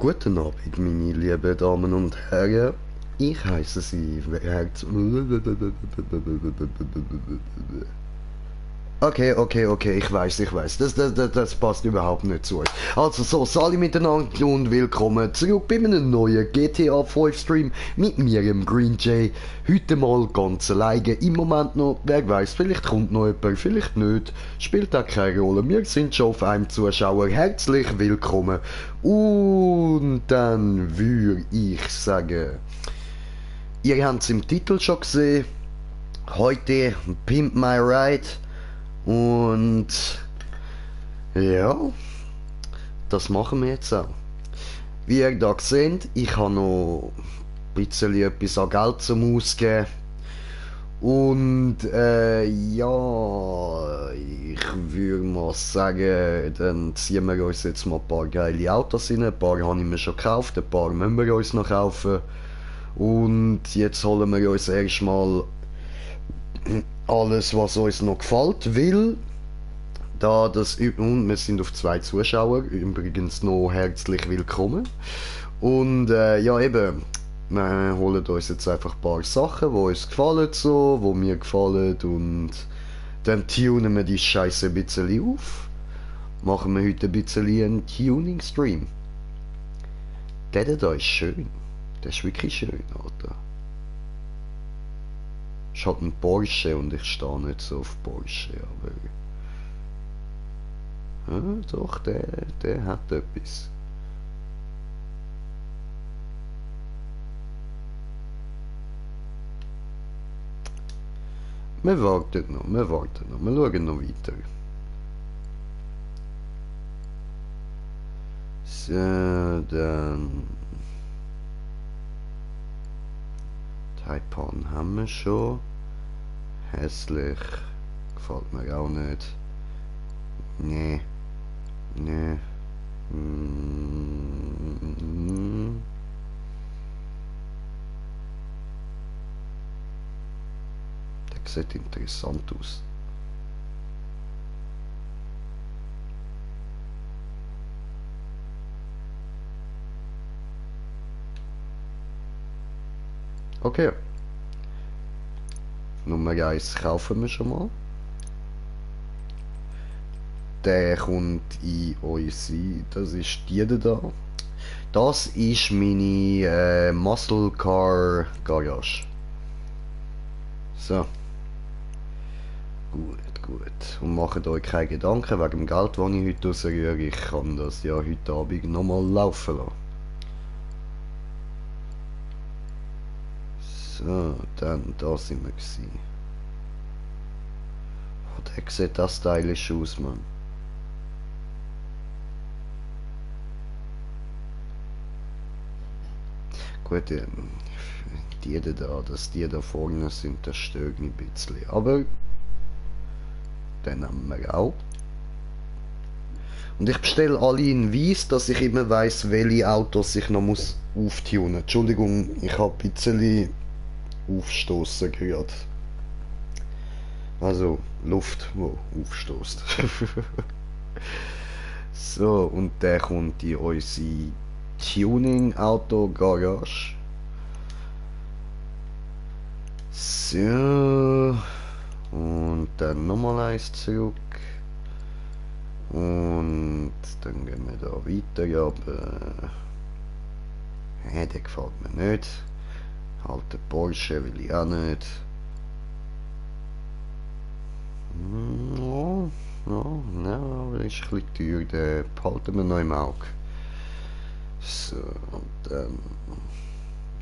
Guten Abend, meine lieben Damen und Herren. Ich heiße Sie Okay, ich weiß. Das passt überhaupt nicht zu euch. Also so, Sali miteinander und willkommen zurück bei einem neuen GTA 5 Stream mit mir, im Green Jay. Heute mal ganz alleine. Im Moment noch, wer weiß, vielleicht kommt noch jemand, vielleicht nicht. Spielt auch keine Rolle. Wir sind schon auf einem Zuschauer. Herzlich willkommen. Und dann würde ich sagen, ihr habt es im Titel schon gesehen. Heute Pimp My Ride. Und ja, das machen wir jetzt auch. Wie ihr da seht, ich habe noch ein bisschen etwas an Geld zum Ausgeben. Und ja, ich würde mal sagen, dann ziehen wir uns jetzt mal ein paar geile Autos rein. Ein paar habe ich mir schon gekauft, ein paar müssen wir uns noch kaufen. Und jetzt holen wir uns erstmal alles, was uns noch gefällt, weil und wir sind auf 2 Zuschauer, übrigens noch herzlich willkommen. Und ja eben, wir holen uns jetzt einfach ein paar Sachen, die uns gefallen so, die mir gefallen und dann tunen wir die Scheiße ein bisschen auf. Machen wir heute ein bisschen einen Tuning-Stream. Der da ist schön. Der ist wirklich schön, Alter. Ist halt ein Porsche und ich stehe nicht so auf Porsche, aber... Ja, doch, der hat etwas. Wir warten noch, wir schauen noch weiter. So, dann... Taipan haben wir schon. Hässlich. Gefällt mir auch nicht. Nee. Nee. Der sieht interessant aus. Okay. Nummer 1 kaufen wir schon mal. Der kommt in unsere, das ist die da. Das ist meine Muscle Car Garage. So. Gut. Und macht euch keine Gedanken wegen dem Geld, das ich heute rausrühre. Ich kann das ja heute Abend nochmal laufen lassen. So, dann da sind wir gewesen. Oh, der sieht das stylisch aus, Mann. Gut, die da, dass die da vorne sind, das stört mich ein bisschen. Aber den haben wir auch. Und ich bestelle alle in Weiss, dass ich immer weiss, welche Autos ich noch muss auftunen. Entschuldigung, ich habe ein bisschen aufstoßen gerade. Also Luft, wo aufstoßt. So, und der kommt in unsere Tuning-Auto-Garage. So. Und dann nochmal eins zurück. Und dann gehen wir da weiter, ja, aber... der gefällt mir nicht. Halt der Porsche will ich auch nicht. Ja, aber ist ein bisschen teuer, den behalten wir noch im Auge. So, und dann...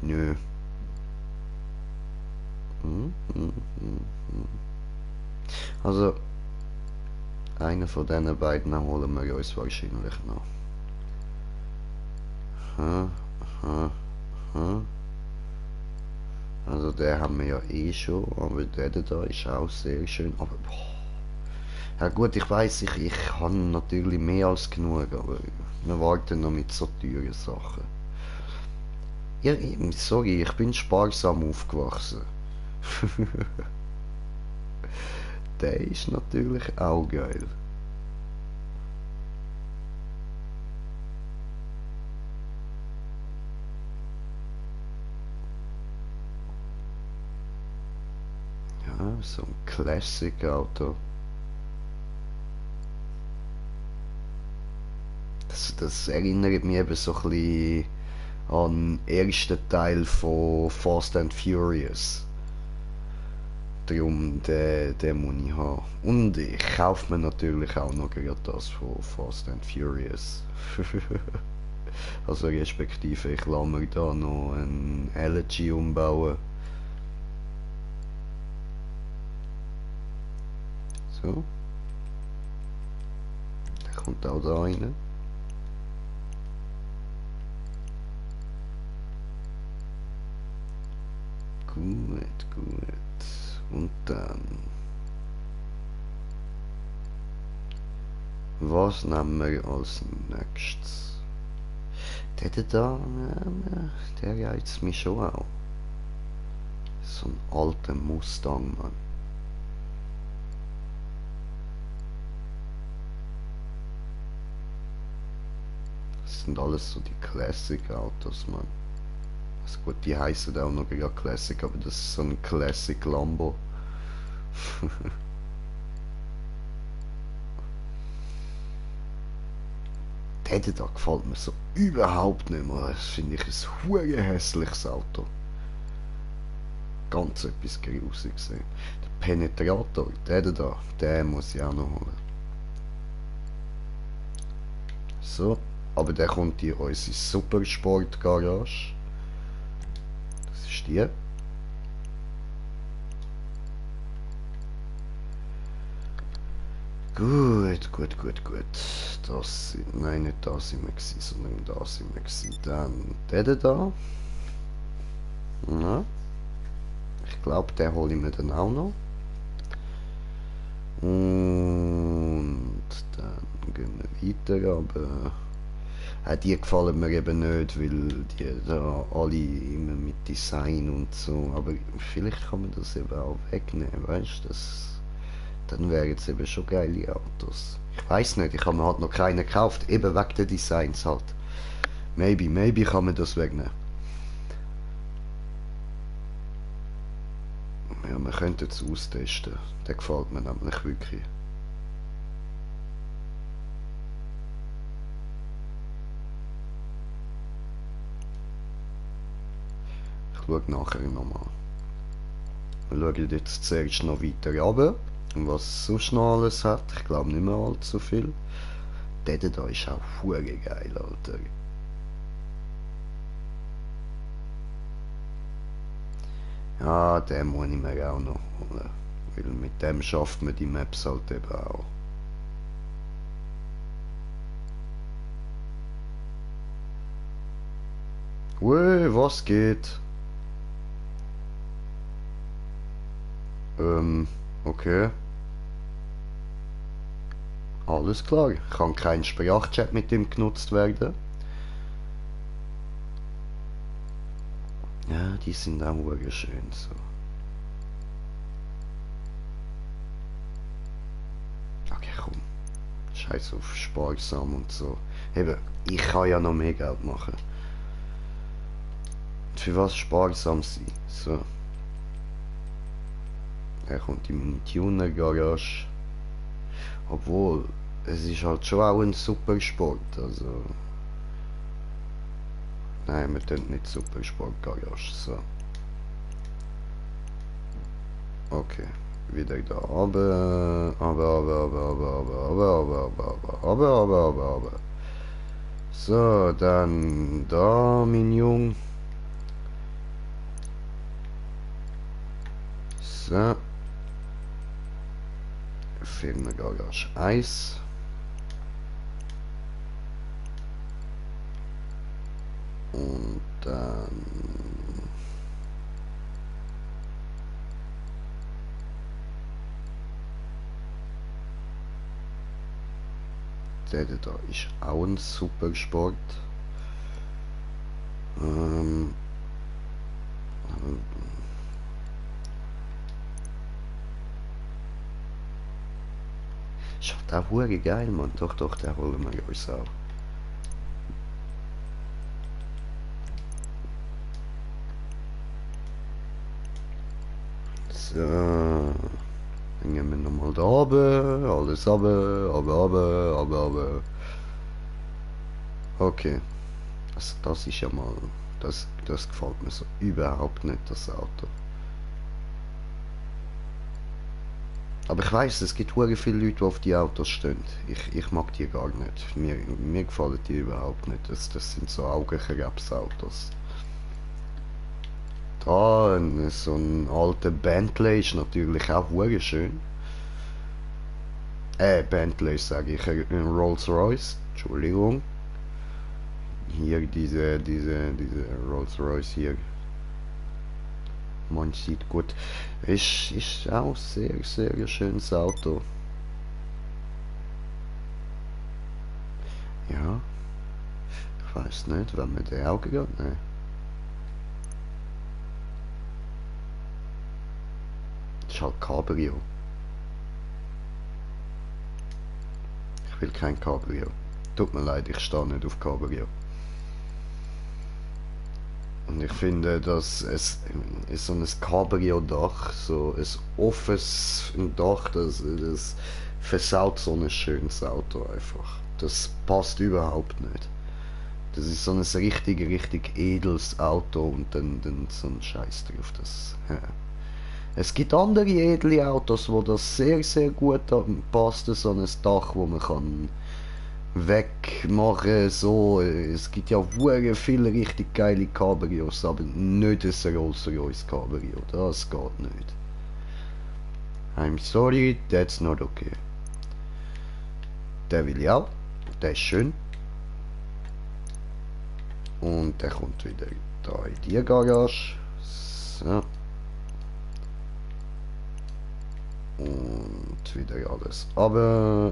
Nö. Also, einen von diesen beiden holen wir uns wahrscheinlich noch. Also den haben wir ja eh schon, aber der da ist auch sehr schön. Aber boah. Ja gut, ich weiß, ich habe natürlich mehr als genug, aber wir warten noch mit so teuren Sachen. Ja, sorry, ich bin sparsam aufgewachsen. Der ist natürlich auch geil. So ein Classic-Auto. Das erinnert mich eben so ein bisschen an den ersten Teil von Fast and Furious. Darum, den muss ich haben. Und ich kaufe mir natürlich auch noch gerade das von Fast and Furious. Also respektive, ich lasse mir da noch ein Elegy umbauen. So. Der kommt auch da rein. Gut, gut. Und dann... Was nehmen wir als nächstes? Der da, der reizt mich schon auch. So ein alter Mustang, Mann. Das sind alles so die Classic-Autos, Mann. Also gut, die heißen auch noch gar Classic, aber das ist so ein Classic Lambo. Der da gefällt mir so überhaupt nicht mehr. Das finde ich ein hure hässliches Auto. Ganz etwas Grusiges. Der Penetrator, der da, den muss ich auch noch holen. So, aber der kommt in unsere Supersport Garage. Das ist die. Gut, gut, gut, gut. Das sind, nein, nicht da sind wir gewesen, sondern da sind wir gewesen. Dann der da. Ja. Ich glaube, den hole ich mir dann auch noch. Und dann gehen wir weiter, aber die gefallen mir eben nicht, weil die da alle immer mit Design und so. Aber vielleicht kann man das eben auch wegnehmen, weißt du? Dann wären es eben schon geile Autos. Ich weiß nicht, ich habe mir halt noch keinen gekauft, eben wegen der Designs halt. Maybe kann man das wegnehmen. Ja, wir könnten es austesten. Der gefällt mir nämlich wirklich. Ich schaue nachher nochmal. Wir schauen jetzt zuerst noch weiter runter, was es sonst noch alles hat. Ich glaube nicht mehr allzu viel. Der da ist auch verdammt geil, Alter. Ja, den muss ich mir auch noch holen. Weil mit dem schafft man die Maps halt eben auch. Was geht? Okay. Alles klar. Kann kein Sprachchat mit ihm genutzt werden. Ja, die sind auch schön so. Okay, komm. Scheiß auf sparsam und so. Eben, ich kann ja noch mehr Geld machen. Und für was sparsam sein? So. Er kommt in meine Tuner-Garage. Obwohl, es ist halt schon auch ein super Sport, also... Nein, wir tun nicht Supersport-Garage, so. Okay, wieder da, aber. So, dann da, mein Jung. So. Firmengarage 1. Und dann... Der da ist auch ein super Sport. Ist halt auch verdammt geil, Mann. Doch, den holen wir uns auch. So. Dann gehen wir nochmal da runter. Alles runter, runter. Okay. Also das ist ja mal... Das gefällt mir so überhaupt nicht, das Auto. Aber ich weiß, es gibt hure viele Leute, die auf die Autos stehen. Ich mag die gar nicht. Mir gefallen die überhaupt nicht. Das sind so Augenkrebsautos. Da, so ein alter Bentley ist natürlich auch hure schön. Bentley sage ich, ein Rolls-Royce, Entschuldigung. Hier diese Rolls-Royce hier. Man sieht gut. Ist auch sehr schönes Auto. Ja, ich weiß nicht, wenn mir der auch geht. Ne. Ist halt Cabrio. Ich will kein Cabrio. Tut mir leid, ich stehe nicht auf Cabrio. Und ich finde, dass es ist so ein Cabrio-Dach, so ein offenes Dach, das versaut so ein schönes Auto einfach. Das passt überhaupt nicht. Das ist so ein richtig edles Auto und dann so ein Scheiß drauf. Ja. Es gibt andere edle Autos, wo das sehr gut passt, so ein Dach, wo man kann wegmachen, so. Es gibt ja wirklich viele richtig geile Cabrios, aber nicht ein Rolls-Royce Cabrio, das geht nicht. I'm sorry, that's not okay. Der will ich auch, der ist schön. Und der kommt wieder da in die Garage. So. Und wieder alles. Aber.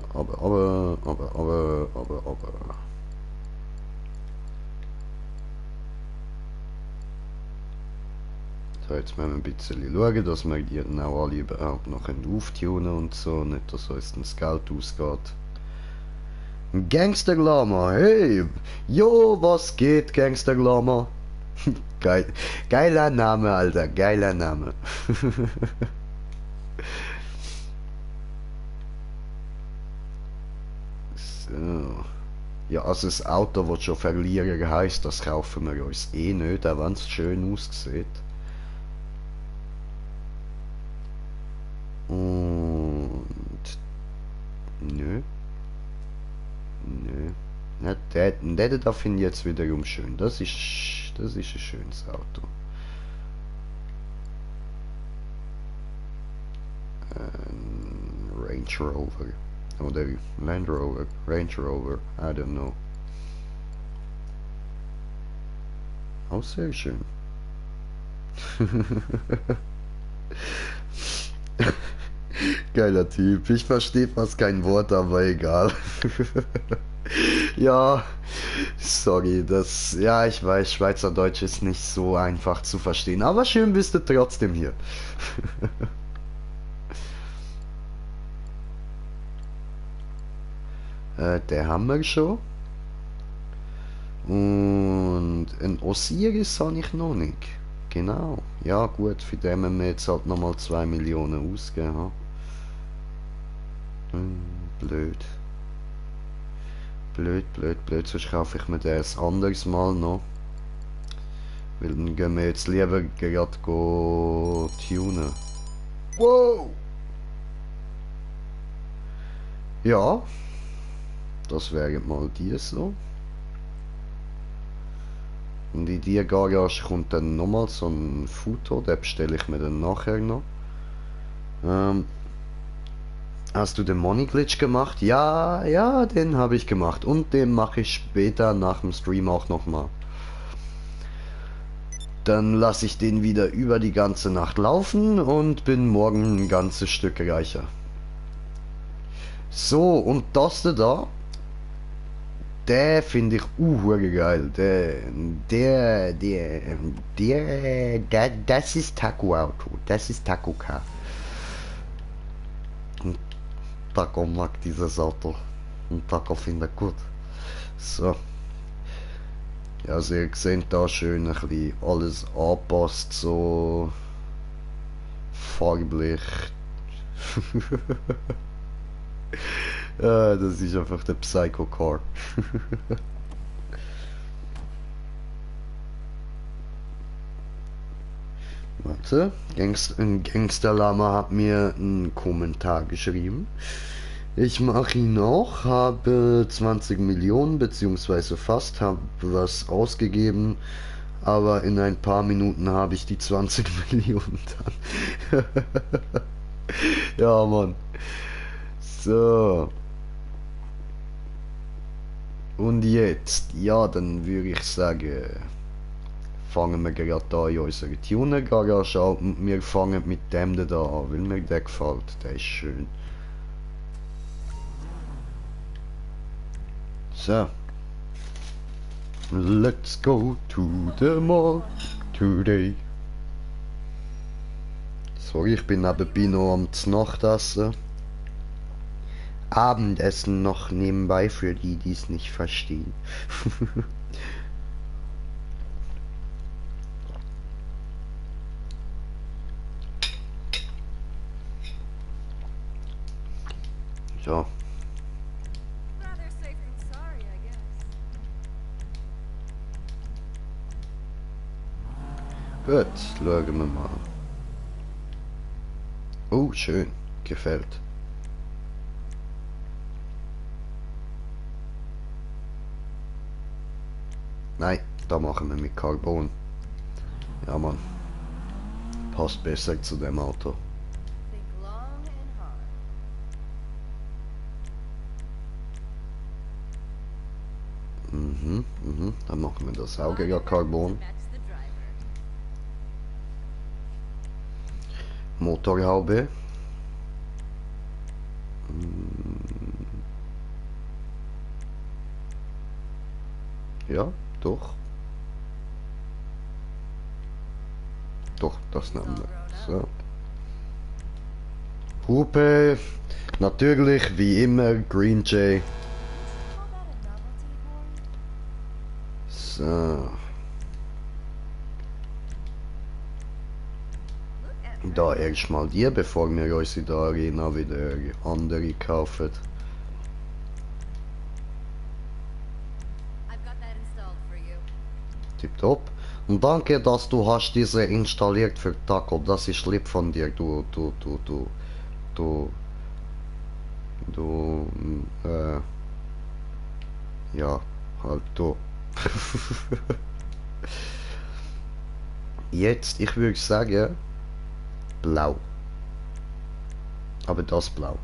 So, jetzt müssen wir ein bisschen schauen, dass wir die dann auch alle überhaupt noch auftunen und so. Nicht, dass uns das Geld ausgeht. Gangster Lama, hey! Jo, was geht, Gangster Lama? Geiler Name, Alter, geiler Name. So. Ja, also das Auto, das schon Verlierer heisst, das kaufen wir uns eh nicht, auch wenn es schön aussieht. Und... Nö. Nö. Na, der da finde ich jetzt wiederum schön. Das ist ein schönes Auto. Range Rover. Oder Land Rover. Range Rover. I don't know. Auch sehr schön. Geiler Typ. Ich verstehe fast kein Wort, aber egal. Ja, sorry, ja, ich weiß, Schweizerdeutsch ist nicht so einfach zu verstehen, aber schön bist du trotzdem hier. Der haben wir schon. Und ein Osiris habe ich noch nicht. Genau. Ja gut, für den müssen wir jetzt halt nochmal 2 Millionen ausgeben. Blöd. Blöd. Sonst kaufe ich mir den ein anderes Mal noch. Weil dann gehen wir jetzt lieber gerade tunen. Wow! Ja. Das wäre mal die so. Und in die Garage kommt dann nochmal so ein Foto, den bestelle ich mir dann nachher noch. Hast du den Money Glitch gemacht? Ja, den habe ich gemacht. Und den mache ich später nach dem Stream auch nochmal. Dann lasse ich den wieder über die ganze Nacht laufen und bin morgen ein ganzes Stück reicher. So, und das da, der finde ich geil. Das ist Taco Auto. Das ist Taco Car. Und Taco mag dieses Auto. Und Taco findet gut. So. Ja, also ihr seht da schön ein bisschen alles anpasst, so farblich. Das ist einfach der Psycho Car. Warte, ein Gangsterlama hat mir einen Kommentar geschrieben. Ich mache ihn auch, habe 20 Millionen beziehungsweise fast, habe was ausgegeben, aber in ein paar Minuten habe ich die 20 Millionen dann. Ja, Mann. So. Und jetzt, ja, dann würde ich sagen, fangen wir gerade da in unserer Tuner-Garage an und wir fangen mit dem da an, weil mir der gefällt, der ist schön. So. Let's go to the mall today. Sorry, ich bin nebenbei noch am Nachtessen. Abendessen noch nebenbei für die, die es nicht verstehen. So. Gut, schauen wir mal. Oh, schön. Gefällt. Nein, da machen wir mit Carbon. Ja, Mann. Passt besser zu dem Auto. Dann machen wir das auch gegen Carbon. Motorhaube. Ja, doch. Doch, das nehmen wir. So. Hupe. Natürlich, wie immer, Green Jay. So. Da erstmal die, bevor wir uns in der Arena wieder andere kaufen. Tipptopp. Und danke, dass du hast diese installiert für Taco. Das ist lieb von dir, ja, halt du. Jetzt, ich würde sagen, blau. Aber das blau.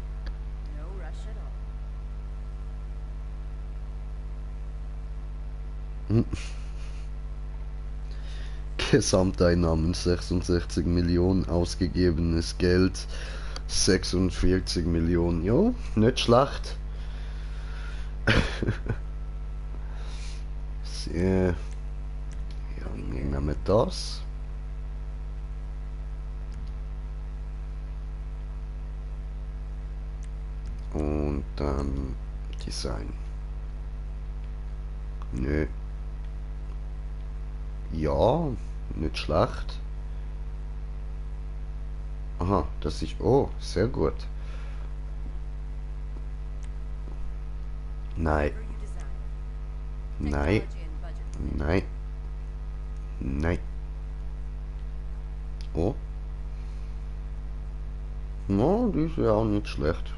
Gesamteinnahmen 66 Millionen, ausgegebenes Geld 46 Millionen. Jo, nicht schlecht. Sehr. Ja, wir nehmen das. Und dann Design. Nö. Ja, nicht schlecht. Aha, das ist... Oh, sehr gut. Nein. Nein. Nein. Nein. Oh. No, die ist ja auch nicht schlecht.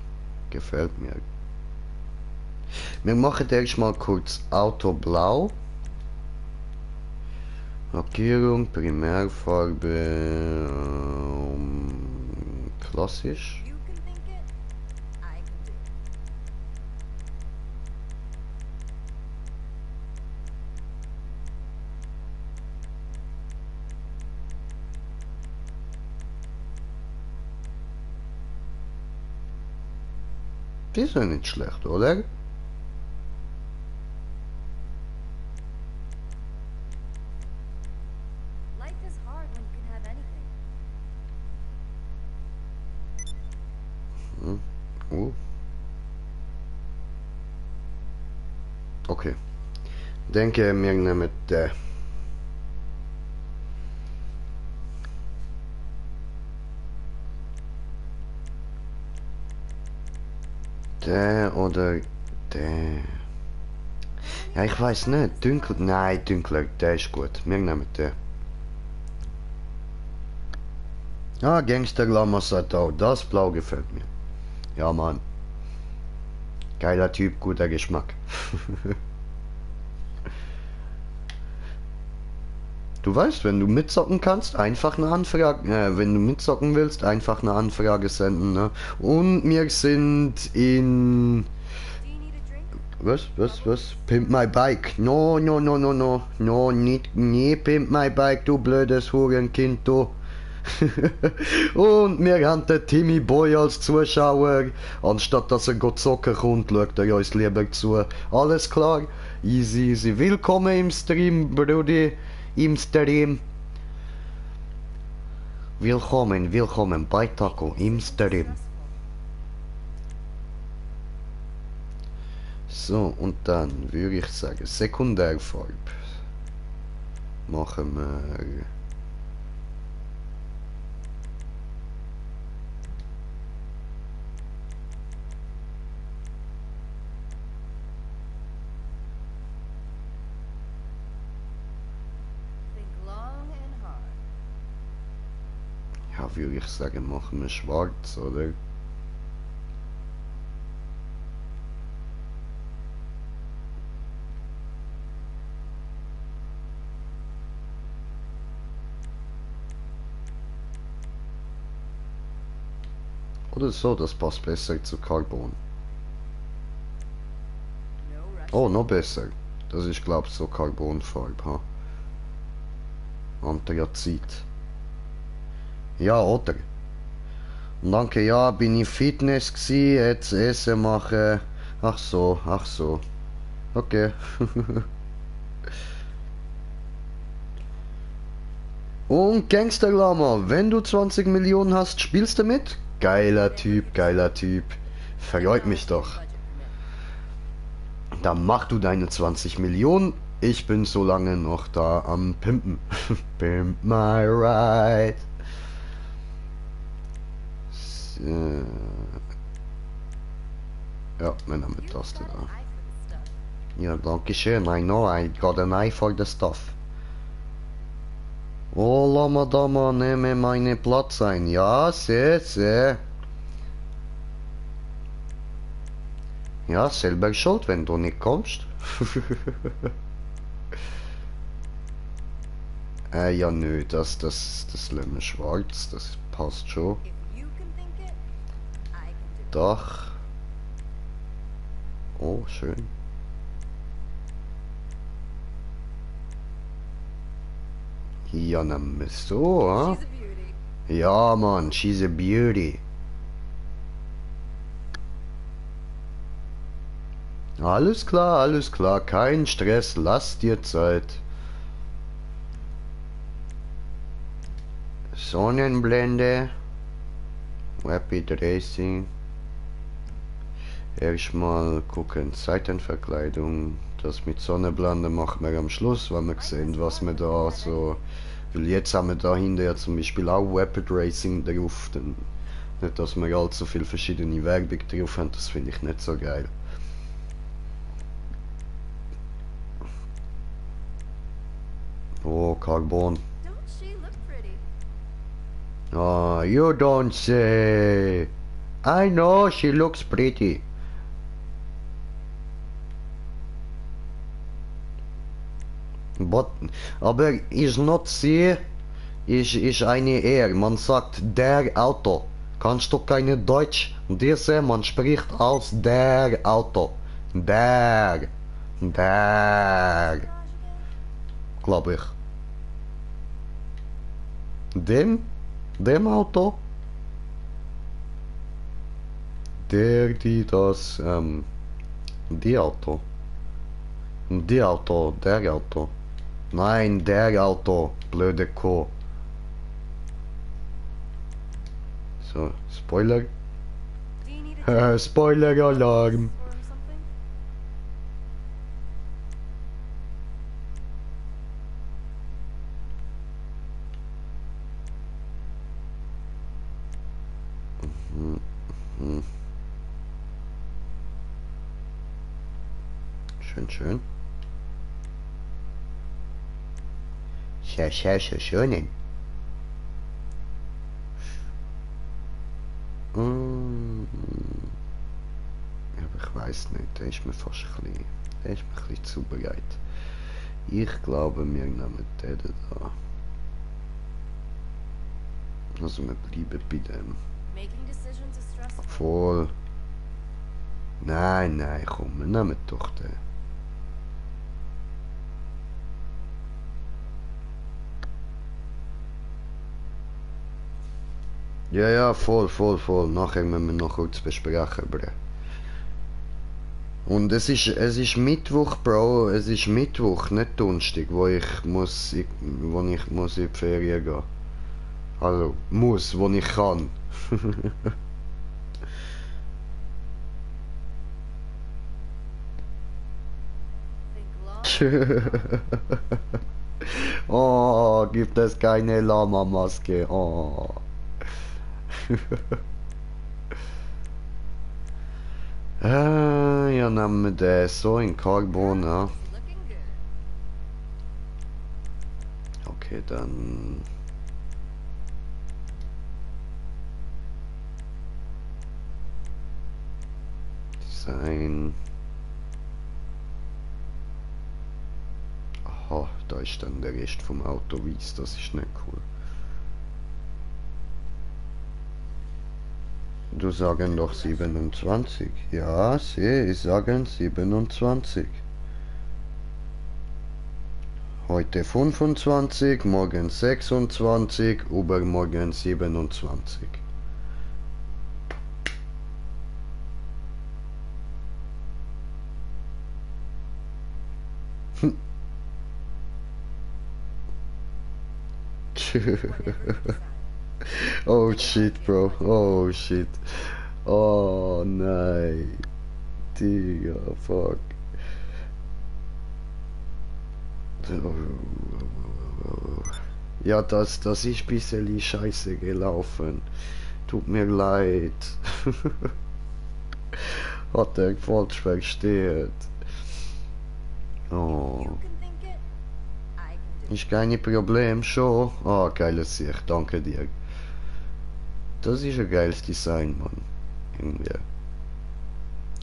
Gefällt mir. Wir machen erstmal kurz Auto blau. Lackierung, Primärfarbe, klassisch. Die ist ja nicht schlecht, oder? Okay. Denke, wir nehmen den. Der oder der. Ja, ich weiß nicht. Dunkel. Nein, dunkler. Der ist gut. Wir nehmen den. Ah, Gangster-Glamour sagt auch. Das Blau gefällt mir. Ja, Mann. Geiler Typ, guter Geschmack. Du weißt, wenn du mitzocken kannst, einfach eine Anfrage, wenn du mitzocken willst, einfach eine Anfrage senden, ne? Und wir sind in... Was? Pimp my bike. No, no, no, no, no. No, nicht, nie Pimp my bike, du blödes Hurenkind, du. Und wir haben den Timmy Boy als Zuschauer. Anstatt dass er Gott zocken kommt, schaut er uns lieber zu. Alles klar? Easy, easy. Willkommen im Stream, Brudi. Im Stream. Willkommen bei Taco im Stream. So, und dann würde ich sagen, Sekundärfarbe. Machen wir... Ja, würde ich sagen, machen wir schwarz, oder? Oder so, das passt besser zu Carbon. Oh, noch besser. Das ist, glaube ich, so Carbonfarbe, ha? Anthrazit. Ja, oder? Und danke, ja, bin ich Fitness gsi, jetzt Essen machen. Ach so. Okay. Und Gangster Lama, wenn du 20 Millionen hast, spielst du mit? Geiler Typ. Freut mich doch. Dann mach du deine 20 Millionen. Ich bin so lange noch da am Pimpen. Pimp my ride. Ja, mijn naam is Taste da. Ja, danke schön. I know, I got an eye for the stuff. Oh, Lama Dama, nehme meine Platz ein. Ja, sehr. Ja, selber schuld, wenn du nicht kommst. Ja, nö, das lassen wir schwarz, das passt schon. Dach. Oh, schön. Ja, nehmen wir so, ha? Ja, Mann, she's a beauty. Alles klar, kein Stress, lass dir Zeit. Sonnenblende. Rapid Racing. Erstmal gucken, Seitenverkleidung. Das mit Sonnenblende machen wir am Schluss, wenn wir sehen, was wir da so... Weil jetzt haben wir da hinten ja zum Beispiel auch Rapid Racing drauf. Dann nicht, dass wir allzu viele verschiedene Werbung drauf haben, das finde ich nicht so geil. Oh, Carbon. Oh, you don't say. I know she looks pretty. But, aber ist not sie, ist eine er. Man sagt der Auto. Kannst du keine Deutsch? Diese, man spricht aus der Auto. Der. Glaube ich. Dem Auto? Die das, die Auto. Der Auto. Nein, der Auto, blöde Kuh. So, Spoiler. Spoiler-Alarm. Schön, schön. Sehr, sehr, sehr schön. Aber ich weiß nicht, der ist mir fast ein bisschen, der ist mir ein bisschen zu breit. Ich glaube, wir nehmen den da. Also wir bleiben bei dem. Obwohl. Nein, nein, komm, wir nehmen doch den. Ja, ja, voll, voll, voll. Nachher müssen wir noch kurz besprechen, Bro. Und es ist Mittwoch, Bro. Es ist Mittwoch, nicht Donnerstag, wo ich muss in die Ferien gehen. Also, muss, wo ich kann. Oh, gibt es keine Lama-Maske. Oh. Ja, nehmen wir den so in Carbon, ja. Okay, dann... Design... Aha, da ist dann der Rest vom Auto weiß, das ist nicht cool. Du sagen doch 27. Ja, sie sagen 27. Heute 25, morgen 26, übermorgen 27. Oh shit, bro. Oh shit. Oh nein. Digga, fuck. Ja, das ist ein bisschen scheiße gelaufen. Tut mir leid. Hat er falsch versteht. Oh. Ist kein Problem, schon. Ah, geiles Sicht, danke dir. Das ist ein geiles Design, Mann. Irgendwie.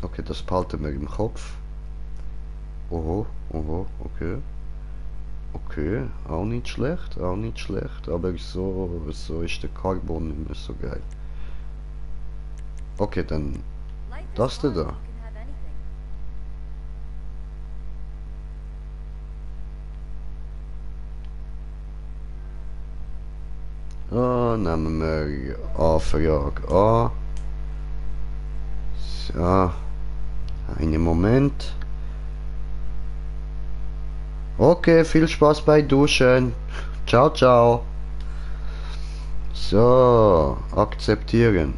Okay, das behalten wir im Kopf. Oho, oho, okay. Okay, auch nicht schlecht, auch nicht schlecht. Aber so ist der Carbon nicht mehr so geil. Okay, dann das da. Ah, nehmen wir Anfrage an. So, einen Moment. Okay, viel Spaß bei Duschen. Ciao, ciao. So, akzeptieren.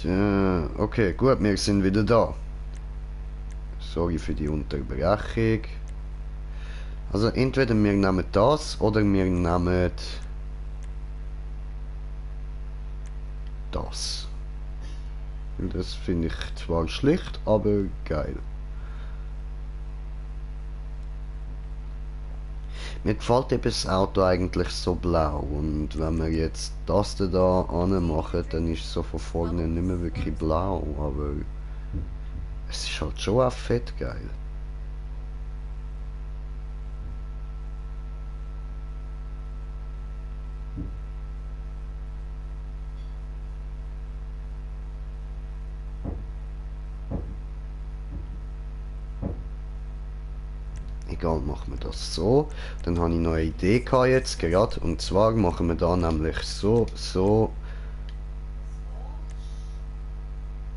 So, okay, gut, wir sind wieder da. Sorry für die Unterbrechung. Also entweder wir nehmen das oder wir nehmen das. Das finde ich zwar schlicht, aber geil. Mir gefällt eben das Auto eigentlich so blau und wenn wir jetzt das da anmachen, dann ist es so von vorne nicht mehr wirklich blau, aber es ist halt schon auch fett geil. Egal, machen wir das so. Dann habe ich noch eine Idee gehabt jetzt gerade. Und zwar machen wir da nämlich so, so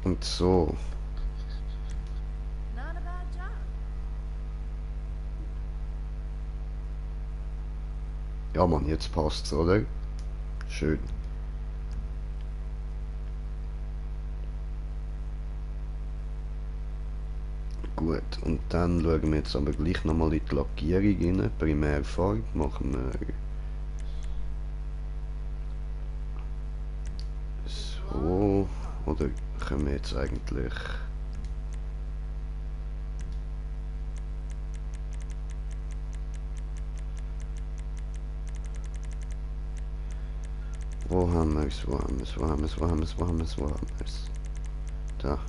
und so. Ja Mann, jetzt passt's, oder? Schön. Gut, und dann schauen wir jetzt aber gleich nochmal in die Lackierung rein. Primärfarbe machen wir so. Oder können wir jetzt eigentlich... Wo haben wir es? Wo haben wir es? Wo haben wir es? Wo haben wir es? Wo haben wir es? Wo haben wir es? Da.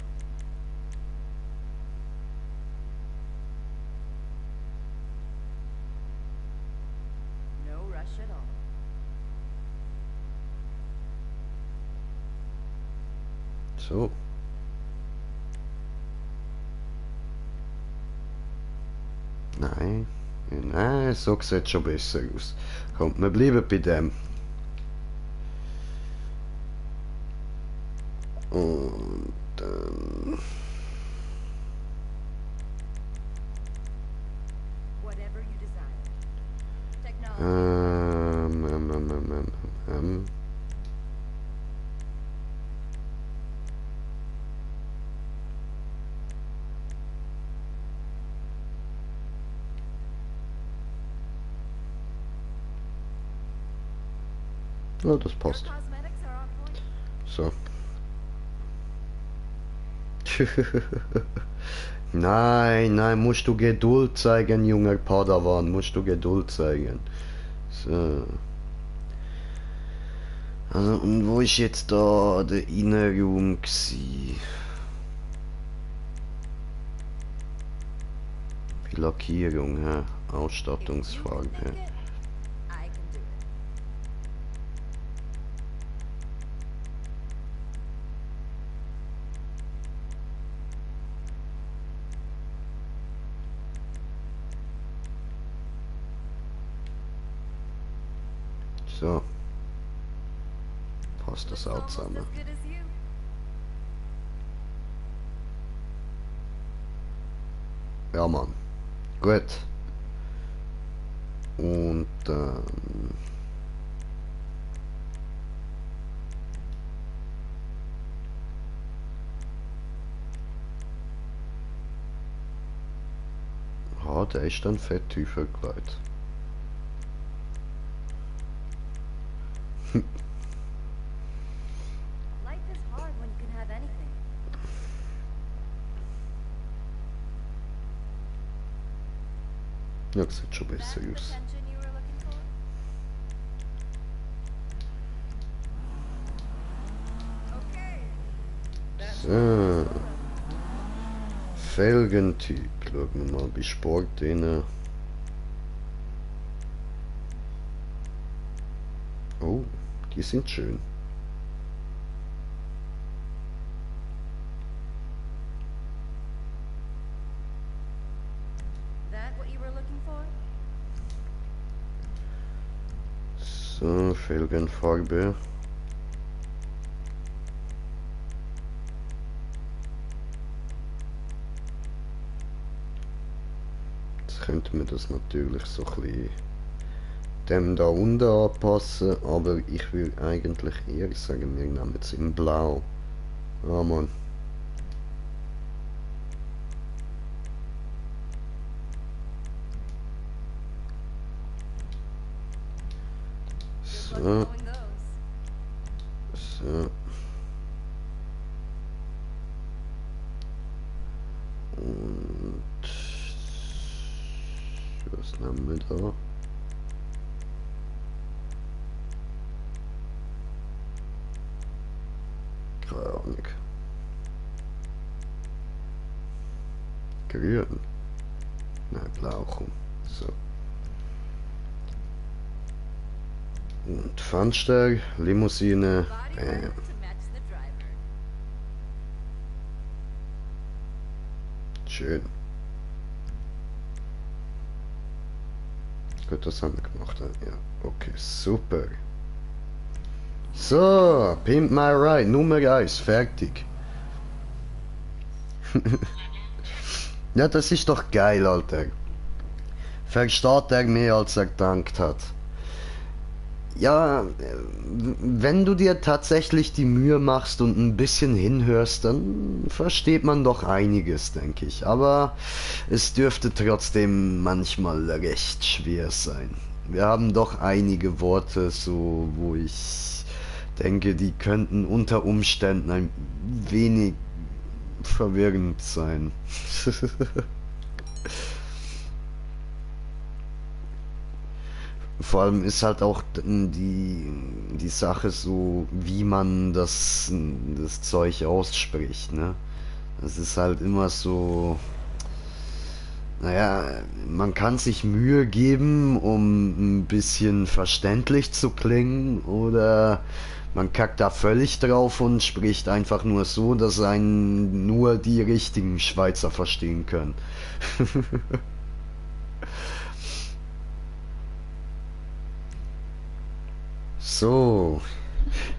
No rush at all. So. Nein. Nein, so sieht es schon besser aus. Kommt, wir bleiben bei dem. Und dann... Whatever you desire. Technology. ähm. Ja, das Your passt. cosmetics are on point. So. Nein, nein, musst du Geduld zeigen, junger Padawan, musst du Geduld zeigen. So. Also, und wo ist jetzt da der Innenraum gsi? Die Lackierung, hä? If you Ausstattungsfarbe. can make it, I can do it. So. Passt das Looks auch almost zusammen. as good as you. Ja, Mann. Gut. Und ah, der ist dann fett tiefer gelegt. Life is hard when you can have anything. Ja, das sieht schon That's besser the aus. tension you were looking for? Okay. That's So. Felgentyp. Schauen wir mal bei Sport rein. Oh, die sind schön. that what you were looking for? So, Felgenfarbe. Jetzt könnte man das natürlich so ein bisschen dem da unten anpassen, aber ich will eigentlich eher sagen, wir nehmen es in Blau. Ah, Mann. Good luck So, knowing those. so. Und was nehmen wir da? Keine Ahnung. Grün. Nein, blau, komm. So. Und Fenster, Limousine, Body bam. work to match the driver. Schön. Gut, das haben wir gemacht. Ja, okay, super. So, Pimp My Ride, Nummer 1, fertig. Ja, das ist doch geil, Alter. Versteht er mehr, als er gedankt hat. Ja, wenn du dir tatsächlich die Mühe machst und ein bisschen hinhörst, dann versteht man doch einiges, denke ich. Aber es dürfte trotzdem manchmal recht schwer sein. Wir haben doch einige Worte, so wo ich denke, die könnten unter Umständen ein wenig verwirrend sein. Vor allem ist halt auch die Sache so, wie man das Zeug ausspricht, ne? Das ist halt immer so, naja, man kann sich Mühe geben, um ein bisschen verständlich zu klingen, oder man kackt da völlig drauf und spricht einfach nur so, dass einen nur die richtigen Schweizer verstehen können. So,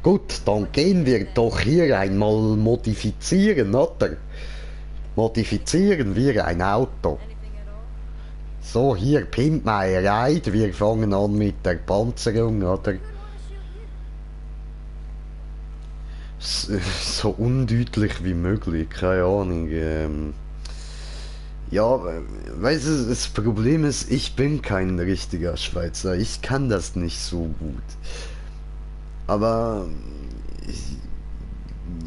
gut, dann gehen wir doch hier einmal modifizieren, oder? Modifizieren wir ein Auto. Anything at all? So, hier, Pimp my ride. Wir fangen an mit der Panzerung, oder? Who'd want to shoot you? So undeutlich wie möglich, keine Ahnung. Ja, weißt du, das Problem ist, ich bin kein richtiger Schweizer. Ich kann das nicht so gut. Aber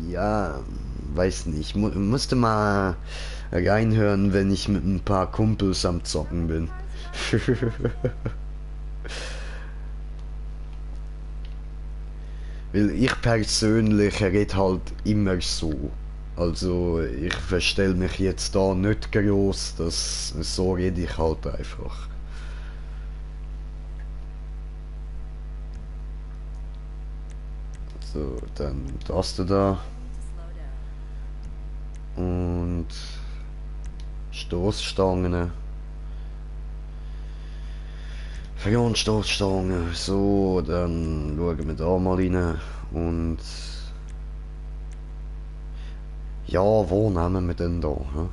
ja, weiß nicht. Musste mal reinhören, wenn ich mit ein paar Kumpels am Zocken bin. Weil ich persönlich rede halt immer so. Also ich verstell mich jetzt da nicht groß, das so rede ich halt einfach. So, dann das da I need to slow down. und Stoßstangen. Stoßstangen. So, dann schauen wir da mal rein. Und ja, wo nehmen wir denn da? Hä?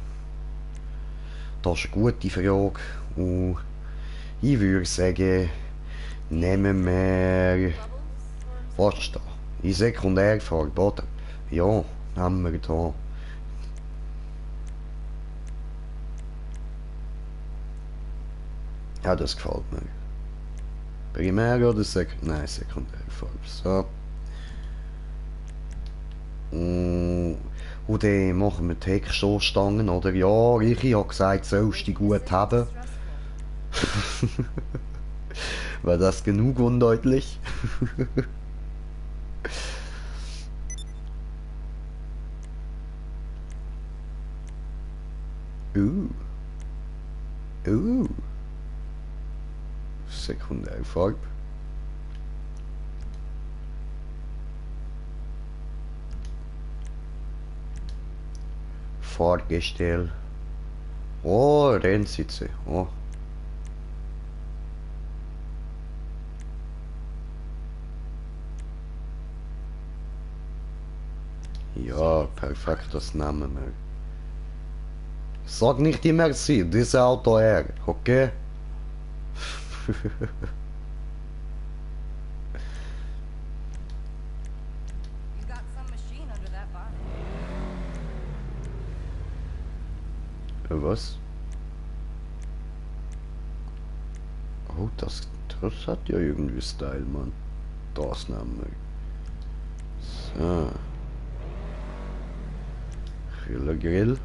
Das ist eine gute Frage. Und ich würde sagen, nehmen wir. Bubbles or Was ist da? In Sekundärfarbe, oder? Ja, nehmen wir da. Ja, das gefällt mir. Primär oder Nein, Sekundärfarbe. So. Und dann machen wir die Heckstoßstangen, oder? Ja, ich habe gesagt, sollst du die gut haben. stressful. War das genug undeutlich? uh, uh. Sekundärfarbe. Fahrgestell. Oh, Rennsitze. Oh. Ja, perfekt, das nehmen wir. Sag nicht die Merci, dieses Auto her, okay? You got some machine under that bonnet. Was? Oh, das hat ja irgendwie Style, Mann. Das nehmen wir. So. Grill.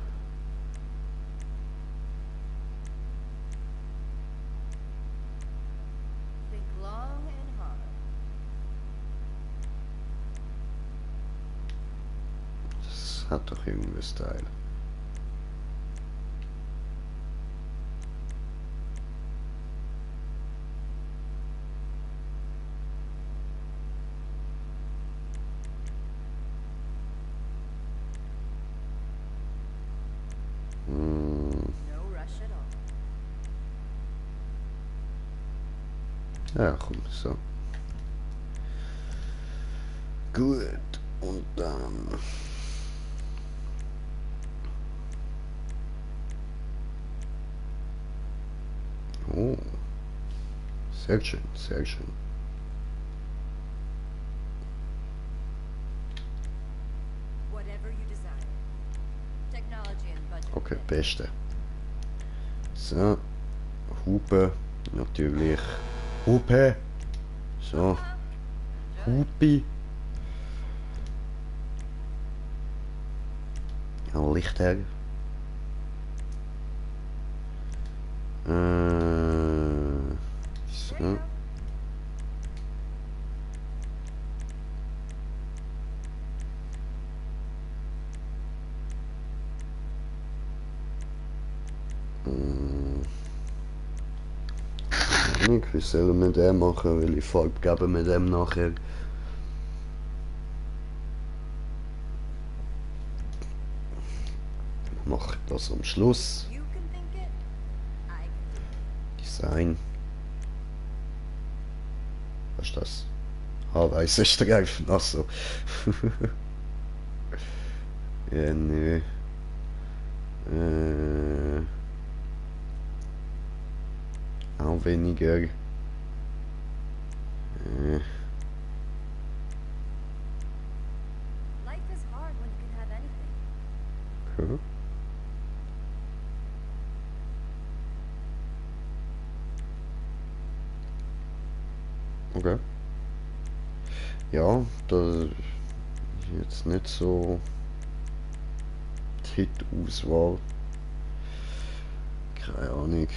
Think long and hard. Das hat doch irgendwie Style. No rush at all. Ja, komm, so. Gut. Und dann. Oh. Sehr schön, sehr schön. Okay, beste. So. Hupe. Natürlich. Hupe. So. Hupi. Ja, Licht her. So. Wie sollen wir den machen? Welche Farbe geben wir dem nachher? Mache das am Schluss. You can think it. I can do it. Design. Was ist das? Ah, weiße Streifen. Achso. Ja, nö. Auch weniger. Life is hard when you can have anything. Okay. Okay. Ja, das ist jetzt nicht so die Hit-Auswahl. Keine Ahnung.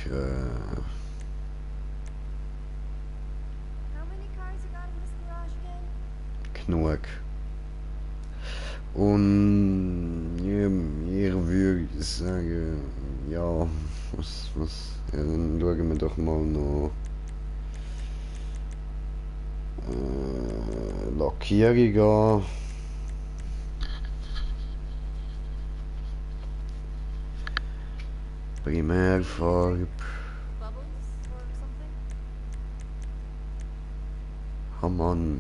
How many cars you got in this garage again? Genug. Und ja, ich würde sagen, ja, ja, dann schauen wir doch mal noch Lackierung an. Primärfarbe, Bubbles or something? Hammann.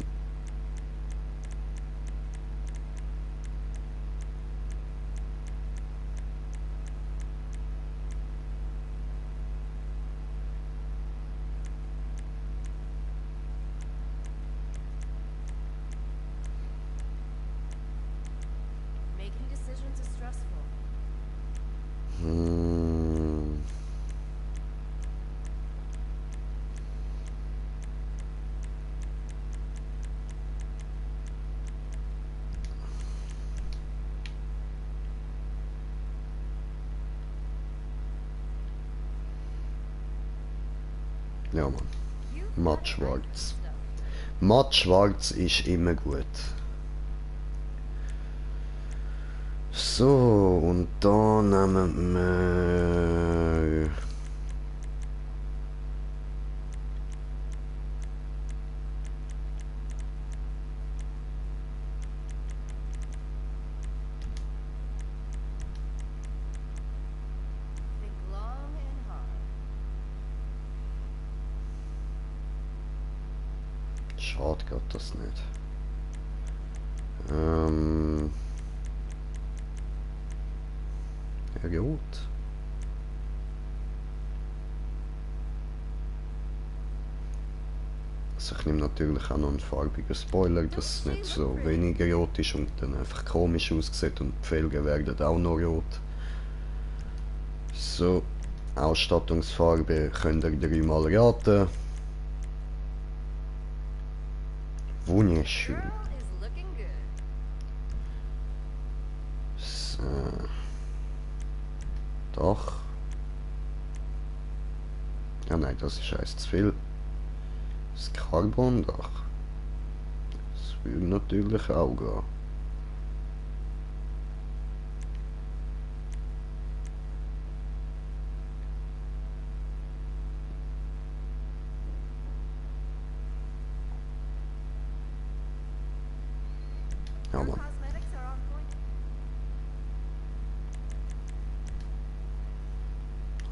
Making decisions is stressful. Hm. Ja, Mann. You Matt have schwarz. stuff. Matt schwarz ist immer gut. So, und da nehmen wir... Think long and hard. Schade geht das nicht. Ja gut. Also ich nehme natürlich auch noch einen farbigen Spoiler, dass es nicht so weniger rot ist und dann einfach komisch aussieht und die Felgen werden auch noch rot. So, Ausstattungsfarbe könnt ihr 3-mal raten. Wunderschön. Girl is looking good. So. Dach. Ja nein, das ist eins zu viel. Das Carbondach. Das würde natürlich auch gehen. Ja, Your Mann. cosmetics are on point.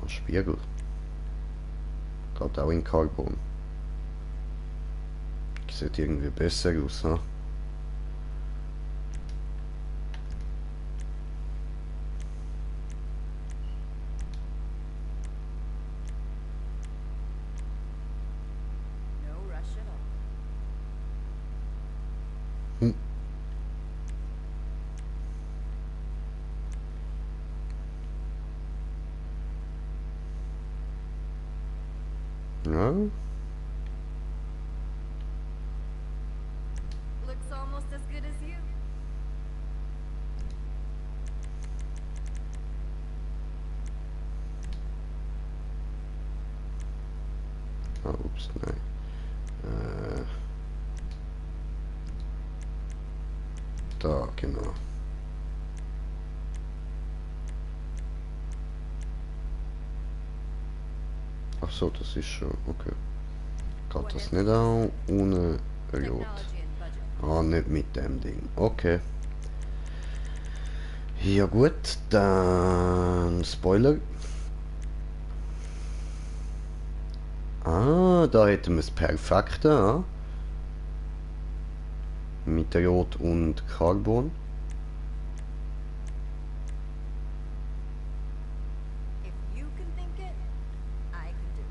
Ein Spiegel. Geht auch in Carbon. Sieht irgendwie besser aus, ne? No rush at all. Hm. Ja. Looks almost as good as you. Ah, ups, nein. Da, genau. Ach so, das ist schon, okay. Geht das nicht auch ohne Rot? Technology and budget. Ah, nicht mit dem Ding. Okay. Ja gut, dann Spoiler. Ah, da hätten wir das Perfekte, ah. Mit Rot und Carbon. If you can think it, I can do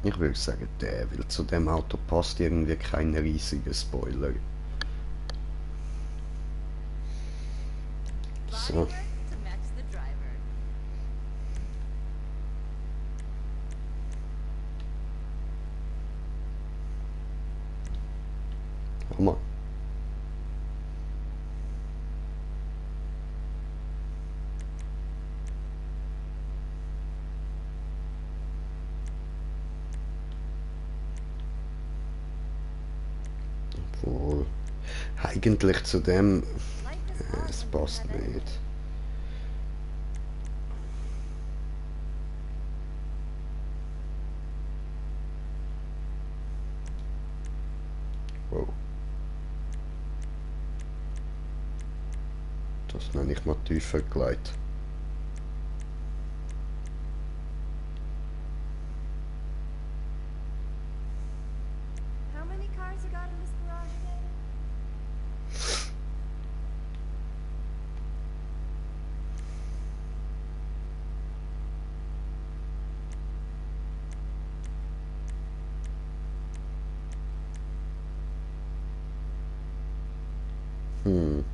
it. Ich würde sagen der, weil zu dem Auto passt irgendwie kein riesiger Spoiler. So. Bodywork to match the driver. Hammer. Obwohl, eigentlich zu dem, Life is hard es when you passt have everything. nicht. Wow. Das nenne ich mal tiefer gelegt. How many cars you got in this garage again? Hm.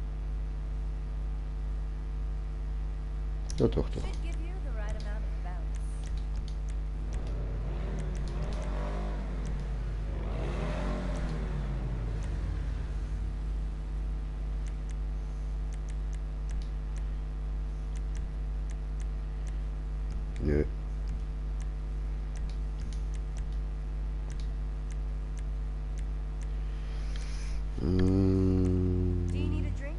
Ja, doch, doch. Should give you the right amount of bounce. Nö. Do you need a drink?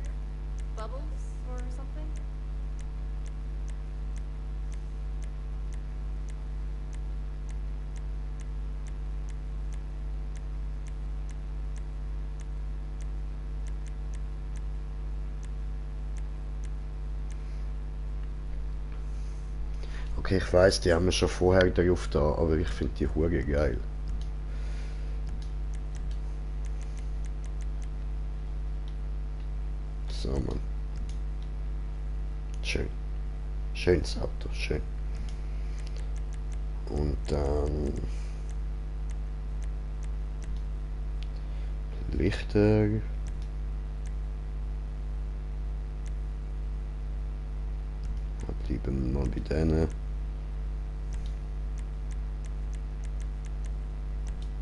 Bubbles or something? Okay, ich weiß, die haben wir schon vorher drauf da, aber ich finde die Hure geil. So, Mann. Schön. Schönes Auto, schön. Und dann Lichter. Bleiben wir mal bei denen.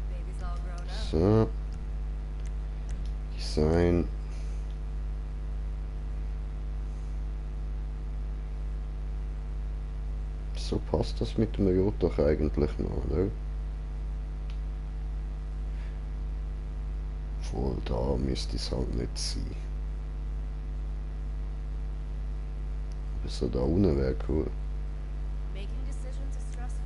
Baby's all grown up. So. Design. So passt das mit dem Rot doch eigentlich noch, oder? Obwohl, da müsste es halt nicht sein. Aber so da unten wäre cool. Making decisions is stressful.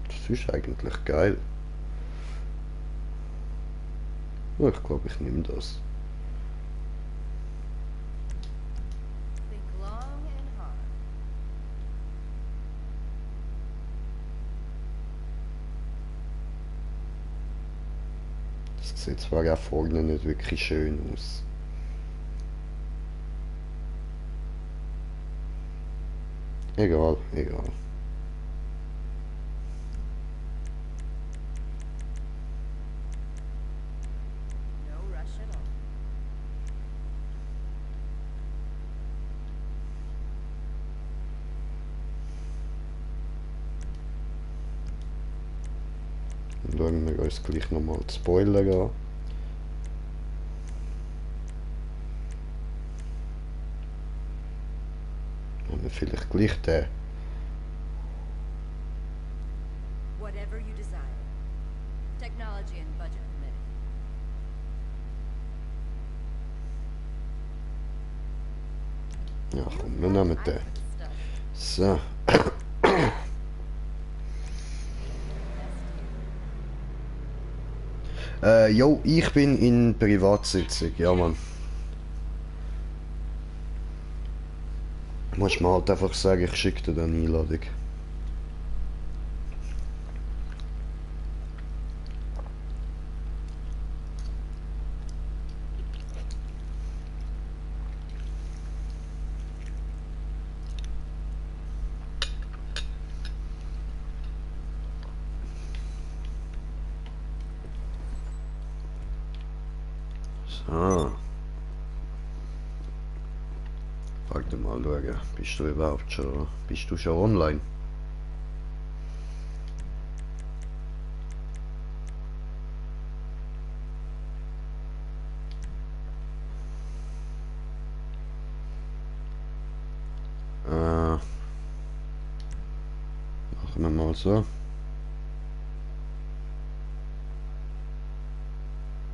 Das ist eigentlich geil. Oh, ich glaube, ich nehme das. Think long and hard. Das sieht zwar auch vorne nicht wirklich schön aus. Egal, egal. No rush at all. Dann schauen wir uns gleich nochmal die Spoiler an. Haben wir vielleicht gleich den. Whatever you desire. Technology and budget permitting. Ja komm, wir nehmen den. So. Jo, ich bin in Privatsitzung, ja Mann. Musst mir halt einfach sagen, ich schicke dir dann eine Einladung. So. Warte mal schauen, bist du schon online? Machen wir mal so.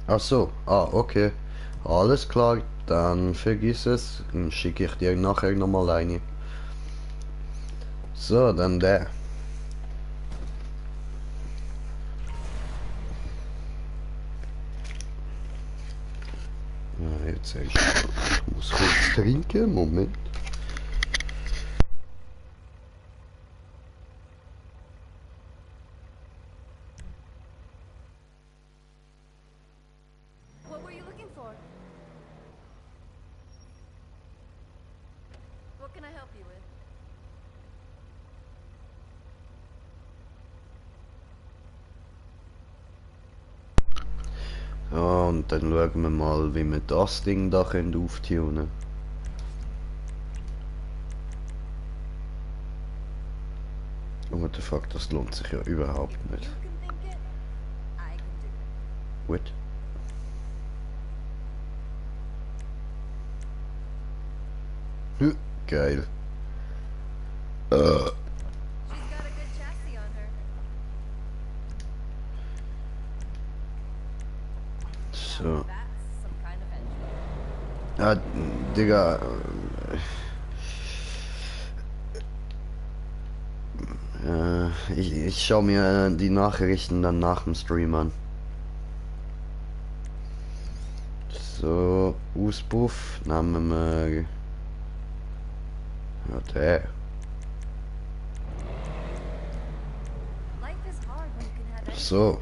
Ach so, okay. Alles klar, dann vergiss es. Dann schicke ich dir nachher nochmal eine. So, dann der. Ja, jetzt ich muss kurz trinken, Moment. What were you looking for? What can I help you with? Ja, und dann schauen wir mal, wie wir das Ding da auftunen können. What the fuck, das lohnt sich ja überhaupt You nicht. can think it. I can do it. Gut. Geil. She's got a good chassis on her. So. Now that's some kind of engine. Ja, Digga. Ich schaue mir die Nachrichten dann nach dem Stream an. So, Auspuff, nehmen wir. Ja, der. Life is hard when you can have anything. So.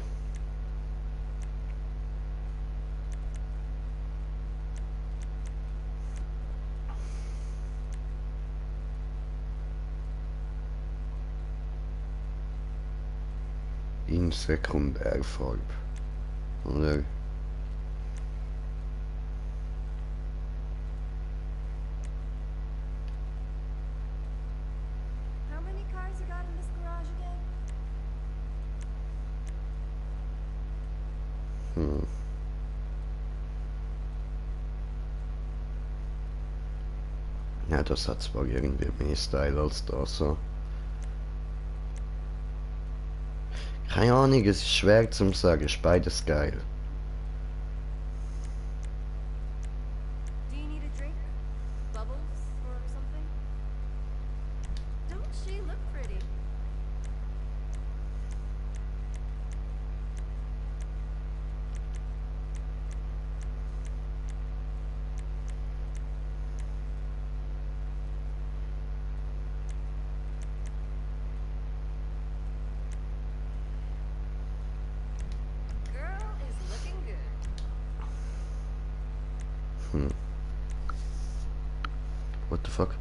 In Sekundärfarbe. Oder? How many cars you got in this garage again? Ja, das hat zwar irgendwie mehr Style als das so. Keine Ahnung, es ist schwer zu sagen, ist beides geil. Do you need a drink? Bubbles or something? Don't she look pretty? Girl is looking good. What the fuck?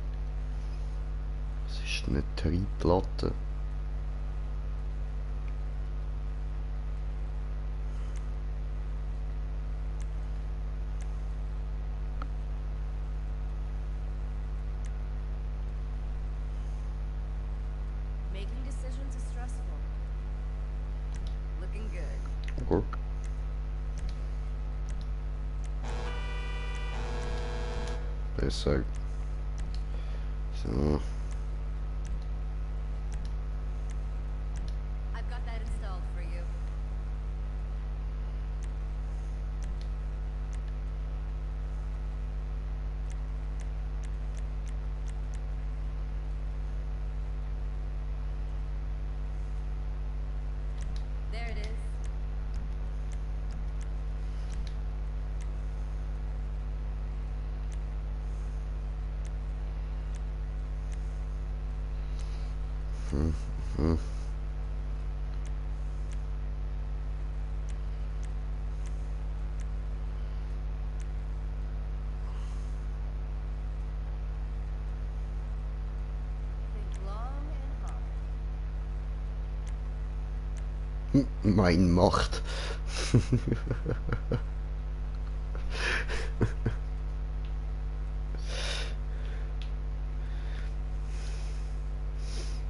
Was ist Eine Triebplatte. Making decisions is stressful. Looking good. Oh. Besser. So. I've got that installed for you. There it is. Think long and hard. Mein Macht.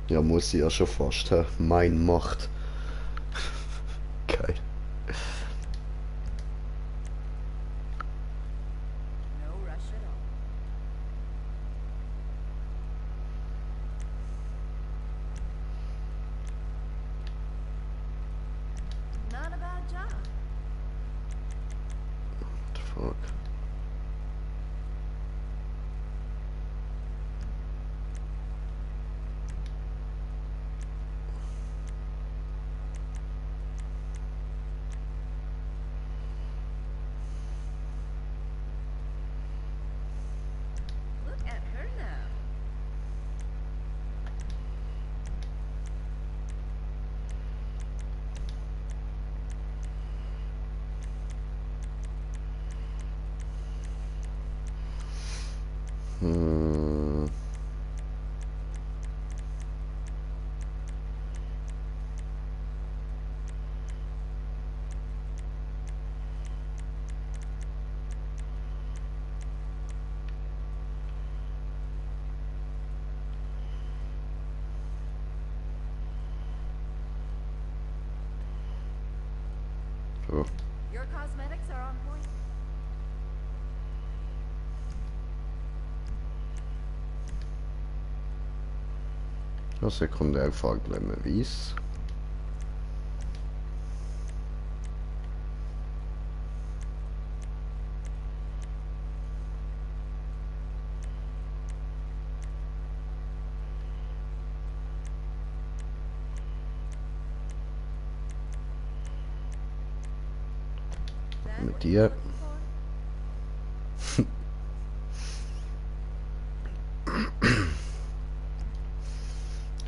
Ja, muss sie ja schon fast, hä? Mein Macht. Geil. No rush at all. Not a bad job. What the fuck? Look at her now. Hm. So. Your cosmetics are on point. Ja, Sekundärfarbe bleiben wir weiß. That Mit what dir. you're looking for?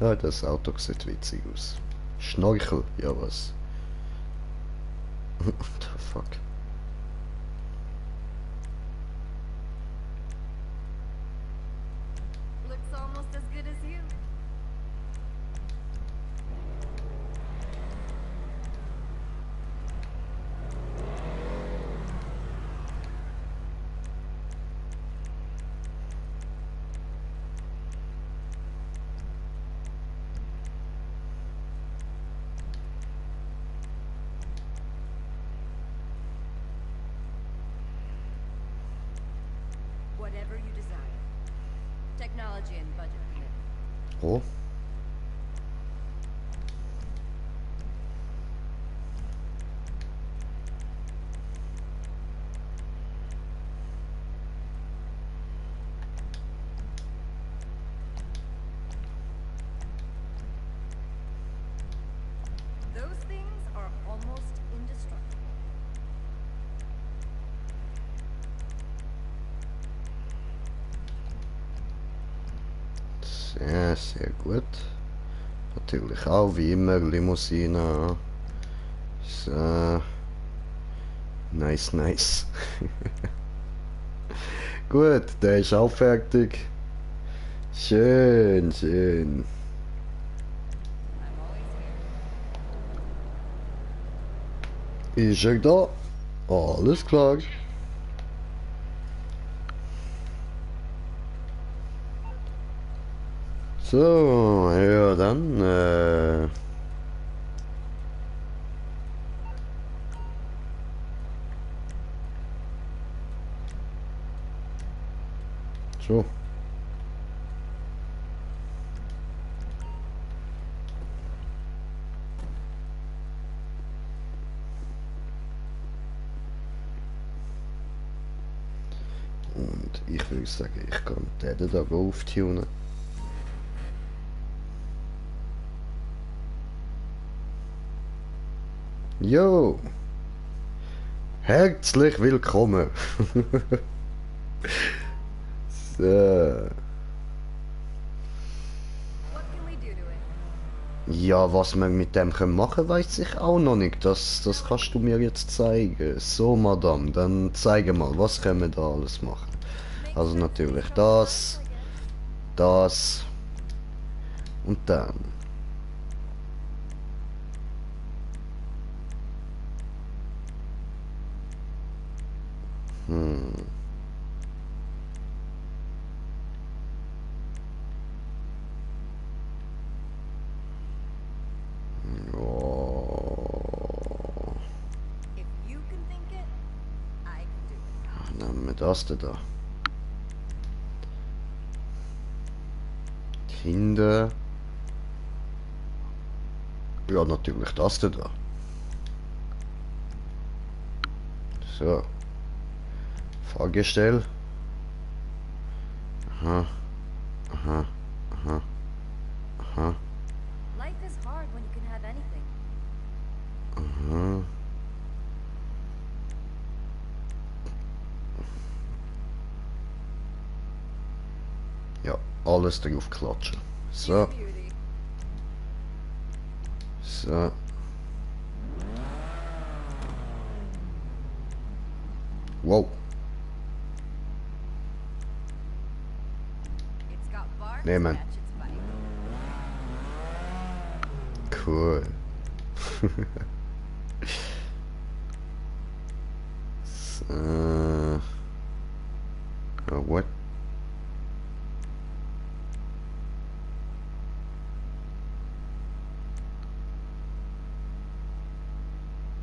Ja, das Auto sieht witzig aus. Schnorchel, ja was? What the fuck? Looks almost as good as you. Whatever you desire. Technology and budget permitting. Oh. Those things are almost indestructible. Sehr, sehr gut. Natürlich auch, wie immer, Limousine. So. Nice, nice. Gut, der ist auch fertig. Schön, schön. I'm always here. Ist er da? Alles klar. So, ja dann, so. Und ich würde sagen, ich kann den da auftunen. Jo! Herzlich willkommen! So. What can we do to it? Ja, was wir mit dem können machen, weiß ich auch noch nicht. Das kannst du mir jetzt zeigen. So, Madame, dann zeige mal, was können wir da alles machen. Make Also sure natürlich things das, I guess. das und dann. Hm. Ja. If you can think it, I can do it. Dann nehmen wir das da. Kinder. Ja, natürlich das da. So. Fahrgestell. Aha. Aha. Aha. Aha. Life is hard when you can have anything. Aha. Ja, alles drauf klatschen. So. Beauty. So. Wow. It's got bars Nee, to man. match its bike. Cool. So. What?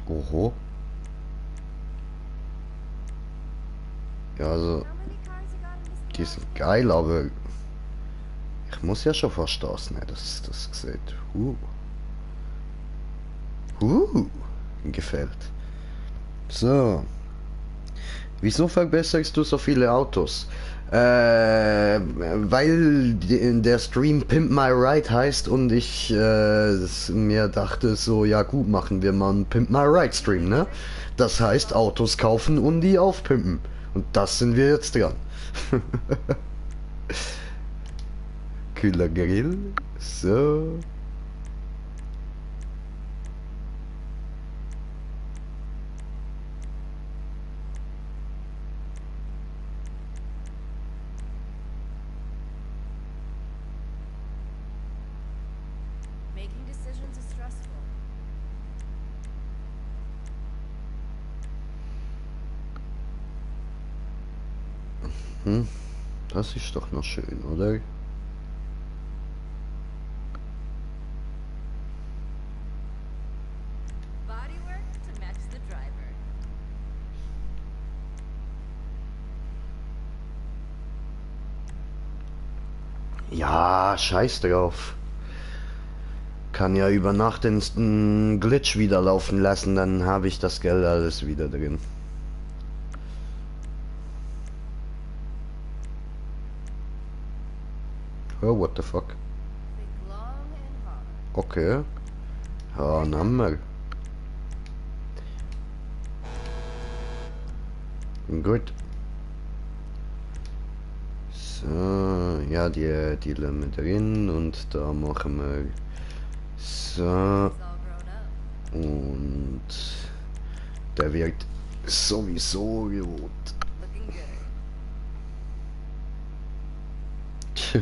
Oho. Ja, also, How many cars you got in this die sind geil, aber ich muss ja schon fast das nehmen, das sieht. Gefällt. So. Wieso verbesserst du so viele Autos? Weil der Stream Pimp My Ride heißt und ich mir dachte so, ja gut, machen wir mal einen Pimp My Ride Stream, ne? Das heißt Autos kaufen und die aufpimpen. Und das sind wir jetzt dran. Kühler Grill. So. Making decisions is stressful. Hm, das ist doch noch schön, oder? Bodywork to match the driver. Ja, scheiß drauf. Kann ja über Nacht den Glitch wieder laufen lassen, dann habe ich das Geld alles wieder drin. Oh, what the fuck? Think long and hard. Okay. Ja, Nummer. Gut. So, ja, die lassen wir drin und da machen wir so It's all grown up. und der wird sowieso rot. Looking good.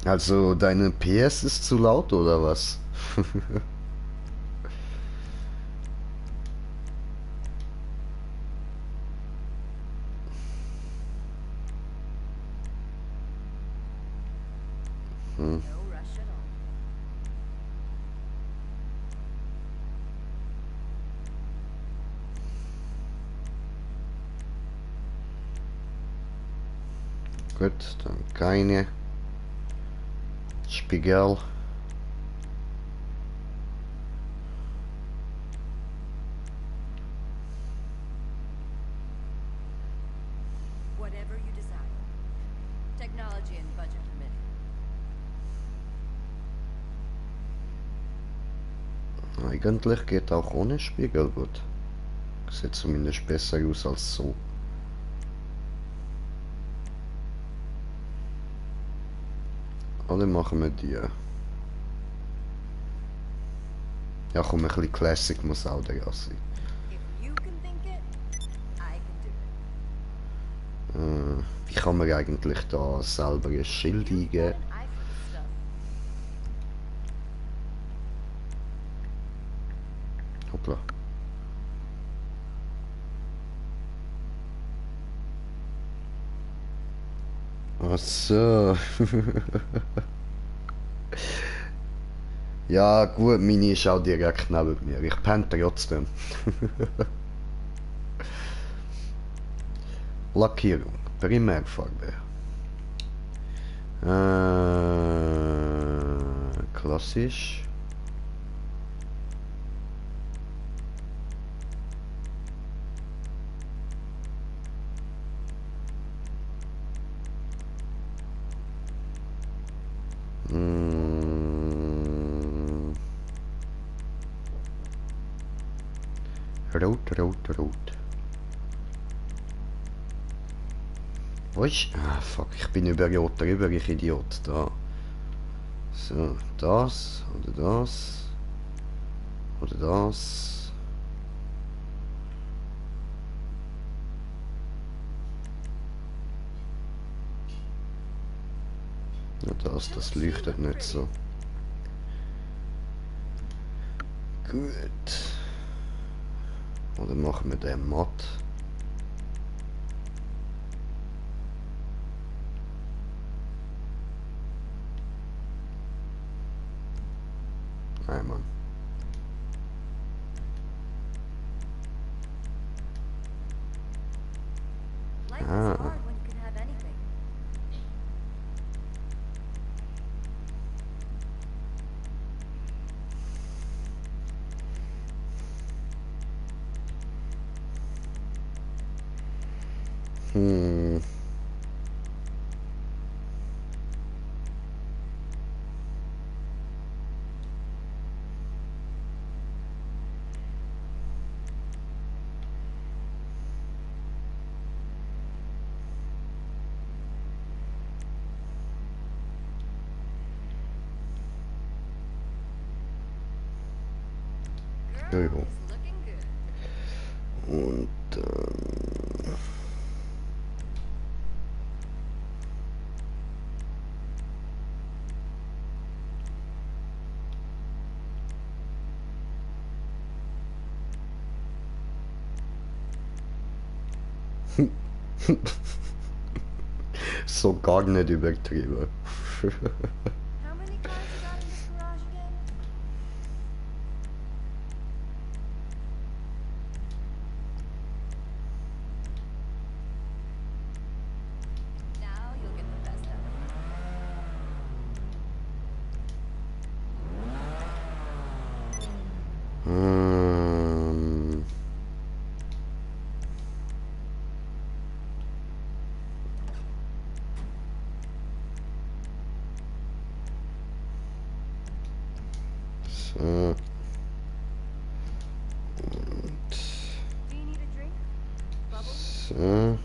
Also, deine PS ist zu laut oder was? Hm, No rush at all. gut, dann keine. Spiegel. Whatever you desire. Technology and budget permitting. Eigentlich geht auch ohne Spiegel gut. Sieht zumindest besser aus als so. Oder machen wir die? Ja komm, ein bisschen Classic muss auch da sein. If you can think it, I can do it. Wie kann man eigentlich da selber ein Schild You've got eingeben? an eye for this stuff. Hoppla. Ach so. Ja gut, meine ist auch direkt neben mir. Ich penne trotzdem. Lackierung. Primärfarbe. Klassisch. Mm. Rot, rot, rot. Wo ist? Ah, fuck, ich bin über Rot drüber, ich Idiot. Da. So, das. Oder das. Oder das. Ja, das leuchtet nicht so. Gut. Oder machen wir den matt. Nein, Mann. Life is Ah. hard when you can have anything. Hm. Girl Jo. is looking good. Und dann... So gar nicht übertrieben. How many cars you got in this garage again? Now you'll get the best out of it. Ähm, so. Und Do you need a drink? Bubbles? so.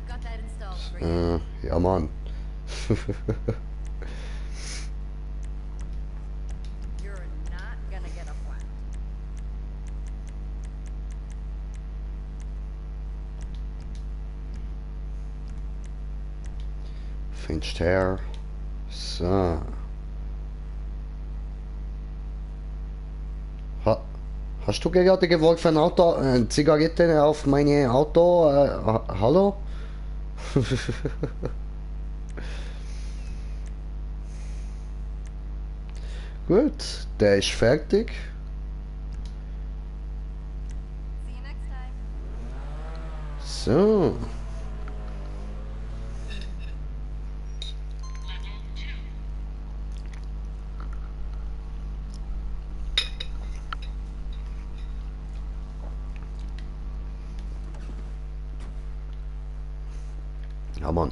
I've got that installed for you. Ja, Mann. You're not gonna get a flat. Findest her. So. Hast du gerade geworfen Auto, Zigaretten auf mein Auto? Hallo? Gut, der ist fertig. See you next time. So. Ja, Mann.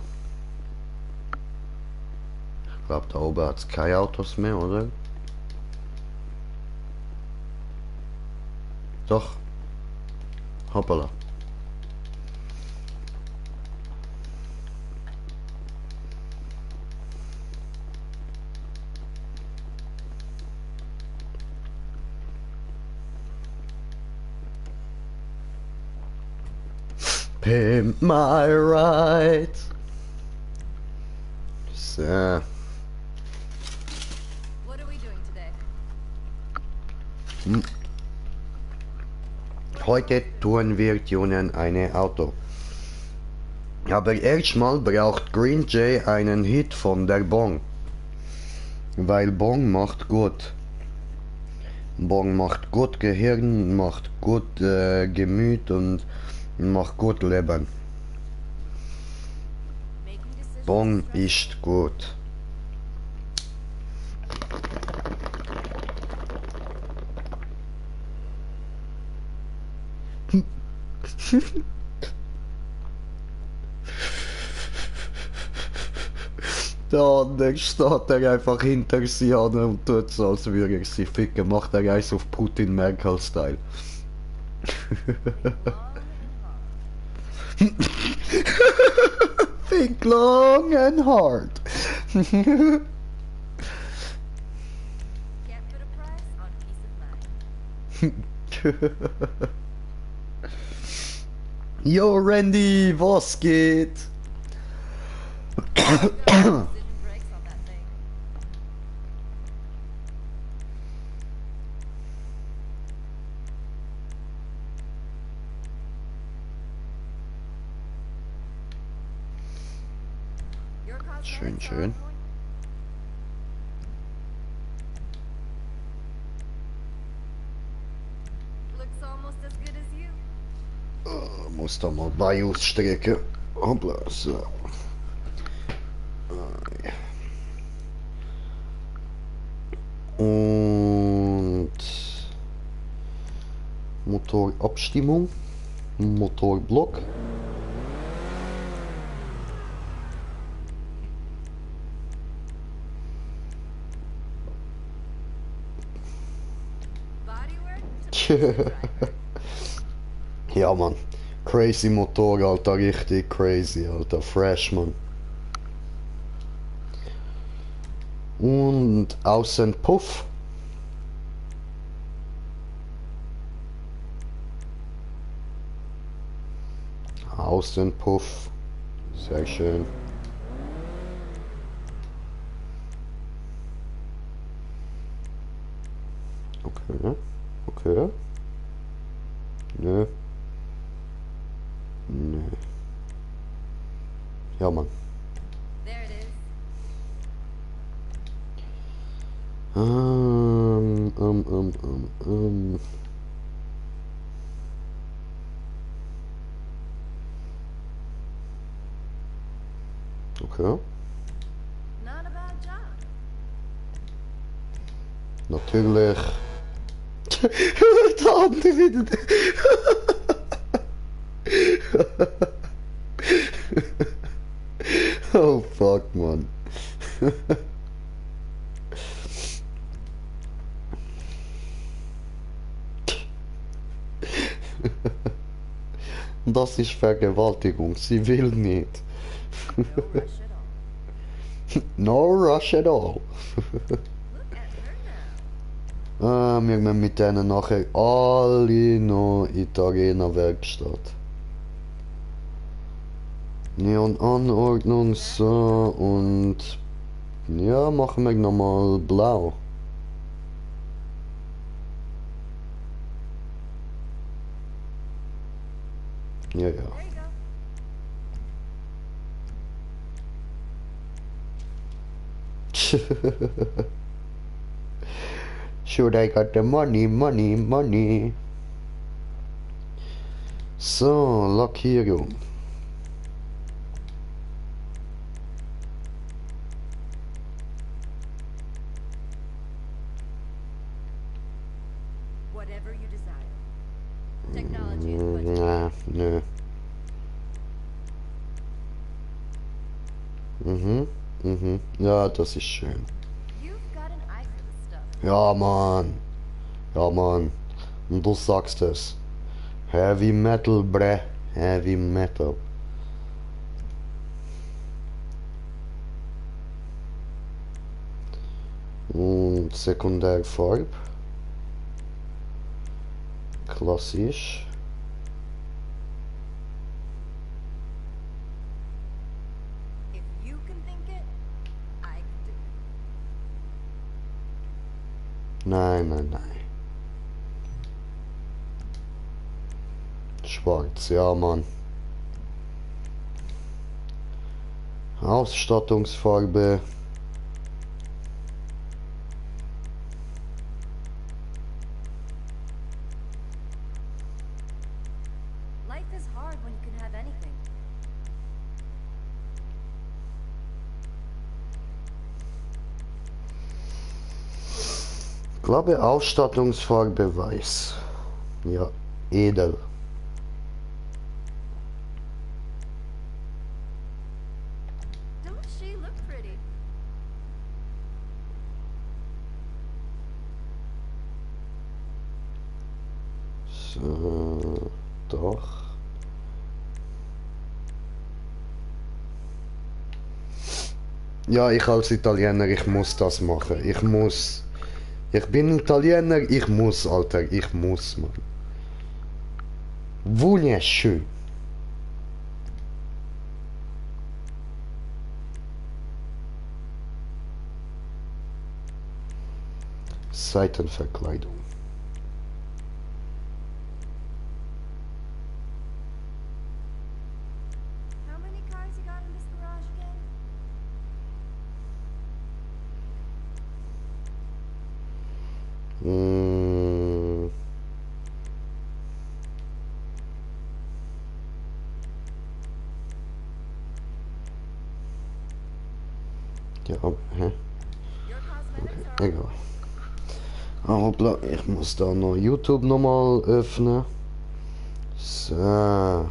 Ich glaube, da oben hat es keine Autos mehr, oder? Doch. Hoppala. Pimp my ride. So. What are we doing today? Heute tun wir tunen ein Auto. Aber erstmal braucht Green Jay einen Hit von der Bong. Weil Bong macht gut. Bong macht gut Gehirn, macht gut Gemüt und macht gut Leben. Making decisions Bong is stressful. ist gut. Der andere steht er einfach hinter sie an und tut so, als würde er sie ficken. Macht er eins auf Putin Merkel-Style. Think long and hard. Can't put a price on peace of mind. Yo Randy, was geht? Precision brakes on that thing. Your Schön, cosmetics are schön. on point. Looks almost as good as you. Muss da mal bei ausstrecken. Hoppla, so. Und Motorabstimmung, Motorblock. Bodywork to driver. Ja, Mann. Crazy Motor, Alter, richtig crazy, Alter. Fresh, Mann. Und Außenpuff. Außenpuff. Sehr schön. Okay. Okay. Nö. Nö. Ja, Mann. There it is. Ähm, ähm, ähm, ähm, ähm. Okay. Not a bad job. Natürlich. Der andere wieder. Oh fuck, man. Das ist Vergewaltigung. Sie will nicht. No rush at all. No rush at all. Look at her now. Wir gehen mit denen nachher alle noch in die Arena-Werkstatt. Neon-Anordnung so und ja, machen wir nochmal blau. Ja, ja. There you go. Should I got the money, money, money. So, Lackierung. Whatever you desire. Technology is what Nö. Ja, das ist schön. you've got an eye for this stuff. Ja, Mann. Ja, Mann. Und du sagst es. Heavy Metal, bre. Heavy Metal. Und Sekundärfarbe. Klassisch. If you can think it, I can do it. Nein. Schwarz, ja, Mann. Ausstattungsfarbe. Life is hard when you can have anything. Ich glaube Ausstattungsfarbe weiß. Ja, edel. Don't she look pretty? So, doch. Ja, ich als Italiener, ich muss das machen. Ich muss. Ich bin Italiener, ich muss, Alter. Ich muss, Mann. Wunderschön. Seitenverkleidung. How many cars you got in this garage again? Mm. Ja, hä? Your cosmetics are Egal. Hoppla, ich muss da noch YouTube nochmal öffnen. So.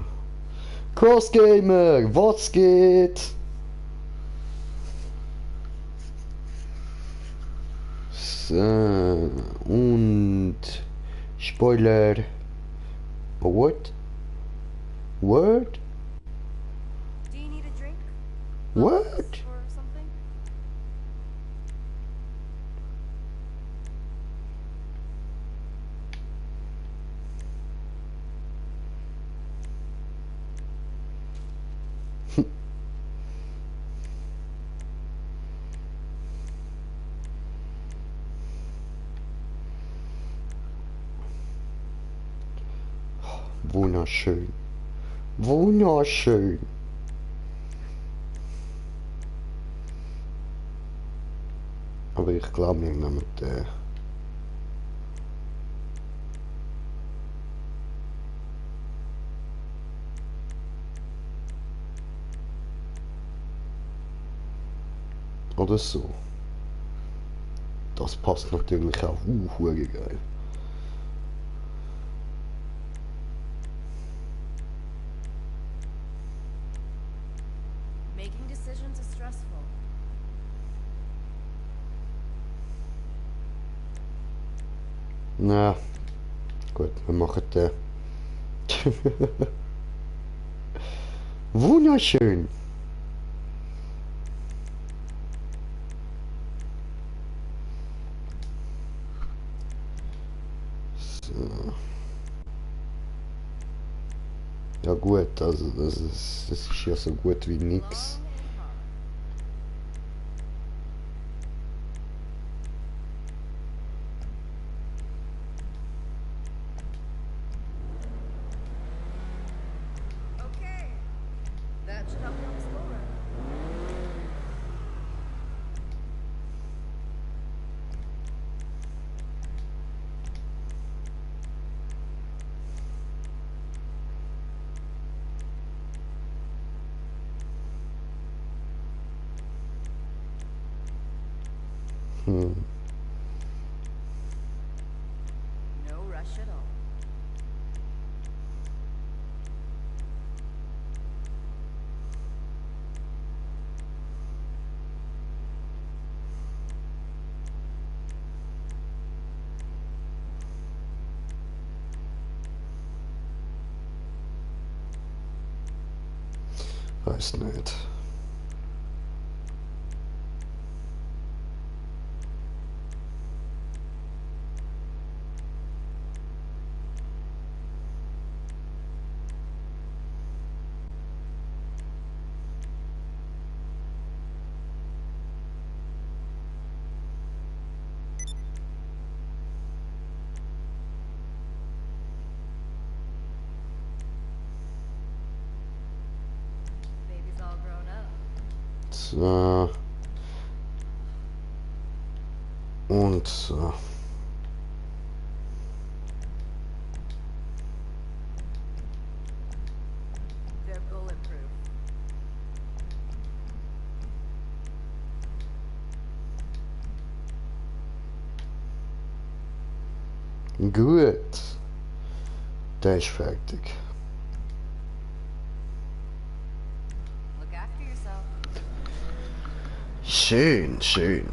Crossgamer, was geht? So. Und Spoiler. What? What? Do you need a drink? What? Or something? Wunderschön. Wunderschön. Aber ich glaube, wir nehmen den. Oder so. Das passt natürlich auch. Hure geil. Making decisions is stressful. Na, gut, wir machen den. Wunderschön. So. Ja gut, also das ist ja so gut wie nix. Long and hard. Okay. That should help you on the school run. Hm. No rush at all. Weiß nicht. Baby's all grown up. So. Und so. They're bulletproof. Gut. Der ist fertig. Look after yourself. Schön, schön.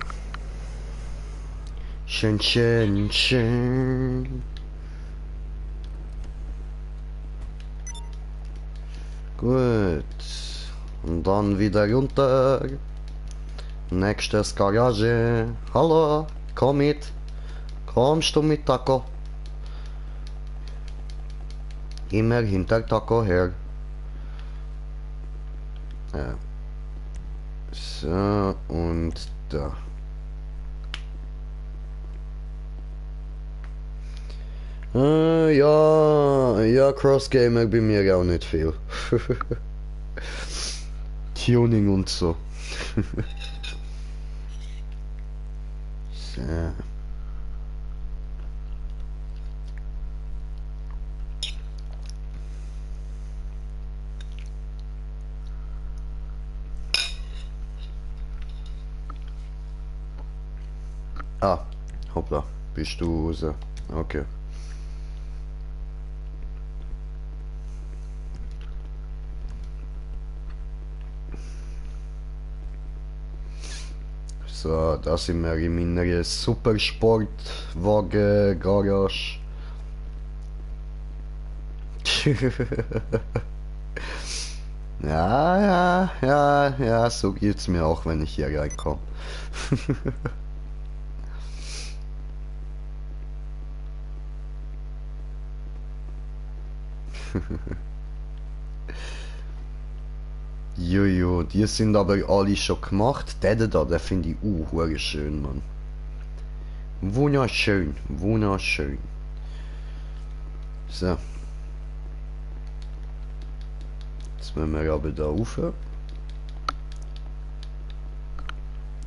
Schön, schön, schön. Gut. Und dann wieder runter. Nächstes Garage. Hallo, komm mit. Kommst du mit, Taco? Immer hinter Taco her. Ja. So, und da. Ja, Cross-Gamer bei mir auch nicht viel. Tuning und so. So. Ah, hoppla, bist du raus? Okay. So, da sind wir in meiner Supersportwagen-Garage. Ja, so geht's mir auch, wenn ich hier reinkomme. Jojo, die sind aber alle schon gemacht. Der da, der finde ich hure schön, Mann. Wunderschön, wunderschön. So. Jetzt müssen wir aber da rauf.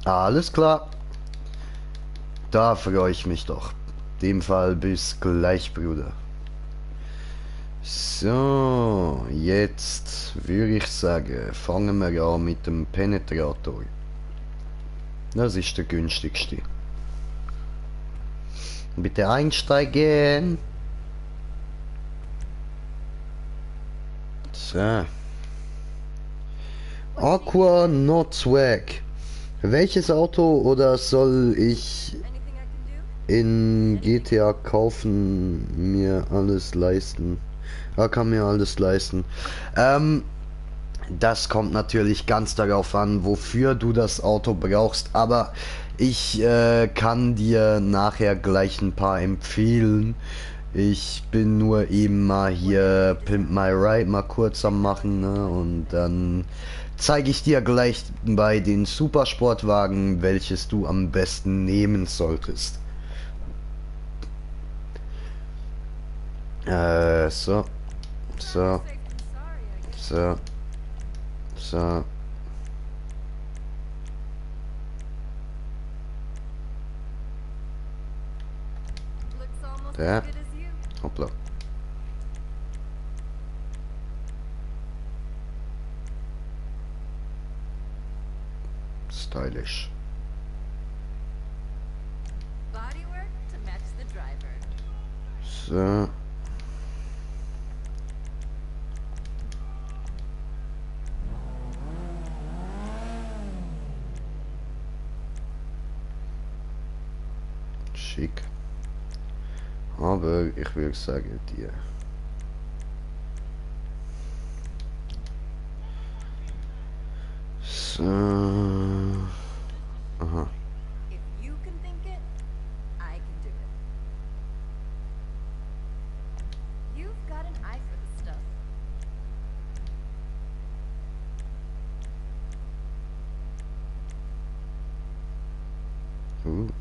Alles klar. Da freue ich mich doch. In dem Fall bis gleich, Bruder. So, jetzt würde ich sagen, fangen wir an mit dem Penetrator. Das ist der günstigste. Bitte einsteigen. So. Aqua Not Swag. Welches Auto oder soll ich Anything I can do? in GTA kaufen, mir alles leisten? Er kann mir alles leisten. Das kommt natürlich ganz darauf an, wofür du das Auto brauchst, aber ich kann dir nachher gleich ein paar empfehlen. Ich bin nur eben mal hier Pimp My Ride mal kurz am machen, ne? Und dann zeige ich dir gleich bei den Supersportwagen, welches du am besten nehmen solltest. So, so, Safe than sorry, I guess. so, so. Looks almost Der. as good as you. Hoppla. Stylish. Bodywork to match the driver. So. Schick. Aber ich will sagen dir. So. Aha. If you can think it, I can do it. You've got an eye for the stuff. Uh.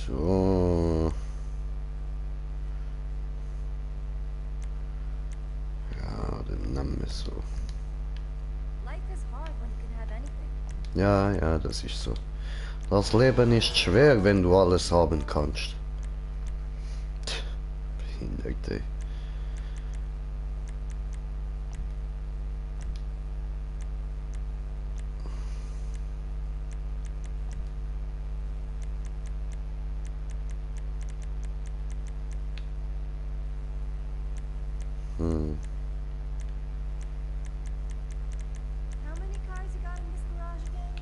So. Ja, der Name ist so. Life is hard when you can have anything. Ja, ja, das ist so. Das Leben ist schwer, wenn du alles haben kannst. Tch, behindert, ey. Hm. How many cars you got in this garage again?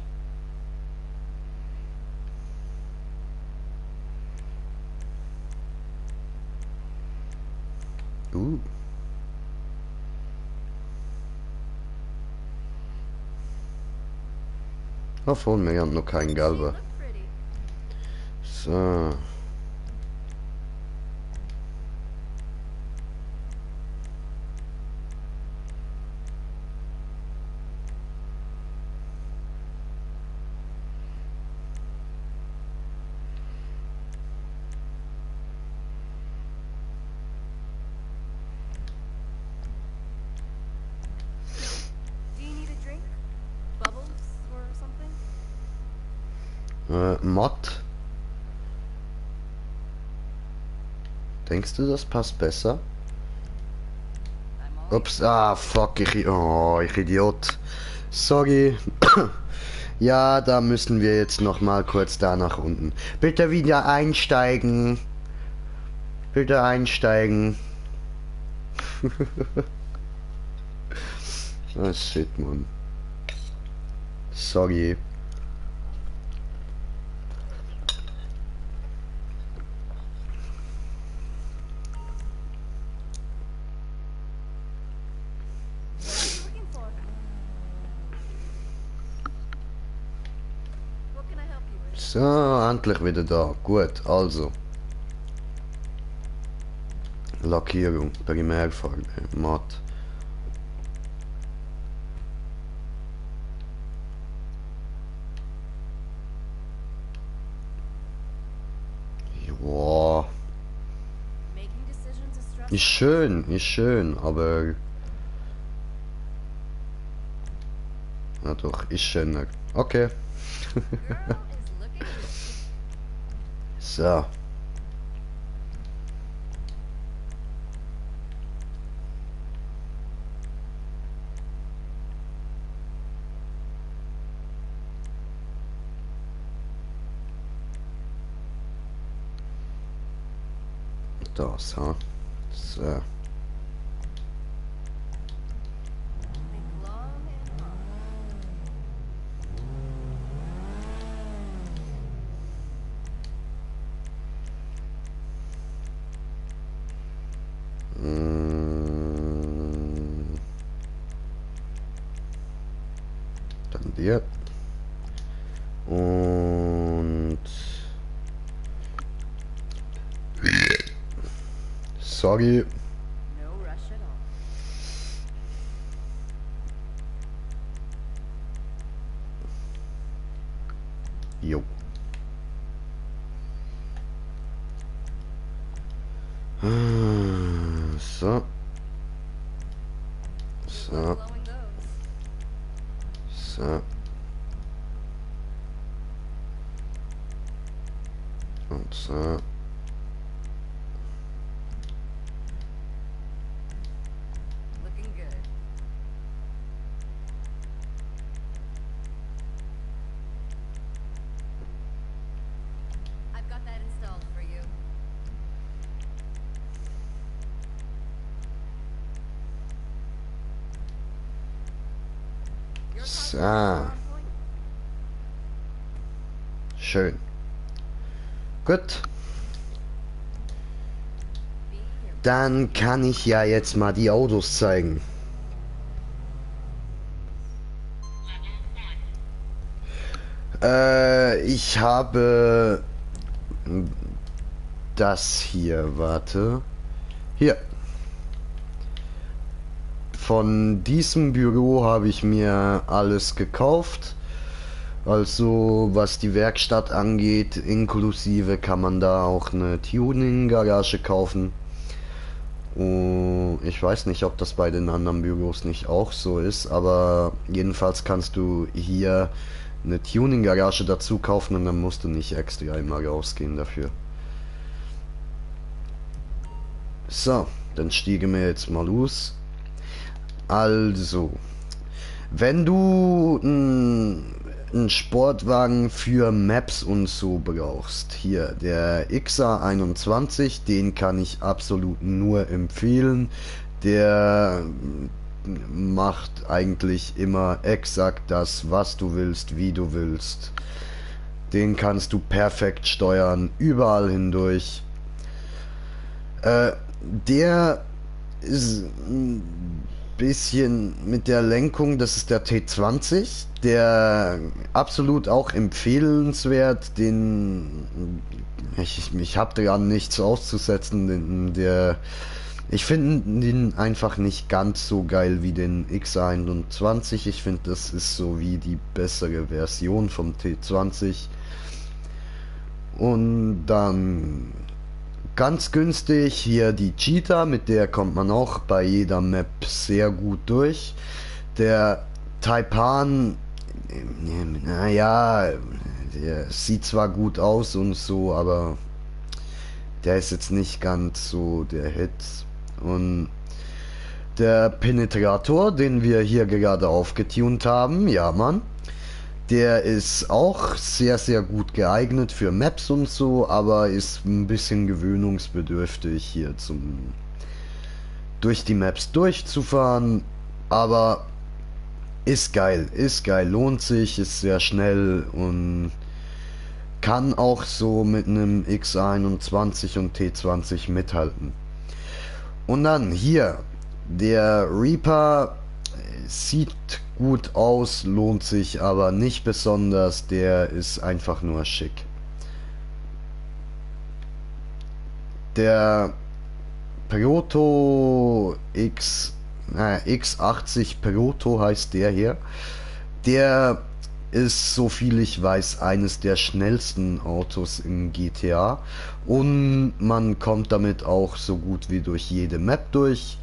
Davon, wir haben noch keinen She gelber. look pretty. So. Do you need a drink? Bubbles or something? Matt. Denkst du, das passt besser? I'm all Ups, ah, fuck, ich Idiot. Sorry. Ja, da müssen wir jetzt noch mal kurz da nach unten. Bitte wieder einsteigen. Bitte einsteigen. Ah, shit, Mann. Sorry. What are you looking for? What can I help you with? So, endlich wieder da. Gut, also. Lackierung, Primärfarbe, matt. Ja, Making decisions is stressful. ist schön, aber... Na doch, ist schöner. Okay. Girl is looking good. So. Das, ha? So. Think long and hard. Mm, Dann der. Und... Sorry. No rush at all. Jo. So. So. Blowing those. So. Und so. Looking good. I've got that installed for you. Your So. car's on point. Schön. Gut. Be your Dann kann ich ja jetzt mal die Autos zeigen. Ich habe das hier, warte. Hier. Von diesem Büro habe ich mir alles gekauft. Also was die Werkstatt angeht, inklusive kann man da auch eine Tuning-Garage kaufen. Und ich weiß nicht, ob das bei den anderen Büros nicht auch so ist, aber jedenfalls kannst du hier eine Tuning-Garage dazu kaufen und dann musst du nicht extra einmal rausgehen dafür. So, dann stiegen wir jetzt mal los. Also, wenn du einen Sportwagen für Maps und so brauchst, hier der XA21, den kann ich absolut nur empfehlen. Der macht eigentlich immer exakt das, was du willst, wie du willst. Den kannst du perfekt steuern, überall hindurch. Der ist ein bisschen mit der Lenkung, das ist der T20, der absolut auch empfehlenswert, ich habe daran nichts auszusetzen, ich finde den einfach nicht ganz so geil wie den X21, ich finde das ist so wie die bessere Version vom T20 und dann ganz günstig hier die Cheetah, mit der kommt man auch bei jeder Map sehr gut durch. Der Taipan, naja, der sieht zwar gut aus und so, aber der ist jetzt nicht ganz so der Hit. Und der Penetrator, den wir hier gerade aufgetunt haben, ja Mann, der ist auch sehr, sehr gut geeignet für Maps und so, aber ist ein bisschen gewöhnungsbedürftig hier durch die Maps durchzufahren. Aber ist geil, lohnt sich, ist sehr schnell und kann auch so mit einem X21 und T20 mithalten. Und dann hier, der Reaper sieht gut aus, lohnt sich aber nicht besonders, der ist einfach nur schick. Der Proto X80 Proto heißt der hier. Der ist, so viel ich weiß, eines der schnellsten Autos in GTA und man kommt damit auch so gut wie durch jede Map durch.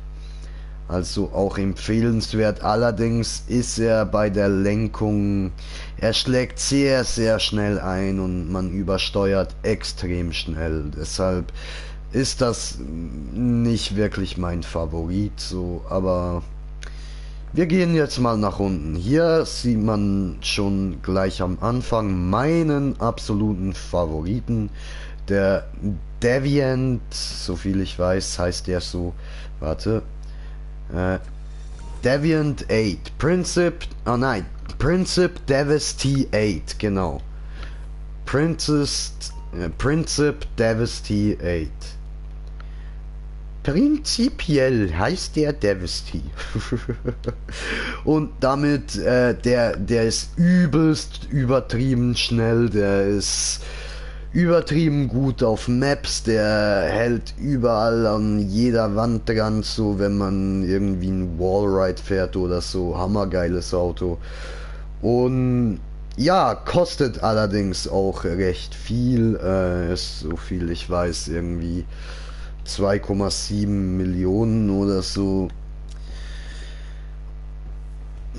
Also auch empfehlenswert. Allerdings ist er bei der Lenkung, er schlägt sehr, sehr schnell ein und man übersteuert extrem schnell. Deshalb ist das nicht wirklich mein Favorit, so, aber wir gehen jetzt mal nach unten. Hier sieht man schon gleich am Anfang meinen absoluten Favoriten, Der Deviant, so viel ich weiß, heißt der so. Warte. Äh, Deviant 8. Princip Devasty 8, genau. Princip Devasty 8. Prinzipiell heißt der Devasty. Und damit, der ist übelst übertrieben schnell, der ist übertrieben gut auf Maps, der hält überall an jeder Wand dran, so wenn man irgendwie ein Wallride fährt oder so, hammergeiles Auto. Und ja, kostet allerdings auch recht viel, ist so viel ich weiß irgendwie 2,7 Millionen oder so.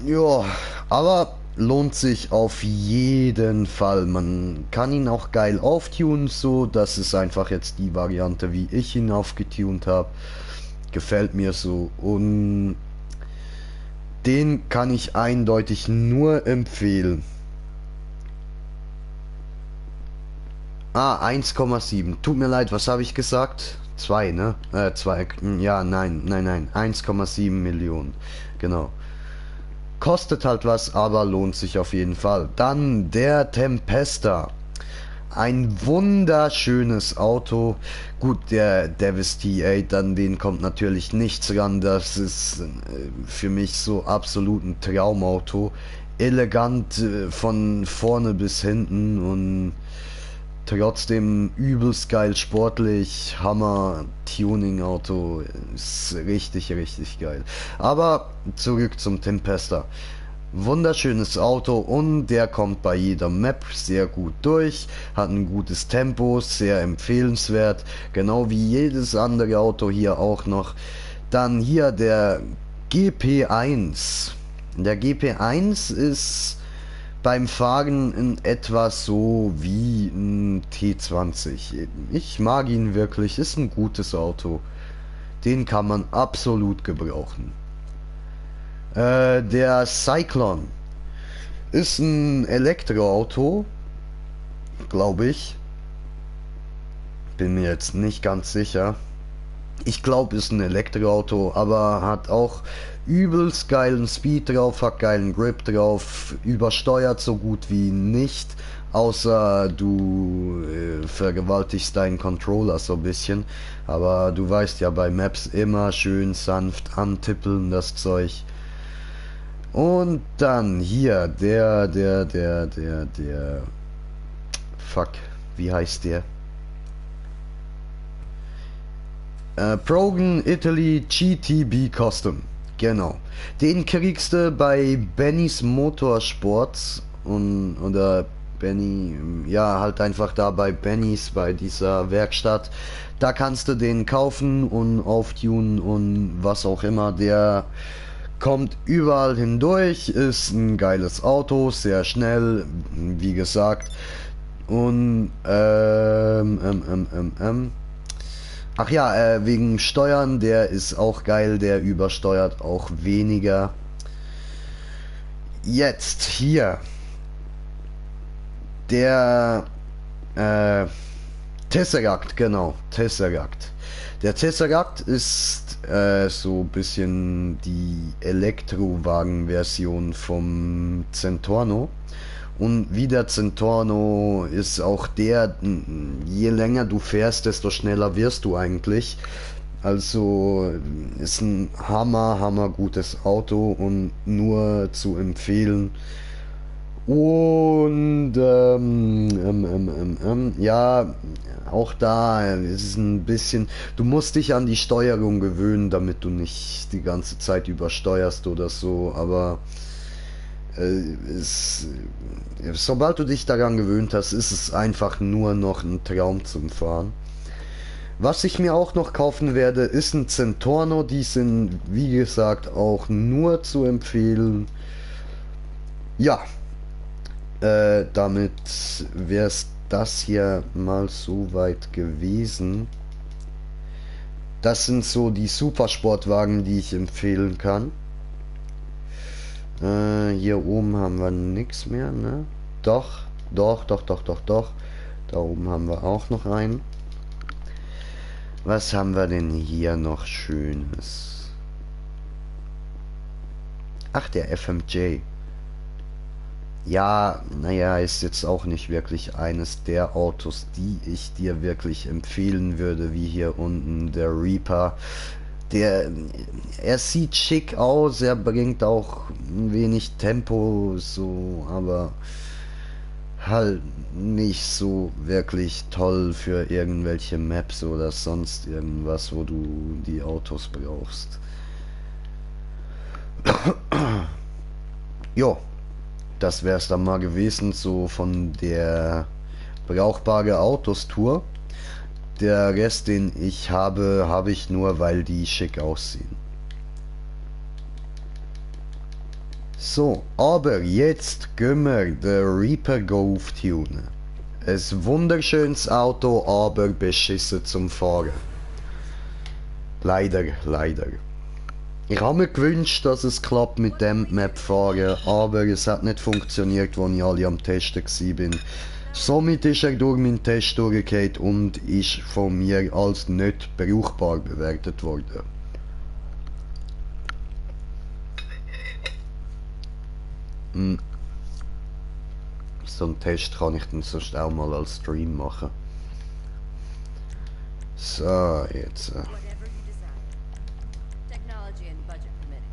Ja, aber lohnt sich auf jeden Fall. Man kann ihn auch geil auftunen, so. Das ist einfach jetzt die Variante, wie ich ihn aufgetunt habe. Gefällt mir so. Und den kann ich eindeutig nur empfehlen. Ah, 1,7. Tut mir leid, was habe ich gesagt? 2, ne? 2. Ja, nein. 1,7 Millionen. Genau. Kostet halt was, aber lohnt sich auf jeden Fall. Dann der Tempesta. Ein wunderschönes Auto. Gut, der Davis T8, an den kommt natürlich nichts ran. Das ist für mich so absolut ein Traumauto. Elegant von vorne bis hinten und trotzdem übelst geil sportlich. Hammer Tuning Auto. Ist richtig, richtig geil. Aber zurück zum Tempesta. Wunderschönes Auto und der kommt bei jeder Map sehr gut durch, hat ein gutes Tempo, sehr empfehlenswert, genau wie jedes andere Auto hier auch noch. Dann hier der GP1. Der GP1 ist beim Fahren in etwa so wie ein T20. Ich mag ihn wirklich, ist ein gutes Auto. Den kann man absolut gebrauchen. Der Cyclone ist ein Elektroauto, glaube ich. Bin mir jetzt nicht ganz sicher. Ich glaube, ist ein Elektroauto, aber hat auch übelst geilen Speed drauf, hat geilen Grip drauf, übersteuert so gut wie nicht, außer du vergewaltigst deinen Controller so ein bisschen. Aber du weißt ja, bei Maps immer schön sanft antippeln das Zeug. Und dann hier, fuck, wie heißt der? Progen Italy GTB Custom, genau. Den kriegst du bei Bennys Motorsports oder Benny, ja, halt einfach da bei Bennys, bei dieser Werkstatt. Da kannst du den kaufen und auftunen und was auch immer. Der kommt überall hindurch, ist ein geiles Auto, sehr schnell, wie gesagt. Und ach ja, wegen Steuern, der ist auch geil, der übersteuert auch weniger. Jetzt hier der Tesseract, genau, Tesseract. Der Tesseract ist so ein bisschen die Elektrowagen-Version vom Zentorno. Und wie der Zentorno ist auch der, je länger du fährst, desto schneller wirst du eigentlich. Also ist ein hammer gutes Auto und nur zu empfehlen. Und ja, auch da ist es ein bisschen, du musst dich an die Steuerung gewöhnen, damit du nicht die ganze Zeit übersteuerst oder so, aber sobald du dich daran gewöhnt hast, ist es einfach nur noch ein Traum zum Fahren. Was ich mir auch noch kaufen werde, ist ein Zentorno. Die sind, wie gesagt, auch nur zu empfehlen. Ja, damit wäre es das hier mal so weit gewesen. Das sind so die Supersportwagen, die ich empfehlen kann. Hier oben haben wir nichts mehr, ne? Doch. Da Da oben haben wir auch noch einen. Was haben wir denn hier noch Schönes? Ach, der FMJ. Ja, naja, ist jetzt auch nicht wirklich eines der Autos, die ich dir wirklich empfehlen würde, wie hier unten der Reaper. Er sieht schick aus, er bringt auch ein wenig Tempo, so, aber halt nicht so wirklich toll für irgendwelche Maps oder sonst irgendwas, wo du die Autos brauchst. Jo, das wär's dann mal gewesen, so von der brauchbare Autos Tour. Der Rest, den ich habe, habe ich nur, weil die schick aussehen. So, aber jetzt gehen wir den Reaper auftunen. Ein wunderschönes Auto, aber beschissen zum Fahren. Leider, leider. Ich habe mir gewünscht, dass es klappt mit dem Map fahren, aber es hat nicht funktioniert, als ich alle am Testen war. Somit ist er durch meinen Test durchgefallen und ist von mir als nicht brauchbar bewertet worden. So einen Test kann ich dann sonst auch mal als Stream machen. So, jetzt. Whatever you desire. Technology and budget permitting.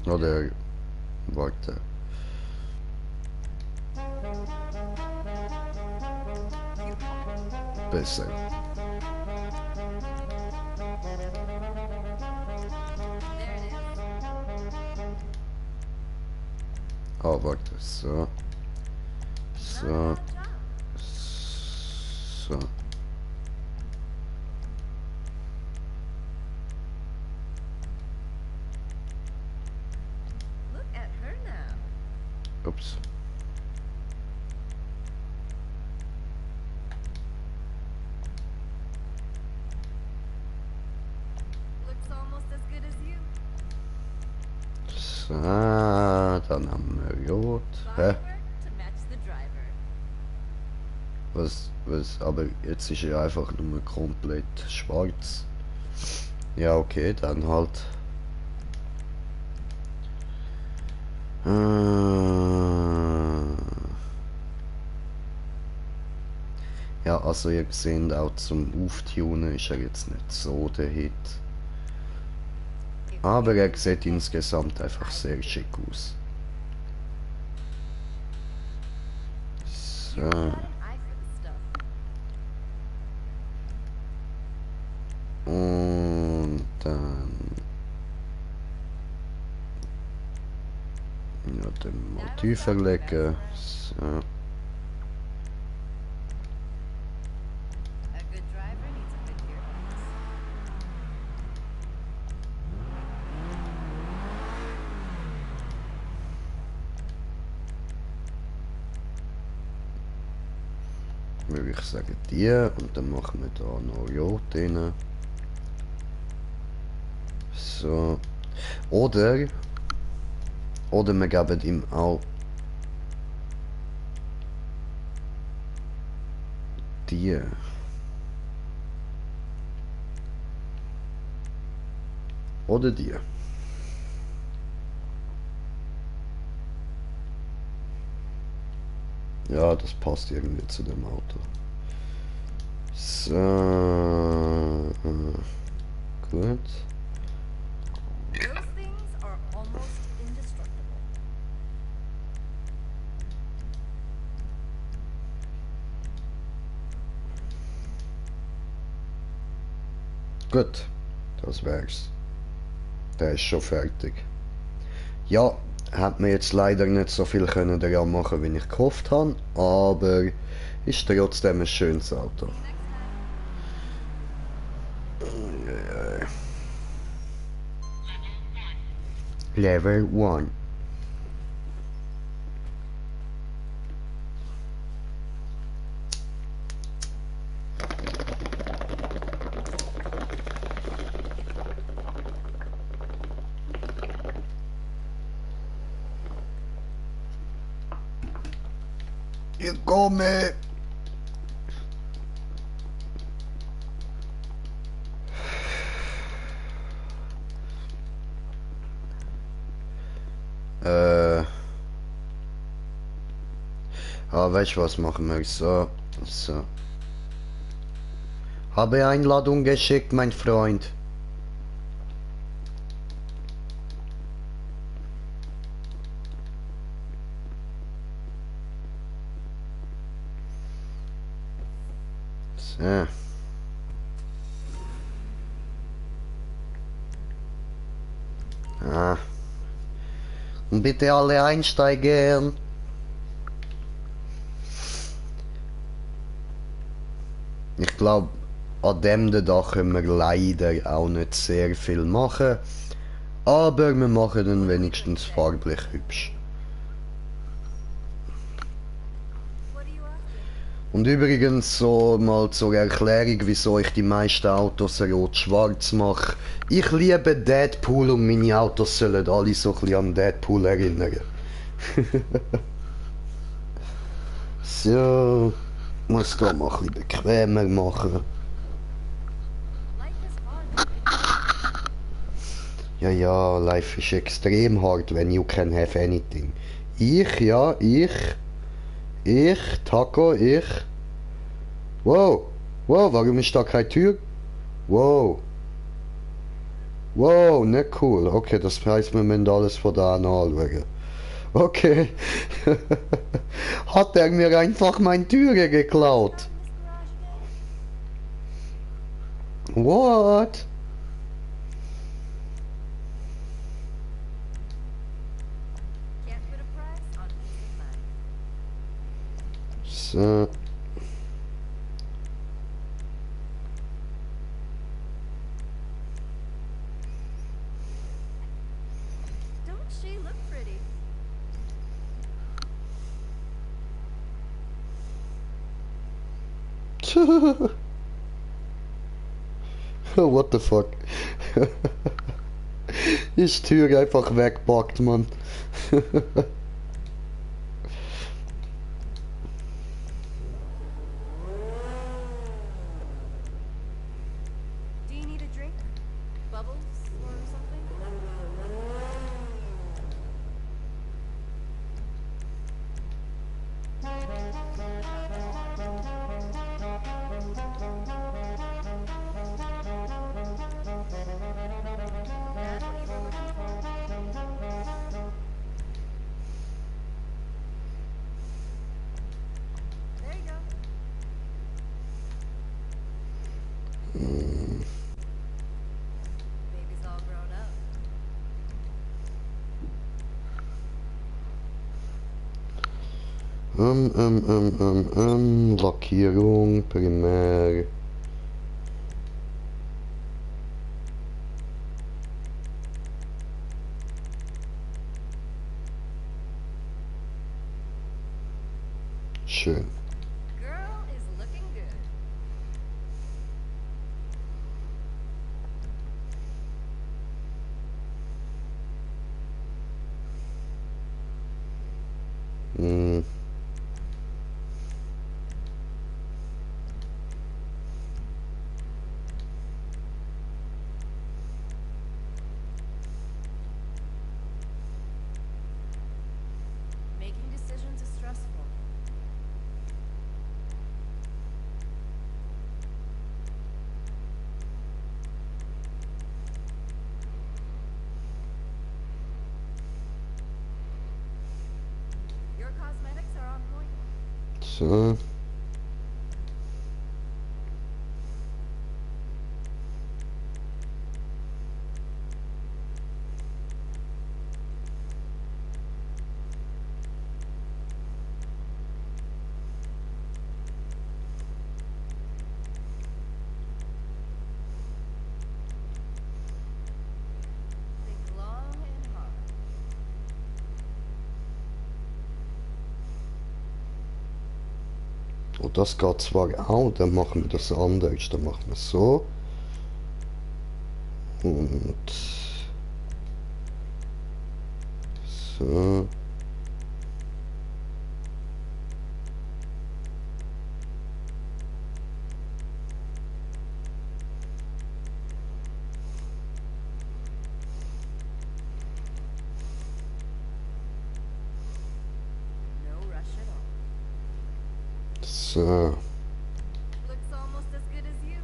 Oder. Warte. Besser. There it is. Ah, warte. So. So. Not a So. Look at her now. Ups. Looks almost as good as you. So, dann haben wir Rot. Hä? Bodywork to match the driver. Was, aber jetzt ist er einfach nur komplett schwarz. Ja, okay, dann halt. Ja, also ihr seht, auch zum Auftunen ist er jetzt nicht so der Hit. Aber er sieht insgesamt einfach sehr schick aus. So. Got an eye for the stuff. Und dann ja, den mal tiefer legen. So. A good driver needs a good gearbox. Würde ich sagen die und dann machen wir da noch Rot rein. So. Oder wir geben ihm auch die. Oder die. Ja, das passt irgendwie zu dem Auto. So. Gut. Those things are almost indestructible. Gut. Das wär's. Der ist schon fertig. Ja, hat mir jetzt leider nicht so viel können daran machen, wie ich gehofft habe, aber ist trotzdem ein schönes Auto. Level 1. ich komme. Weißt du was, machen wir so. So. Habe Einladung geschickt, mein Freund. So. Ah. Und bitte alle einsteigen. Ich glaube, an dem da können wir leider auch nicht sehr viel machen. Aber wir machen dann wenigstens farblich hübsch. What are you after? Und übrigens so mal zur Erklärung, wieso ich die meisten Autos rot-schwarz mache. Ich liebe Deadpool und meine Autos sollen alle so ein bisschen an Deadpool erinnern. So, muss da mal ein bisschen bequemer machen. Life is hard. Ja, ja, life ist extrem hard when you can have anything. Ich, Taco, ich. Wow, wow, warum ist da keine Tür? Wow. Wow, nicht cool. Okay, das heißt, wir müssen alles von da an anschauen. Okay. Hat er mir einfach meine Türe geklaut? This garage again? What? Can't put a price on peace of mind. So. Don't she look pretty? What the fuck? Ist die Tür einfach weggepackt, Mann. Do you need a drink? Bubbles or something? That's what you were looking for? There you go. Baby's all grown up. Lackierung, primär. Schön. Girl is looking good. Hm. Making decisions is stressful. Your cosmetics are on point. So. Think long and hard. Und das geht zwar auch, dann machen wir das anders. Dann machen wir so. Und so. So. Looks almost as good as you.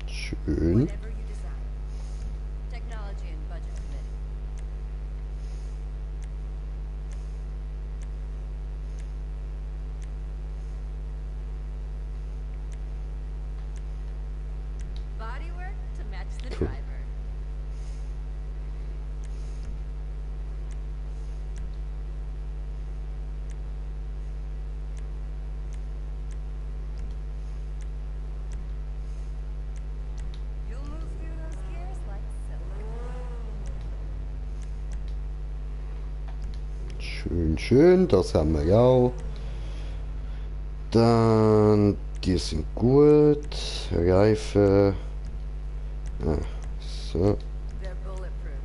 Schön. Whatever you desire. Technology and budget committee. Bodywork to match the Cool. driver. You'll move through those gears like silk. Schön, schön. Das haben wir ja auch. Dann, die sind gut. Reifen. Ah, so. They're bulletproof.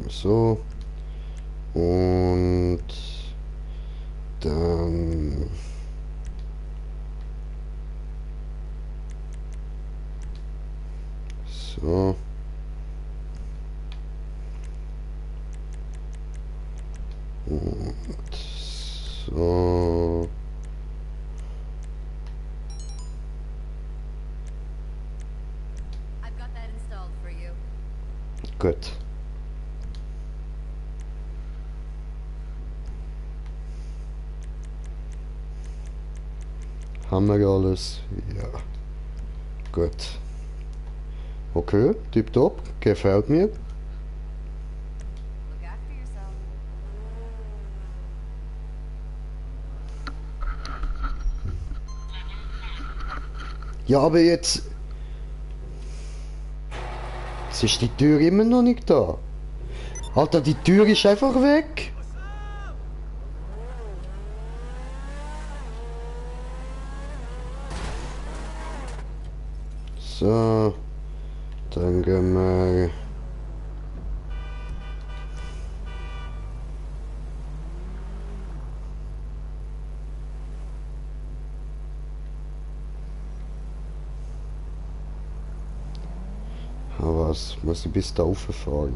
So. Und dann so. Und so. I've got that installed for you. Gut. Haben wir alles? Ja. Gut. Okay, tipptopp. Gefällt mir. Look after yourself. Ja, aber jetzt. Jetzt ist die Tür immer noch nicht da. Alter, die Tür ist einfach weg. So. Dann gehen wir. Aber was muss ich bis da rauffahren?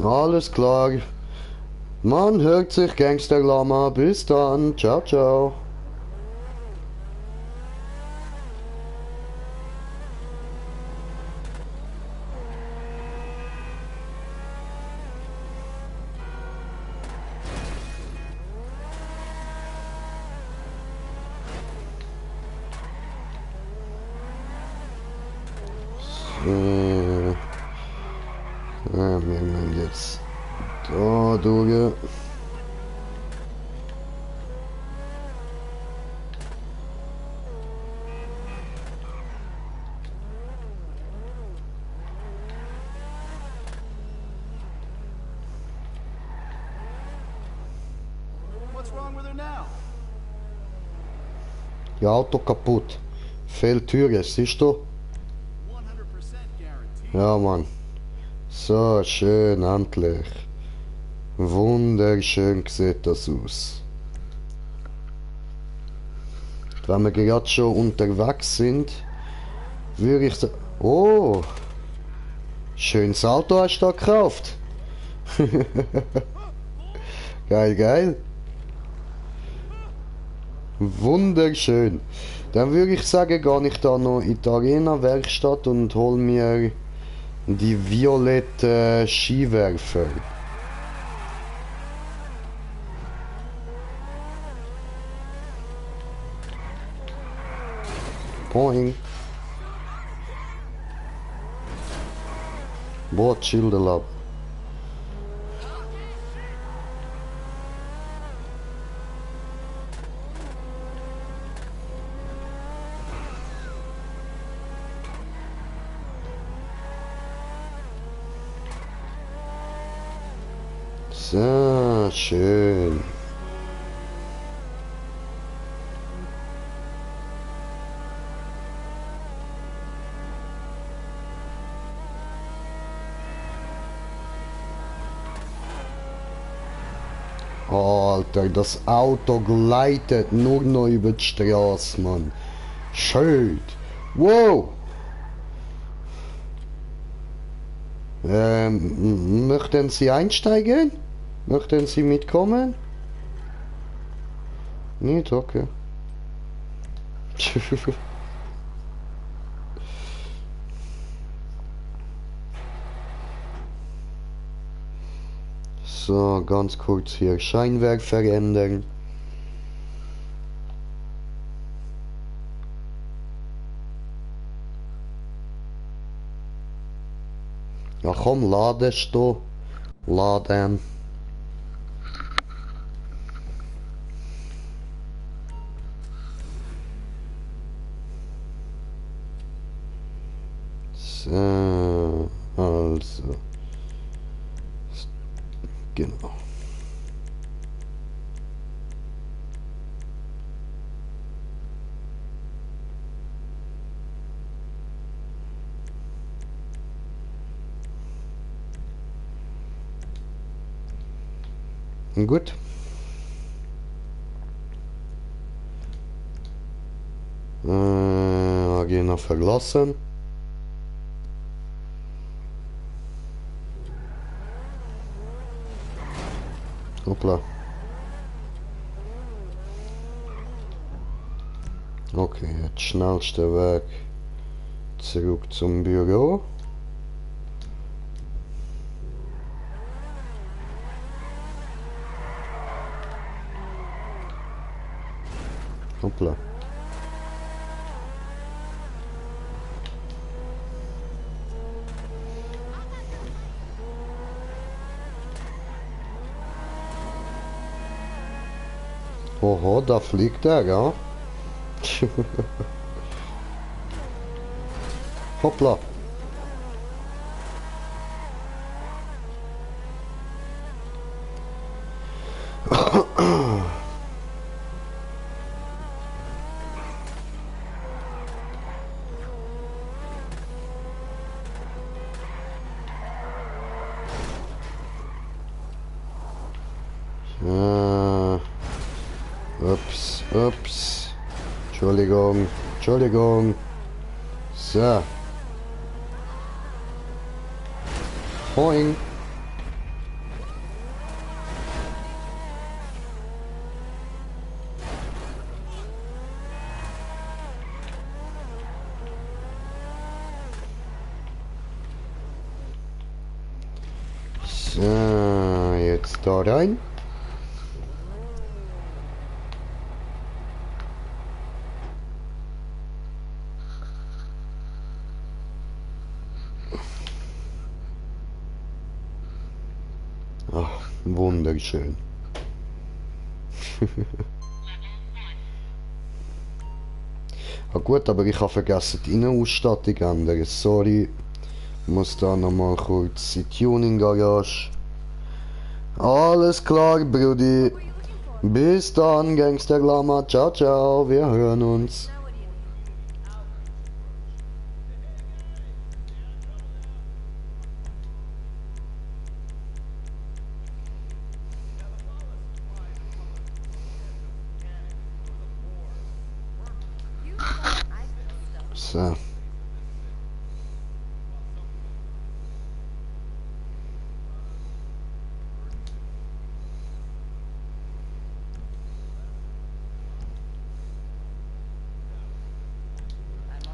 Alles klar. Man hört sich, Gangster Lama. Bis dann. Ciao, ciao. Ja, wir müssen jetzt da durch. What's wrong with her now? Ja, Auto kaputt. Fehltüre, siehst du? 100% guaranteed. Ja, Mann. So, schön, endlich. Wunderschön sieht das aus. Wenn wir gerade schon unterwegs sind, würde ich sagen... Oh! Schönes Auto hast du da gekauft. Geil, geil. Wunderschön. Dann würde ich sagen, gehe ich da noch in die Arena-Werkstatt und hol mir die violette Skiwerfer. Boing. Boah, Schilderlapp. So, schön. Alter, das Auto gleitet nur noch über die Straße, Mann. Schön. Wow. Möchten Sie einsteigen? Möchten Sie mitkommen? Nicht? Okay. So, ganz kurz hier Scheinwerk verändern. Ja komm, ladest du. Laden. So, also. Genau. Gut. Agenda verlassen. Hoppla. Okay, jetzt schnellster Weg zurück zum Büro. Hoppla. Oho, da fliegt er, ja. Hoppla. Ups, ups. Entschuldigung, Entschuldigung. So. Boing. So, jetzt da rein. Ach, wunderschön. Ah gut, aber ich habe vergessen die Innenausstattung ändern. Sorry. Muss da nochmal kurz die Tuning Garage. Alles klar, Brudi. What were you looking for? Bis dann, Gangster Glamour. Ciao, ciao. Wir hören uns. Now what do you need? You thought I could stuff. So.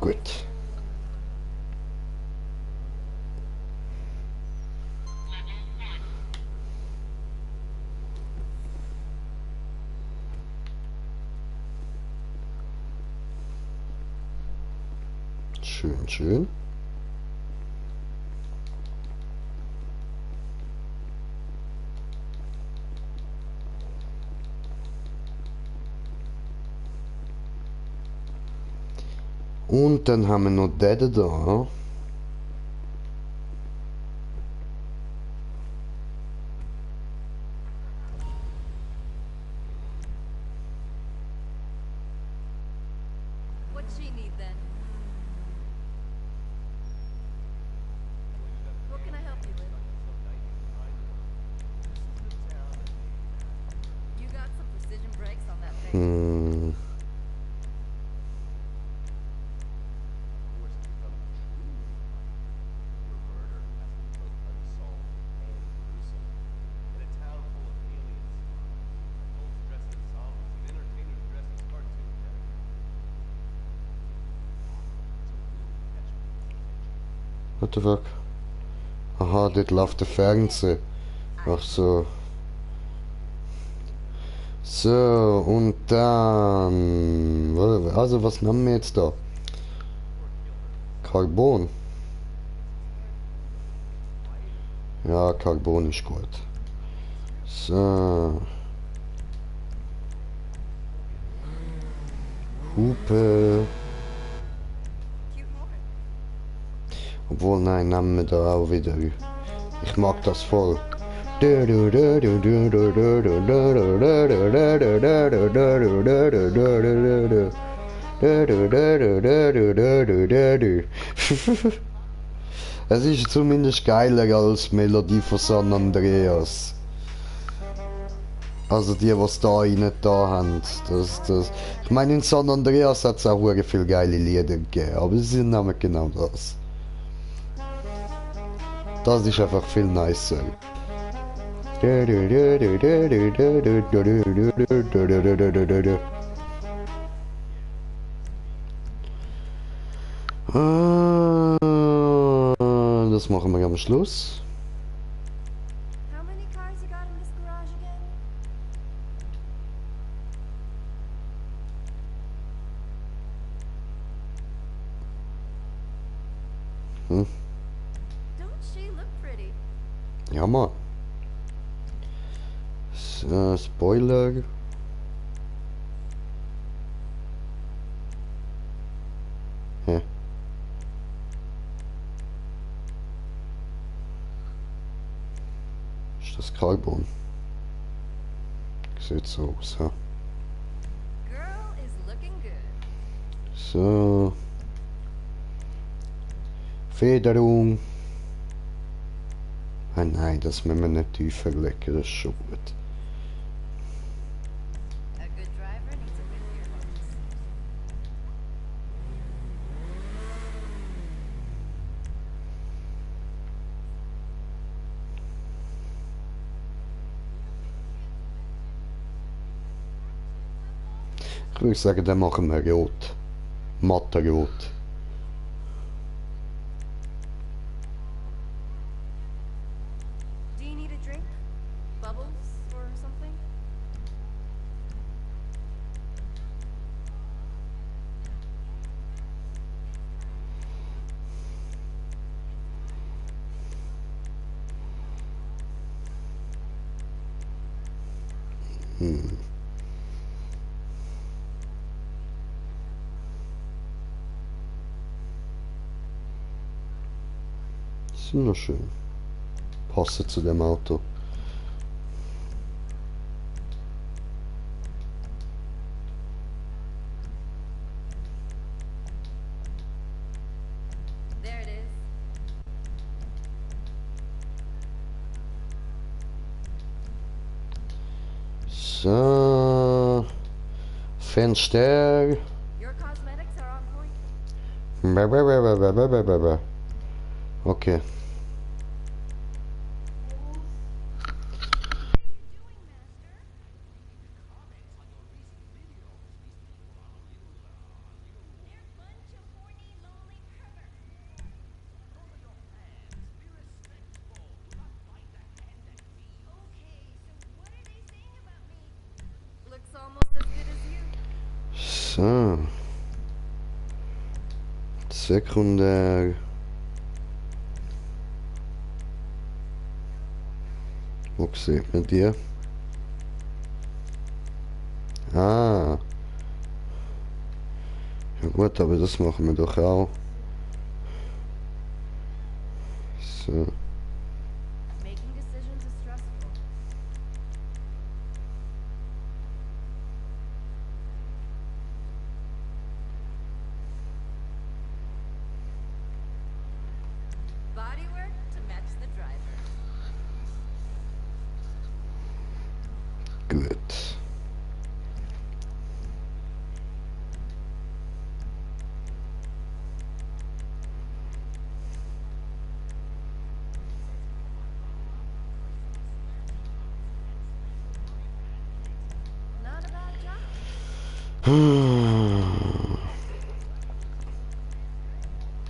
Gut. Schön, schön. Und dann haben wir noch den da. she need then? What can I help you with? You got some precision brakes on that thing. Hm. What the fuck? Aha, dort läuft der Fernseher. Ach so. So, und dann... Also, was nehmen wir jetzt da? Carbon. Ja, Carbon ist gut. So. Hupe. Cute moment. Obwohl, nein, nehmen wir da auch wieder. Ich mag das voll. Es ist zumindest geiler als die Melodie von San Andreas. Also die, was da rein da haben. Ich meine, in San Andreas hat es auch sehr viele geile Lieder gegeben, aber sie sind nämlich genau das. Das ist einfach viel nicer. Das machen wir am Schluss. How many cars you got in this garage again? Hm. Don't she look pretty? Ja, Mann. Spoiler. Hä? Ist das Carbon? Sieht so aus, ja. Girl is looking good. So. Federung. Ah nein, das müssen wir nicht tiefer legen, das ist schon gut. A good driver needs a good gearbox. Ich würde sagen, dann machen wir rot. Matte rot. Do you need a drink? Bubbles or something? Hm. Das ist noch schön. Passen zu dem Auto. There it is. So. Fenster. Your cosmetics are on point. Okay. Looks almost as good as you. So. Sekundär. Wo sieht man die? Ah. Ja gut, aber das machen wir doch auch. So. Making decisions is stressful. gut. Not a bad job.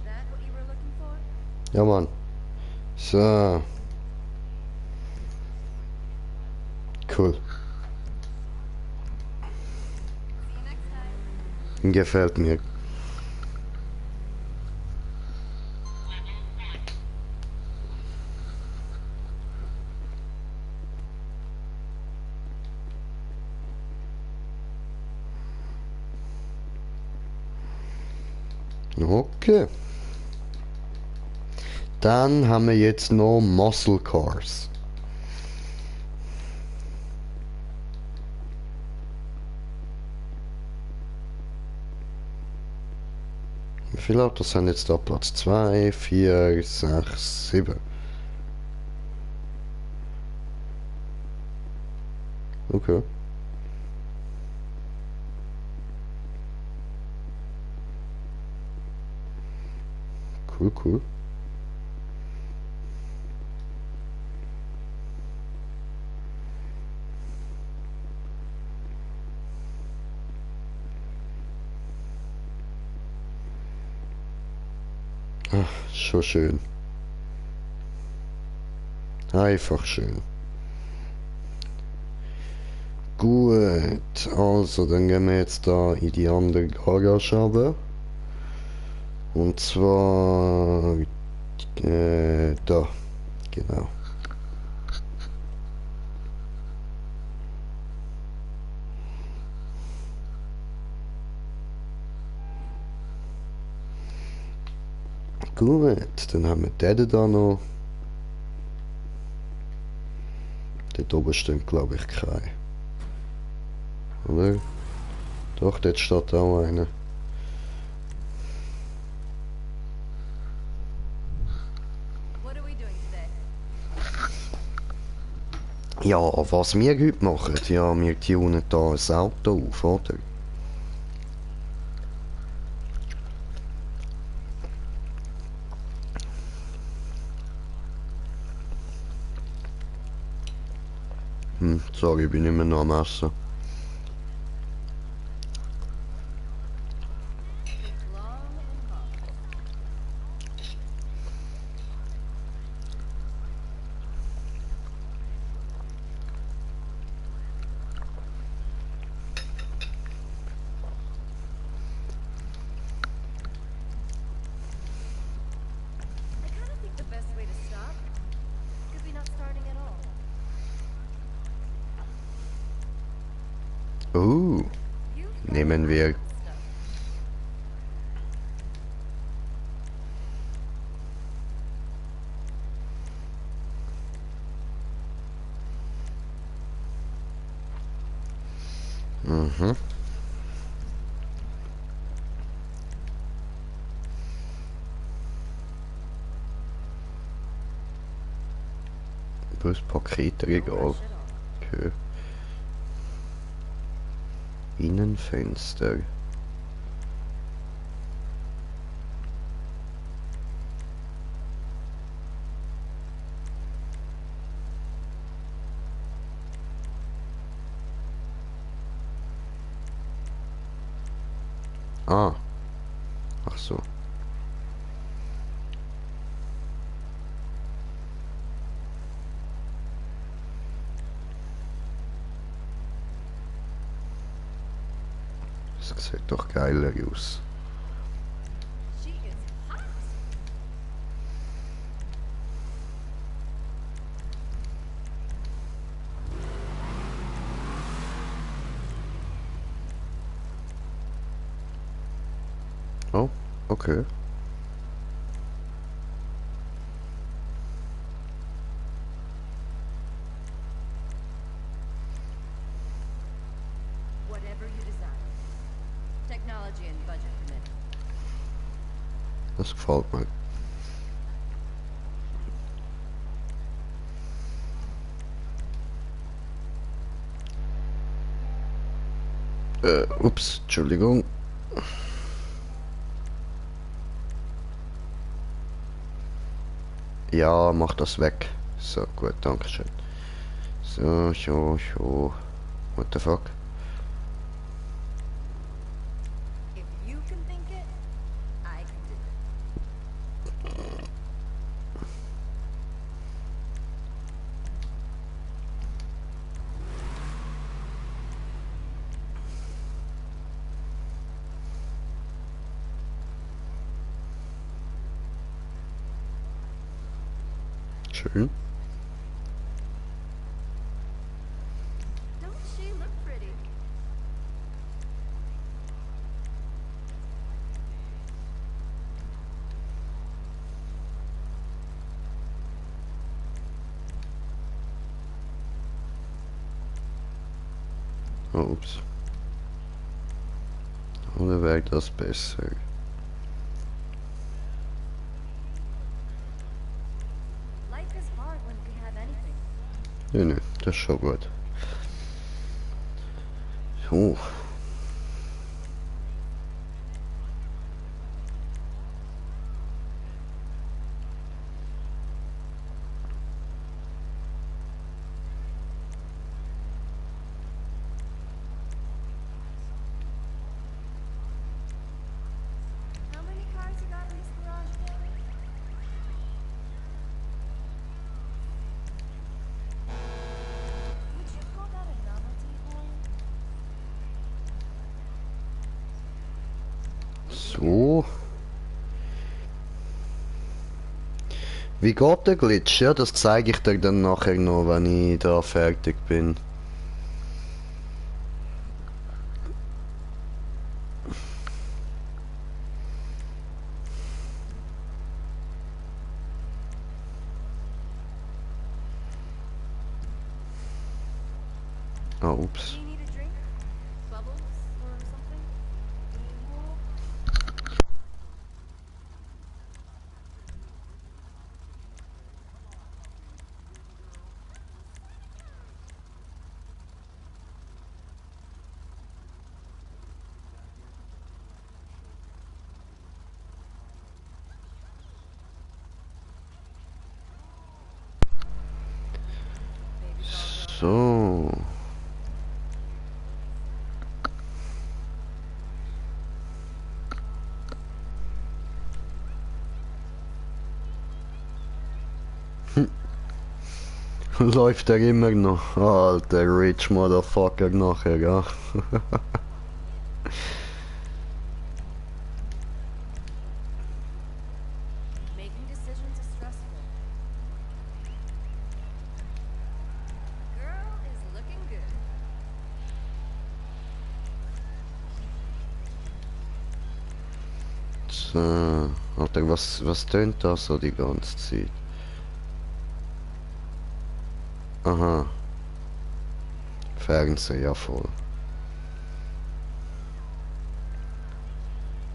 That what you were looking for? Ja, Mann. So. Cool. See you next time. Gefällt mir. Okay. Dann haben wir jetzt noch Muscle Cars. Wie viele Autos haben jetzt da Platz? 2, 4, 6, 7. Okay. Cool, cool. Ach, schon schön. Einfach schön. Gut, also dann gehen wir jetzt da in die andere Garage runter. Und zwar da, genau. Gut, dann haben wir den da noch. Dort oben steht glaube ich kein. Oder? Doch, dort steht auch einer. What are we doing today? Ja, was wir heute machen, ja, wir tunen da ein Auto auf, oder? Sorry, ich bin nicht mehr noch am Essen. It's long and hard. I kind of think the best way to stop could be not starting at all. You've got Nehmen wir. stuff. Mhm. Plus Paketregal. Rush it all. Okay. Innenfenster. Ah. Ach so. Das sieht doch geiler aus. She is hot. Oh, okay. Whatever you desire. Technology and budget permitting. Das gefällt mir. Ups, Entschuldigung. Ja, mach das weg. So, gut, danke schön. So, so. What the fuck? If you can think it, I can do it. Schön. Don't she look pretty? Oh, ups. Oder wäre das besser? Life is hard when you can have anything. Nö, das ist schon gut. So. How many cars you got in this garage, Billy? Would you call that a novelty home? So. Wie geht der Glitch? Ja, das zeige ich dir dann nachher noch, wenn ich da fertig bin. Ah, ups. Do you need a drink? Bubbles or something? So. Läuft er immer noch. Alter, Rich Motherfucker nachher, ja. Making decisions is stressful. Girl is looking good. So. Alter, was tönt da so die ganze Zeit? Aha. Fernseher, ja voll.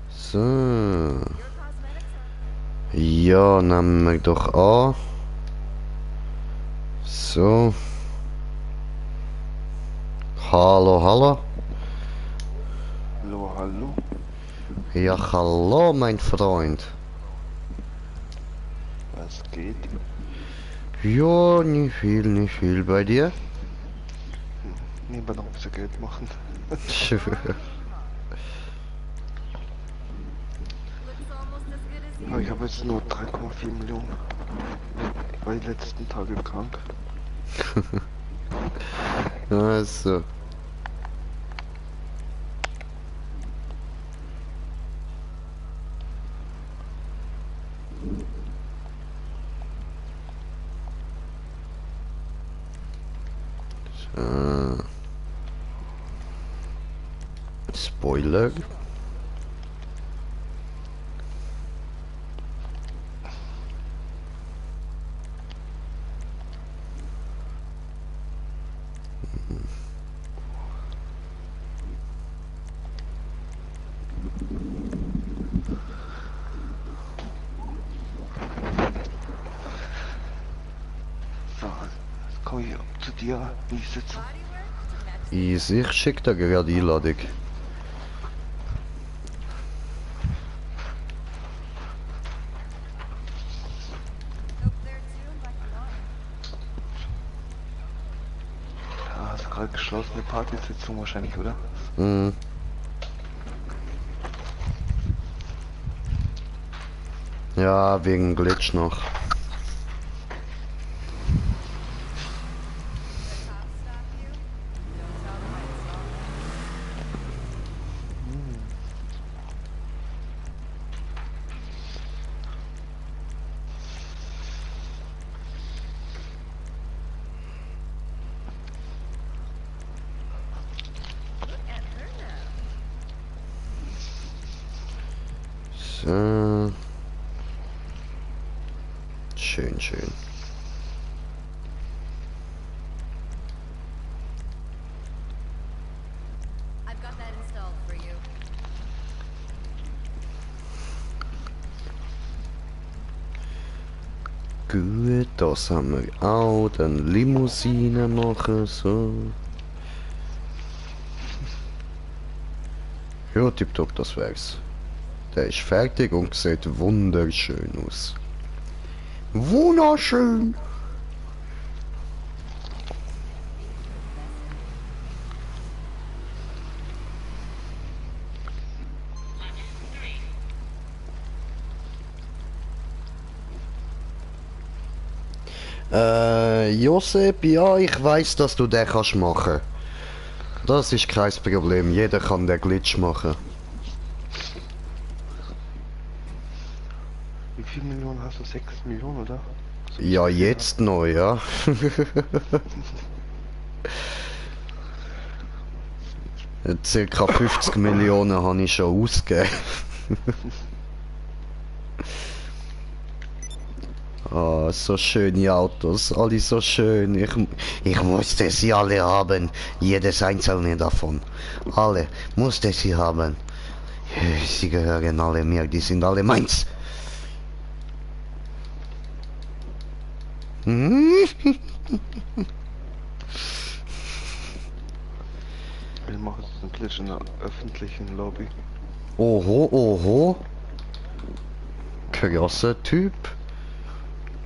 So. Your cosmetics are Ja, nehmen wir doch an. So. Hallo, hallo. Hallo, hallo. Ja, hallo, mein Freund. Was geht? Ja, nicht viel bei dir. Niemand auf Geld machen. looks almost as good as Aber you. ich habe jetzt nur 3,4 Millionen. Ich war die letzten Tage krank. Also. Spoiler. So, jetzt komme ich zu dir. Wie ist jetzt? Bodywork to match Easy, ich schick dir gerade Einladung. Over there too, like you want. Ja, hast gerade geschlossene Partysitzung wahrscheinlich, oder? Mhm. Ja, wegen Glitch noch. The cops stop you? Don't tell them I saw them. Look at her now. So. Schön, schön. I've got that installed for you. Gut, das haben wir auch. Dann Limousine machen, so. Ja, tipptopp, das wär's. Der ist fertig und sieht wunderschön aus. Wunderschön! Josep, ja, ich weiß, dass du den kannst machen. Das ist kein Problem, jeder kann den Glitch machen. Wie viel Millionen hast du? 6 Millionen, oder? Ja, jetzt noch, ja. Circa 50 Millionen habe ich schon ausgegeben. Ah, so schöne Autos, alle so schön. Ich musste sie alle haben, jedes einzelne davon. Alle musste sie haben. Sie gehören alle mir, die sind alle meins. Wir machen jetzt einen Glitch in der öffentlichen Lobby. Oho, oho. Krasser Typ.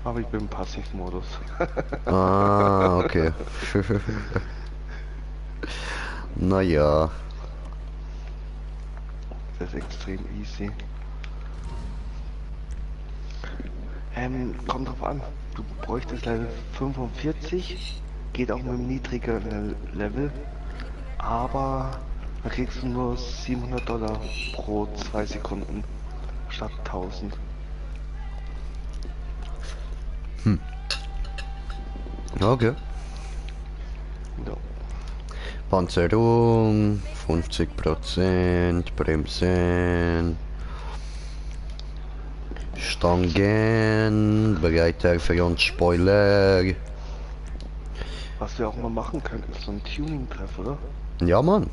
Aber ich bin im Passivmodus. Ah, okay. Naja. Das ist extrem easy. Kommt drauf an. Du bräuchtest Level 45. Geht auch mit einem niedrigeren Level. Aber da kriegst du nur $700 pro 2 Sekunden. Statt 1000. Okay. Ja. Panzerung, 50%, Bremsen, Stangen, Breiter für uns Spoiler. Was wir auch mal machen können, ist so ein Tuning-Treff, oder? Ja, Mann.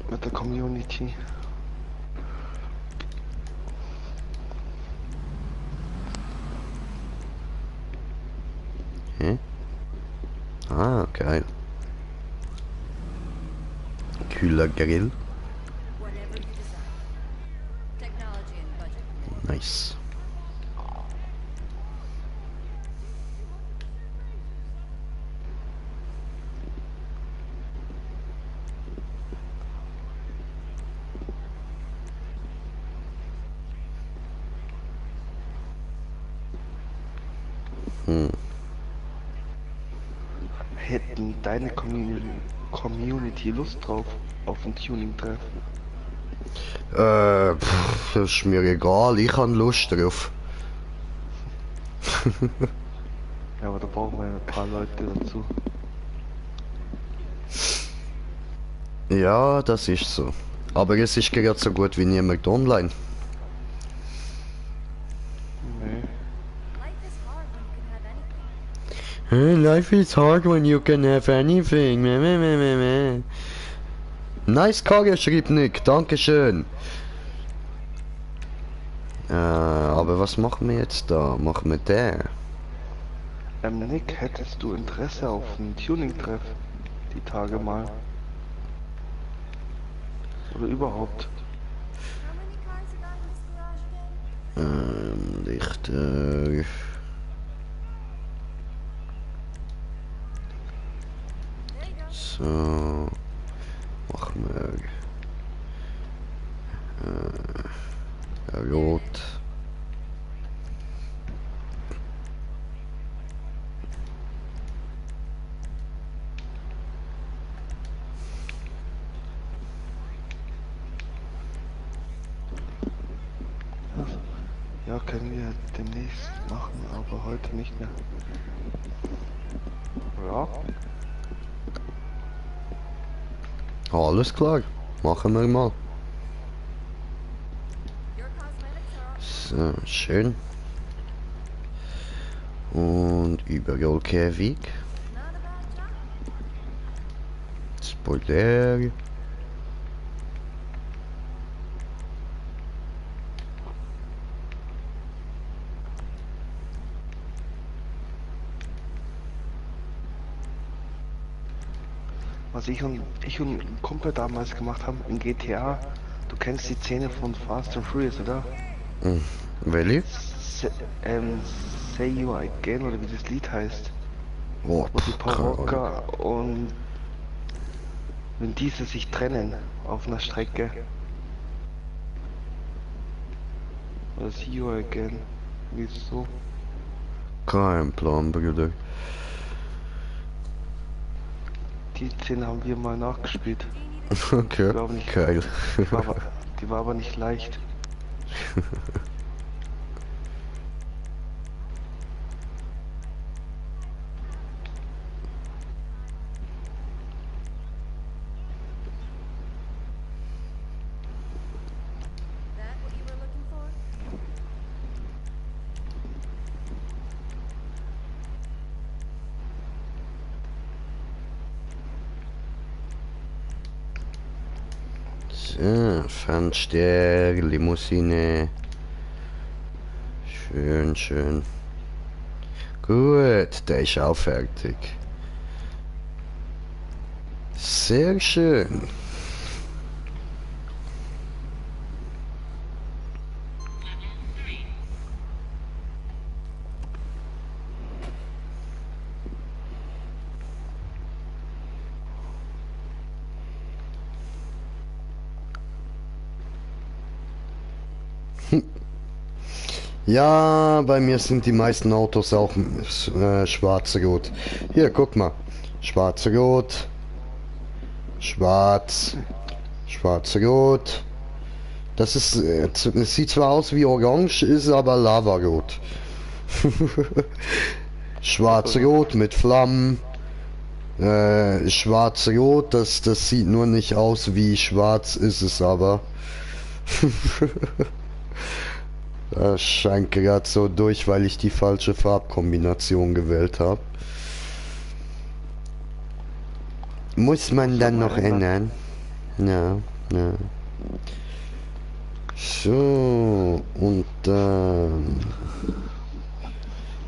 Mit der Community. Hä? Ah, geil. Kühler Grill. Whatever you desire. Technology and budget. Nice. Hätten deine Community Lust drauf auf ein Tuning-Treff? Ist mir egal, ich habe Lust drauf. Ja, aber da brauchen wir ein paar Leute dazu. Ja, das ist so. Aber es ist gerade so gut wie niemand online. Nee. Life is hard when you can have anything. Life is hard when you can have anything. Meh, meh, meh, meh, meh. Nice Karre, schrieb Nick, dankeschön. Aber was machen wir jetzt da? Machen wir der? Nick, hättest du Interesse auf einen Tuning-Treff die Tage mal? Oder überhaupt? How many cars you got in this garage again? Lichter. There you go. So. Machen wir. Rot. Ja, können wir demnächst machen, aber heute nicht mehr. Ja, Alles klar. Machen wir mal. Your cosmetics are all So, schön. Und überall kein Weg. not a bad job. Spoiler. was ich und ein Kumpel damals gemacht haben in GTA, du kennst die Szene von Fast and Furious, oder? Welche? Se Say You Again, oder wie das Lied heißt. Oh, Wo die Paul keine Ahnung. Walker und wenn diese sich trennen auf einer Strecke. Oder See You Again. Wie ist es so? Kein Plan, Bruder. Die Szene haben wir mal nachgespielt. Okay, glaub nicht. geil. Die war aber nicht leicht. That what you were looking for? So, Fenster, Limousine. Schön, schön. Gut, der ist auch fertig. Sehr schön. Ja, bei mir sind die meisten Autos auch schwarz-rot. Hier, guck mal. Schwarz-rot. Schwarz. Schwarz-rot. Das ist, es sieht zwar aus wie orange, ist aber lavarot. Schwarz-rot mit Flammen. Schwarz-rot, das sieht nur nicht aus wie schwarz, ist es aber. Das scheint gerade so durch, weil ich die falsche Farbkombination gewählt habe. Muss man dann noch ändern? Ja, ja. So, und dann...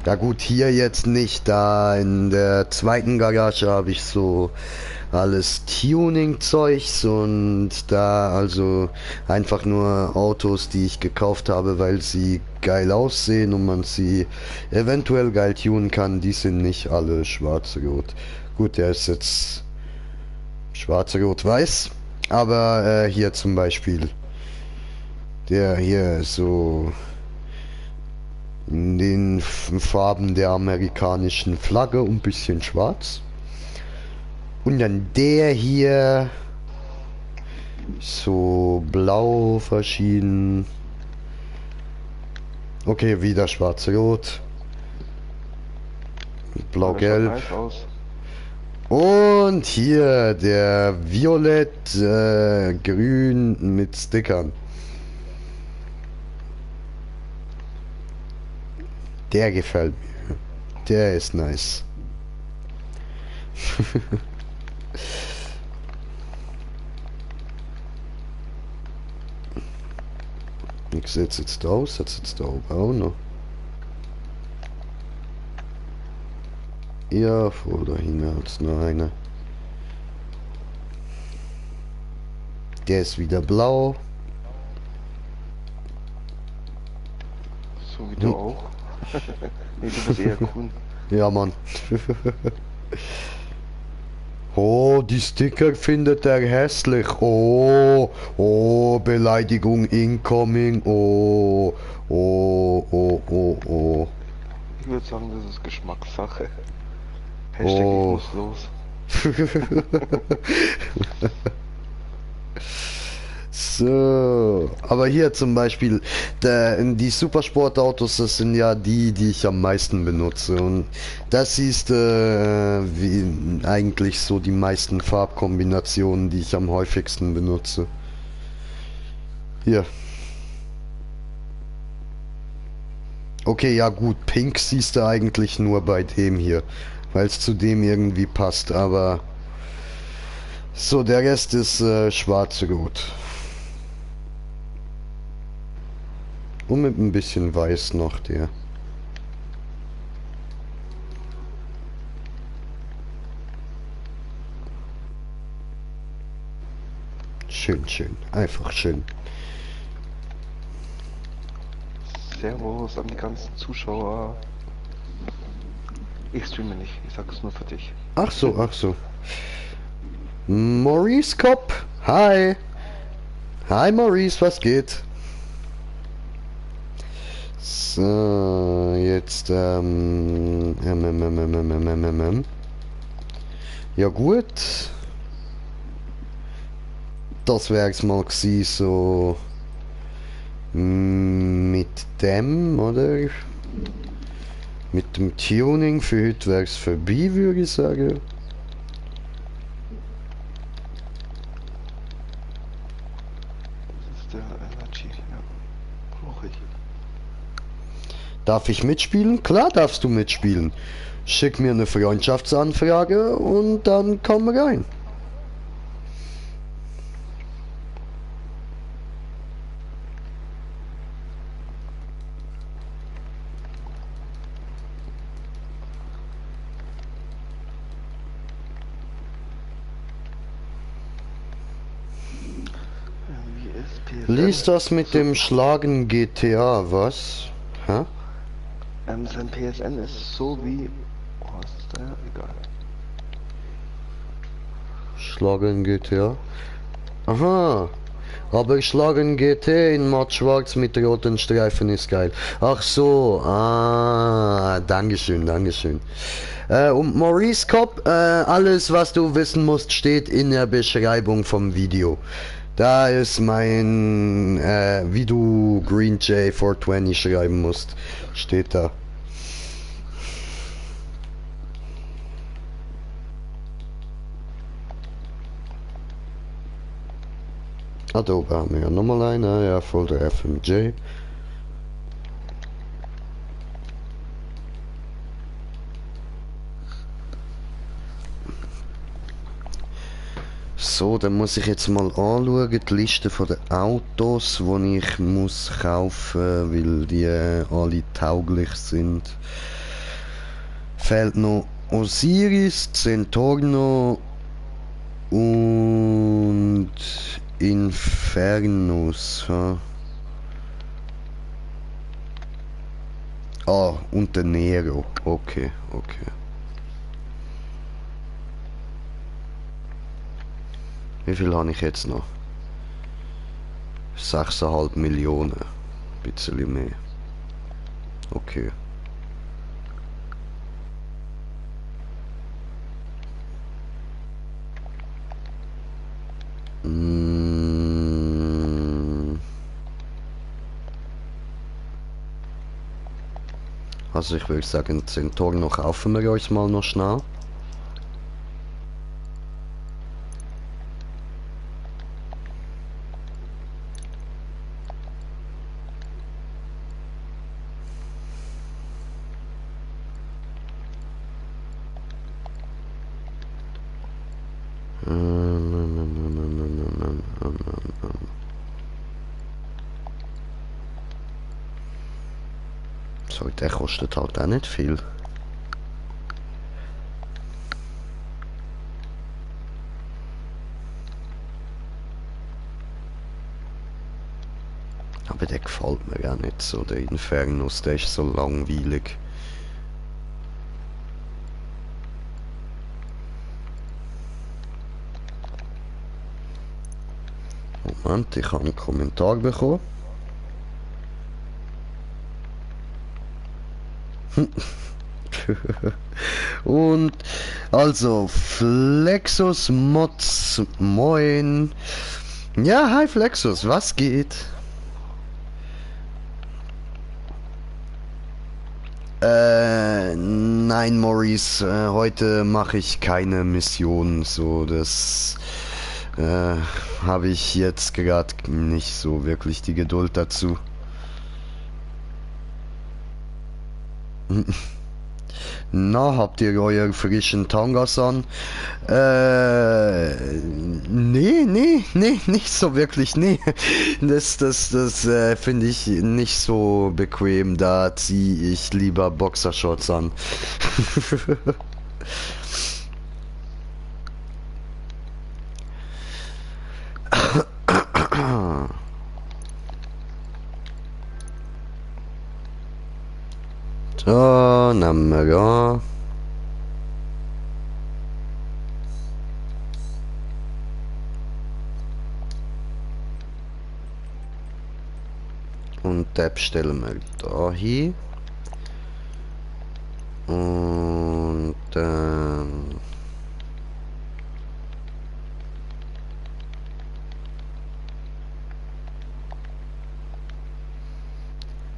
Ja gut, hier jetzt nicht, da in der zweiten Garage habe ich so alles Tuning-Zeugs und da also einfach nur Autos, die ich gekauft habe, weil sie geil aussehen und man sie eventuell geil tunen kann, die sind nicht alle schwarz-rot. Gut, der ist jetzt schwarz-rot-weiß, aber hier zum Beispiel, der hier so in den Farben der amerikanischen Flagge und ein bisschen schwarz. Und dann der hier so blau verschieden. Okay, wieder schwarz-rot. Blau-gelb. Das schaut nice aus. Und hier der violett grün mit Stickern. Der gefällt mir. Der ist nice. Ich setze jetzt da oben auch noch. Ja, vor dahin als nur einer. Der ist wieder blau. So wie du auch. Nee, du bist eher grün. Ja, Mann. Oh, die Sticker findet er hässlich. Oh, oh, Beleidigung incoming. Oh, oh, oh, oh, oh. Ich würde sagen, das ist Geschmackssache. Hashtag ich Oh. muss los. So, aber hier zum Beispiel, die Supersportautos, das sind ja die, die ich am meisten benutze. Und das ist wie eigentlich so die meisten Farbkombinationen, die ich am häufigsten benutze. Hier. Okay, ja gut, Pink siehst du eigentlich nur bei dem hier, weil es zu dem irgendwie passt, aber so, der Rest ist schwarz-rot. Und mit ein bisschen weiß noch der. Schön, schön. Einfach schön. Servus an die ganzen Zuschauer. Ich streame nicht, ich sag's nur für dich. Ach so, ach so. Maurice Kopp. Hi. Hi Maurice, was geht? So, jetzt, ja gut. Das wär's mal gewesen, so mit dem, oder? Mit dem Tuning für heute wär's vorbei, würde ich sagen. Das ist der Energy, ja. Brauche ich. Darf ich mitspielen? Klar darfst du mitspielen. Schick mir eine Freundschaftsanfrage und dann komm rein. Wie ist PSN? Lies das mit dem Schlagen GTA, was? Hä? Sein PSN ist so wie... Oh, ist der? Egal. Schlagen GTA? Aha. Aber Schlagen GT in matt schwarz mit roten Streifen ist geil. Ach so, Dankeschön, Dankeschön. Und Maurice Kopp, alles was du wissen musst, steht in der Beschreibung vom Video. Da ist mein, wie du Green J 420 schreiben musst, steht da. Ah, da oben haben wir ja nochmal eine, ja, voll der FMJ. So, dann muss ich jetzt mal anschauen, die Liste von den Autos, die ich muss kaufen, weil die alle tauglich sind. Fehlt noch Osiris, Centaurno und Infernus. Ha? Ah, und der Nero. Okay, okay. Wie viel habe ich jetzt noch? 6,5 Millionen. Ein bisschen mehr. Okay. Also ich würde sagen, Centaurno kaufen wir uns mal noch schnell. So, der kostet halt auch nicht viel. gar nicht so, der Infernus, der ist so langweilig. Moment, ich habe einen Kommentar bekommen. Und also Flexus Mods, moin. Ja, hi Flexus, was geht? Nein, Maurice, heute mache ich keine Mission, so das habe ich jetzt gerade nicht so wirklich die Geduld dazu. Na, habt ihr euer frischen Tangas an? Nee, nicht so wirklich, nee. Das finde ich nicht so bequem, da ziehe ich lieber Boxershorts an. So, Namera. Und Tab stellen wir da hin. Und dann...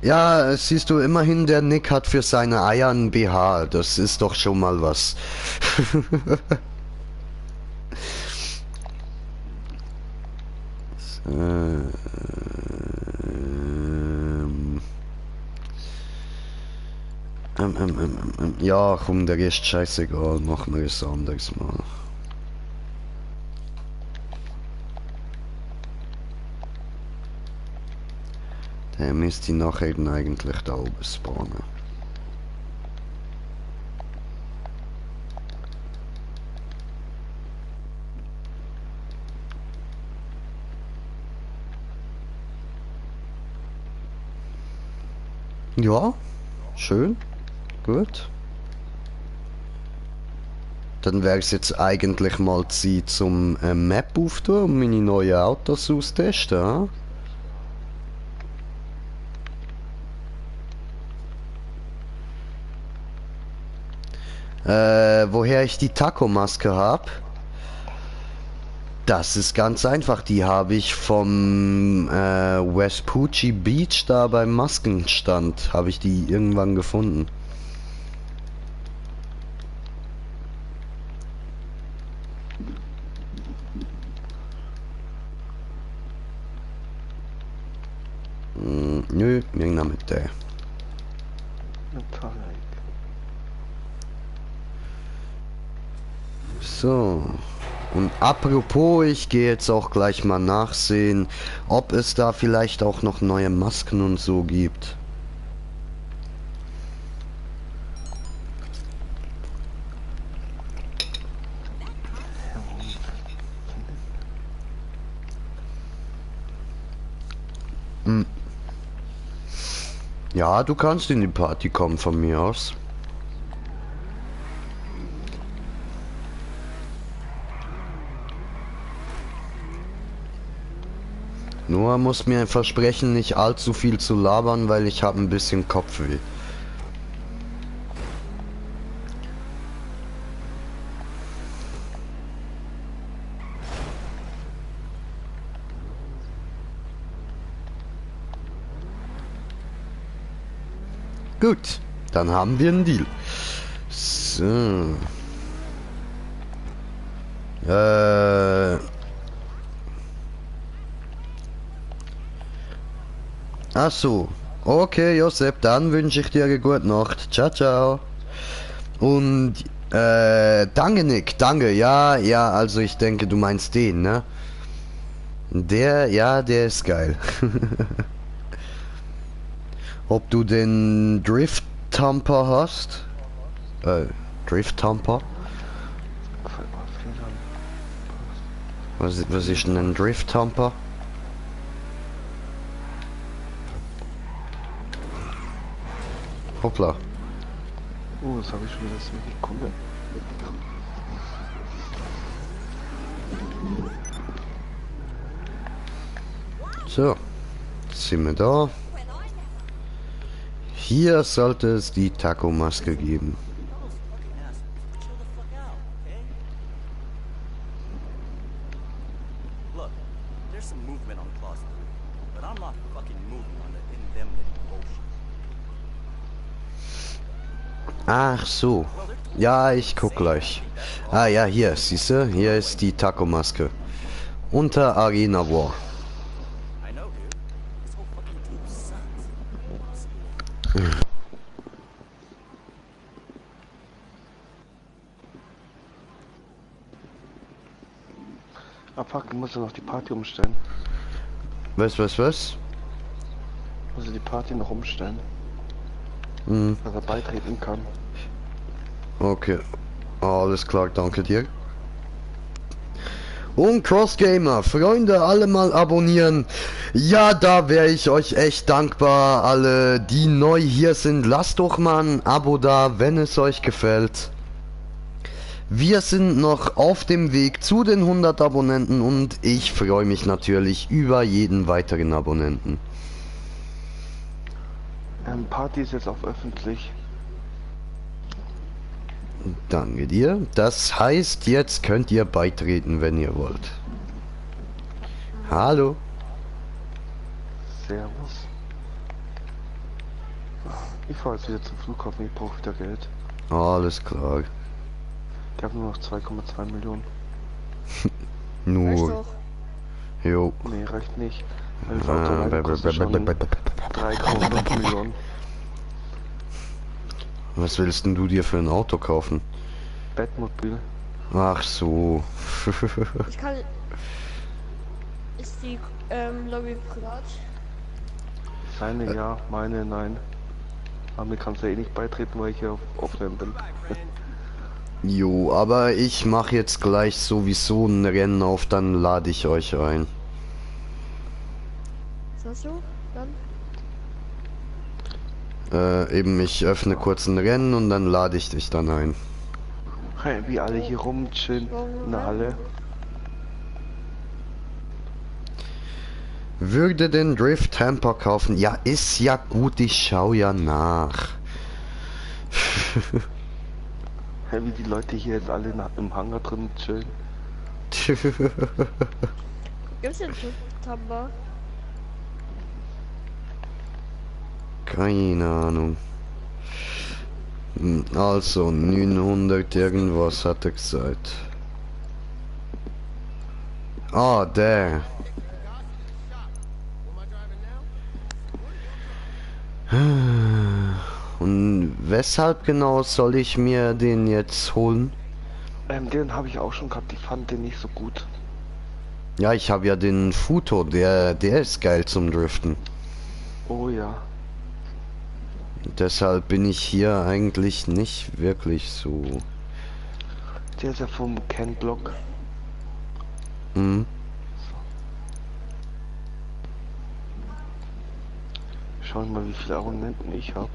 Ja, siehst du, immerhin der Nick hat für seine Eier ein BH. Das ist doch schon mal was. Ja, komm, der ist scheißegal. Machen wir es anderes mal. Der müsste nachher eigentlich da oben spawnen. Ja, schön, gut. Dann wäre es jetzt eigentlich mal Zeit zum Map auftun und meine neuen Autos austesten. Ja? Woher ich die Taco-Maske habe? Das ist ganz einfach. Die habe ich vom Vespucci Beach da beim Maskenstand. Habe ich die irgendwann gefunden. Nö, irgendeiner mit der. So. Und apropos, ich gehe jetzt auch gleich mal nachsehen, ob es da vielleicht auch noch neue Masken und so gibt. Hm. Ja, du kannst in die Party kommen von mir aus. Nur muss mir versprechen, nicht allzu viel zu labern, weil ich habe ein bisschen Kopfweh. Gut, dann haben wir einen Deal. So. Ach so. Okay, Josep, dann wünsche ich dir eine gute Nacht. Ciao, ciao. Und, danke, Nick, danke. Ja, ja, also ich denke, du meinst den, ne? Der, ja, der ist geil. Ob du den Drift Thumper hast? Drift Thumper? Was ist denn ein Drift Thumper? Hoppla. Das habe ich schon wieder so gekommen. So. Sind wir da. Hier sollte es die Taco-Maske geben. Chill the fuck out, okay? Look, there's some movement on clause 3, but I'm not fucking moving on the indemnity bullshit. Ach so. Ja, ich guck gleich. Ah ja, hier, siehste, hier ist die Taco-Maske. Unter Arena War. I know, dude. This whole fucking team sucks. Ah fuck, ich muss ja noch die Party umstellen. Was? Muss ich die Party noch umstellen, dass er beitreten kann. Okay. Alles klar, danke dir. Und Crossgamer, Freunde, alle mal abonnieren. Ja, da wäre ich euch echt dankbar. Alle, die neu hier sind, lasst doch mal ein Abo da, wenn es euch gefällt. Wir sind noch auf dem Weg zu den 100 Abonnenten und ich freue mich natürlich über jeden weiteren Abonnenten. Party ist jetzt auf öffentlich. Danke dir. Das heißt, jetzt könnt ihr beitreten, wenn ihr wollt. Hallo. Servus. Ich fahre jetzt wieder zum Flughafen, ich brauche wieder Geld. Alles klar. Ich habe nur noch 2,2 Millionen. Weißt Nur. doch. Jo. Nee, reicht nicht. Weil das Auto alleine kostet schon 3,5 Millionen. Was willst denn du dir für ein Auto kaufen? Bettmobil. Ach so. Ich kann. Ist die Lobby privat? Seine ja, meine nein. Aber mir kannst du ja eh nicht beitreten, weil ich hier auf Offline bin. Jo, aber ich mache jetzt gleich sowieso ein Rennen auf, dann lade ich euch ein. Was hast du? Dann? Eben, ich öffne kurz ein Rennen und dann lade ich dich dann ein. Hey, wie alle hier rumchillen in der Halle. Würde den Drift Temper kaufen? Ja, ist ja gut, ich schau ja nach. Hey, wie die Leute hier jetzt alle im Hangar drin chillen. Gibt's den Tamba? Keine Ahnung. Also 900 irgendwas hat er gesagt. Ah, der. Und weshalb genau soll ich mir den jetzt holen? Den habe ich auch schon gehabt, ich fand den nicht so gut. Ja, ich habe ja den Futo, der ist geil zum Driften. Oh ja. Deshalb bin ich hier eigentlich nicht wirklich so. Der ist ja vom Ken Block. Hm. Schauen wir mal, wie viele Abonnenten ich habe.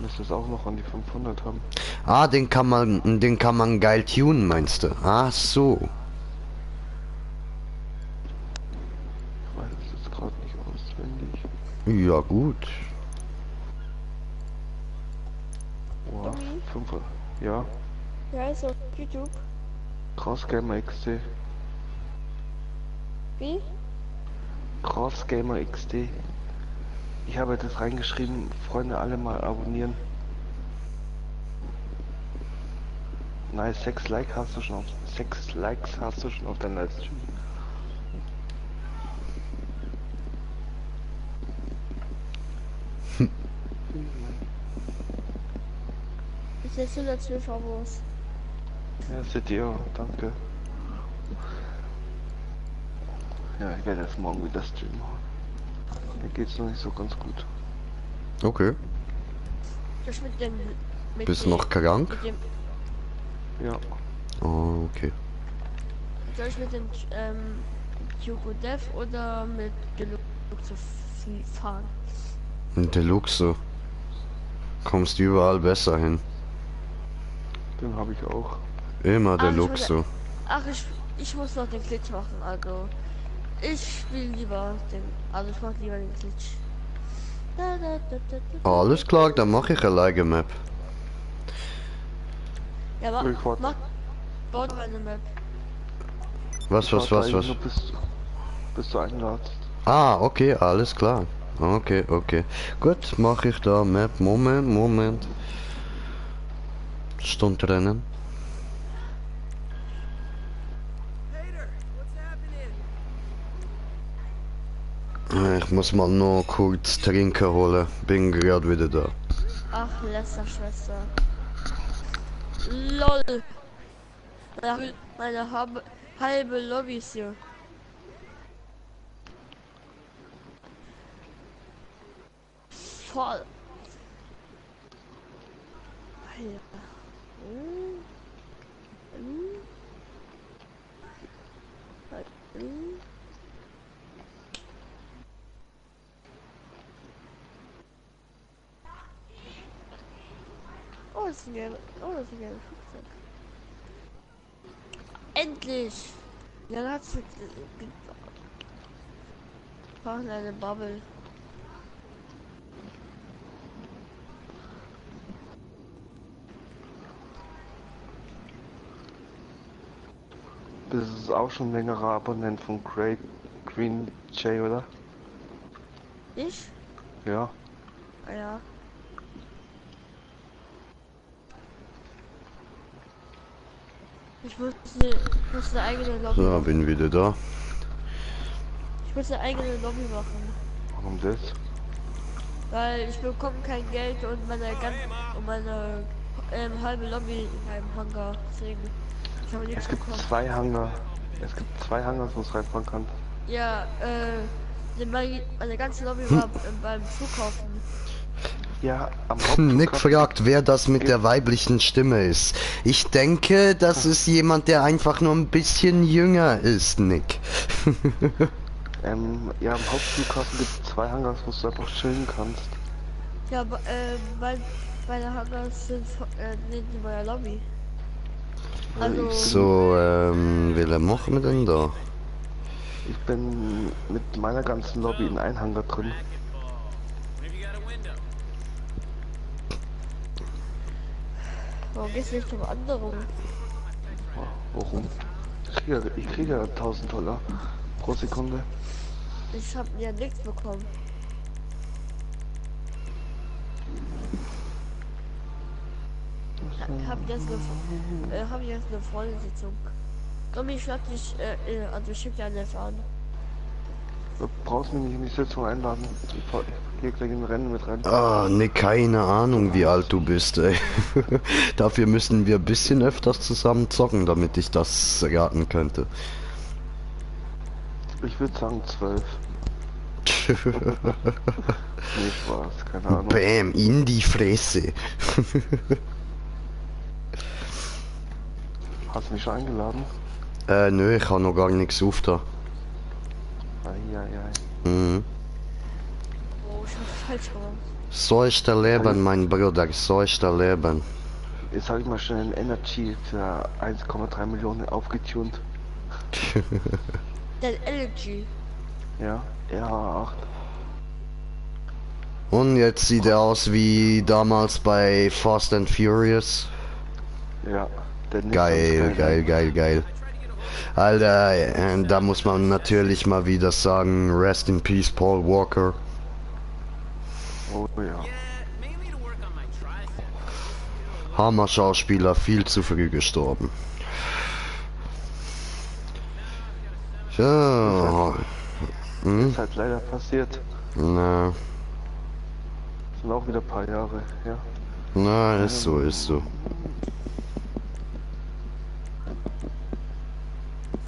Müsste es auch noch an die 500 haben. Ah, den kann man geil tunen, meinst du? Ach so. Ich weiß es jetzt gerade nicht auswendig. Ja, gut. Wow, 500. Ja, Ja, ist auf YouTube. Crossgamer XD. Wie? Crossgamer XD. Ich habe das reingeschrieben, Freunde, alle mal abonnieren. Nein, 6 Likes hast du schon auf 6 Likes hast du schon auf deinem Livestream. Bis jetzt 112 Abos. Ja, seht ihr, danke. Ja, ich werde jetzt morgen wieder streamen. Mir geht's noch nicht so ganz gut. Okay. Das mit dem. Mit Bist dem, noch krank? Mit dem, Ja, Oh, okay. soll ich mit dem Yugo Dev oder mit Deluxe fahren? Deluxe. Kommst überall besser hin. Den habe ich auch. Immer der Ach, Luxo. Ach, ich muss noch den Glitch machen, also. Ich spiele lieber den. Also ich mach lieber den Glitch. Alles klar, dann mache ich alleine Map. Ja, Ich warte. baut meine Map. Was? Warte eigentlich nur bis du einladst. Ah, okay, alles klar. Okay. Gut, mache ich da Map. Moment. Stundrennen. Hater, what's happening? Ich muss mal noch kurz trinken holen. Bin gerade wieder da. Ach, Lästerschwester. LOL. Meine halbe Lobby ist hier. Voll. Alter. Oh, das ist ein gelbes Flugzeug. Endlich! Ja, dann hat's brauchen eine Bubble. Das ist auch schon ein längerer Abonnent von Green Jay, oder? Ich? Ja. Ah, ja. Ich muss eine eigene Lobby So, machen. bin wieder da. Ich muss eine eigene Lobby machen. Warum das? Weil ich bekomme kein Geld und meine halbe Lobby in einem Hangar. Deswegen. Ich habe nichts Es gibt bekommen. zwei Hangar. Es gibt zwei Hangars, wo es reinfahren kann. Ja, meine ganze Lobby war beim Flughafen. Ja, am Nick Hauptflughafen. fragt, wer das mit der weiblichen Stimme ist. Ich denke, das ist jemand, der einfach nur ein bisschen jünger ist, Nick. Ja, am Hauptflughafen gibt es zwei Hangars, wo du einfach chillen kannst. Ja, aber meine Hangars sind nicht in meiner Lobby. Also, So, wie machen wir denn da? Ich bin mit meiner ganzen Lobby in ein Hangar drin. warum gehst du nicht zum anderen? Oh, warum? Ich kriege ja $1000 pro Sekunde. Ich habe ja nichts bekommen. Hab jetzt eine Vollsitzung. Komm, ich schlag dich, also ich schick dir eine an. Du brauchst mich nicht in die Sitzung einladen. Ich gehe gleich in ein Rennen mit rein. Ah, Nick, keine Ahnung, wie alt du bist, ey. Dafür müssen wir ein bisschen öfters zusammen zocken, damit ich das raten könnte. Ich würde sagen 12. Nee, Spaß, keine Ahnung. Bäm, in die Fresse. Hast du mich schon eingeladen? Nö, ich habe noch gar nichts auf da. Eieiei. Mhm. Oh, ich hab's falsch gemacht. So ist der Leben, mein Bruder, so ist der Leben. Jetzt habe ich mal schnell ein Energy für 1,3 Millionen aufgetunt. Dein LG. Ja, R8. Und jetzt sieht er aus wie damals bei Fast and Furious. Ja, der Nissan Geil, Skyline. geil. Alter, da muss man natürlich mal wieder sagen, Rest in Peace, Paul Walker. Oh ja. Hammer-Schauspieler, viel zu früh gestorben. Ja, Ist halt leider passiert. na, Sind auch wieder ein paar Jahre, ja. na, ist so.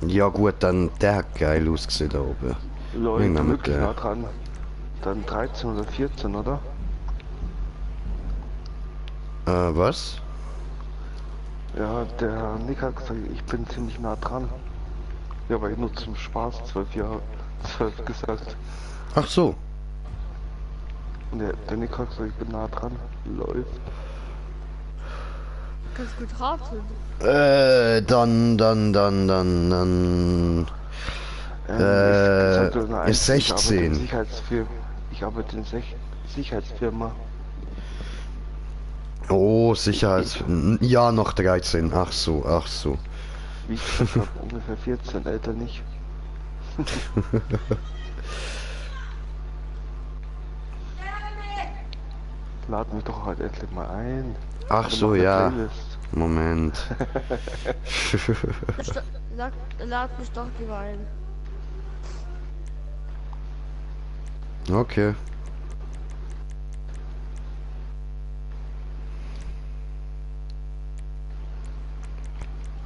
Ja gut, dann der hat geil ausgesehen da oben. Leute, Irgendwann mit wirklich der- nah dran. Dann 13 oder 14, oder? Was? Ja, der Nick hat gesagt, ich bin ziemlich nah dran. Ja, aber ich nur zum Spaß 12 Jahre, 12 gesagt. Ach so. Und der Nick hat gesagt, ich bin nah dran. Läuft. Kannst gut raten. Dann. Ich sollte nur Ist 16. Ich arbeite in Sicherheitsfirma. Oh, Ja, noch 13. Ach so. Wie ich gesagt habe, ungefähr 14, älter nicht. Lad mich doch halt endlich mal ein. Ach Also so, mach eine ja. Playlist. Moment. Lad mich doch lieber ein. Okay.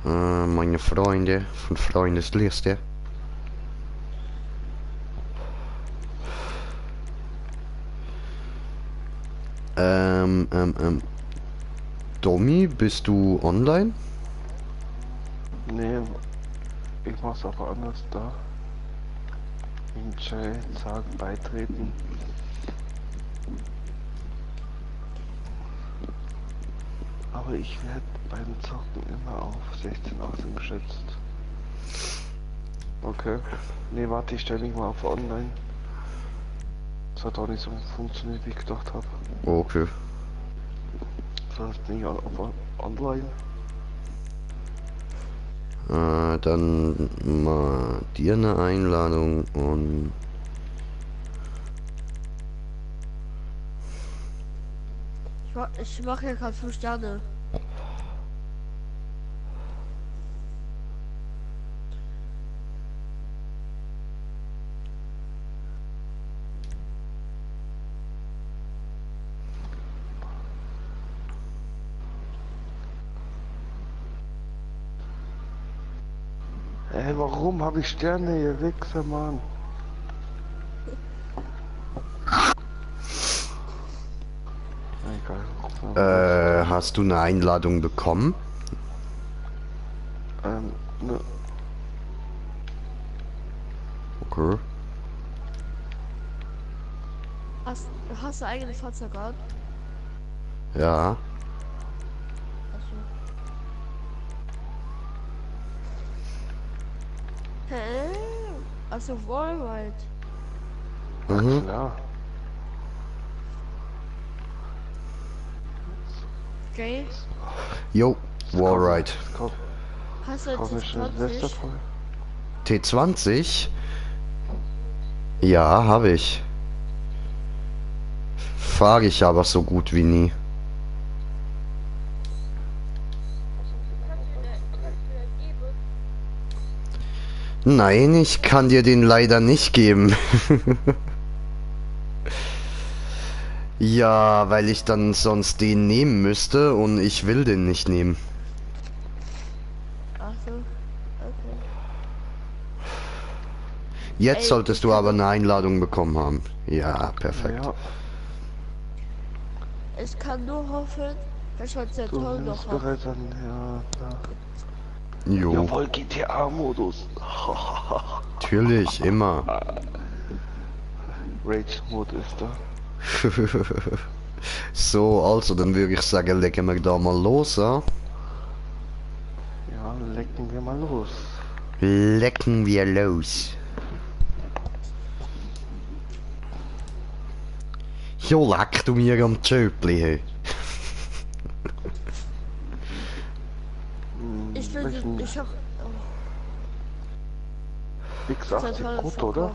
Meine Freunde von Freundesliste. Domi, bist du online? Nee, ich mach's aber anders da. In Chat sagen, beitreten. Aber ich werde beim Zocken immer auf 16, 18 geschätzt. Okay. Nee, warte, ich stelle mich mal auf online. Das hat auch nicht so funktioniert, wie ich gedacht habe. Okay. Das heißt, bin ich auf online. Dann mal dir eine Einladung und Ich mache ja gerade 5 Sterne. Ey, warum habe ich Sterne, ihr Wichser, Mann? Egal. hast du eine Einladung bekommen? Ne, Okay. Hast du eigene Fahrzeug gehabt? Ja. Achso. Hä? Also Wallride. Mhm. ja. Okay. Jo, Wallride. Hast du Kauf mir schnell T20? Silvester voll. T20? Ja, habe ich. Fahre ich aber so gut wie nie. Nein, ich kann dir den leider nicht geben. Ja, weil ich dann sonst den nehmen müsste und ich will den nicht nehmen. Achso. Okay. Jetzt Ey, solltest ich du kann aber doch- eine Einladung bekommen haben. Ja, perfekt. Ja, Ich kann nur hoffen, dass man sehr du toll bist noch hat. bereit an. Ja, klar. Jo, Jawohl, GTA-Modus. natürlich, immer. Rage-Mode ist da. So, also, dann würde ich sagen, legen wir da mal los, ja? Ja, lecken wir mal los. Lecken wir los. Jo, leck du mir am Tschöpli, hey. Ich will Welchen ich hab X80 Brutto, oder?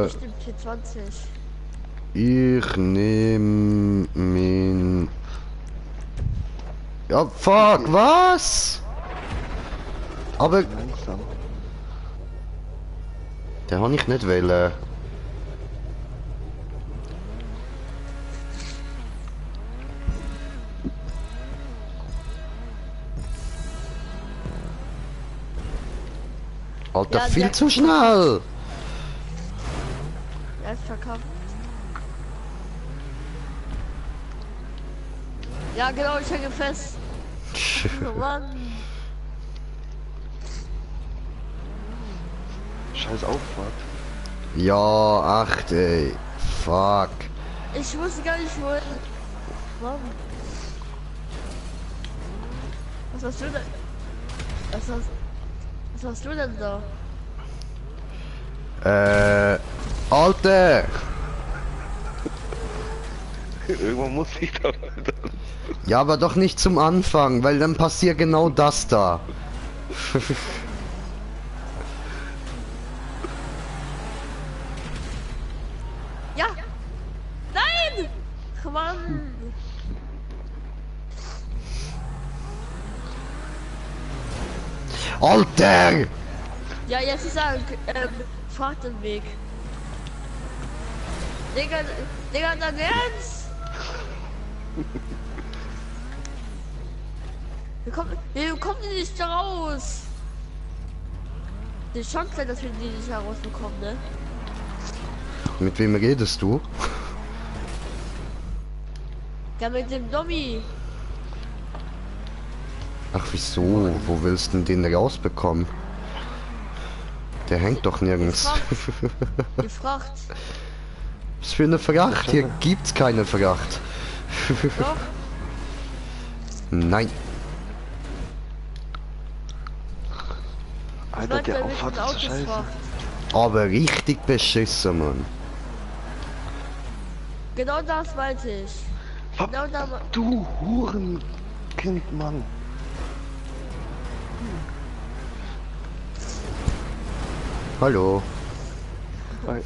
Ich nehm T20. Ich nehm min... Ja, fuck, was? Aber Langsam. den habe ich nicht wollen. Alter, Ja, viel der- zu schnell. Er ist verkauft. Ja genau, ich hänge fest. Oh Mann. Scheiß Auffahrt. Ja, ach ey. Fuck. Ich wusste gar nicht wohin. Mann. Was hast du denn? Was hast du denn da? Alter! Irgendwann muss ich da, Alter. Ja, aber doch nicht zum Anfang, weil dann passiert genau das da. Ja! Nein! Mann! Alter! Ja, jetzt ist er fragt den Weg. Digga, dein Ernst? Wir kommen die nicht da raus. Die Chance, dass wir die nicht herausbekommen, ne? Mit wem redest du? Ja, mit dem Dummy. Ach wieso? Wo willst du denn den rausbekommen? Der hängt doch nirgends. Die Fracht. Was für eine Fracht? Hier gibt's keine Fracht. Doch. Nein. Alter, Leute, der mit Auffahrt den ist so scheiße. Autosfracht. Aber richtig beschissen, Mann. Genau das meinte ich. Genau da. Du Hurenkind, Mann. Hallo. Weil-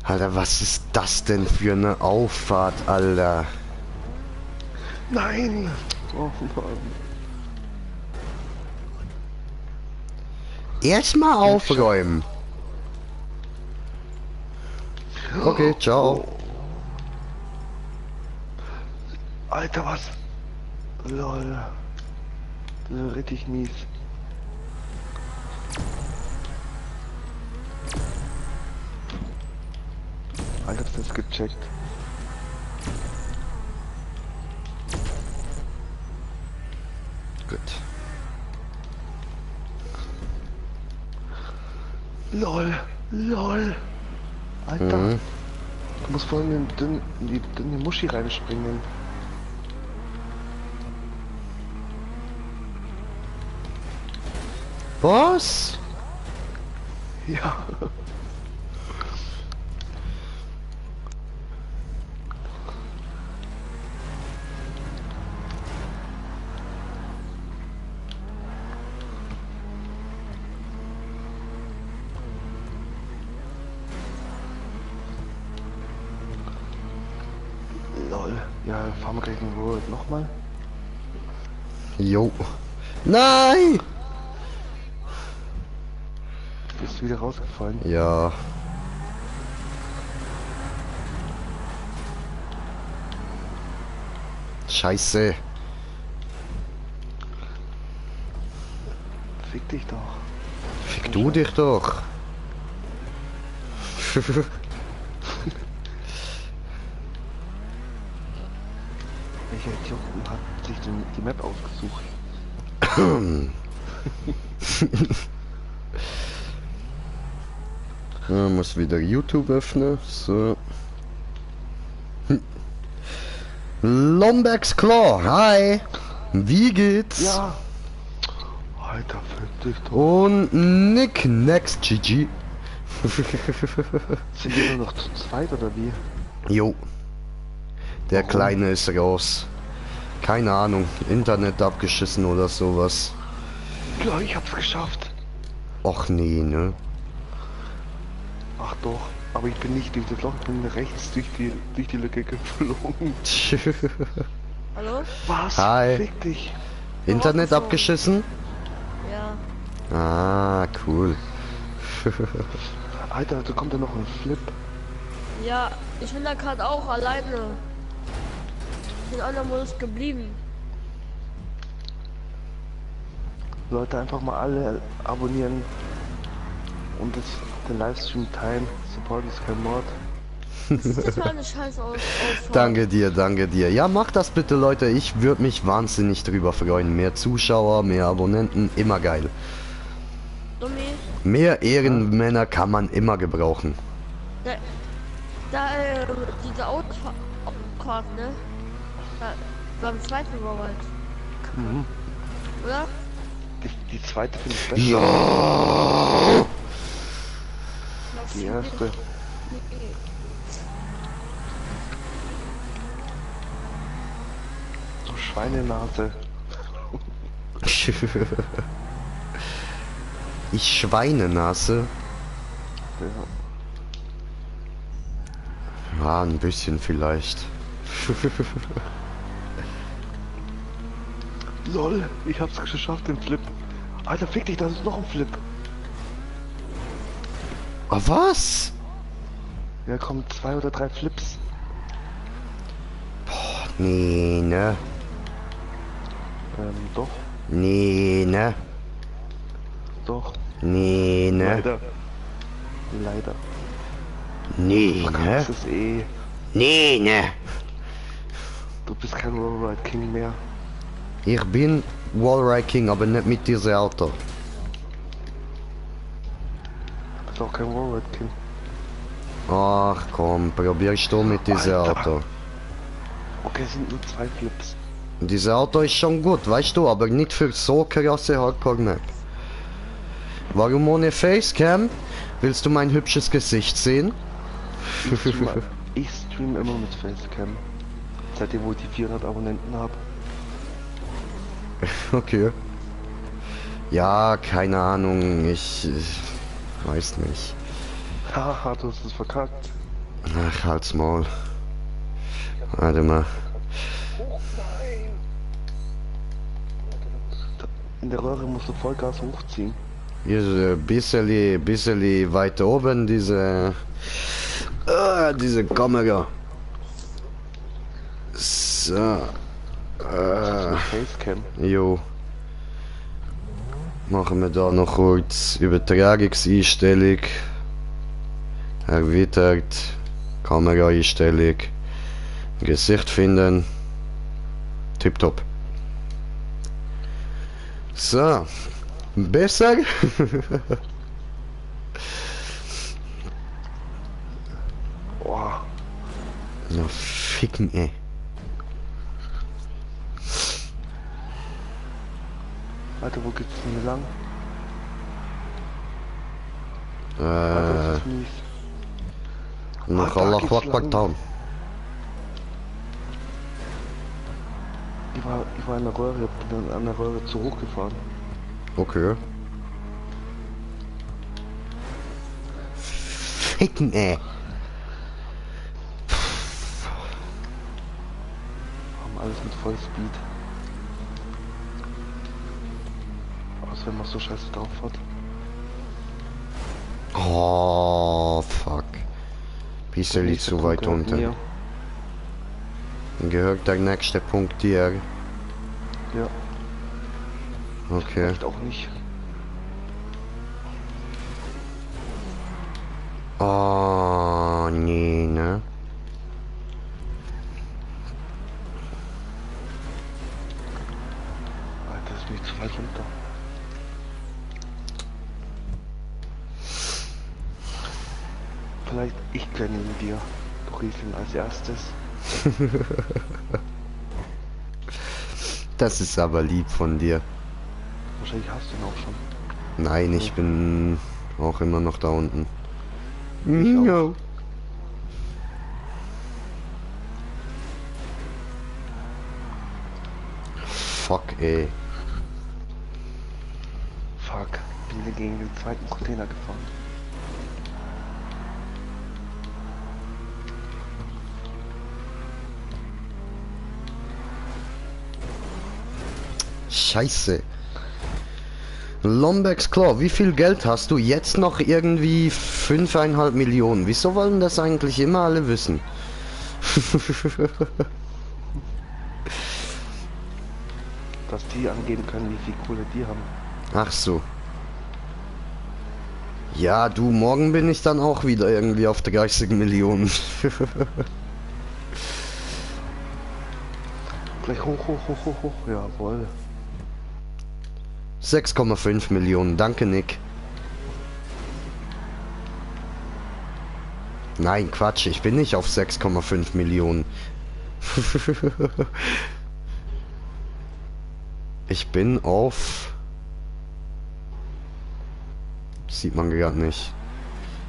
Alter, was ist das denn für eine Auffahrt, Alter? Nein! Oh Mann. Erstmal aufräumen. Okay, ciao. Alter, was? Lol. Das ist richtig mies. Alter, hast du das gecheckt? Gut. LOL, LOL. Alter, Mhm. du musst vorhin in die dünne Muschi reinspringen. Was? Ja. Lol. Ja, fahren wir gleich in Ruhe nochmal. Jo. Nein! Bist du wieder rausgefallen? Ja. Scheiße. Fick dich doch. Fick du dich doch. Welcher Idioten hat sich denn die Map ausgesucht? Ja, muss wieder YouTube öffnen. So. Lombax Claw, hi. Wie geht's? Ja. Alter, fick dich doch. Und Nick Next GG. Sind wir nur noch zu zweit oder wie? Jo. Der Warum? Kleine ist raus. Keine Ahnung. Internet abgeschissen oder sowas. Ja, ich hab's geschafft. Och nee, ne? Ach doch, aber ich bin nicht durch das Loch, ich bin rechts durch die Lücke geflogen. Hallo? Was? Hi. Fick dich. Internet abgeschissen? Ja. Ah, cool. Alter, da kommt ja noch ein Flip. Ja, ich bin da gerade auch alleine. Ich bin in einem Modus geblieben. Leute, einfach mal alle abonnieren und den Livestream teilen. Support ist kein Mord. Das ist total eine scheiß Ausfahrt. Danke dir, danke dir. Ja, macht das bitte, Leute. Ich würde mich wahnsinnig drüber freuen. Mehr Zuschauer, mehr Abonnenten, immer geil. Dummi. Mehr Ehrenmänner kann man immer gebrauchen. Diese Autofahrt, ne? Da, beim zweiten Robert. Mhm. Oder? Die zweite finde ich besser. Ja! Die erste. Du Schweinenase. Ich Schweinenase. Ja. Ja, ein bisschen vielleicht. LOL, ich hab's geschafft, den Flip. Alter, fick dich, das ist noch ein Flip. Ah, was? Ja, kommen 2 oder 3 Flips. Nee, ne? Doch, Nee, ne? doch. Nee, ne? Leider. Leider. Nee, ne? Das ist eh. Nee, ne? Du bist kein Rollride King mehr. Ich bin Wallride King, aber nicht mit diesem Auto. Du bist auch kein Rollride King. Ach komm, probierst du mit diesem Alter. Auto. Okay, es sind nur 2 Flips. Dieses Auto ist schon gut, weißt du, aber nicht für so krasse Hardcore-Map. Warum ohne Facecam? Willst du mein hübsches Gesicht sehen? Ich stream immer mit Facecam. Seitdem wo ich die 400 Abonnenten habe. Okay. Ja, keine Ahnung, ich weiß nicht. Haha, du hast es verkackt. Ach, halt's Maul. Warte mal. In der Röhre musst du Vollgas hochziehen. Hier ist ein bisschen weiter oben, diese Kamera. So. Facecam. Jo. Machen wir da noch kurz Übertragungseinstellung. Erweitert. Kameraeinstellung. Gesicht finden. Tipptopp. So. Besser? Boah. Na, ficken, ey. Alter, wo geht's denn hier lang? Alter, das ist mies. Noch da Allah geht's Akbar lang. Town. Ich war in der Röhre, bin dann an der Röhre zu hoch gefahren. Okay. Ficken, ey. Haben alles mit Vollspeed. Außer wenn man so scheiße drauf hat. Oh, fuck. Bisschen Nächste zu weit Punkt gehört unten. mir. Gehört der nächste Punkt dir? Ja, Okay. echt auch nicht. Oh, nee, ne? Alter, das ist mir zu weit runter. Vielleicht ich gönne ihn dir. Du riechst ihn als erstes. Das ist aber lieb von dir. Wahrscheinlich hast du ihn auch schon. Nein, ich bin auch immer noch da unten. Ich auch. No. Fuck, ey. Fuck, bin hier gegen den zweiten Container gefahren. Scheiße. Lombex Claw, wie viel Geld hast du? Jetzt noch irgendwie 5,5 Millionen. Wieso wollen das eigentlich immer alle wissen? Dass die angeben können, wie viel Kohle die haben. Ach so. Ja, du, morgen bin ich dann auch wieder irgendwie auf 30 Millionen. Gleich hoch, hoch, hoch, hoch, hoch. Jawohl. 6,5 Millionen, danke Nick. Nein, Quatsch, ich bin nicht auf 6,5 Millionen. Ich bin auf... Sieht man gerade nicht.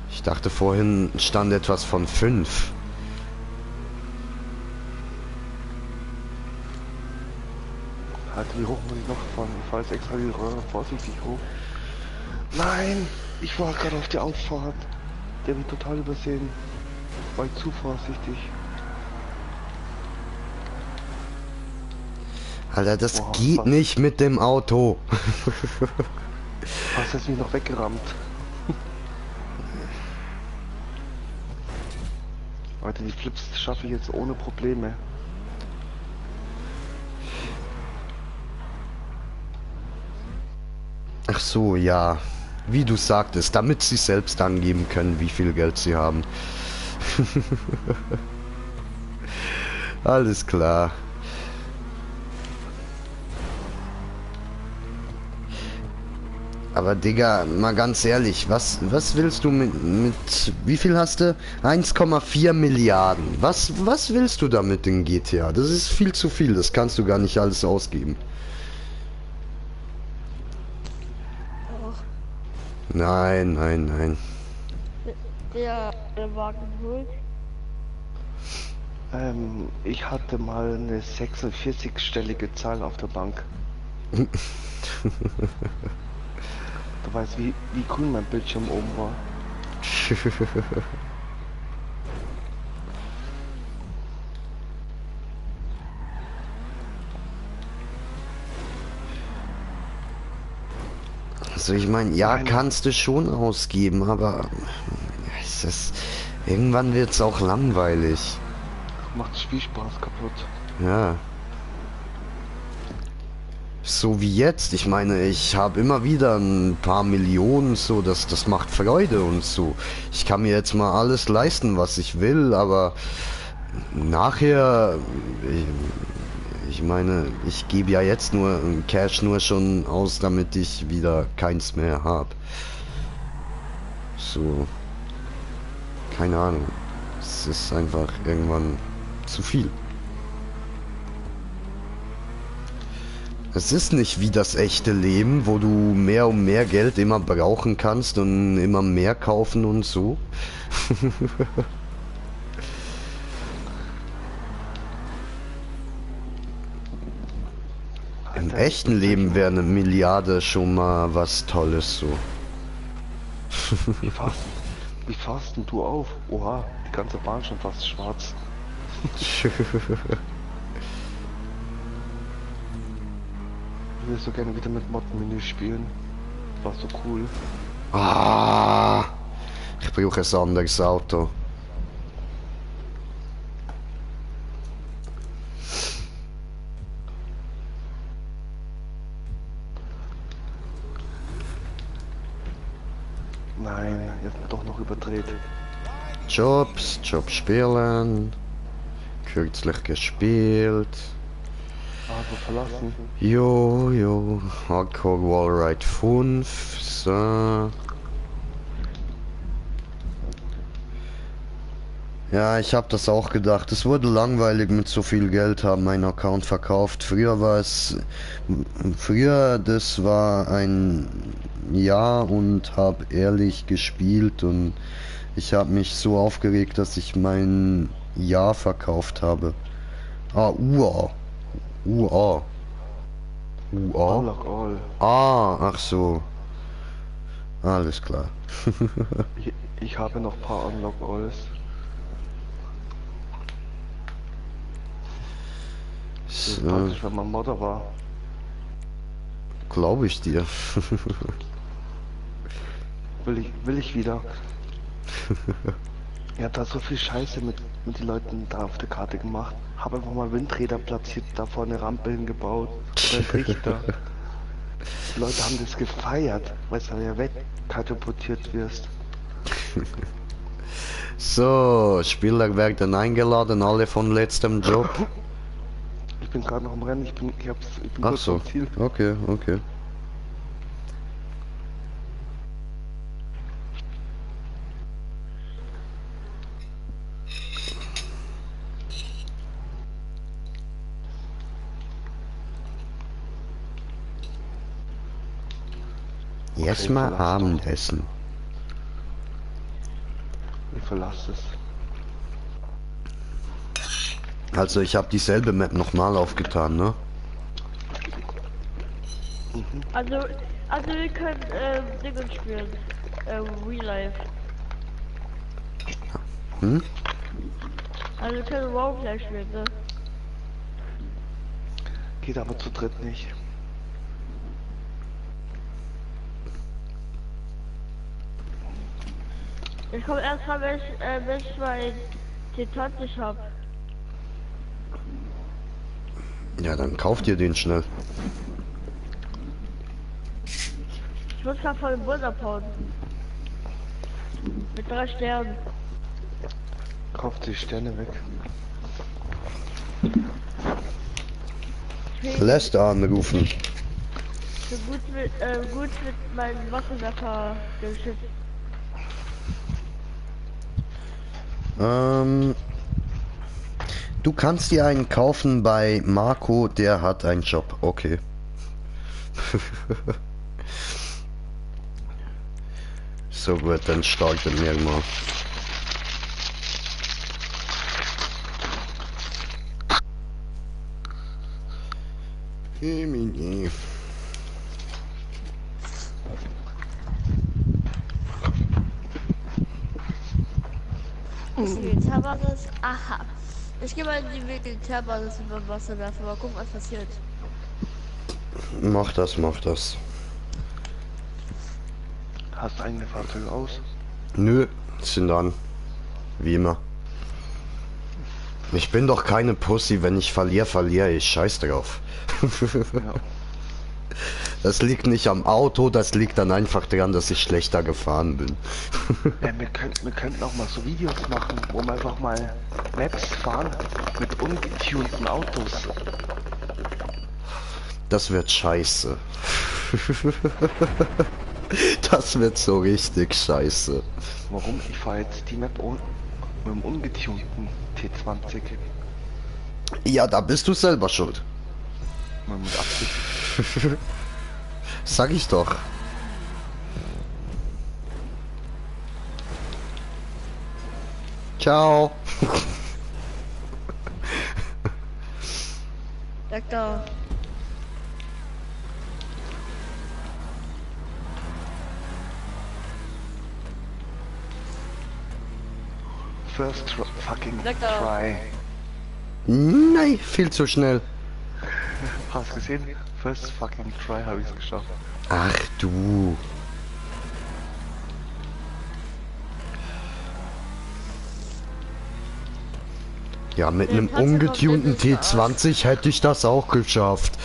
Ich dachte vorhin stand etwas von 5. Halt, wie hoch muss ich noch fahren? Ich fahre jetzt extra die Röhre vorsichtig hoch. Nein! Ich war gerade auf der Auffahrt. Der wird total übersehen. War ich zu vorsichtig. Alter, das Boah, geht was? nicht mit dem Auto. Hast jetzt mich noch weggerammt. Leute, die Flips schaffe ich jetzt ohne Probleme. Ach so, ja. Wie du sagtest, damit sie selbst angeben können, wie viel Geld sie haben. Alles klar. Aber Digga, mal ganz ehrlich, was willst du mit wie viel hast du? 1,4 Milliarden. Was willst du damit in GTA? Das ist viel zu viel, das kannst du gar nicht alles ausgeben. Doch. Nein, nein, nein. Der Wagen holt. Ich hatte mal eine 46-stellige Zahl auf der Bank. Du weißt, wie cool mein Bildschirm oben war. Also ich meine, ja, Nein. kannst du schon ausgeben, aber es ist, irgendwann wird's auch langweilig. Macht Spielspaß kaputt. Ja. So wie jetzt. Ich meine, ich habe immer wieder ein paar Millionen, so, das macht Freude und so. Ich kann mir jetzt mal alles leisten, was ich will, aber nachher, ich meine, ich gebe ja jetzt nur Cash nur schon aus, damit ich wieder keins mehr habe. So, keine Ahnung. Es ist einfach irgendwann zu viel. Es ist nicht wie das echte Leben, wo du mehr und mehr Geld immer brauchen kannst und immer mehr kaufen und so. Im Alter, echten Leben wäre eine Milliarde schon mal was Tolles so. Wie fährst denn du auf? Oha, die ganze Bahn schon fast schwarz. Ich will so gerne wieder mit Mod-Menü spielen. War so cool. Ah, ich brauche ein anderes Auto. Nein, jetzt doch noch überdreht. Jobs spielen. Kürzlich gespielt. Also verlassen. Jo, Hardcore Wallride 5, so. Ja, ich habe das auch gedacht. Es wurde langweilig mit so viel Geld, haben meinen Account verkauft. Früher, das war ein Jahr und habe ehrlich gespielt und ich habe mich so aufgeregt, dass ich mein Jahr verkauft habe. UA. Unlock all. Ach so. Alles klar. Ich habe noch ein paar Unlock alls. Das ist So, praktisch, wenn man Modder war. glaube ich dir. Will ich wieder. Er hat da so viel Scheiße mit den Leuten da auf der Karte gemacht. Habe einfach mal Windräder platziert, da vorne Rampe hingebaut. Oder Trichter. Die Leute haben das gefeiert, weil du ja wegkatapultiert wirst. So, Spieler werden eingeladen, alle von letztem Job. Ich bin gerade noch am Rennen, ich bin Ach kurz so, am Ziel. okay. Erstmal verlass doch. Abendessen. Ich verlasse es. Also ich habe dieselbe Map nochmal aufgetan, ne? Also wir können Dinge spielen. Real Life. Hm? Also wir können Roleplay spielen, ne? Geht aber zu dritt nicht. Ich komme erst mal, wenn ich mein T20 hab. Ja, dann kauft ihr den schnell. Ich muss grad von dem Bus abhauen. Mit 3 Sternen. Kauft die Sterne weg. Ich bin Lässt anrufen. so gut mit meinem Wasserwerfer geschützt. Du kannst dir einen kaufen bei Marco, der hat einen Job. Okay. So gut, dann starten wir mal. Jemini. Militärbasis? Aha. Ich gehe mal in die Militärbasis über den Wasserwerfer. Mal gucken, was passiert. Mach das, mach das. Hast eigene Fahrzeuge aus? Nö, sind an. Wie immer. Ich bin doch keine Pussy, wenn ich verliere, verliere ich. Scheiß drauf. Ja. Das liegt nicht am Auto, das liegt dann einfach daran, dass ich schlechter gefahren bin. Wir könnten auch mal so Videos machen, wo wir einfach mal Maps fahren mit ungetunten Autos. Das wird scheiße. Das wird so richtig scheiße. Warum? Ich fahre jetzt die Map mit dem ungetunten T20. Ja, da bist du selber schuld. Mit Absicht. Sag ich doch. Ciao. Sag da. First fucking Lecker. try. Nein, viel zu schnell. Hast du gesehen? First fucking try habe ich es geschafft. Ach du. Ja, mit einem Panzer kommt ungetunten in den T20 hätte ich das auch geschafft.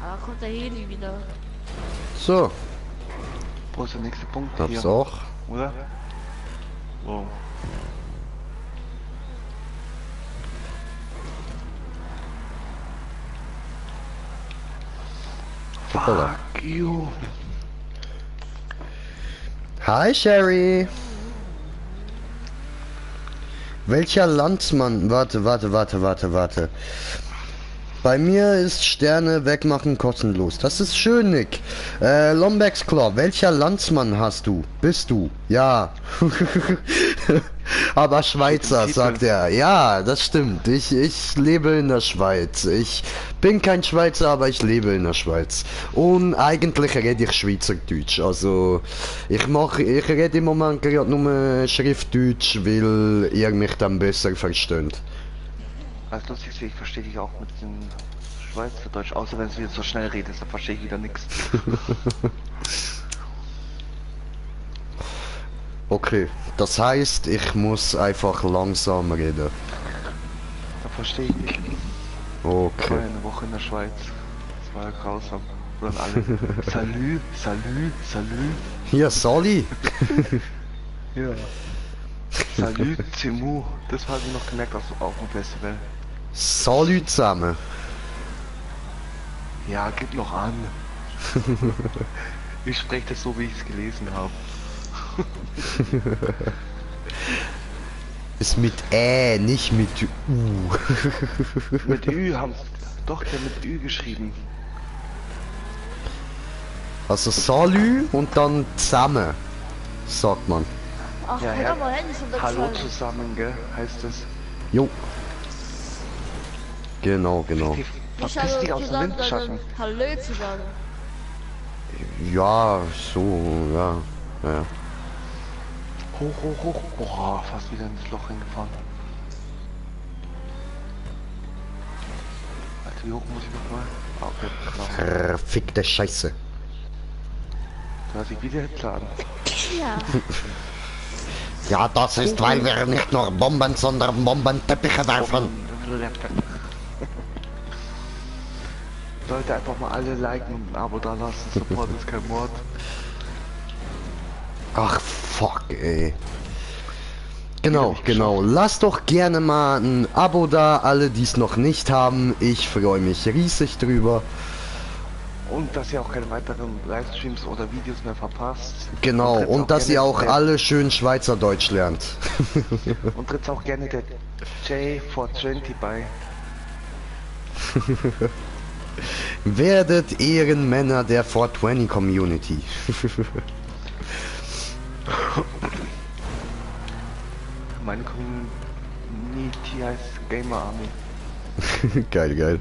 Ah, kommt der Heli wieder. So, Wo ist der nächste Punkt? hab's Hier, auch. oder? Wow. Hoppala. Fuck you. Hi Sherry. Welcher Landsmann? Warte. Bei mir ist Sterne wegmachen kostenlos. Das ist schön, Nick. Lombex Claw, welcher Landsmann hast du? Bist du? Ja. Aber Schweizer, sagt er. Ja, das stimmt. Ich lebe in der Schweiz. Ich bin kein Schweizer, aber ich lebe in der Schweiz. Und eigentlich rede ich Schweizerdeutsch. Also, ich rede im Moment gerade nur Schriftdeutsch, weil ihr mich dann besser versteht. Also lustig, ich verstehe dich auch mit dem Schweizerdeutsch, außer wenn du wieder so schnell redest, dann verstehe ich wieder nichts. Okay, das heißt, ich muss einfach langsam reden. Dann verstehe ich nicht. Ich war Okay. ja eine Woche in der Schweiz. Das war ja grausam. Und dann alle, salut. Hier, Sally. Ja. Salut, Timu. Das habe ich noch gemerkt auf dem Festival. Salut zusammen. Ja, gib noch an. Ich spreche das so, wie ich es gelesen habe. Ist mit nicht mit U. Mit Ü haben doch der mit Ü geschrieben. Also Salü und dann zusammen, sagt man. Ach, Ja, ja, ja. mal Handys Hallo unterschreiben. zusammen, gell? Heißt es. Jo. Genau, genau. Nicht Verpiss dich Hallo aus dem zusammen, Windschatten. sondern Hallo zusammen. Ja, so, ja. Ja. Hoch, hoch, hoch. Boah, fast wieder ins Loch hingefahren. Alter, wie hoch muss ich nochmal? Ah, okay, klar. Verfickte Scheiße. Da hat sich wieder entladen. Ja. Ja, das ist, weil wir nicht nur Bomben, sondern Bombenteppiche werfen. Leute, einfach mal alle liken und ein Abo da lassen. Support ist kein Mord. Ach, fuck, ey. Genau, genau. Lasst doch gerne mal ein Abo da, alle, die es noch nicht haben. Ich freue mich riesig drüber. Und dass ihr auch keine weiteren Livestreams oder Videos mehr verpasst. Genau, tritt und dass gerne ihr auch der- alle schön Schweizerdeutsch lernt. Und tritt auch gerne der J420 bei. Werdet Ehrenmänner der 420 Community. Meine Community heißt Gamer Army. Geil, geil.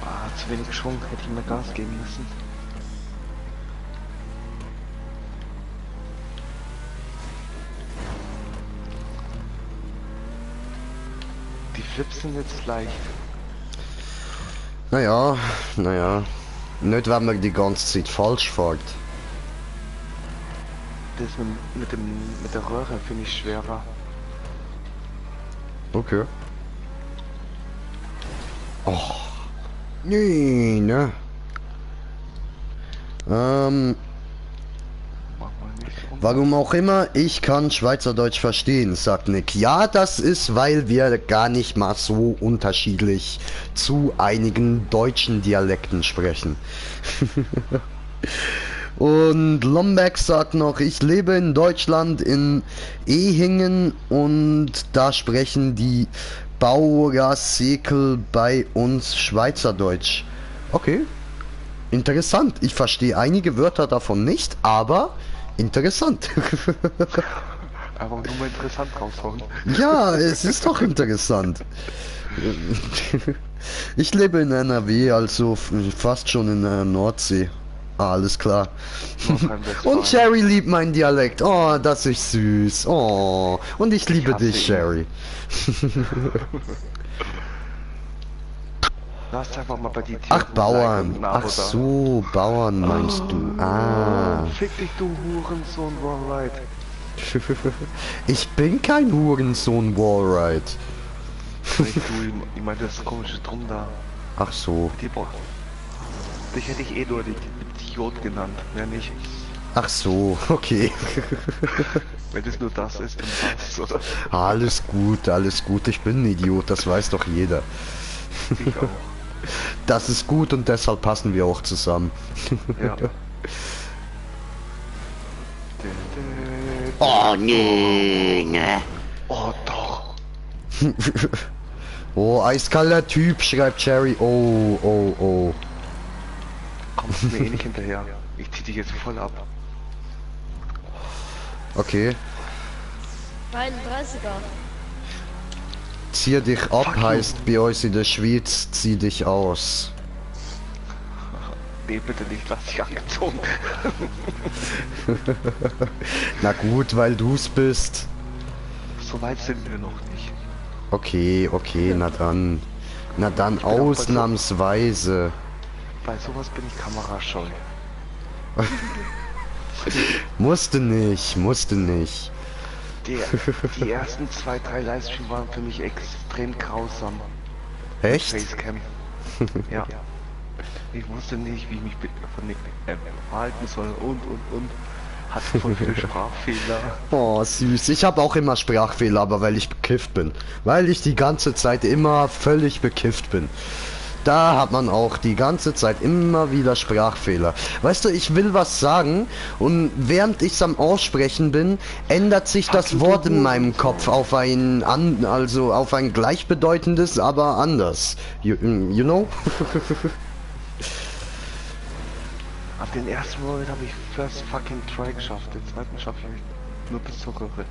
Ah, zu wenig Schwung, hätte ich mehr Gas geben müssen. Die Flips sind jetzt leicht. Naja, naja. Nicht, wenn man die ganze Zeit falsch fährt. Das mit der Röhre finde ich schwerer. Okay. Oh. Nee, ne? Mach mal nicht so. Warum auch immer, ich kann Schweizerdeutsch verstehen, sagt Nick. Ja, das ist, weil wir gar nicht mal so unterschiedlich zu einigen deutschen Dialekten sprechen. Und Lombeck sagt noch, ich lebe in Deutschland in Ehingen und da sprechen die Bauersäkel bei uns Schweizerdeutsch. Okay, interessant. Ich verstehe einige Wörter davon nicht, aber interessant. Einfach nur mal interessant raushauen. Ja, es ist doch interessant. Ich lebe in NRW, also fast schon in der Nordsee. Ah, alles klar. Nordrhein-Westfalen. Und Sherry liebt meinen Dialekt. Oh, das ist süß. Oh, und ich liebe hasse dich, ihn. Sherry. Lass einfach mal bei die Tiere Ach, und Bauern. like und ein Abo Ach so, Bauern meinst du. Ah. da. Fick dich, du Hurensohn, Wallride. Ich bin kein Hurensohn, Wallride. Ich meine das komische Drum da. Ach so. Die Boah. Dich hätte ich eh nur die Idiot genannt, mehr nicht. Ach so, okay. Wenn es nur das ist, dann passt, oder? Alles gut, alles gut. Ich bin ein Idiot, das weiß doch jeder. Ich auch. Das ist gut und deshalb passen wir auch zusammen. Ja. Oh nee, ne. Oh doch. Oh, eiskalter Typ, schreibt Cherry. Oh, oh, oh. Kommst mir eh nicht hinterher. Ich zieh dich jetzt voll ab. Okay. 31er. Zieh dich ab Fuck you. heißt bei uns in der Schweiz, zieh dich aus. Nee, bitte nicht, lass dich angezogen. Na gut, weil du's bist. So weit sind wir noch nicht. Okay, okay, na dann. Na dann bin auch bei so- ausnahmsweise. Bei sowas bin ich kamerascheu. Musste nicht, musste nicht. Die ersten 2-3 Livestreams waren für mich extrem grausam. Echt? Facecam. Ja. Ich wusste nicht, wie ich mich von dem verhalten soll und. Hatte voll viele Sprachfehler. Oh, süß. Ich habe auch immer Sprachfehler, aber weil ich bekifft bin. Weil ich die ganze Zeit immer völlig bekifft bin. Da hat man auch die ganze Zeit immer wieder Sprachfehler. Weißt du, ich will was sagen und während ich am Aussprechen bin, ändert sich das Wort in meinem Kopf auf also auf ein gleichbedeutendes, aber anders. You know? Ab den ersten Moment habe ich first fucking try geschafft. Den zweiten schaffe ich nur bis zur Röhre.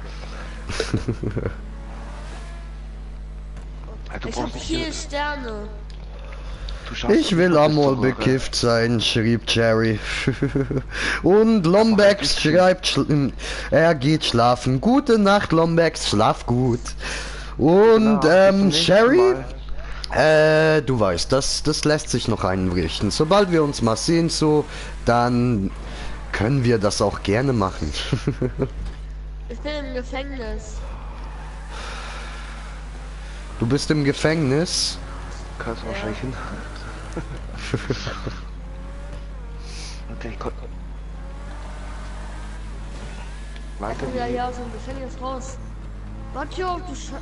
Du Ich habe brauchst nicht 4 Sterne. du schaffst Ich will bis zur einmal Röhre. bekifft sein, schrieb Jerry. Und Lombax schreibt, er geht schlafen. Gute Nacht, Lombax, schlaf gut. Und Genau, bis zum nächsten Sherry, Mal. du weißt, das lässt sich noch einrichten. Sobald wir uns mal sehen, so, dann können wir das auch gerne machen. Ich bin im Gefängnis. Du bist im Gefängnis. Kannst du wahrscheinlich hin. Okay, ich konnte. Weiter Ich bin ja hier aus dem Gefängnis raus. Warte, du Scheiße.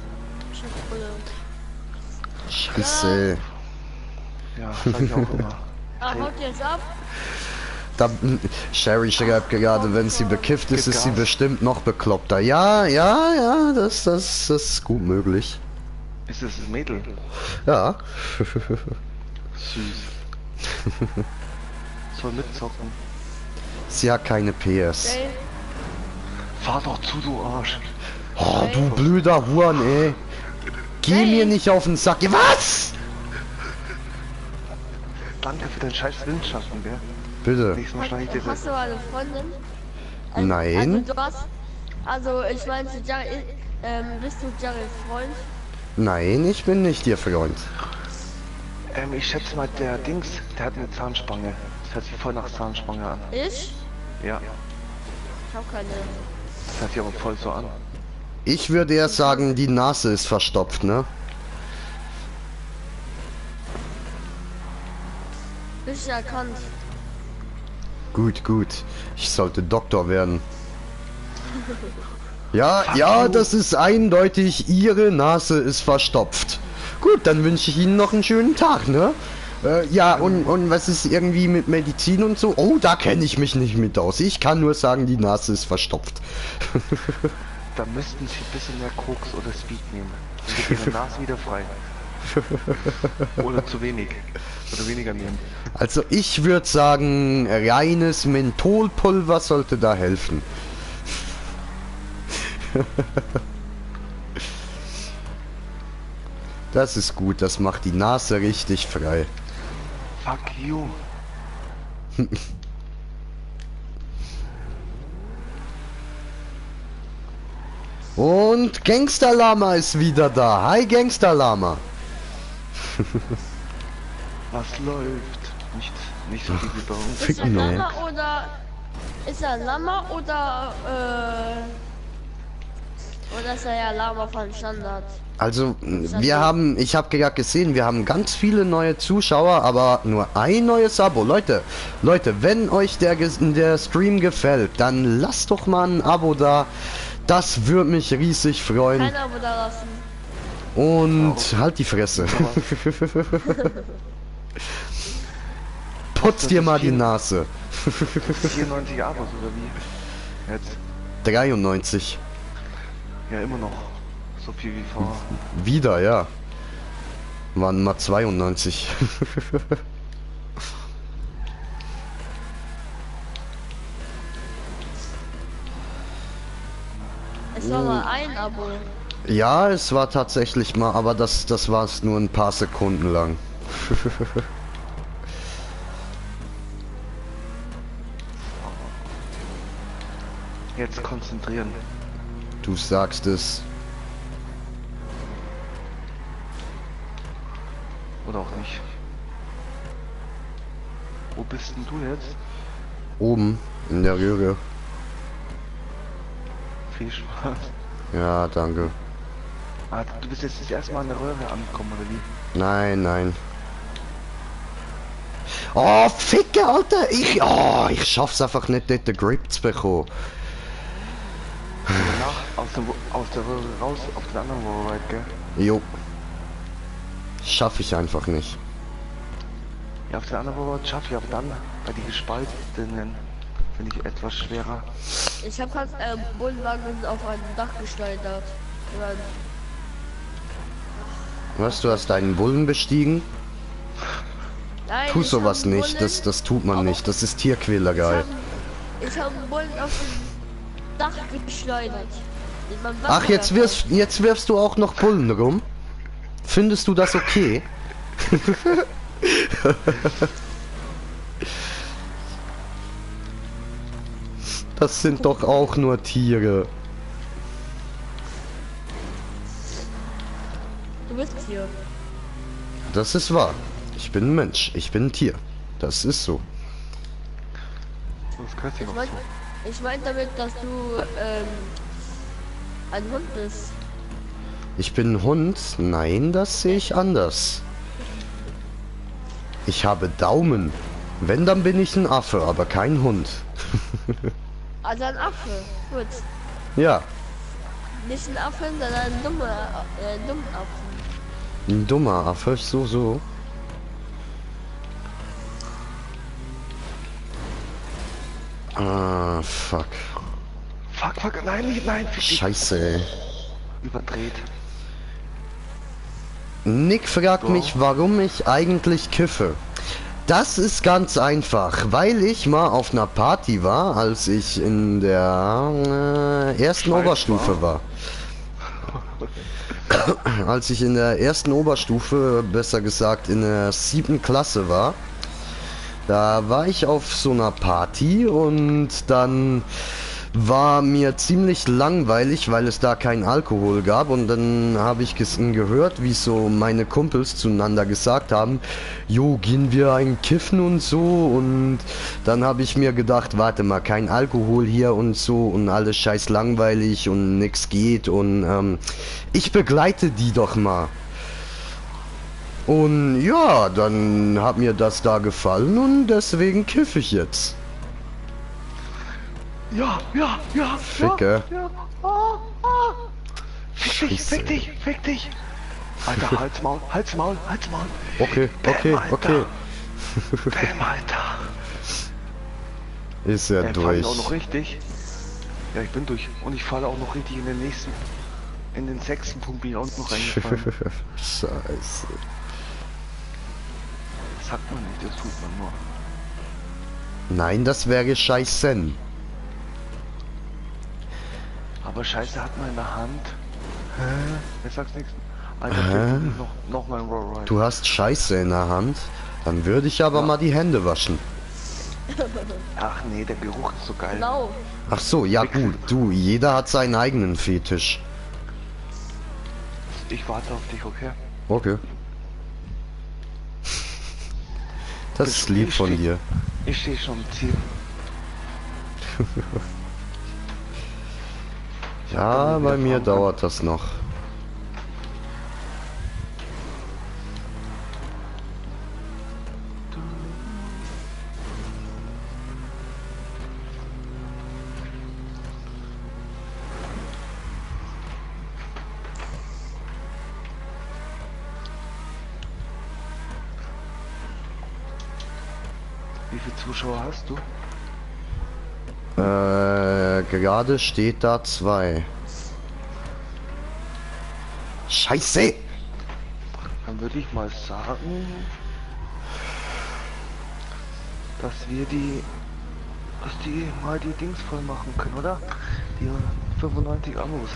Scheiße. Ja, sag ich auch immer. Ah, haut jetzt ab? Sherry schreibt gerade, wenn sie bekifft ist, Gib ist sie Gas. bestimmt noch bekloppter. Ja, das ist gut möglich. Ist es ein Mädel? Ja. Süß. Soll mitzocken. Sie hat keine PS. Ey, Fahr doch zu, du Arsch. Oh, du blöder Huren, ey. Geh mir nicht auf den Sack. Was? Danke für deinen scheiß Windschatten, gell? Bitte. Nächstes Mal schneide ich dir hast du eine Freundin? Nein. Also, du hast, also ich meine, bist du Jarrys Freund? Nein, ich bin nicht ihr Freund. Ich schätze mal, der Dings, der hat eine Zahnspange. Das hört sich voll nach Zahnspange an. Ich? Ja, Ich hab keine. das hört sich aber voll so an. Ich würde eher sagen, die Nase ist verstopft, ne? Bist du erkannt? Gut. Ich sollte Doktor werden. Ja, das ist eindeutig, ihre Nase ist verstopft. Gut, dann wünsche ich Ihnen noch einen schönen Tag, ne? Ja, und was ist irgendwie mit Medizin und so? Oh, da kenne ich mich nicht mit aus. Ich kann nur sagen, die Nase ist verstopft. Da müssten sie ein bisschen mehr Koks oder Speed nehmen. Dann wird ihre Nase wieder frei. Oder zu wenig. Oder weniger nehmen. Also ich würde sagen, reines Mentholpulver sollte da helfen. Das ist gut, das macht die Nase richtig frei. Fuck you. Und Gangster Lama ist wieder da. Hi Gangster Lama. Was läuft? Nicht so viel wie bei uns. Ist er Ficken, ey. Lama oder... Ist er Lama oder ist er ja Lama von Standard? Also, ich habe gerade gesehen, wir haben ganz viele neue Zuschauer, aber nur ein neues Abo. Leute, wenn euch der Stream gefällt, dann lasst doch mal ein Abo da. Das würde mich riesig freuen. Kein Abo da lassen. Und halt die Fresse. Putz dir mal die Nase. 94 Abos oder wie? Jetzt? 93. Ja, immer noch. So viel wie vor. Wieder, ja. Waren mal 92. Es war mal ein Abo. Ja, es war tatsächlich mal, aber das war es nur ein paar Sekunden lang. Jetzt konzentrieren. Du sagst es. Oder auch nicht. Wo bist denn du jetzt? Oben in der Röhre. Viel Spaß. Ja, danke. Ah, du bist jetzt das erste Mal an der Röhre angekommen, oder wie? Nein. Oh, Ficke, Alter! Ich schaff's einfach nicht, dort den Grip zu bekommen. Danach aus der Röhre raus auf den anderen Röhre, gell? Jo. Schaff ich einfach nicht. Ja, auf den anderen Robot schaffe ich, aber dann bei die Gespaltenen finde ich etwas schwerer. Ich habe gerade Bullenwagen auf ein Dach geschleudert. Oder- Was, du hast einen Bullen bestiegen? Nein, Tu ich sowas hab einen nicht, Bullen- das tut man aber- nicht. Das ist Tierquälerei. Ich habe einen Bullen auf dem Dach geschleudert. In meinem Ach, jetzt Wasserwerfer. wirfst du auch noch Bullen rum? Findest du das okay? Das sind doch auch nur Tiere. Du bist hier. Das ist wahr. Ich bin ein Mensch. Ich bin ein Tier. Das ist so. Das gehört sich noch Ich mein, so. ich mein damit, dass du ein Hund bist. Ich bin ein Hund? Nein, das sehe ich anders. Ich habe Daumen. Wenn, dann bin ich ein Affe, aber kein Hund. Also ein Affe. Gut. Ja, Nicht ein Affe, sondern ein dummer Affe. ein dummer Affe, so. Ah, fuck. Fuck, nein, nicht, nein, fick dich. Scheiße, ey. Überdreht. Nick fragt mich, warum ich eigentlich kiffe. Das ist ganz einfach, weil ich mal auf einer Party war, als ich in der ersten Scheiß Oberstufe war. Als ich in der ersten Oberstufe, besser gesagt in der 7. Klasse war, da war ich auf so einer Party und dann war mir ziemlich langweilig, weil es da keinen Alkohol gab, und dann habe ich gehört, wie so meine Kumpels zueinander gesagt haben, jo, gehen wir ein Kiffen und so, und dann habe ich mir gedacht, warte mal, kein Alkohol hier und so und alles scheiß langweilig und nix geht, und ich begleite die doch mal. Und ja, dann hat mir das da gefallen und deswegen kiffe ich jetzt. Ja. Ficke. Ja. Fick Scheiße. dich. Alter, Halsmaul. Okay. Bam, Alter. Ist ja Fallen durch. auch noch richtig. Ja, ich bin durch. Und ich falle auch noch richtig in den nächsten. In den 6. Punkt bin ich auch noch reingefallen. Scheiße. Das sagt man nicht, das tut man nur. Nein, das wäre scheißen. Aber Scheiße hat man in der Hand. Jetzt sag's nichts. Alter, Hä? noch mal ein Roll Ride. Du hast Scheiße in der Hand. Dann würde ich aber mal die Hände waschen. Ach nee, der Geruch ist so geil. Genau. Ach so, ja gut. Du, jeder hat seinen eigenen Fetisch. Ich warte auf dich, okay? Okay. Das ist lieb von dir. Ich stehe schon im Ziel. Ja, bei mir dauert das noch. Wie viele Zuschauer hast du? Gerade steht da 2. Scheiße! Dann würde ich mal sagen, dass die mal die Dings voll machen können, oder? Die 95 Abos.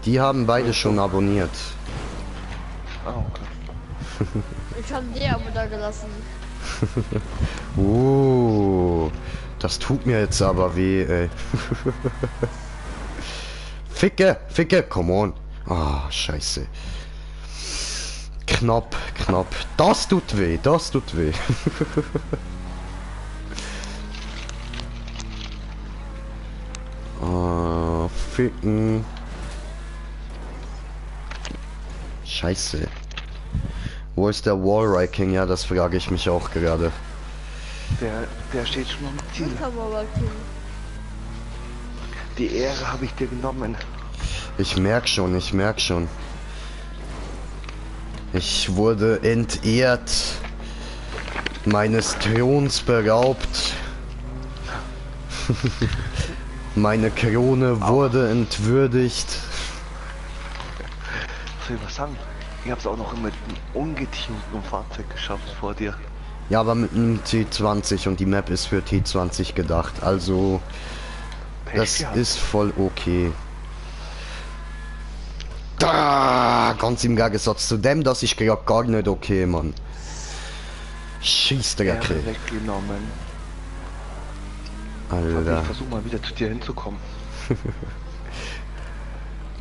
Die haben beide schon abonniert. Ah, okay. Ich habe dir aber da gelassen. Das tut mir jetzt aber weh, ey. Ficke, come on. Ah, scheiße. Knapp. Das tut weh. Ficken. Scheiße. Wo ist der Wallride King? Ja, das frage ich mich auch gerade. Der steht schon am Ziel. Gut, aber Kind. Die Ehre habe ich dir genommen. Ich merk schon. Ich wurde entehrt. meines Throns beraubt. Meine Krone wurde entwürdigt. Was soll ich was sagen? Ich hab's auch noch mit einem ungetunten Fahrzeug geschafft vor dir. Ja, aber mit einem T20 und die Map ist für T20 gedacht. Also, das ist voll okay. Da, ganz im Gegensatz zu dem, das ist gerade gar nicht okay, Mann. Schießdrecke. Ehre weggenommen. Alter. Ich versuche mal wieder zu dir hinzukommen.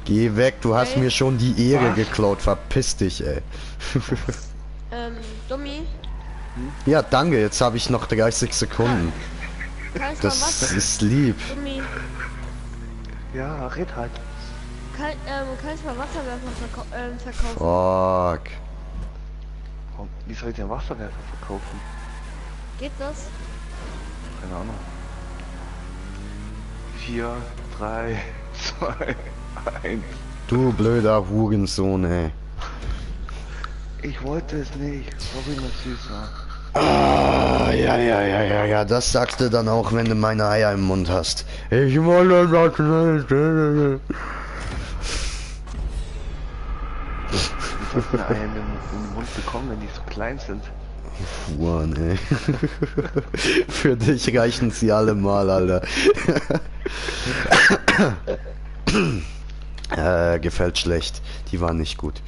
Geh weg, du hast Okay. mir schon die Ehre Was? geklaut. Verpiss dich, ey. Dummi, Ja, danke, jetzt habe ich noch 30 Sekunden. kannst du mal Das was? ist lieb. Dummi, Ja, red halt. kannst du mal Wasserwerfer verkaufen? Fuck. Wie soll ich den Wasserwerfer verkaufen? Geht das? Keine Ahnung. 4, 3, 2, 1. Du blöder Hurensohn, ey. Ich wollte es nicht. Sorry, mein Süßer. Ah, ja, das sagst du dann auch, wenn du meine Eier im Mund hast. Ich wollte das nicht. Wie sollst du eine Eier in den Mund bekommen, wenn die so klein sind? Mann, ey. Für dich reichen sie alle mal, Alter. Gefällt schlecht. Die waren nicht gut.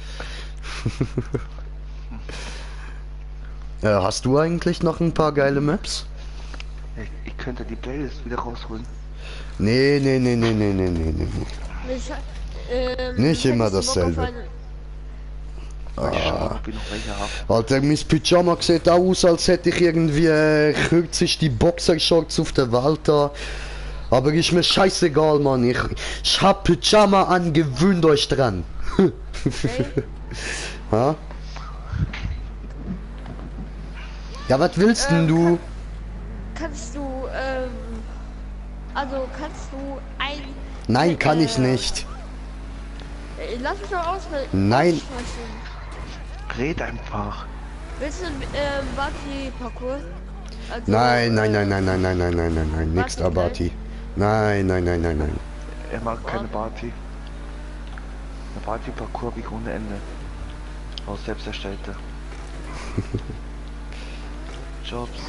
Hast du eigentlich noch ein paar geile Maps? Ich könnte die Playlist wieder rausholen. Nee. Ich, Nicht immer hättest du Bock auf dasselbe. Mal schauen, ob ich noch welche habe. Alter, mein Pyjama sieht aus, als hätte ich irgendwie kürzlich die Boxershorts auf der Welt da. Aber ist mir scheißegal, Mann. Ich hab Pyjama an, gewöhnt euch dran. Okay. Ha? Ja, was willst denn du? Kannst du, also kannst du ein... Nein, kann ich nicht. Lass mich doch Nein. aussprechen. Red einfach. Willst du, Buggy-Parcours? Also, Nein, nix Barty Abati. Nein. Er mag keine Party. Eine Party-Parcours habe ich ohne Ende. Aus selbst erstellte. Jobs.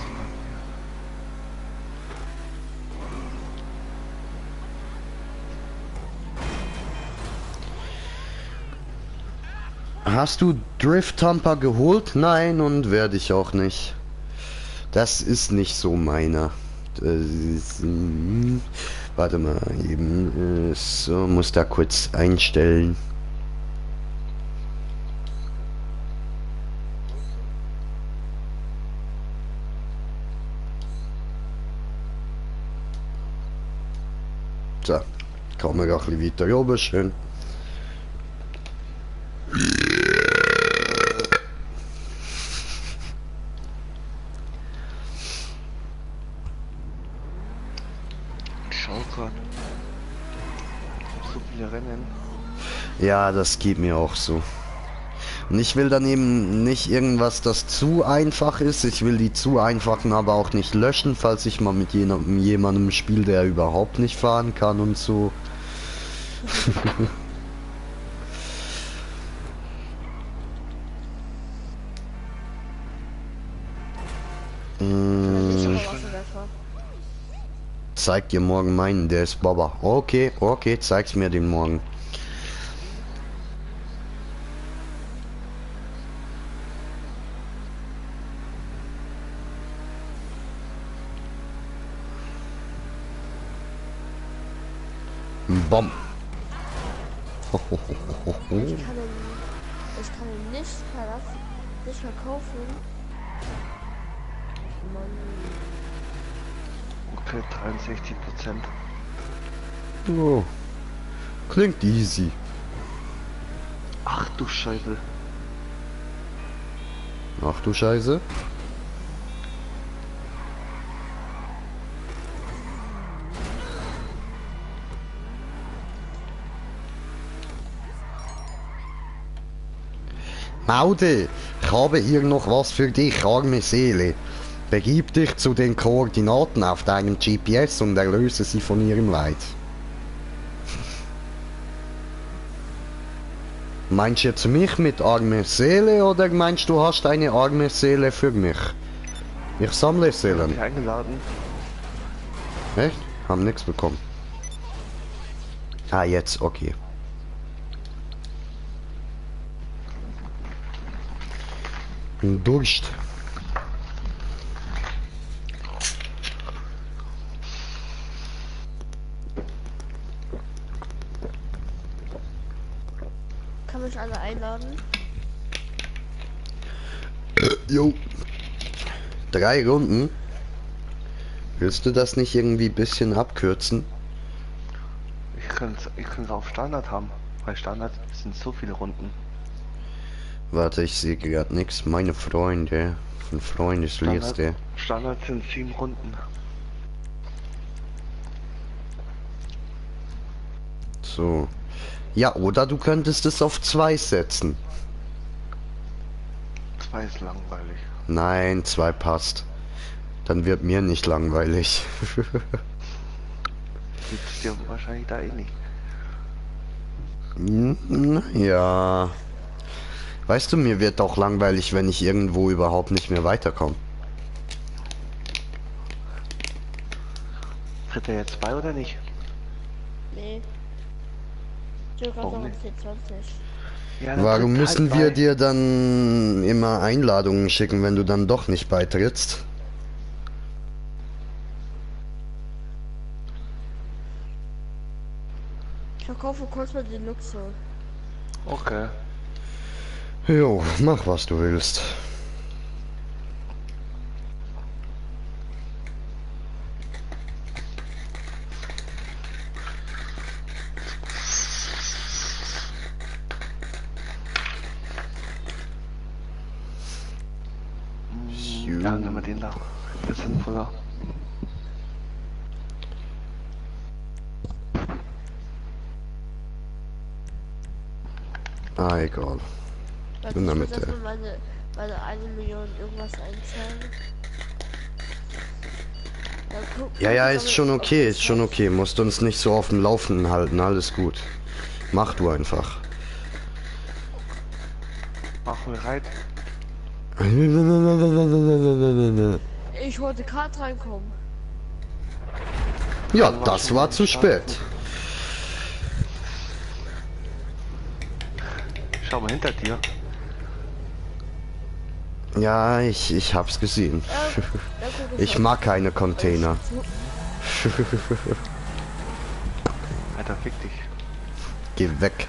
Hast du Drift Tamper geholt? Nein, und werde ich auch nicht. Das ist nicht so meiner. Das ist, warte mal eben. So, muss da kurz einstellen. So, kommen wir auch ein bisschen weiter oben, schön. Schau grad. So viele Rennen. Ja, das geht mir auch so. Und ich will dann eben nicht irgendwas, das zu einfach ist. Ich will die zu einfachen aber auch nicht löschen, falls ich mal mit jemandem spiele, der überhaupt nicht fahren kann und so. Ich aber Wasserwerfer. Zeig dir morgen meinen, der ist Baba. Okay, zeig's mir den morgen. Bom. Ich kann ihn nicht verlassen, nicht verkaufen. Mann. Okay, 63%. Oh. Klingt easy. Ach du Scheiße. Ach du Scheiße. Maude, ich habe hier noch was für dich, arme Seele. Begib dich zu den Koordinaten auf deinem GPS und erlöse sie von ihrem Leid. Meinst du jetzt mich mit arme Seele oder meinst du hast eine arme Seele für mich? Ich sammle Seelen. Dich eingeladen. Echt? Haben nichts bekommen. Ah, jetzt, okay. Durst. Kann mich alle einladen? Jo. 3 Runden. Willst du das nicht irgendwie ein bisschen abkürzen? Ich könnte es auf Standard haben. Bei Standard sind so viele Runden. Warte, ich sehe gerade nichts. Meine Freunde. Von Freundesliste. Standard sind 7 Runden. So. Ja, oder du könntest es auf 2 setzen. 2 ist langweilig. Nein, 2 passt. Dann wird mir nicht langweilig. Gibt's dir wahrscheinlich da eh nicht. Ja. Weißt du, mir wird auch langweilig, wenn ich irgendwo überhaupt nicht mehr weiterkomme. Tritt er jetzt bei oder nicht? Nee. Ich bin gerade Warum noch nicht? 24. Ja, dann Warum tritt müssen halt wir bei. dir dann immer Einladungen schicken, wenn du dann doch nicht beitrittst? Ich verkaufe kurz mal den Luxus. Okay. Jo, mach was du willst. Ja, nehmen wir den da. Das ist sinnvoller. Ah, egal. Warte, In der ich muss Mitte. erstmal meine 1 Million irgendwas einzahlen. Dann Ja, ja, guck ich ist aber, schon ob okay, das ist schon reicht. okay. Musst uns nicht so auf dem Laufenden halten, alles gut. Mach du einfach. Machen wir rein. Ich wollte gerade reinkommen. Ja, das war zu spät. Schau mal hinter dir. Ja, ich hab's gesehen. Dann guck Ich schon. mag keine Container. Alter, fick dich. Geh weg.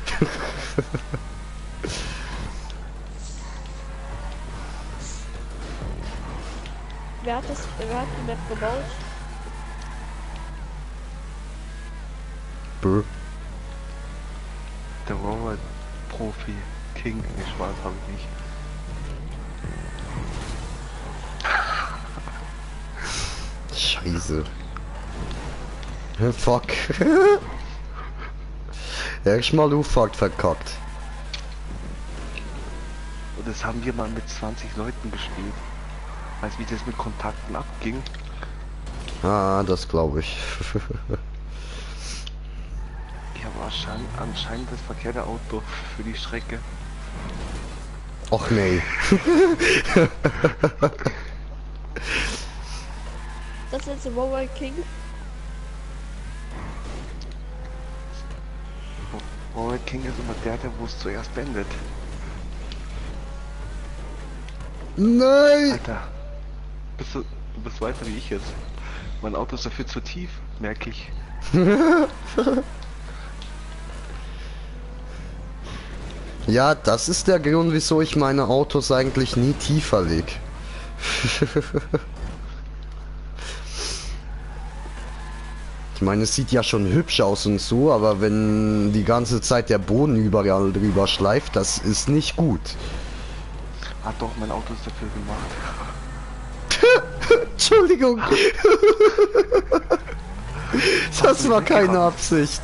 Wer hat die Map gebaut? Brr. Der Robot Profi King. Nee, Spaß habe ich nicht. Scheiße. Fuck. Erstmal U-Fuck verkackt. Und das haben wir mal mit 20 Leuten gespielt. Weißt du, wie das mit Kontakten abging? Ah, das glaube ich. Ich habe anscheinend das verkehrte Auto für die Strecke. Och nee. Das ist jetzt der Mobile King. Robert King ist immer der, wo es zuerst beendet. Nein! Alter, du bist weiter wie ich jetzt. Mein Auto ist dafür zu tief, merke ich. Ja, das ist der Grund, wieso ich meine Autos eigentlich nie tiefer leg. Ich meine, es sieht ja schon hübsch aus und so, aber wenn die ganze Zeit der Boden überall drüber schleift, das ist nicht gut. Ah doch, mein Auto ist dafür gemacht. Entschuldigung. Das war keine Absicht.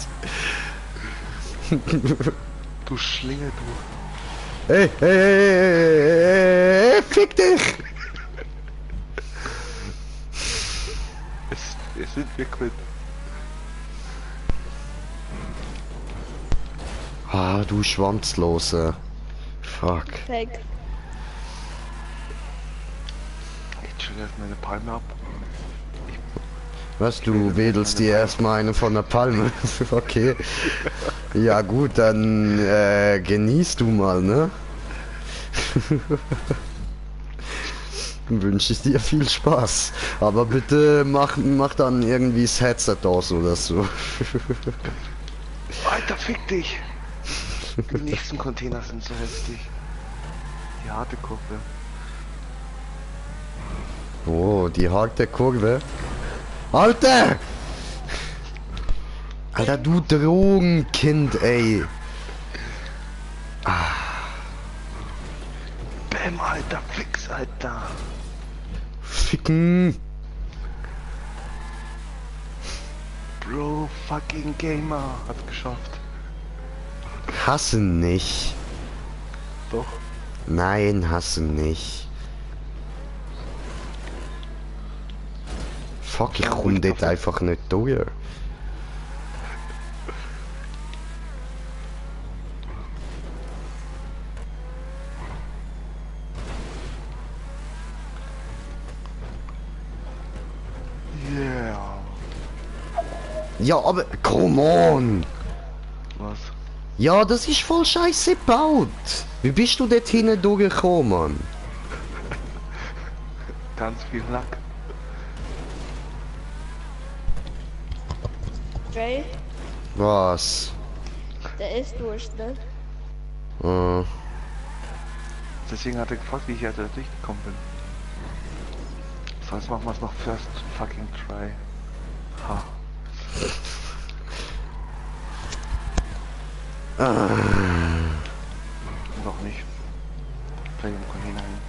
Du Schlingel, du. Hey, hey, hey, hey, hey, hey, fick dich! sind wir quitt. Ah, du Schwanzlose. Fuck. Fake. Ich chill erst meine Palme ab. Was, du wedelst dir erstmal eine von der Palme? Okay. Ja gut, dann genießt du mal, ne? Wünsche ich dir viel Spaß. Aber bitte mach dann irgendwie das Headset aus oder so. Alter, fick dich! Die nächsten Container sind so heftig. Die harte Kurve. Oh, die harte Kurve. Alter! Alter, du Drogenkind, ey. Bäm, Alter, fix, Alter. Ficken. Bro, fucking Gamer. Hat's geschafft. Hasse nicht. Doch. Nein, hasse nicht. Fuck, ich komm dort einfach nicht durch. Yeah. Ja, aber come on! Was? Ja, das ist voll scheiße gebaut. Wie bist du dort hinten durchgekommen, Mann? Ganz viel Lack. Jay, Was? der ist durch, ne? Deswegen hat er gefragt, wie ich da durchgekommen bin. Sonst machen wir es noch first fucking try. Ha. Noch nicht. Vielleicht im Container hin.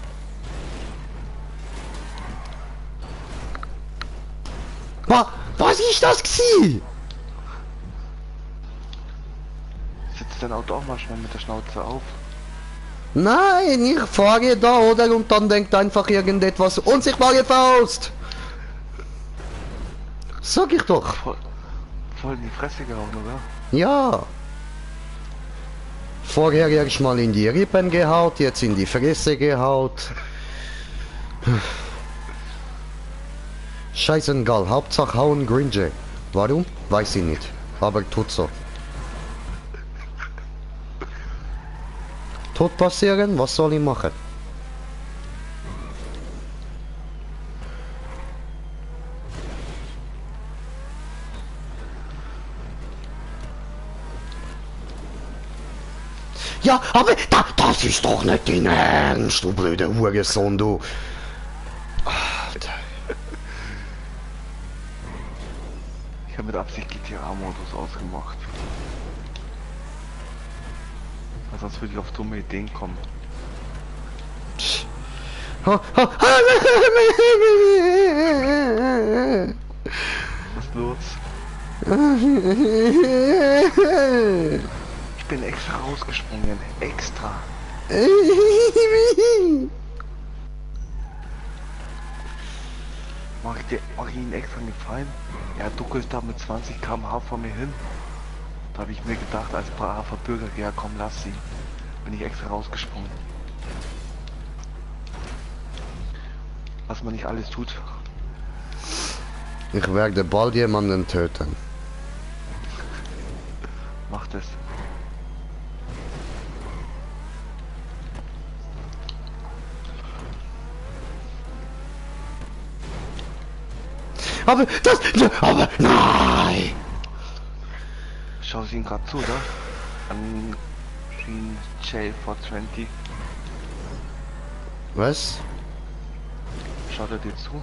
Was ist das gsi? Sitzt dein Auto auch mal schnell mit der Schnauze auf? Nein, ich fahre da, oder? Und dann denkt einfach irgendetwas. Unsichtbare Faust! Sag ich doch. Voll in die Fresse gehauen, oder? Ja. Vorher erst mal in die Rippen gehaut, jetzt in die Fresse gehaut. Scheißegal, Hauptsache hauen Gringe. Warum? Weiß ich nicht. Aber tut so. Tut passieren, was soll ich machen? Ja, aber das ist doch nicht dein Ernst, du blöde Hurensohn, du. Alter. Ich habe mit Absicht GTA-Modus ausgemacht. Weil sonst würde ich auf dumme Ideen kommen. Was ist los? Ich bin extra rausgesprungen. Extra. Mach ich Ihnen extra einen Gefallen? Ja, duckelst da mit 20 km/h vor mir hin. Da habe ich mir gedacht, als braver Bürger, ja komm, lass sie. Bin ich extra rausgesprungen. Was man nicht alles tut. Ich werde bald jemanden töten. Macht es. Aber das... Aber nein! Schau sie ihn gerade zu, oder? An Green J420. Was? Schaut er dir zu?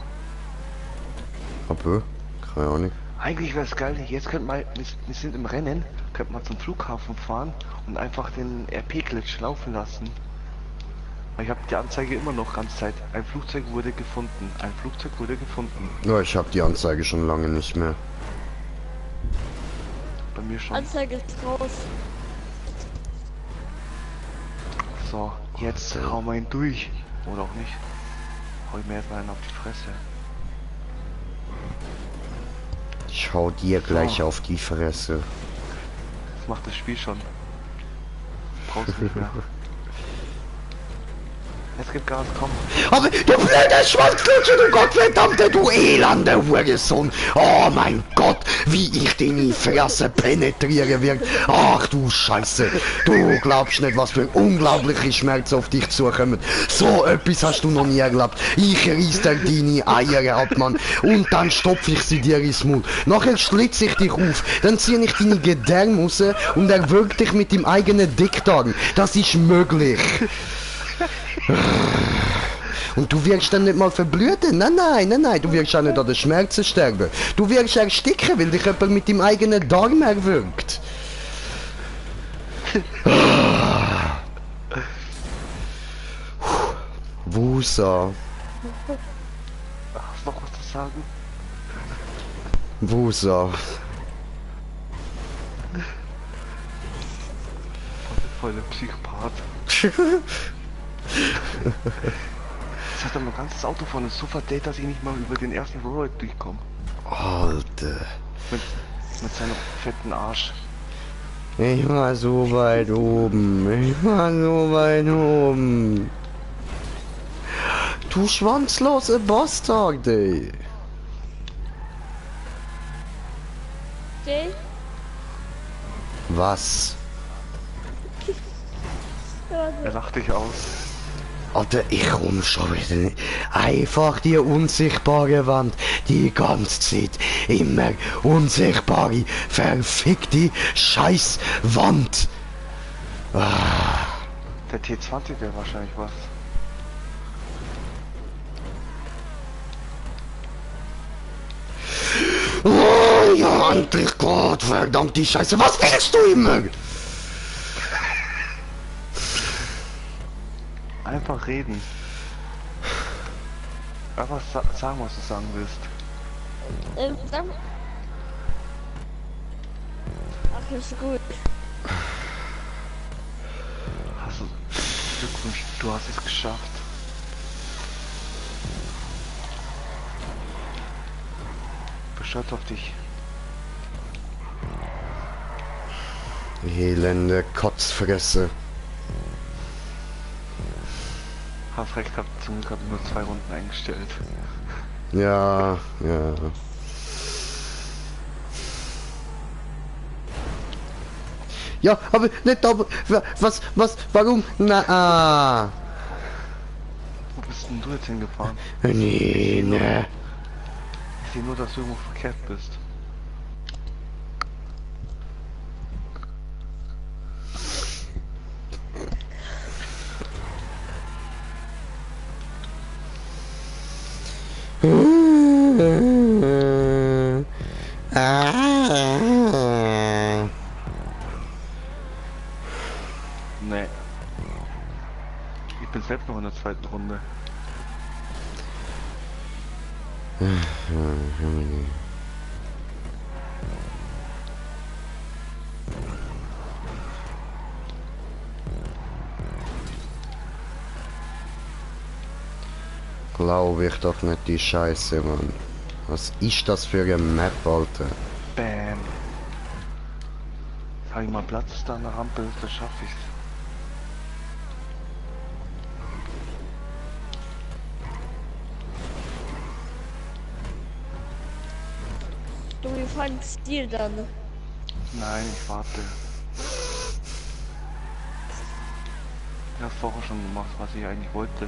Aber, keine Ahnung. Eigentlich wäre es geil, jetzt könnte man, wir sind im Rennen, könnte man zum Flughafen fahren und einfach den RP-Glitch laufen lassen. Weil ich habe die Anzeige immer noch ganz Zeit. Ein Flugzeug wurde gefunden. Ein Flugzeug wurde gefunden. Ja, ich habe die Anzeige schon lange nicht mehr. Bei mir schon. Anzeige ist raus. So, jetzt hauen wir ihn durch. Oder auch nicht. Hau ich mir erstmal einen auf die Fresse. Ich hau dir gleich auf die Fresse. Das macht das Spiel schon. Brauchst nicht mehr. Es gibt Gas, komm. Aber du blöder Schwanzlutsche, du Gottverdammte, du elender Hurensohn. Oh mein Gott, wie ich den in die Fresse penetrieren wird. Ach du Scheiße, du glaubst nicht, was für ein unglaublicher Schmerz auf dich zukommt. So etwas hast du noch nie erlebt. Ich reiss dir deine Eier ab, Mann. Und dann stopf ich sie dir ins Mund. Nachher schlitze ich dich auf. Dann ziehe ich deine Gedärme raus und erwürg dich mit dem eigenen Dickdarm. Das ist möglich. Und du wirst dann nicht mal verbluten. Nein, du wirst auch nicht an den Schmerzen sterben. Du wirst ersticken, weil dich jemand mit dem eigenen Darm erwürgt. Wusa. Hast du noch was zu sagen? Wusa. Voll der Psychopath. Das hat doch mein ganzes Auto vorne so verdreht, dass ich nicht mal über den ersten Road durchkomme. Alter. Mit seinem fetten Arsch. Ich war so weit oben. Du schwanzlose Bastard, ey. Okay. Was? Er lacht dich aus. Alter, ich komm schon wieder nicht. Einfach die unsichtbare Wand. Die ganze Zeit. Immer unsichtbare, verfickte Scheißwand. Der T20 wäre wahrscheinlich was. Oh ja, endlich Gott, verdammte Scheiße. Was willst du immer? Einfach reden. Einfach sagen, was du sagen willst. Dann. Ach, ist gut. Hast du... Glückwunsch, du hast es geschafft. Stolz auf dich. Elende Kotzfresse. Hast recht gehabt, zum Glück habe ich nur 2 Runden eingestellt. Ja, ja. Ja, aber nicht aber warum? Na, Wo bist denn du jetzt hingefahren? nee, ne. Ich sehe nur, dass du irgendwo verkehrt bist. Nee. Ich bin selbst noch in der 2. Runde. Glaube ich doch nicht die Scheiße, Mann. Was ist das für eine Map, Alter? Bam. Habe ich mal Platz da an der Rampe, das schaffe ich's. Du, wie fandst dir dann? Nein, ich warte. Ich habe vorher schon gemacht, was ich eigentlich wollte.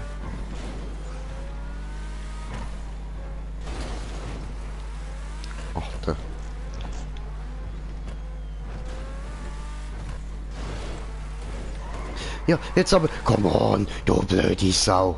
Alter. Ja, jetzt aber, come on, du blöde Sau.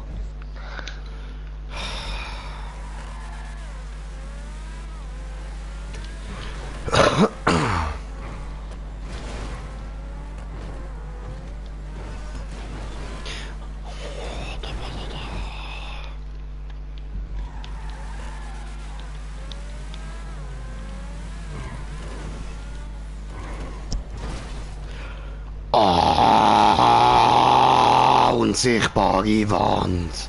Ah, unsichtbare Wand.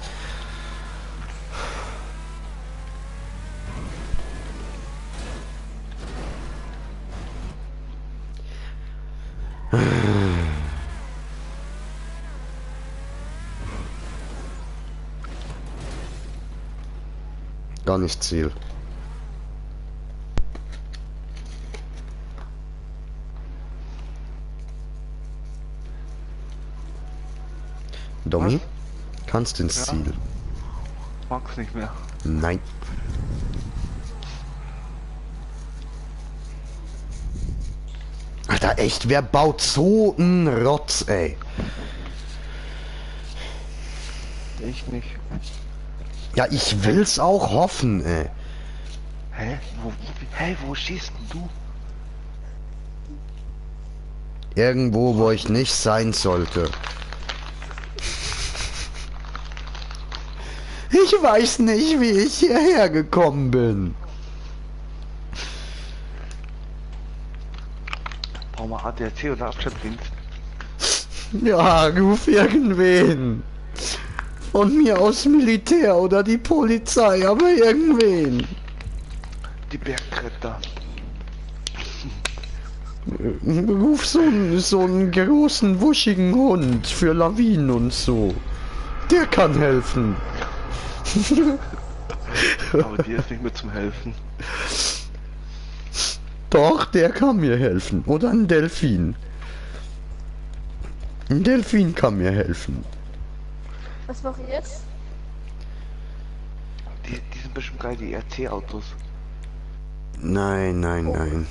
gar nicht Ziel. Domi, kannst ins Ja. Ziel. Mag's nicht mehr. Nein. Alter, echt, wer baut so einen Rotz, ey? Ich nicht. Ja, ich will's auch hoffen, ey. Wo schießt denn du? Irgendwo, wo ich nicht sein sollte. Ich weiß nicht, wie ich hierher gekommen bin. Brauchen wir ADAC oder Abschleppdienst? Ja, ruf irgendwen. Von mir aus Militär oder die Polizei, aber irgendwen. Die Bergretter. Ruf so einen großen, wuschigen Hund für Lawinen und so. Der kann helfen. Aber die ist nicht mehr zum Helfen. Doch, der kann mir helfen. Oder ein Delfin. Ein Delfin kann mir helfen. Was mache ich jetzt? Die sind bestimmt geil, die RC-Autos. Nein, nein, nein.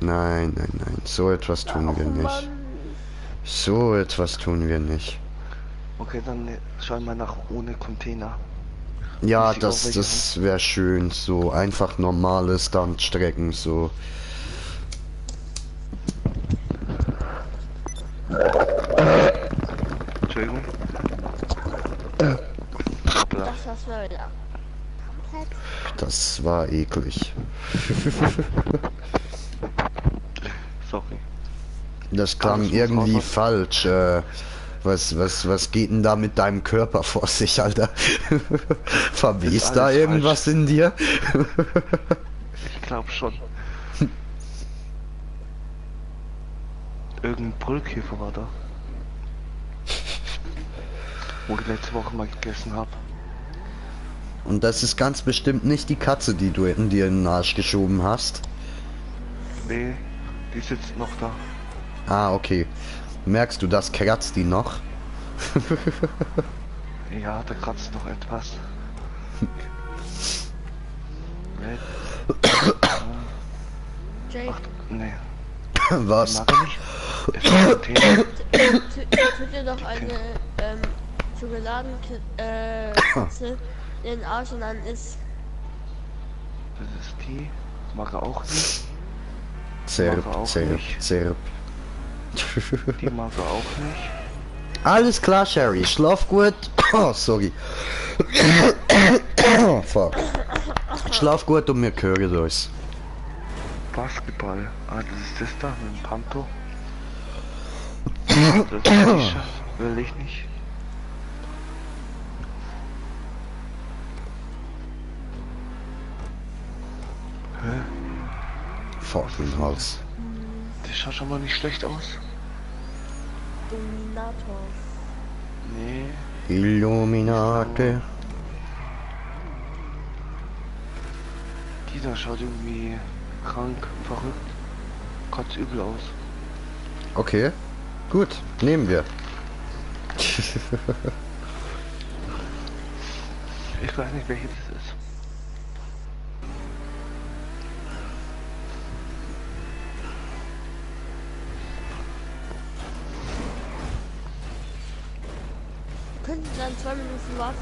Nein, nein, nein. So etwas tun wir nicht. Mann. So etwas tun wir nicht. Okay, dann schau mal nach ohne Container. Ja, Muss ich auch welche das wäre schön. So einfach normale Standstrecken, so. Entschuldigung. Hoppla. Das war's mal wieder. Komplett. Das war eklig. Sorry. Das klang muss irgendwie raus. falsch. Was geht denn da mit deinem Körper vor sich, Alter? Verwest Ist da alles irgendwas in dir? Ich glaube schon. Irgendein Brüllkäfer war da. Wo ich letzte Woche mal gegessen habe. Und das ist ganz bestimmt nicht die Katze, die du in dir in den Arsch geschoben hast. Nee, die sitzt noch da. Ah, okay. Merkst du, das kratzt die noch? Ja, da kratzt noch etwas. Nee, Jake, nee, Was? mag er nicht. Es ist ein Thema. tut dir doch eine Schokoladenkatze in den Arsch und dann ist Das ist die. Mag er auch nicht. Zerb, Mag er auch zerb, nicht. zerb. Die mag er auch nicht. Alles klar, Sherry. Schlaf gut. Oh, sorry. Fuck. Schlaf gut und wir hören uns. Basketball. Ah, das ist das da mit dem Panto. Das will ich nicht. Hä? Fucking Hals. Das schaut schon mal nicht schlecht aus. Dominator. Nee. Illuminate. Dieser schaut irgendwie krank, verrückt. Kotzt übel aus. Okay. Gut. Nehmen wir. Ich weiß nicht, welches das ist. Könnten Sie dann 2 Minuten warten?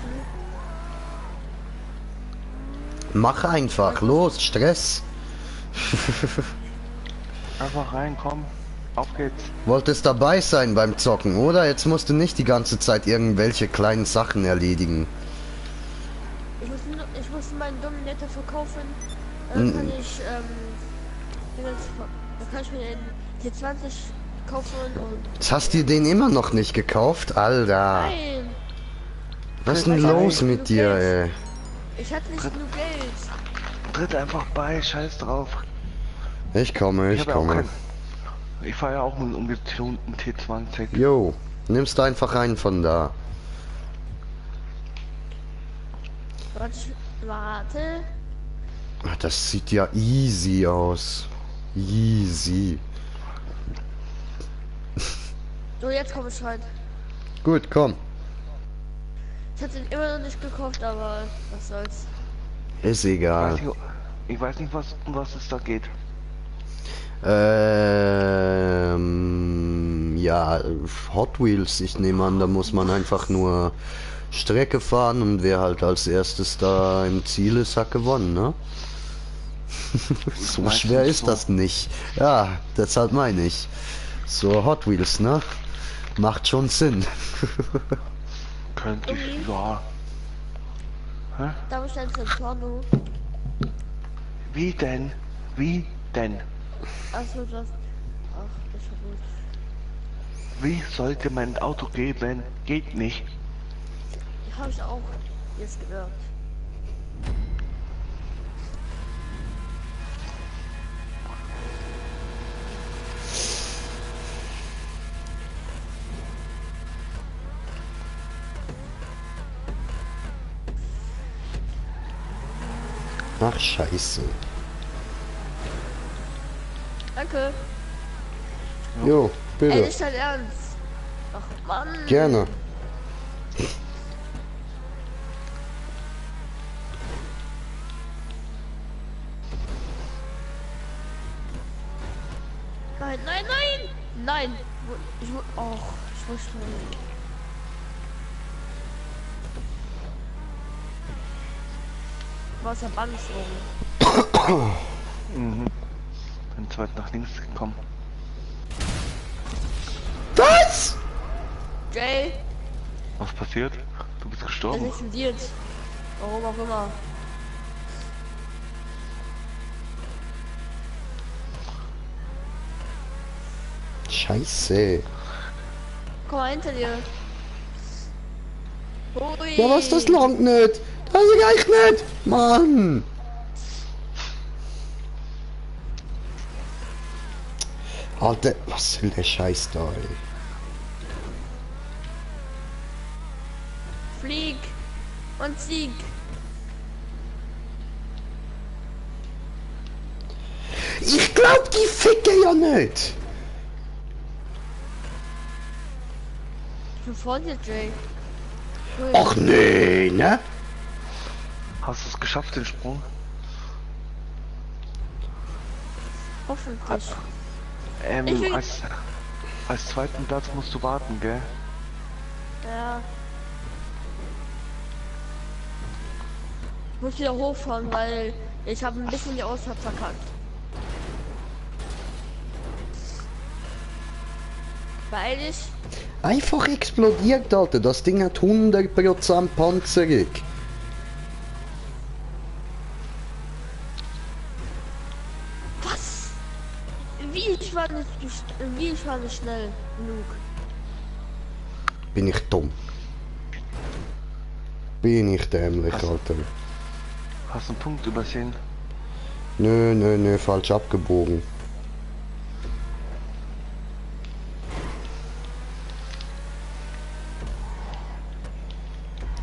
Mach einfach. Los. Stress. Einfach rein, komm. Auf geht's. Wolltest dabei sein beim Zocken, oder? Jetzt musst du nicht die ganze Zeit irgendwelche kleinen Sachen erledigen. Ich muss meinen Dominator verkaufen. Mm. Dann kann ich, dann kann ich mir den T20 kaufen und... Jetzt hast du den immer noch nicht gekauft? Alter. Nein! Was ist denn los mit dir, ey? Ich hatte nicht genug Geld. Tritt einfach bei, scheiß drauf. Ich komme, ich hab ja auch komme. kein- Ich fahre ja auch mit einem umgetunten T20. Jo, nimmst einfach einen von da. Warte, Warte. Ach, das sieht ja easy aus. Easy. So, jetzt komm ich rein. Gut, komm. Ich hatte ihn immer noch nicht gekauft, aber was soll's. Ist Weiß egal. nicht, ich weiß nicht, um was es da geht. Ja, Hot Wheels, ich nehme an, da muss man einfach nur Strecke fahren und wer halt als erstes da im Ziel ist, hat gewonnen, ne? So Meistens schwer ist so. das nicht. Ja, deshalb meine ich. So Hot Wheels, ne? Macht schon Sinn. Könnte ich, ja. Hä? Da bestellt ein Porno. Wie denn? Wie denn? Achso, das. Ach, das war gut. Wie sollte mein Auto geben? Geht nicht. Habe ich auch jetzt gehört. Ach, scheiße. Danke. Jo, Ey, bitte. nicht dein Ernst. Ach, Mann. Gerne. Nein, nein, nein! Nein! Oh, ich wusste nicht. Was der Bank rum. Mhm. Bin zu weit nach links gekommen. Was? Jay, Was passiert? Du bist er gestorben. ist explodiert. Warum auch immer. Scheiße. Komm mal hinter dir. Hui. Ja, was, das langt nicht. Das ist gleich nicht. Mann. Alter, was soll der Scheiß da, ey? Flieg und Sieg. Ich glaub, die ficke ja nicht. Ich bin vor dir, Jay. Hui. Ach nee, ne? Hast du es geschafft, den Sprung? Hoffentlich. Ich will- Als zweiten Platz musst du warten, gell? Ja. Ich muss wieder hochfahren, weil ich habe ein bisschen die Ausfahrt verkackt. Weil ich Einfach explodiert, Alter. Das Ding hat 100% Panzerung. was? Wie ich war nicht schnell genug. Bin ich dumm? Bin ich dämlich, Alter? Hast einen Punkt übersehen? Nö, falsch abgebogen.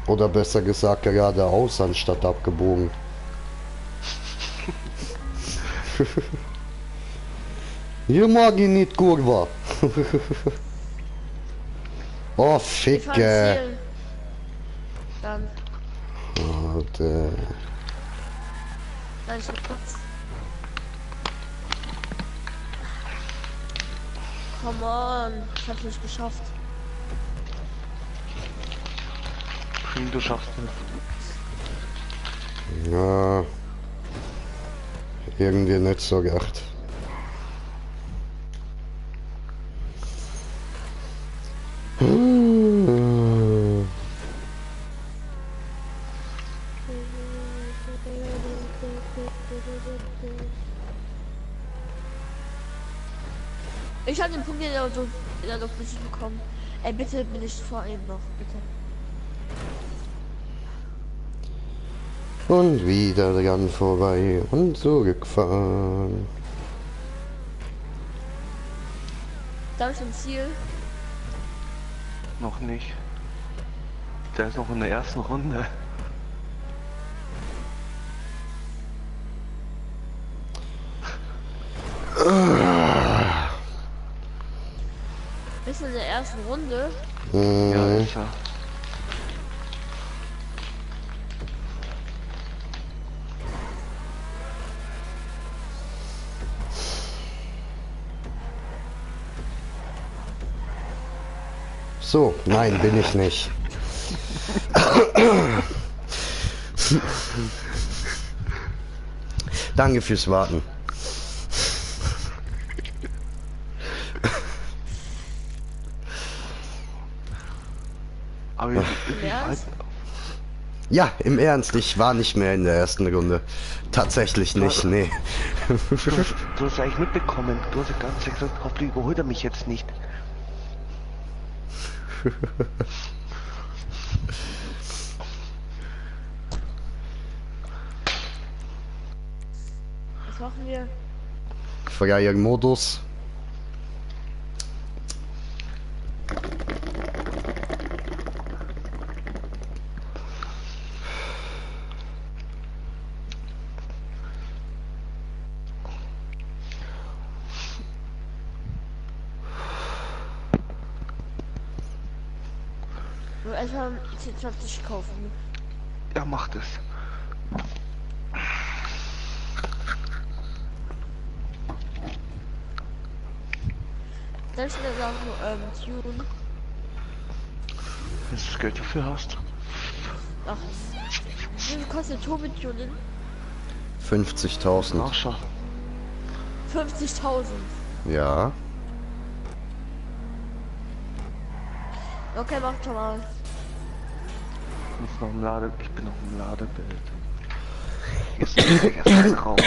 Oder besser gesagt geradeaus anstatt abgebogen. Hier mag ich nicht Kurva. Oh, Ich war Ficke. Ziel. Dann. Alter. Nein, ich hab Platz. Come on. Ich hab's nicht geschafft. Du schaffst es. Ja. Irgendwie nicht so gedacht. Ich habe den Punkt in der Luft nicht bekommen. Ey, bitte bin ich vor ihm noch, bitte. Und wieder dran vorbei und zurückfahren. Da ist ein Ziel. Noch nicht. Der ist noch in der ersten Runde. bist du in der ersten Runde. Ja, Mhm. ist er. So, nein, bin ich nicht. Danke fürs Warten. Aber wir Ernst? Ja, im Ernst, ich war nicht mehr in der ersten Runde. Tatsächlich nicht, nee. du hast eigentlich mitbekommen. Du hast ja ganz gesagt, hoffentlich überholt er mich jetzt nicht. Was machen wir? Freier Modus. Nur erstmal C20 kaufen. Ja, macht es. Dann schnell sagen, Tune. Wenn du das Geld dafür hast. Ach, wie viel kostet Tobi Tunen? 50.000. Nachschau. 50.000. Ja. Okay, mach schon mal. Ich bin noch im Ladebild. Jetzt erst einen Raum.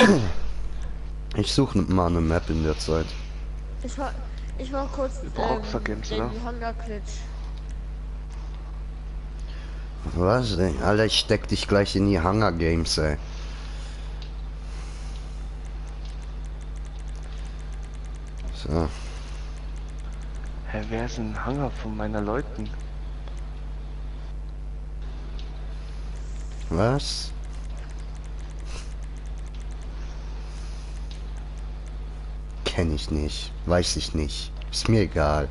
Ich suche mal eine Map in der Zeit. Ich war kurz Rockstar Games, oder? den Hunger Glitch. Was, ey? Alter, ich steck dich gleich in die Hunger Games, ey. So. Hä, wer ist ein Hanger von meiner Leuten? Was? Kenn ich nicht. Weiß ich nicht. Ist mir egal.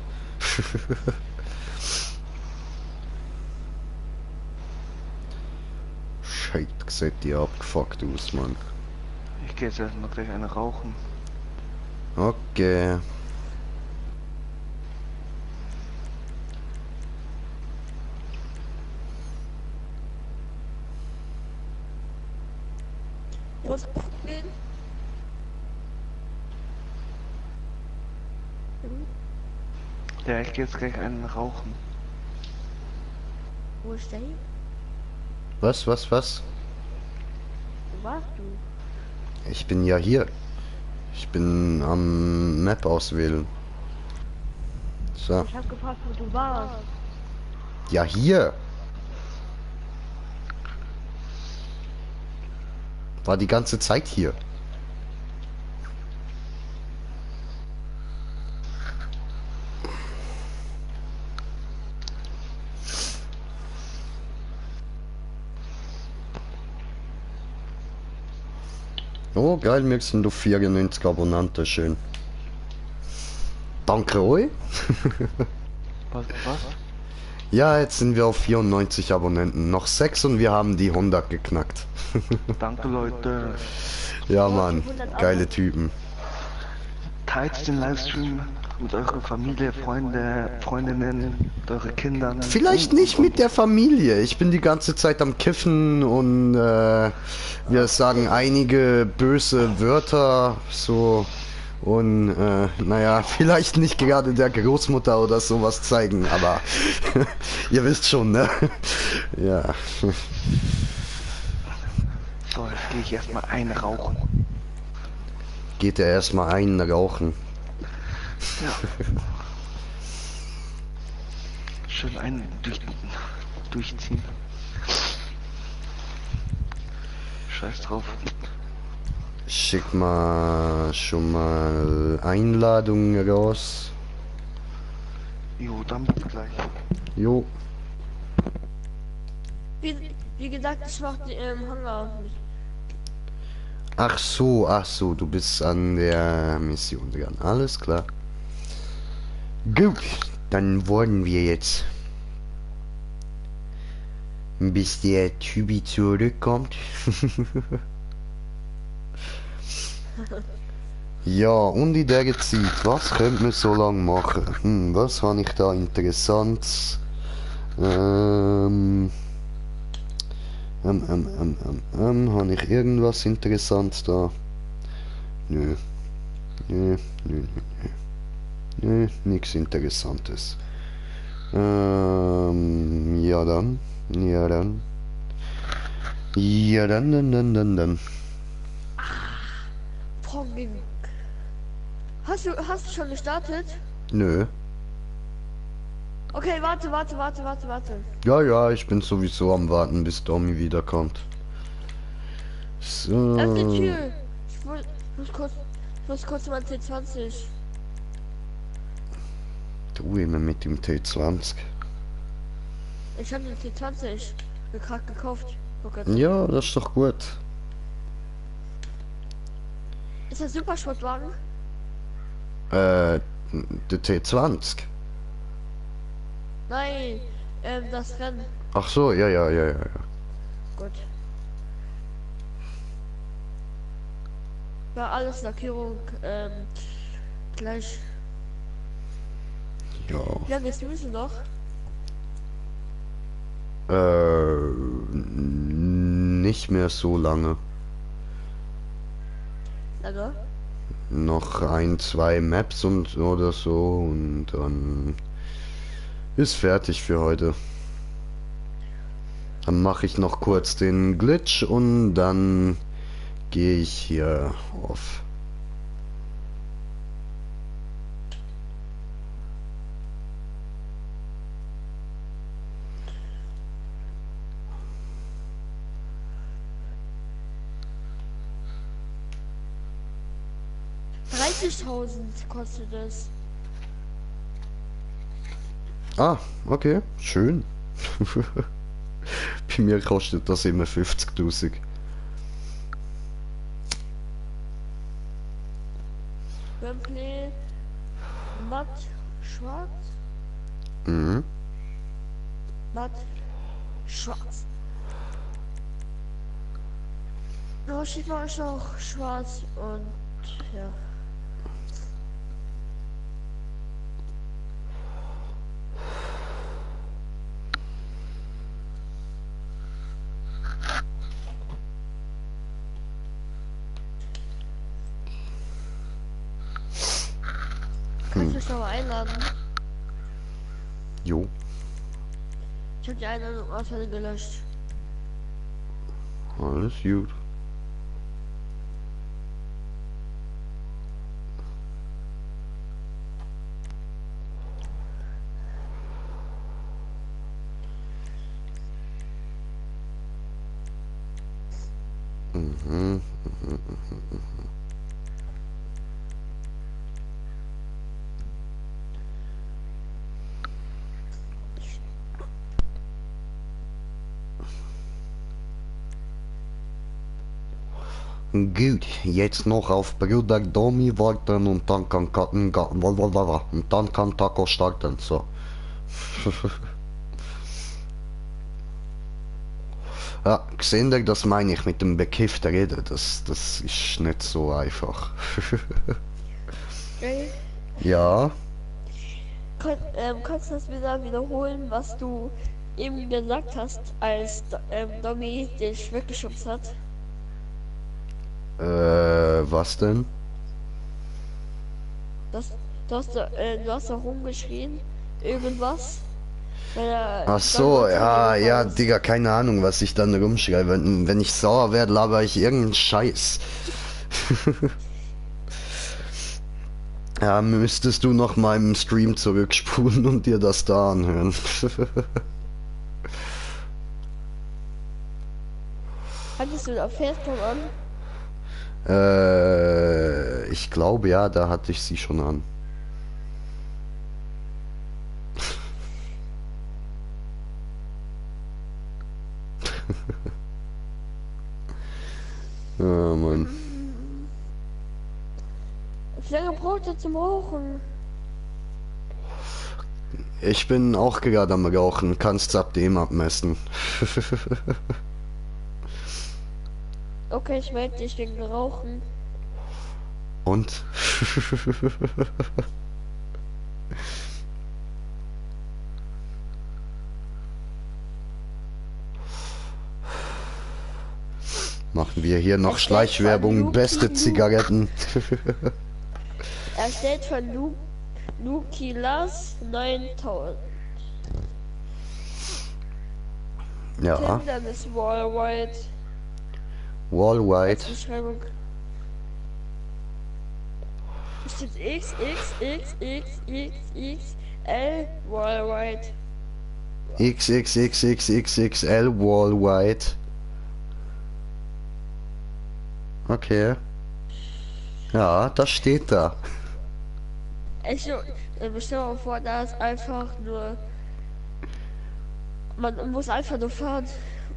Scheiße, seht ihr abgefuckt aus, Mann. Ich gehe jetzt erstmal gleich eine rauchen. Okay. Wo ist das Problem? Ja, ich gehe jetzt gleich einen rauchen. Wo ist der hier? Was? Wo warst du? Ich bin ja hier. Ich bin am Map auswählen. So. Ich hab gefragt, wo du warst. Ja, hier. War die ganze Zeit hier. Oh, geil, mir sind du 94 Abonnenten, schön. Danke euch. Was? Ja, jetzt sind wir auf 94 Abonnenten. Noch 6 und wir haben die 100 geknackt. Danke, Leute. Ja, Mann, geile Typen. Teilt den Livestream mit eurer Familie, Freundinnen, mit euren Kindern. Vielleicht nicht mit der Familie. Ich bin die ganze Zeit am Kiffen und wir sagen einige böse Wörter so und naja, vielleicht nicht gerade der Großmutter oder sowas zeigen, aber ihr wisst schon, ne? Ja. So, jetzt gehe ich erstmal einen rauchen. Geht er erstmal einen rauchen. Ja. Schön einen durchziehen. Scheiß drauf. Schick mal schon mal Einladungen raus. Jo, dann bis gleich. Jo. Wie gesagt, ich mach den Hunger. Ach so, du bist an der Mission dran. Alles klar. Gut, Dann wollen wir jetzt. Bis der Typi zurückkommt. Ja, und in der Zeit, was könnte man so lange machen? Was habe ich da Interessantes? Habe ich irgendwas Interessantes da? Nö. Nö, nö, nö, nö. Nö, nichts Interessantes. Ja dann. Ja dann. Ja dann. Ponging. Hast du schon gestartet? Nö. Okay, warte. Ja, ja, ich bin sowieso am Warten, bis Domi wiederkommt. So. Öffne die Tür. Ich muss kurz mal T20. Du immer mit dem T20. Ich habe den T20 gerade gekauft. Okay. Ja, das ist doch gut. Ist das Supersportwagen? Der T20. Nein, das Rennen. Ach so, ja. Gut. War alles Lackierung, gleich. Ja. Wie lange ist müssen noch? Nicht mehr so lange. Lange? Noch 1, 2 Maps und oder so und dann ist fertig für heute. Dann mache ich noch kurz den Glitch und dann gehe ich hier auf. $30.000 kostet es. Ah, Okay, schön. Bei mir kostet das immer 50.000. Wembley, matt, schwarz, Mhm. matt, schwarz. Ja, ich mache ich auch schwarz und ja. Kannst du mich noch mal einladen? Jo. Ich habe die Einladung auswendig gelöscht. Alles gut. Mhm. Gut, jetzt noch auf Bruder Domi warten und dann kann und dann kann Taco starten, so. Ja, gesehen ihr, das meine ich mit dem bekifften Reden, das ist nicht so einfach. Okay. Ja, Kannst du das wieder wiederholen, was du eben gesagt hast, als Domi dich weggeschubst hat? was denn? Du hast da rumgeschrien, irgendwas. Ach so, ja, Digga, keine Ahnung, was ich dann rumschreibe. Wenn ich sauer werde, laber ich irgendeinen Scheiß. Ja, müsstest du noch mal im Stream zurückspulen und dir das da anhören. Hattest du da Facecam an? Ich glaube ja, da hatte ich sie schon an. Ja, Mann. Wie lange braucht er zum Rauchen? Ich bin auch gerade am Rauchen, kannst ab dem abmessen. Okay, ich melde dich wegen Rauchen. Und? Machen wir hier noch Erstellt Schleichwerbung, von beste Luki Zigaretten. Erstellt von Lukilas 9000. Ja, Hindernis Worldwide. Wallwide. Beschreibung. Steht XXXXXXL Worldwide. XXXXXXL Wallwide. Okay. Ja, das steht da. Ich stell mir mal vor, da ist einfach nur. Man muss einfach nur fahren.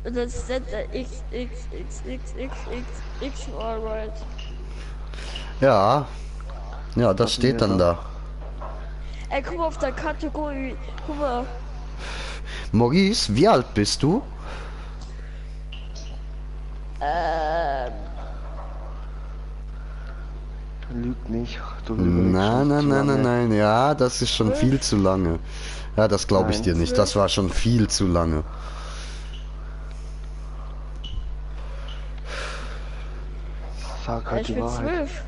Und dann sind da XXXXXXX Worldwide. Ja. Ja, das Was steht denn dann da? da. Ey, guck mal auf der Kategorie. Guck mal. Maurice, wie alt bist du? Lüg nicht. Du überlegst Nein, schon nein, zu nein, nein, lange. nein. Ja, das ist schon viel zu lange. Ja, das glaube ich Nein. dir nicht. Das war schon viel zu lange. Sag halt Ich die bin Wahrheit. 12.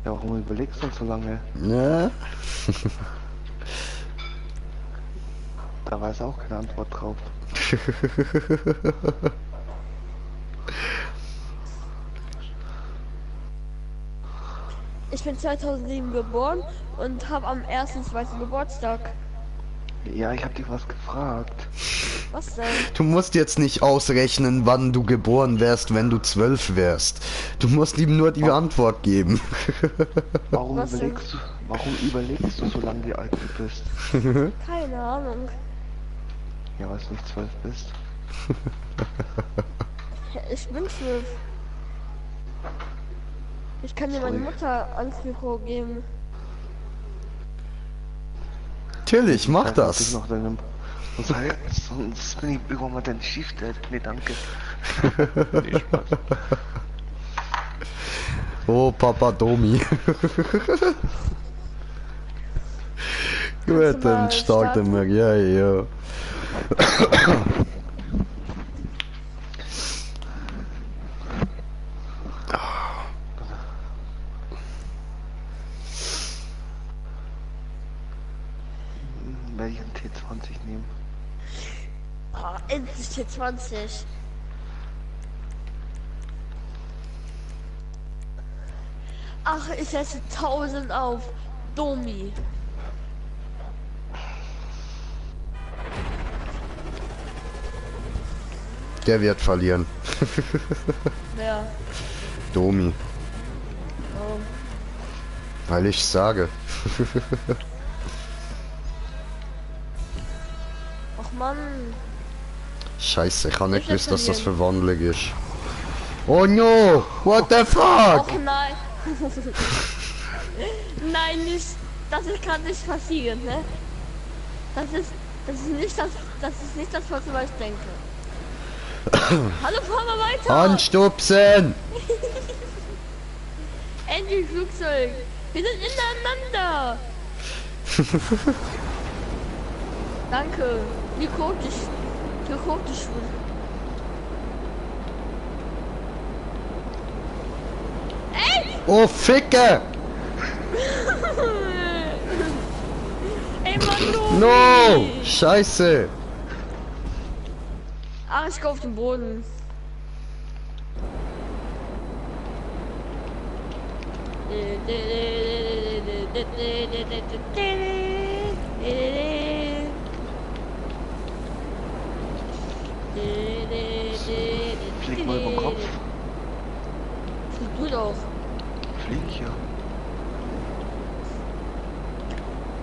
Ja, warum überlegst du so lange? Ne? Da weiß auch keine Antwort drauf. Ich bin 2007 geboren und habe am 1.2. Geburtstag. Ja, ich hab dich was gefragt. Was denn? Du musst jetzt nicht ausrechnen, wann du geboren wärst, wenn du 12 wärst. Du musst ihm nur die Antwort geben. Warum Was denn? überlegst du so lange, wie alt du bist? Keine Ahnung. Ja, weil du nicht 12 bist. Ich bin 12. Ich kann dir meine Sorry. Mutter ans Mikro geben. Natürlich, mach Sag halt das. Noch deinem... Sonst bin ich irgendwann mal dein Schiefdad. Nee, danke. Nee, Spaß. Oh, Papa Domi. Gut, dann mal starten wir. Ja, ja. Welchen T20 nehmen? Oh, endlich T20. Ach, ich setze 1000 auf. Domi. Der wird verlieren. Wer? Domi. Oh. Weil ich sage. Ach Mann. Scheiße, ich habe nicht Ich werd gewusst, dass das verlieren. Verwandlung ist. Oh no! What the fuck? Och nein. Nein, nicht. Kann nicht passieren, ne? Das ist nicht das, was ich denke. Hallo, fahren wir weiter! Anstupsen! Endlich Flugzeug! Wir sind ineinander! Danke! Wie kotisch! Oh, Ficke! Ey, Mann, No! Scheiße! Ach, ich geh auf den Boden. Flieg mal über den Kopf. Flieg du doch. Flieg ja.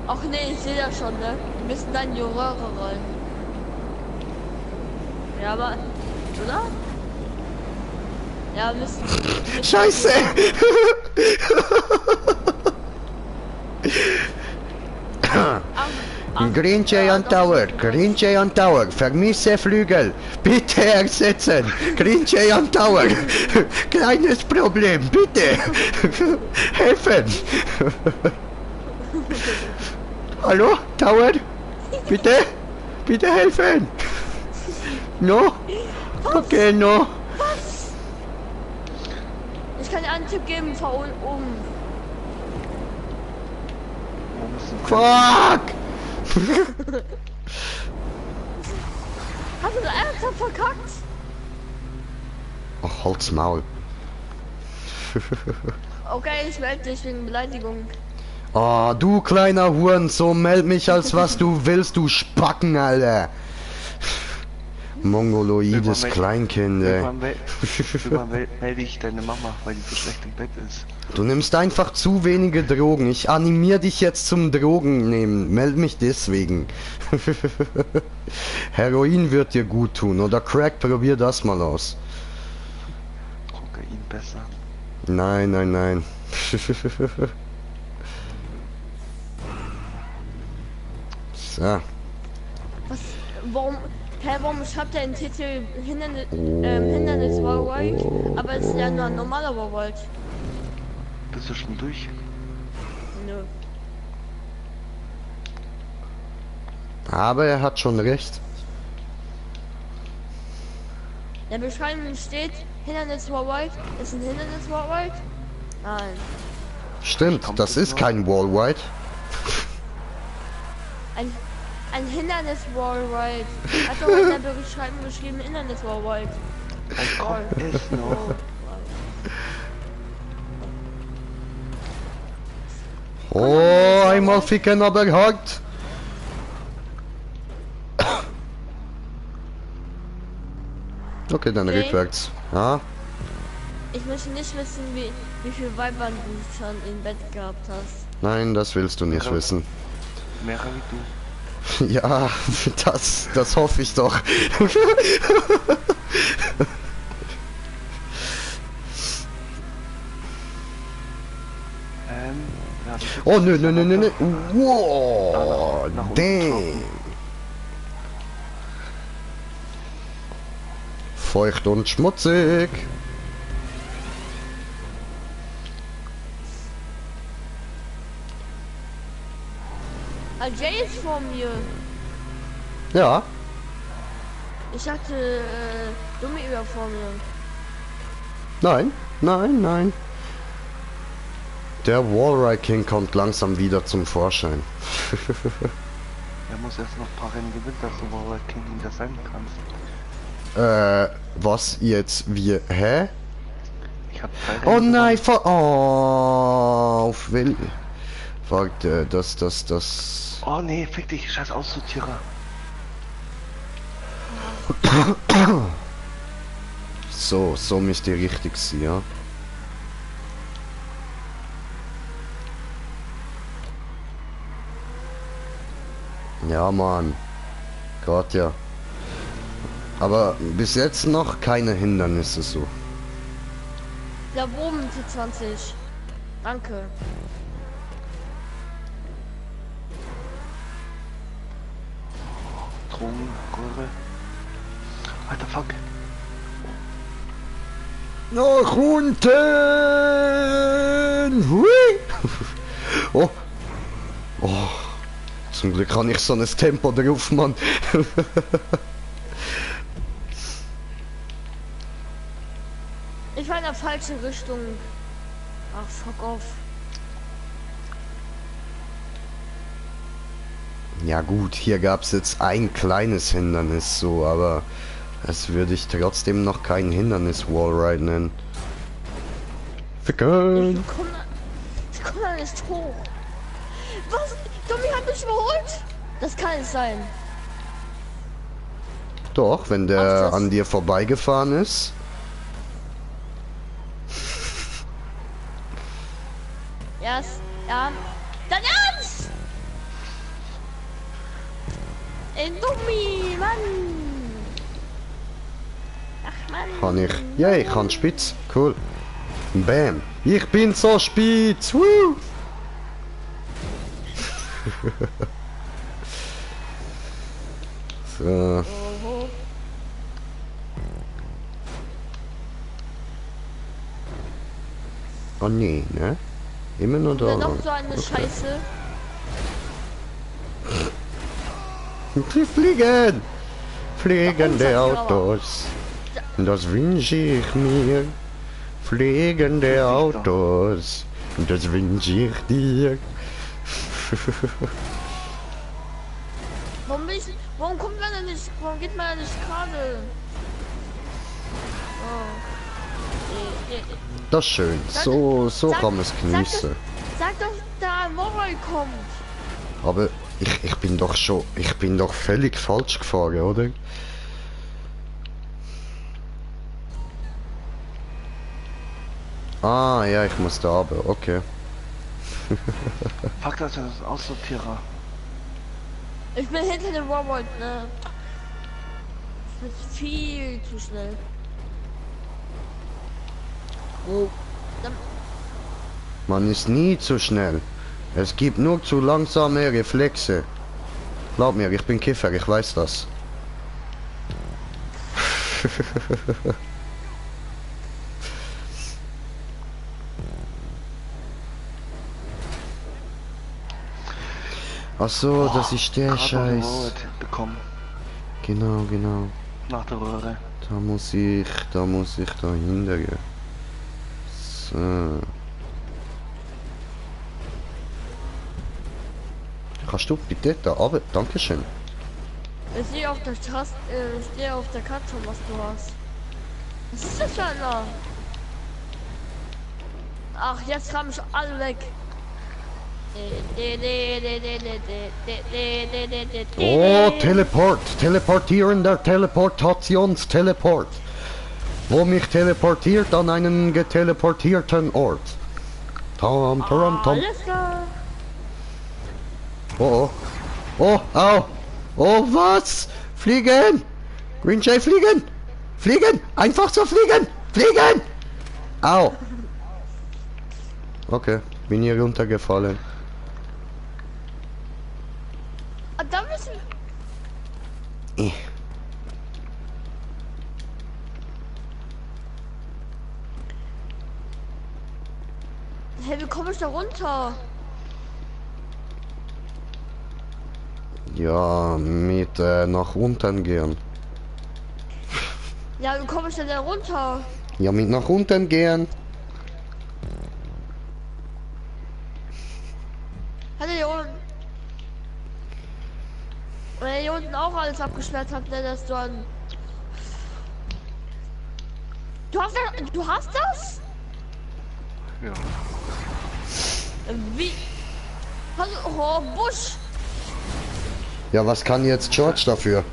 Ach nee, ich sehe das schon, ne? Wir müssen dann die Röhre rollen. Ja, aber... Oder? Ja, wir müssen... Scheiße! Green Jay on Tower, Green Jay on Tower, vermisse Flügel, bitte ersetzen, Green Jay on Tower, kleines Problem, bitte, helfen. Hallo, Tower, bitte, bitte helfen. No, okay, no. Ich kann dir einen Tipp geben, fahr um. Fuck. Hast du da ernsthaft verkackt? Ach, halt's Maul. Okay, ich melde dich wegen Beleidigung. Ah, du kleiner Hurensohn, meld mich als was du willst, du Spacken, Alter. Mongoloides Kleinkind, ey. Irgendwann melde ich deine Mama, weil die so schlecht im Bett ist. Du nimmst einfach zu wenige Drogen. Ich animiere dich jetzt zum Drogen nehmen. Meld mich deswegen. Heroin wird dir gut tun. Oder Crack, probier das mal aus. Kokain besser. Nein, nein, nein. So. Was? Warum? Hä, warum schreibt er den Titel Hindernis Worldwide? Aber es ist ja nur ein normaler Worldwide. Bist du schon durch? Nö. Aber er hat schon recht. In der Beschreibung steht Hindernis Worldwide. Ist ein Hindernis Worldwide? Nein. Stimmt, das ist kein Wallride. Ein Hindernis Worldwide. Hat doch in der Beschreibung geschrieben Hindernis Worldwide. Ist noch. Oh, einmal ficken, aber hart. Okay, dann Okay. rückwärts. Ja? Ich möchte nicht wissen, wie viel Weibern du schon im Bett gehabt hast. Nein, das willst du nicht Ja. wissen. Mehr wie du. Ja, das hoffe ich doch. Ja, Oh, nö, nö, nö, nö, nö. Wow, Nach unten damn. Feucht und schmutzig. Jay ist vor mir. Ja, Ich hatte Dummi über vor mir. nein, nein, nein. Der Wallride King kommt langsam wieder zum Vorschein. Er muss erst noch ein paar Rennen gewinnen, dass du World King wieder sein kannst. Was jetzt? Wir, hä? Ich hab 3 Rennen Oh nein, gewonnen. auf will. Warte, das. Oh nee, fick dich, scheiß Aussortierer. So müsste richtig sein, ja. Ja, Mann. Gott, ja. Aber bis jetzt noch keine Hindernisse so. Da oben T20. Danke. Drogen, Röhre. Alter, fuck. Nach unten! Hui! Oh. Oh. Zum Glück habe ich so ein Tempo drauf, Mann. Ich war in der falschen Richtung. Ach, fuck off. Ja gut, hier gab es jetzt ein kleines Hindernis so, aber das würde ich trotzdem noch kein Hindernis-Wallride nennen. Ficken! Ich komm da nicht hoch. Was? Tommy hat mich überholt? Das kann nicht sein. Doch, wenn Ach, der das- an dir vorbeigefahren ist. Ja, ja. Dein Ernst? Ey, Dummi, Mann. Ach, Mann. Kann ich. Ja, ich kann spitz. Cool. Bam. Ich bin so spitz. Woo! Oh. Oh nee, ne? Immer nur Oder da. noch so eine Scheiße. Die fliegen! Fliegende Oh, das ist Autos. Das wünsche ich mir. Fliegende Autos. Das wünsche ich dir. Warum kommt man denn nicht, warum geht man denn nicht gerade? Oh. Das ist schön. So kann man es genießen. Sag doch, da Moral kommt. Aber ich bin doch völlig falsch gefahren, oder? Ah, ja, ich muss da aber, okay. Fuck, das ist ein Aussortierer. Ich bin hinter dem Robot, ne? Ich bin viel zu schnell. Oh. Dann, Man ist nie zu schnell. Es gibt nur zu langsame Reflexe. Glaub mir, ich bin Kiffer, ich weiß das. Ach so, das ist der Gerade Scheiß. Road bekommen. Genau, genau. Nach der Röhre. Da muss ich dahinter gehen. So. Kannst du bitte da runter? Dankeschön. ich sehe auf der Taste, ich sehe auf der Karte, was du hast. Was ist das für einer? Ach, jetzt haben mich alle weg. Oh, Teleport! Teleportierender Teleportationsteleport. Wo mich teleportiert an einen geteleportierten Ort. Tom, tom, tom. Alles klar. Oh, oh. Oh, au. Oh, was? Fliegen! Green Jay, fliegen! Fliegen! Einfach so fliegen! Fliegen! Au! Okay, bin hier runtergefallen. Ah, da müssen Eh. Hey, wie komme ich da runter? Ja, mit nach unten gehen. Ja, wie komme ich denn da runter? Ja, mit nach unten gehen. Hat er hier unten... Wenn er hier unten auch alles abgesperrt hat, ne, das dann... Du hast das? Ja. Wie? Hallo, oh, Busch! Ja, was kann jetzt George dafür?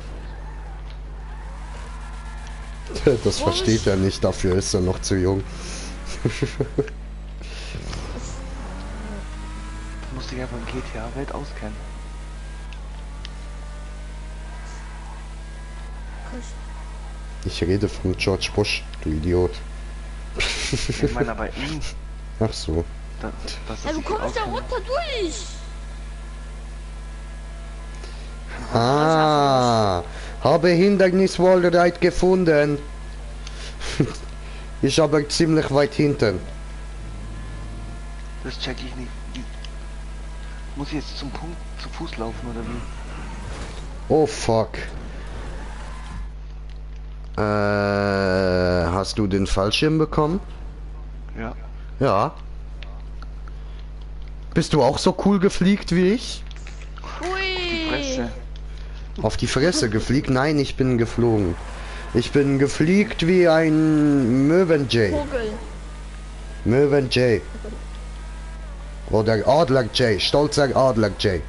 Das versteht er nicht, dafür ist er noch zu jung. Du musst dich einfach in GTA-Welt auskennen. Ich rede von George Bush, du Idiot. Ich meine aber ihn. Ach so. Das Ja, wie komme ich da runter durch? Ah, habe Hinderniswallreit gefunden. Ist aber ziemlich weit hinten. Das check ich nicht. Muss ich jetzt zum Punkt zu Fuß laufen oder wie? Oh fuck. Hast du den Fallschirm bekommen? Ja. Ja. Bist du auch so cool gefliegt wie ich? Ui! Fresse. Auf die Fresse gefliegt? Nein, ich bin geflogen. Ich bin gefliegt wie ein Möwen-Jay. Vogel. Möwen-Jay. Oder Adler-Jay. Stolzer Adler-Jay.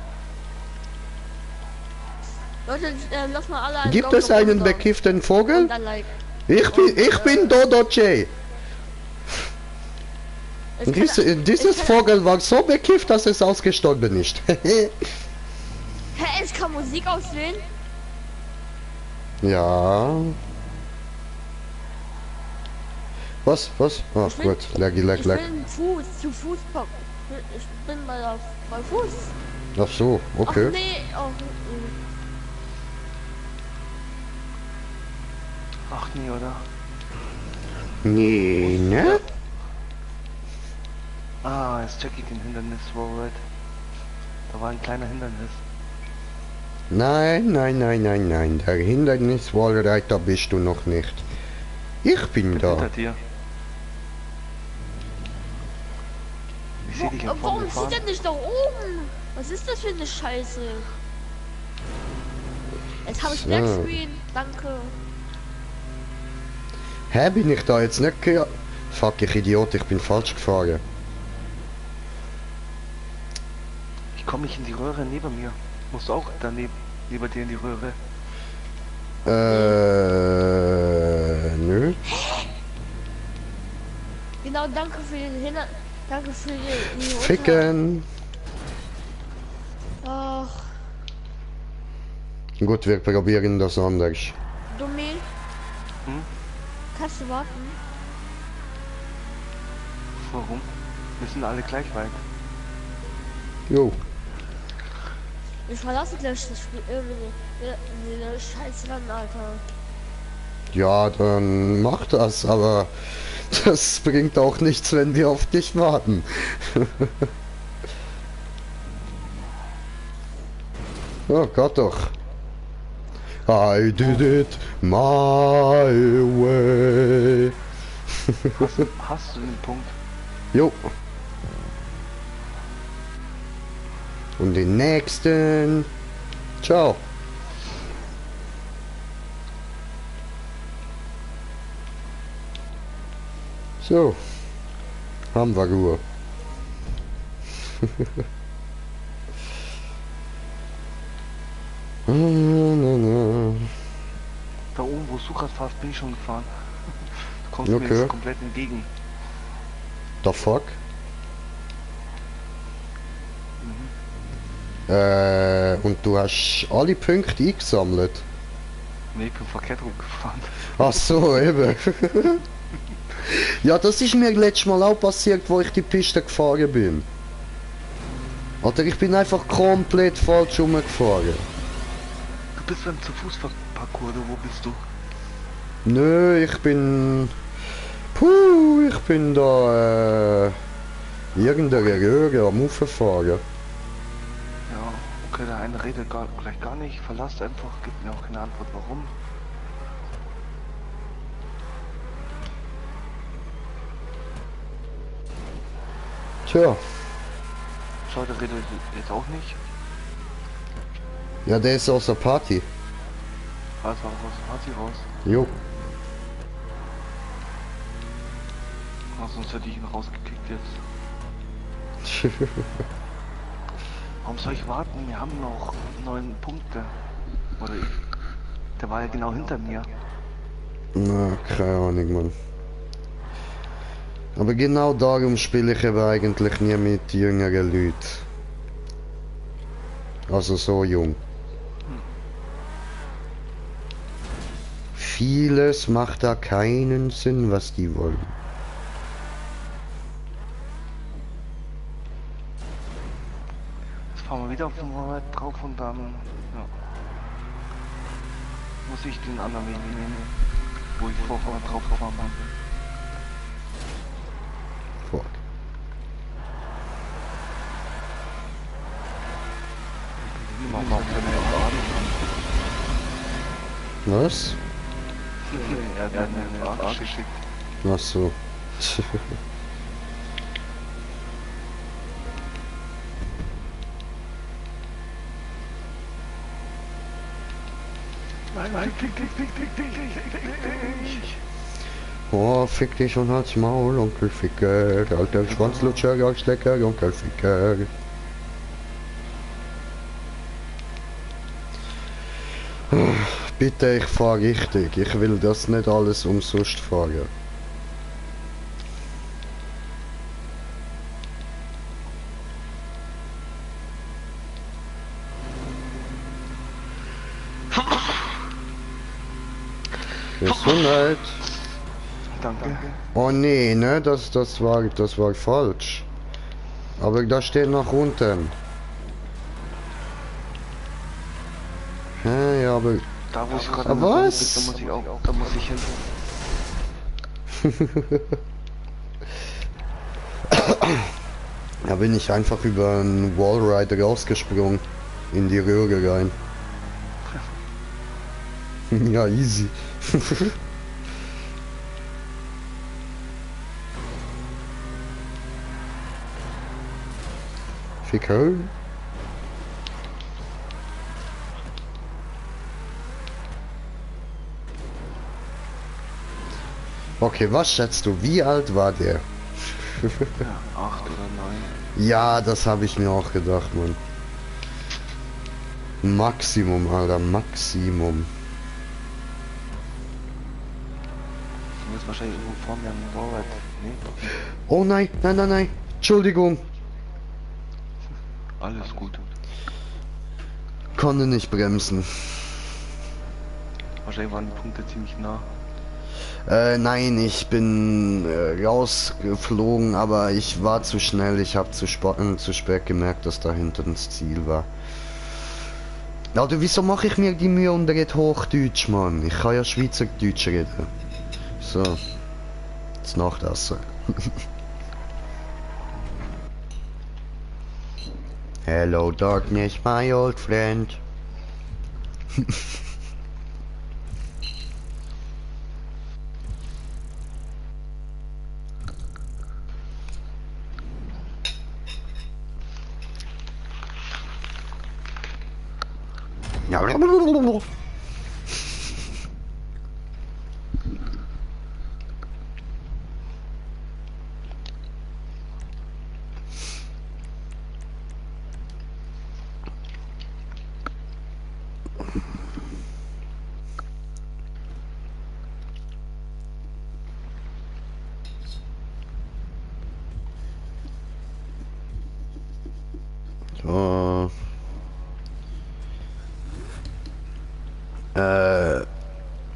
Leute, lass mal alle einen Gibt Daumen es einen runter. bekifften Vogel? Und ein Like. Ich bin Dodo Jay. Ich kann- Dieses ich kann- Vogel war so bekifft, dass es ausgestorben ist. Hä, ich kann Musik auswählen? Ja. Was? Oh Ich bin- gut, lag. Ich bin zu Fuß. Ich bin bei Fuß. Ach so, Ach okay. nee, oh, Ach nee, oder? Nee, ne? Ah, jetzt check ich den Hindernis, Wallride. Da war ein kleiner Hindernis. Nein, nein, nein, nein, nein. Der Hinderniswallreiter bist du noch nicht. Ich bin Bin da. hinter dir. Ich sehe dich ja vorne Warum fahren. sieht er nicht da oben? Was ist das für eine Scheiße? Jetzt habe ich So. Blackscreen, danke. Hä, bin ich da jetzt nicht ge... Fuck, ich Idiot, ich bin falsch gefahren. Ich komme nicht in die Röhre neben mir. Musst du auch daneben, neben dir in die Röhre. Nö. Genau, danke für den Hinter... Danke für die Ficken. Ach, Gut, wir probieren das anders. Domin. Hm? Kannst du warten? Warum? Wir sind alle gleich weit. Jo. Ich verlasse gleich das Spiel. Den scheiß Land, Alter. Ja, dann mach das, aber das bringt auch nichts, wenn wir auf dich warten. Oh Gott doch. I did it my way. Hast du den Punkt? Jo. Und den nächsten. Ciao. So. Haben wir Ruhe. Da oben, wo du gerade fährst, bin ich schon gefahren. Du kommst mir Okay. jetzt komplett entgegen. The fuck? Und du hast alle Punkte eingesammelt? Ne, ich bin verkehrt rumgefahren. Ach so, eben. Ja, das ist mir letztes Mal auch passiert, wo ich die Piste gefahren bin. Oder ich bin einfach komplett falsch rumgefahren. Du bist beim Zu-Fuß-Parcours, oder wo bist du? Nö, ich bin... Puh, ich bin da, irgendeine Röhre am Ufer fahren. Ja, okay, der eine redet gleich gar nicht. Verlasst einfach, gibt mir auch keine Antwort, warum. Tja, Schau, der redet jetzt auch nicht. ja, der ist aus der Party. Also aus der Party raus. Jo. Ah, sonst hätte ich ihn rausgekickt jetzt. Warum soll ich warten? Wir haben noch 9 Punkte. Oder ich. Der war ja genau hinter mir. Na, keine Ahnung, Mann. Aber genau darum spiele ich eben eigentlich nie mit jüngeren Leuten. Also so jung. Vieles macht da keinen Sinn, was die wollen. Jetzt fahren wir wieder auf den Rad drauf und dann ja, muss ich den anderen Weg nehmen, wo ich vorher drauf gefahren bin. Fuck. Machen wir auch keine Was? Er hat mir eine Frage geschickt. Ach so. Nein, fick dich. Oh, fick dich und halt's Maul, Onkel Ficker. Alter Schwanzlutscher, Arschlecker, Onkel Ficker. Bitte, ich fahr richtig. Ich will das nicht alles umsonst fahren. Gesundheit. Danke. Oh nee, ne, das war falsch. Aber da steht nach unten. Hä, ja, aber... Da wo ich gerade Aber am was? bin, da muss ich hin. Da bin ich einfach über einen Wallride rausgesprungen. In die Röhre rein. Ja, easy. Ficker. Okay, was schätzt du? Wie alt war der? Ja, 8 oder 9. Ja, das habe ich mir auch gedacht, Mann. Maximum, Alter, Maximum. Du wirst wahrscheinlich irgendwo vor mir am Wallride. Nee, doch nicht. Oh nein, nein, nein, nein. Entschuldigung. Alles gut. Konnte nicht bremsen. Wahrscheinlich waren die Punkte ziemlich nah. Nein, ich bin rausgeflogen, aber ich war zu schnell. Ich habe zu spät gemerkt, dass da hinten das Ziel war. Alter, wieso mache ich mir die Mühe und rede Hochdeutsch, Mann? Ich kann ja Schweizerdeutsch reden. So. Jetzt noch das. Hello darkness, my old friend. Ja. So.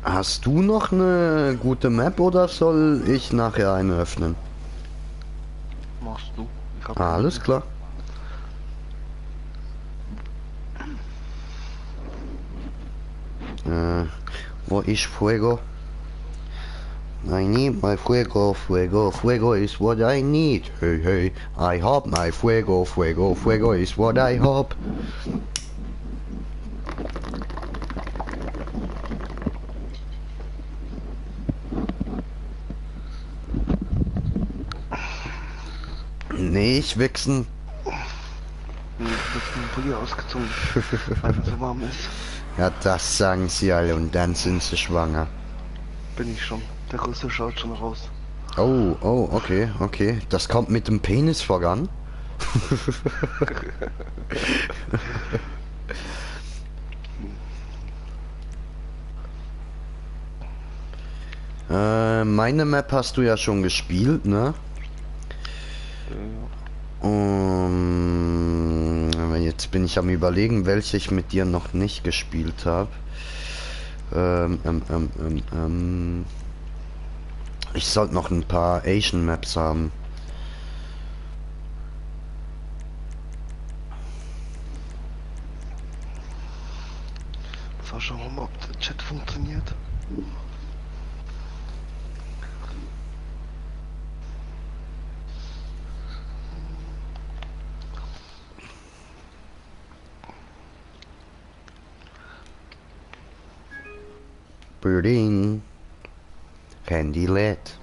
Hast du noch eine gute Map oder soll ich nachher eine öffnen? Machst du? Ich hab Alles klar. Wo ist Fuego? I need my fuego, fuego, fuego is what I need. Hey, hey, I have my fuego, fuego, fuego is what I have. Nicht wichsen. Nee, ich hab den Pulli ausgezogen, weil es so warm ist. Ja, das sagen sie alle und dann sind sie schwanger. Bin ich schon. Der Rüssel schaut schon raus. Oh, oh, okay, okay. Das kommt mit dem Penis voran. Meine Map hast du ja schon gespielt, ne? Jetzt bin ich am Überlegen, welche ich mit dir noch nicht gespielt habe. Ich sollte noch ein paar Asian Maps haben. So, schauen wir mal, ob der Chat funktioniert. Birding. Handy LED.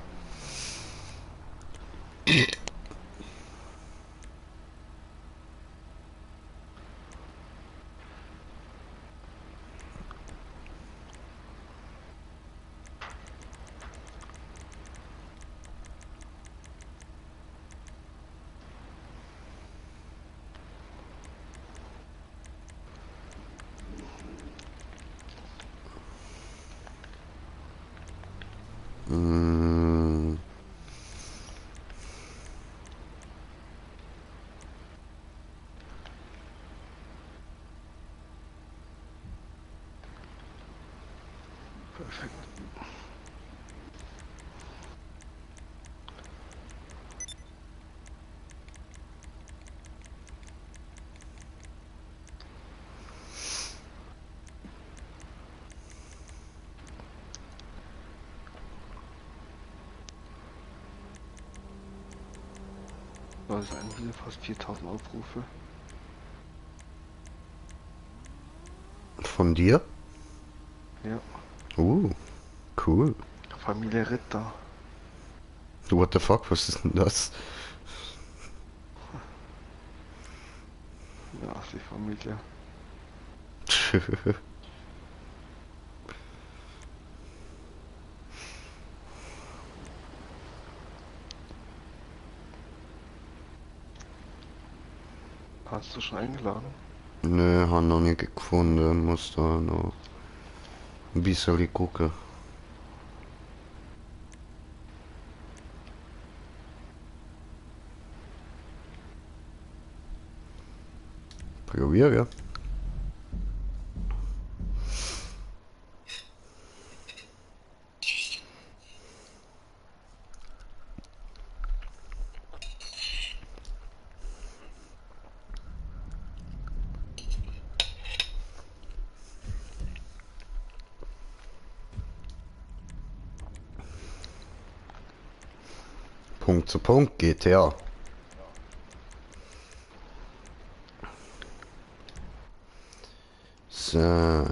Perfekt. Das ist ein Video, fast 4000 Aufrufe. Von dir? Ja. Cool. Familie Ritter. What the fuck, was ist denn das? Ja, die Familie. Hast du schon eingeladen? Nö, hab noch nicht gefunden, muss da noch ein bisschen gucken. Probieren. Punkt zu Punkt GTA. So.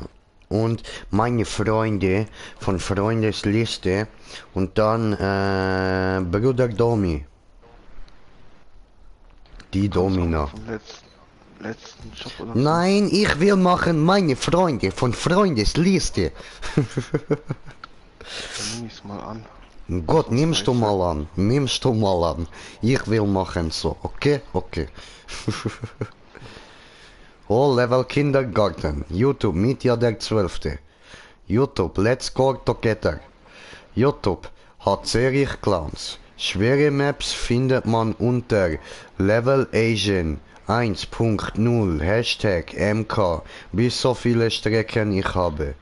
Und meine Freunde von Freundesliste und dann Bruder Domi. Die Domina. Vom letzten Job oder? Nein, ich will machen meine Freunde von Freundesliste. Dann nehme ich's mal an. Gott, nimmst du mal an. Nimmst du mal an. Ich will machen so. Okay? Okay. All Level Kindergarten. YouTube, Mitja der 12. YouTube, Let's Go Together. YouTube, hat Serie Clowns. Schwere Maps findet man unter Level Asian 1.0 Hashtag MK. Bis so viele Strecken ich habe.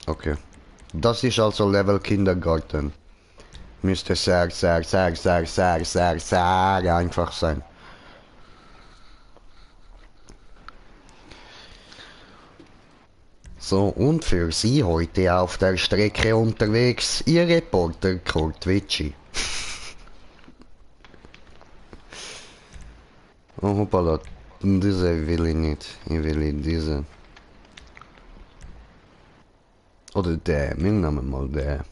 Okay. Das ist also Level Kindergarten. Müsste sehr einfach sein. So, und für Sie heute auf der Strecke unterwegs, Ihr Reporter Kurt Witschi. Oh, hoppala. Diese will ich nicht. Ich will diese. Oder der. Wir nehmen mal der.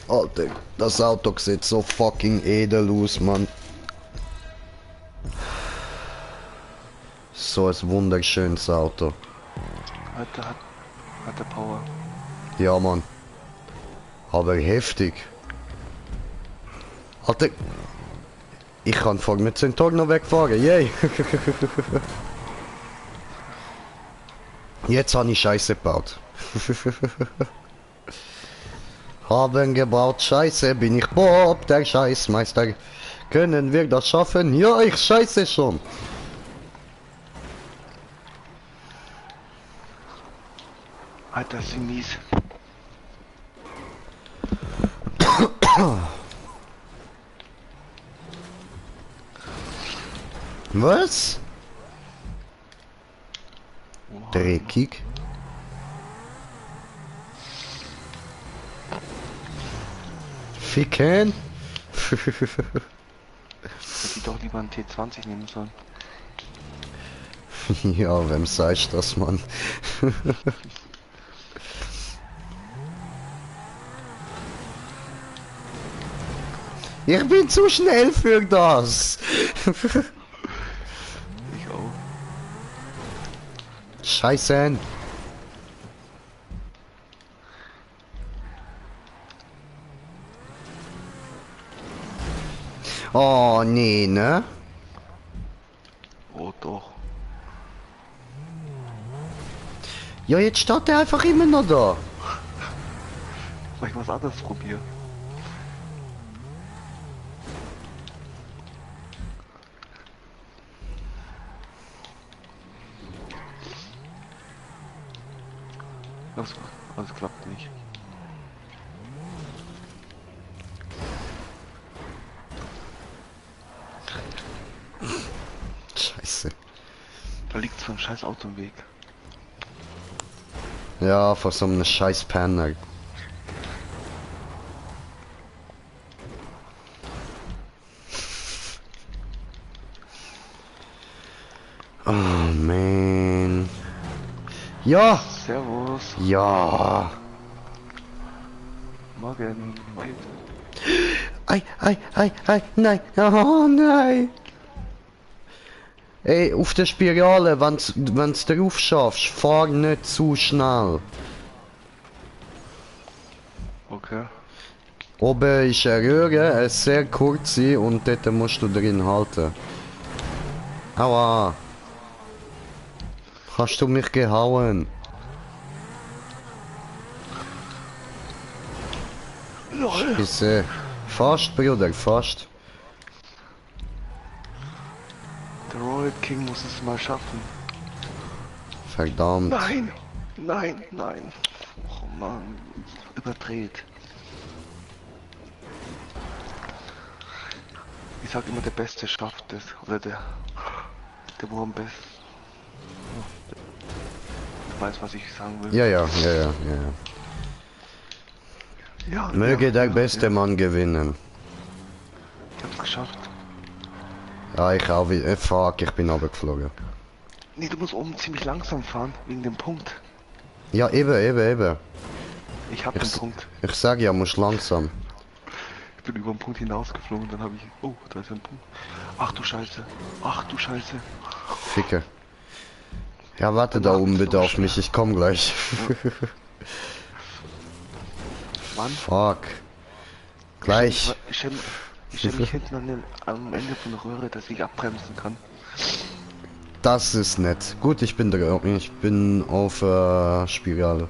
Alter, das Auto sieht so fucking edel aus, Mann. So ein wunderschönes Auto. Hat der Power. Ja, Mann. Aber heftig. Alter. Ich kann vor mit Centaur noch wegfahren, yay. Jetzt habe ich Scheiße gebaut. Haben gebaut Scheiße, bin ich Bob, der Scheißmeister. Können wir das schaffen? Ja, ich scheiße schon. Alter, ist sie mies. Was? Dreckig. Ficken. Hätte ich doch lieber einen T20 nehmen sollen. Ja, wem sagst du das, Mann? Ich bin zu schnell für das. Ich auch. Scheiße. Oh, nee, ne? Oh doch. Ja, jetzt steht er einfach immer noch da. Soll ich was anderes probieren? Also klappt nicht. Scheiße. Da liegt so ein scheiß Auto im Weg. Ja, vor so einem scheiß Penner. Oh man. Ja! Servus. Ja! Morgen. Nein! Oh nein! Ey, auf der Spirale, wenn's drauf schaffst, fahr nicht zu schnell. Okay. Oben ist eine Röhre, eine sehr kurze, und dort musst du drin halten. Aua! Hast du mich gehauen? Scheiße. Fast, Bruder, fast. Der Royal King muss es mal schaffen. Verdammt. Nein! Nein, nein. Oh Mann. Überdreht. Ich sag immer, der Beste schafft es. Oder der wo am besten. Du weißt, was ich sagen will. Ja. Ja, Möge ja, der ja, beste ja. Mann gewinnen. Ich hab's geschafft. Ja, ich auch wieder. Fuck, ich bin runtergeflogen. Nee, du musst oben ziemlich langsam fahren, wegen dem Punkt. Ja, eben. Ich hab den Punkt. Ich sag ja, musst langsam. Ich bin über den Punkt hinausgeflogen, dann habe ich... Oh, da ist ein Punkt. Ach du Scheiße. Ach du Scheiße. Ficke. Ja, warte da oben bitte auf mich, ich komm gleich. Mann. Fuck. Gleich. Ich stell mich hinten am Ende von der Röhre, dass ich abbremsen kann. Das ist nett. Gut, ich bin drin. Ich bin auf Spirale.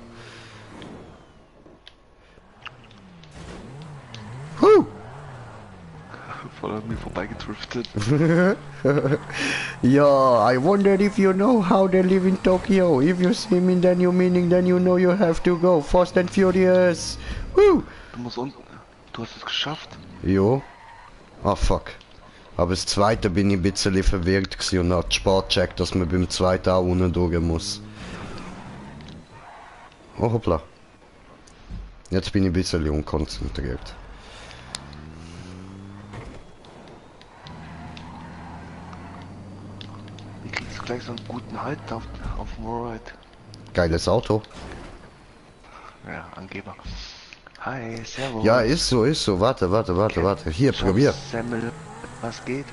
Voll an mir vorbeigedriftet. Yeah, I wondered if you know how they live in Tokyo. If you see me, then you meaning, then you know you have to go fast and furious. Woo! Du musst unten... Du hast es geschafft. Jo. Ah, fuck. Aber das zweite bin ich ein bisschen verwirrt gewesen und hat spät gecheckt, dass man beim zweiten auch unten durch muss. Oh, hoppla. Jetzt bin ich ein bisschen unkonzentriert. Wie kriegst du gleich so einen guten Halt auf dem Ride? Geiles Auto. Ja, Angeber. Hi, servus. Ja, ist so. Warte. Hier, probier. Semmel, was geht?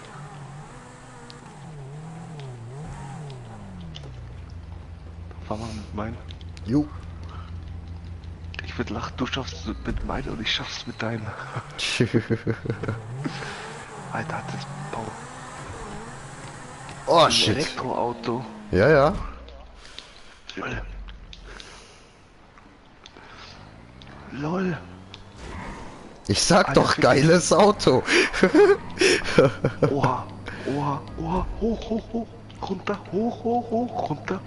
Fahr mal mit meinen. Jo. Ich würde lachen, du schaffst es mit meinen und ich schaff's mit deinem. Alter, hat das Bau. Oh, Ein shit. Elektroauto. Ja. Lol. Lol. Ich sag Alter, doch, fick geiles Auto. Oha. Hoch. Runter, hoch, runter.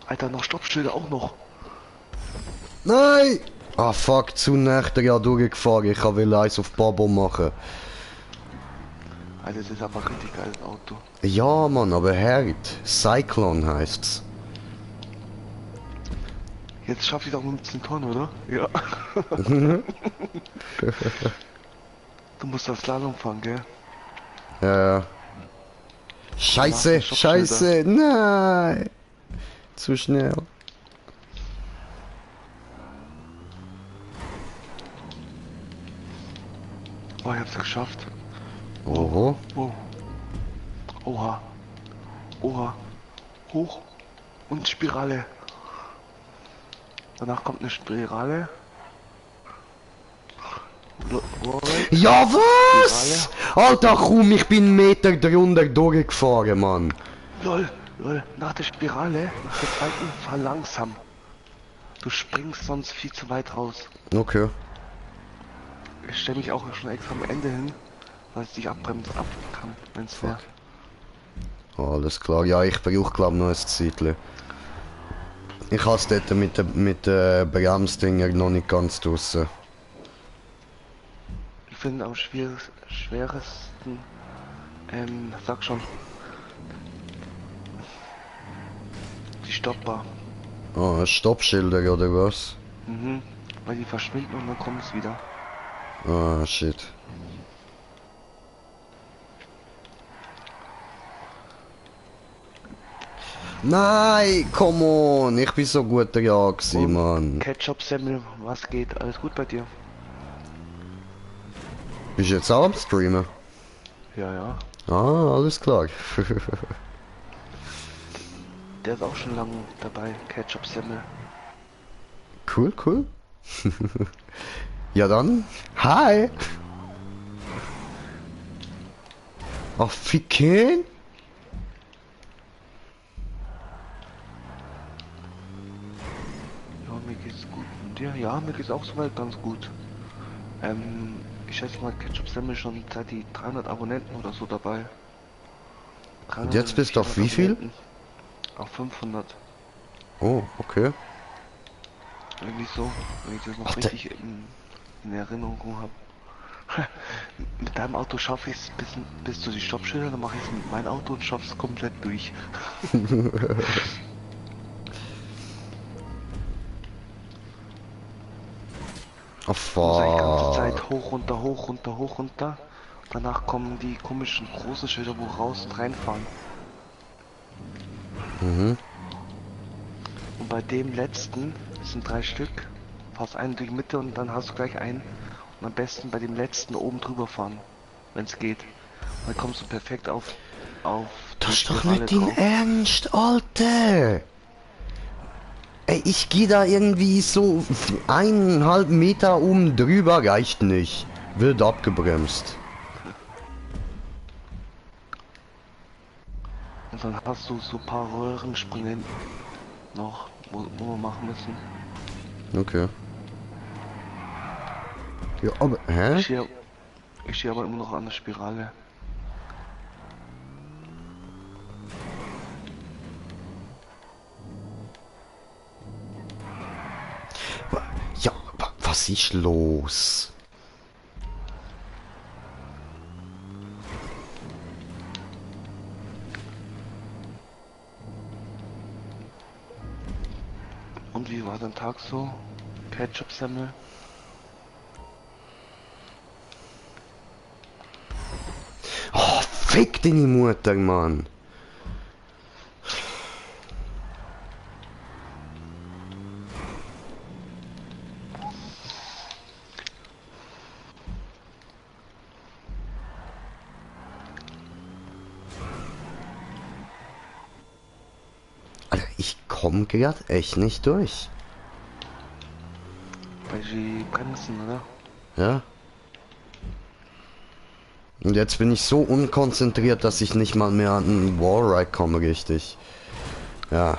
Alter, noch Stoppschilder auch noch. Nein! Ah, fuck, zu nah ja durchgefahren. Ich will eins auf Babo machen. Alter, das ist aber ein richtig geiles Auto. Ja, Mann, aber hart. Cyclone heißt's. Jetzt schaffe ich auch 15 Tonnen, oder? Ja. Du musst das Slalom fahren, gell? Ja. Scheiße, Danach scheiße, nein! Zu schnell. Oh, ich hab's geschafft. Oho. Oh. Oha. Hoch. Und Spirale. Danach kommt eine Spirale. Ja, was? Alter, komm, ich bin einen Meter drunter durchgefahren, Mann. Lol. Nach der Spirale, nach der zweiten, fahr langsam. Du springst sonst viel zu weit raus. Okay. Ich stelle mich auch schon extra am Ende hin, weil ich dich abbremsen kann, wenn's wäre. Alles klar, ja, ich brauche glaube noch ein Zeitchen. Ich habe es dort mit den Bremsdinger noch nicht ganz draussen. Ich finde am schwersten, sag schon, die Stopper. Ah, Stoppschilder oder was? Mhm. Weil die verschwinden und dann kommt es wieder. Ah, shit. Nein, come on, ich bin so gut dran gewesen, Mann. Ketchup, Semmel, was geht? Alles gut bei dir? Bist du jetzt auch am Streamen? Ja, ja. Ah, alles klar. Der ist auch schon lange dabei, Ketchup, Semmel. Cool, cool. Ja dann, hi. Ach, Ficken? Ja, mir geht's gut. Und dir? Ja, mir geht's auch soweit ganz gut. Ich schätze mal, Ketchup Semmel schon seit die 300 Abonnenten oder so dabei. Und jetzt bist du auf wie viel? Auf 500. Oh, okay. Irgendwie so, wenn ich das noch Ach, richtig in Erinnerung habe. Mit deinem Auto schaffe ich es bis zu die Stoppschilder, dann mache ich es mit meinem Auto und schaffe es komplett durch. Oh, Muss eigentlich die ganze Zeit fuck. hoch, runter, hoch, runter, hoch, runter. Danach kommen die komischen großen Schilder, wo raus und reinfahren. Mhm. Und bei dem letzten, das sind 3 Stück, fast einen durch die Mitte und dann hast du gleich einen. Und am besten bei dem letzten oben drüber fahren, wenn es geht. Dann kommst du perfekt auf Das die ist doch Spirale nicht dein drauf. Ernst, Alter. Ey, ich gehe da irgendwie so 1,5 Meter drüber, reicht nicht. Wird abgebremst. Und dann hast du so ein paar Röhrensprünge noch, wo wir machen müssen. Okay. Ja, aber, hä? Ich stehe aber immer noch an der Spirale. Ja, was ist los? Und wie war dein Tag so? Ketchup Semmel? Oh, fick deine Mutter, Mann. Alter, ich komm grad echt nicht durch. Bei die Bremsen, oder? Ja? Und jetzt bin ich so unkonzentriert, dass ich nicht mal mehr an einen Wallride komme, richtig. Ja.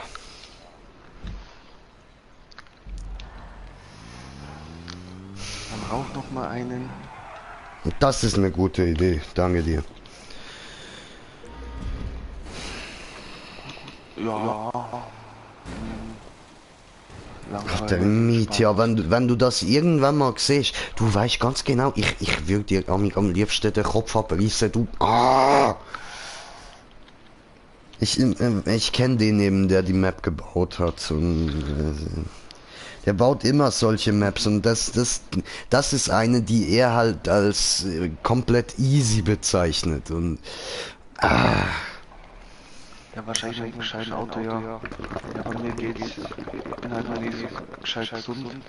Dann rauch noch mal einen. Das ist eine gute Idee. Danke dir. Ja. Ach, der Mietja, wenn du das irgendwann mal siehst, du weißt ganz genau, ich würde dir am liebsten den Kopf abreißen, du. Ah! Ich kenne den eben, der die Map gebaut hat. Und, der baut immer solche Maps und das ist eine, die er halt als komplett easy bezeichnet. Und Ja, wahrscheinlich ein gescheiten Auto, ja. Ja, bei mir geht's. Ich bin halt noch nicht so gescheit gesund.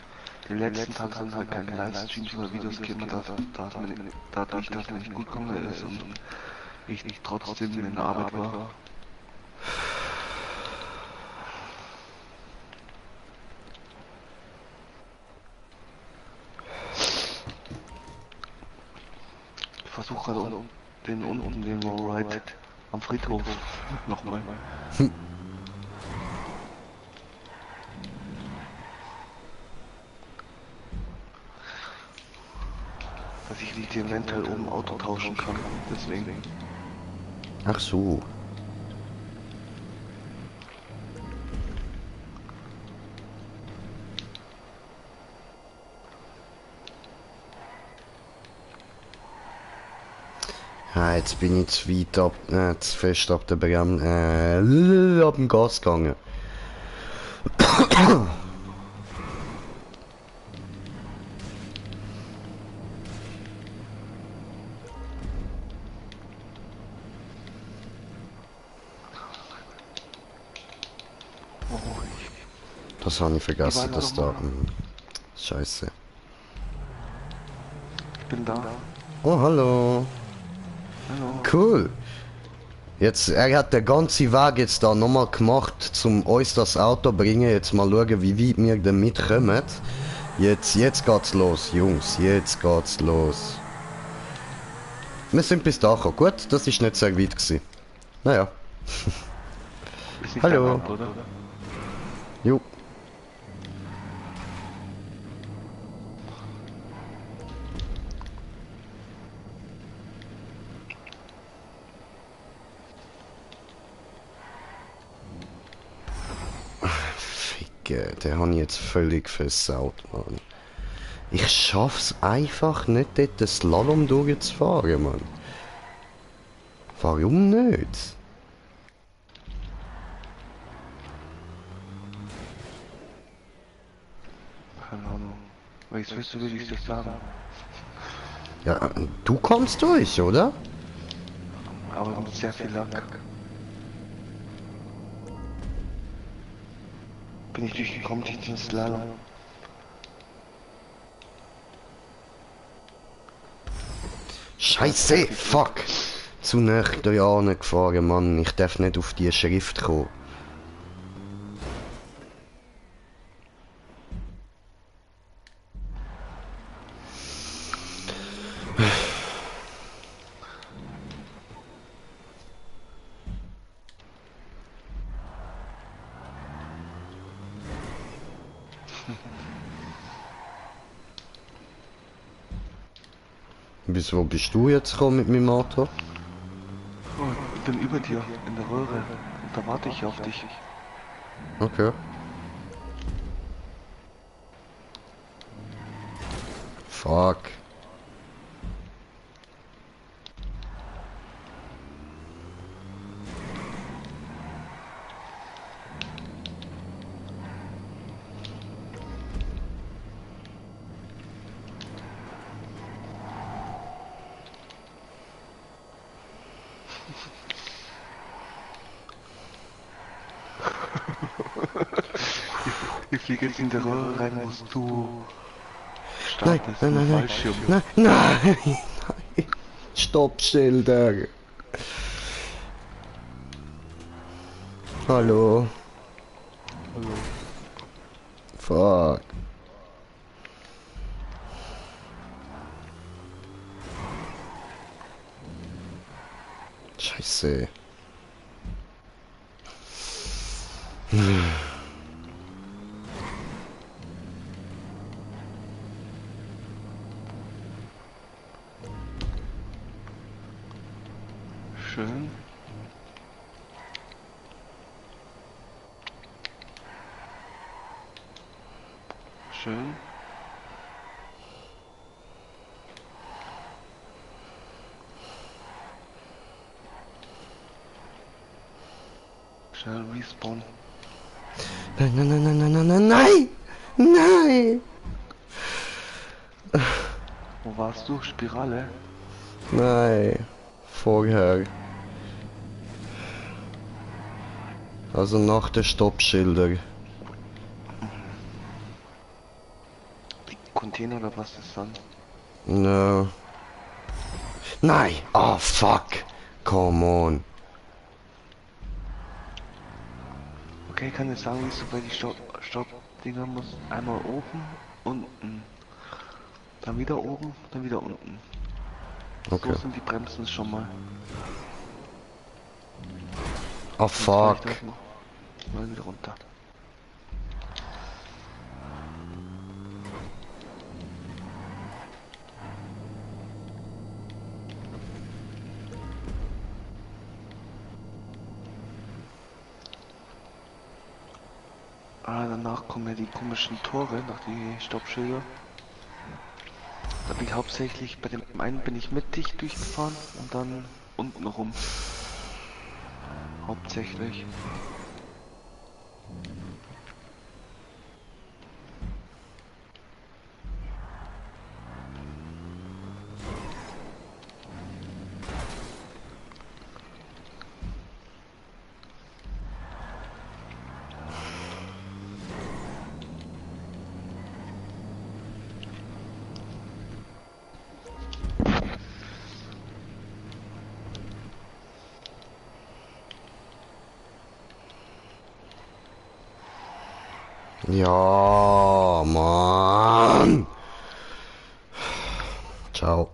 Die letzten Tage sind halt keine Livestreams oder Videos gegeben, dadurch, dass mir nicht gut gegangen ist und ich trotzdem in der Arbeit war. Ich versuche gerade den unten, den Wallride am Friedhof nochmal. Dass ich die eventuell oben Auto tauschen kann, deswegen. ach so. Jetzt bin ich zu weit ab, zu fest ab der ab dem Gas gegangen. Das habe ich vergessen, dass da... Scheiße. Bin da. Oh, hallo. Hallo. Cool. Jetzt, er hat den ganzen Weg jetzt da nochmal gemacht, um uns das Auto bringen. Jetzt mal schauen, wie weit wir denn mitkommen. Jetzt geht's los, Jungs. Jetzt geht's los. Wir sind bis da gekommen. Gut, das ist nicht sehr weit gewesen. Naja. Ist nicht Hallo. dein Auto, oder? Jo. Ficke, den habe ich jetzt völlig versaut, Mann. Ich schaff's einfach nicht, dort den Slalom durchzufahren, Mann. Warum nicht? Keine Ahnung. Weißt du, wie ich das sagen? Ja, du kommst durch, oder? Aber mit sehr viel Lack. Bin ich durchgekommen durch den Slalom. Scheiße, fuck! Zu nah da gefahren, Mann. Ich darf nicht auf die Schrift kommen. Bis wo bist du jetzt gekommen mit meinem Auto? Oh, ich bin über dir, in der Röhre. Und da warte ich auf dich. Okay. Fuck. Ich fliege jetzt in der Röhre rein, musst du Nein, startest nein, mit nein, nein, Fallschirm. nein, nein, nein. Stoppschilder. Hallo. Hallo. Fuck. Scheiße. Schön. Schön. Schnell respawn. Nein, nein, nein, nein, nein, nein, nein, nein! Nein! Wo warst du? Spirale? Nein. Vorher. Also nach der Stoppschilder. Die Container oder was ist dann? No. Nein! Oh fuck! Come on! Okay, kann ich sagen, wie du bei die Stoppdinger musst? Einmal oben, unten. Dann wieder oben, dann wieder unten. Okay. So sind die Bremsen schon mal. Oh fuck! Mal wieder runter. Danach kommen ja die komischen Tore, nach die Stoppschilder. Da bin ich hauptsächlich, bei dem einen bin ich mit dich durchgefahren und dann unten rum. Hauptsächlich. Ja, Mann. Ciao.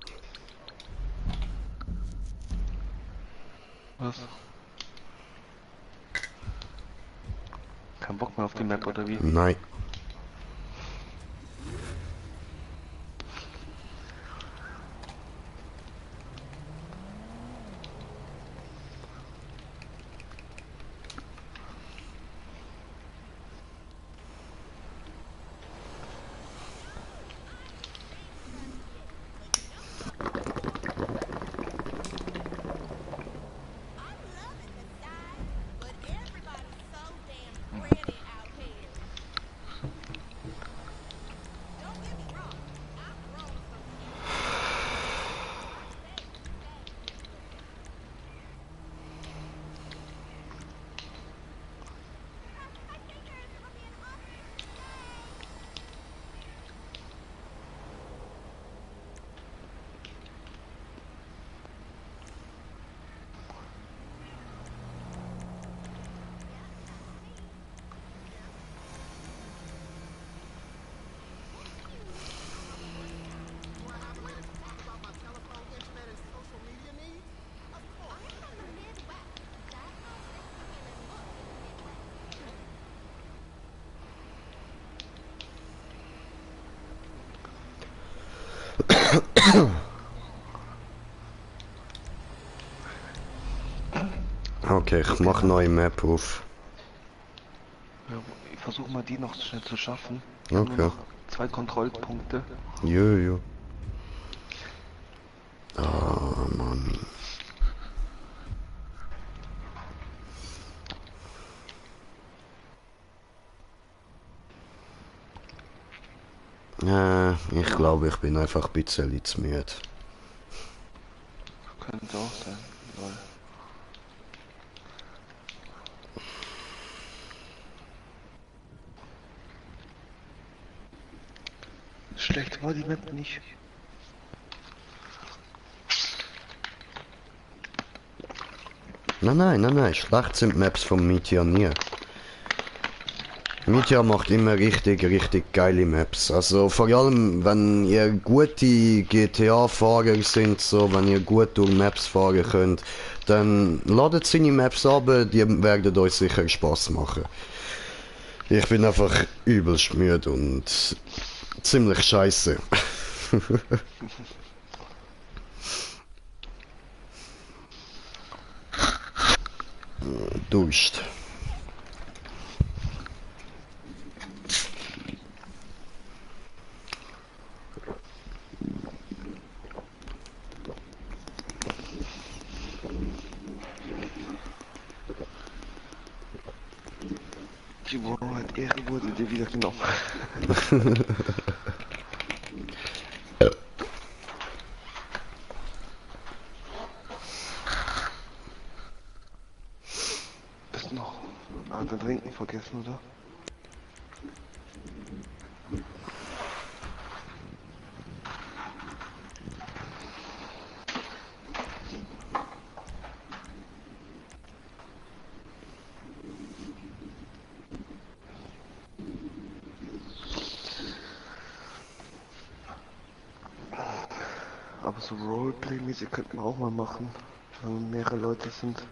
Was? Kein Bock mehr auf die Map oder wie? Nein. Okay, ich mach neue Map auf. Ja, ich versuche mal die noch schnell zu schaffen. Wir haben Okay. nur noch 2 Kontrollpunkte. Jojo. Ah, Mann. Ich glaube, ich bin einfach ein bisschen zu müde. Könnte auch sein. Lol. Schlecht war die Map nicht. Nein, schlecht sind Maps von Meteor nie. Meteor macht immer richtig geile Maps. Also vor allem, wenn ihr gute GTA-Fahrer sind, so, wenn ihr gut durch Maps fahren könnt, dann ladet seine Maps ab, die werden euch sicher Spaß machen. Ich bin einfach übelst müde und ziemlich scheiße. Duscht. Die Wahrheit Ehre wurde dir wieder genommen. Ist noch. Ah, den Trinken vergessen, oder? Aber so Roleplay-mäßig könnten wir auch mal machen, wenn mehrere Leute sind.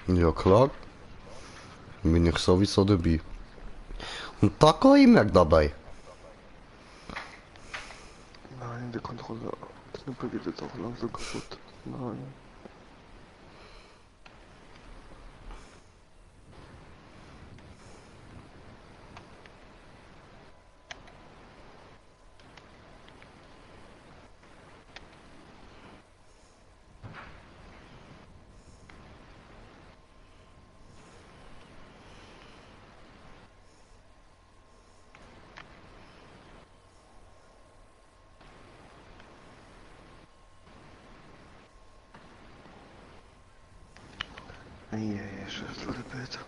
Ja klar, bin ich sowieso dabei. Und Taco immer dabei. Nein, der Controller-Knüppel geht jetzt auch langsam kaputt. Nein. Eieiei, scheiß Bild.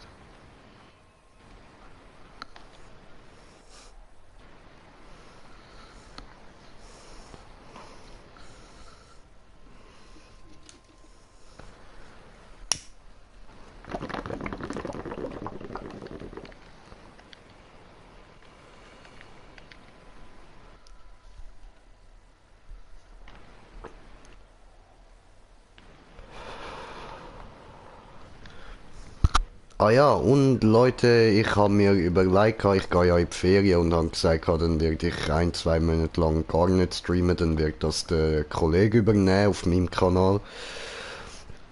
Ah ja, und Leute, ich habe mir überlegt, ich gehe ja in die Ferien und habe gesagt, dann werde ich 1, 2 Monate lang gar nicht streamen, dann wird das der Kollege übernehmen auf meinem Kanal.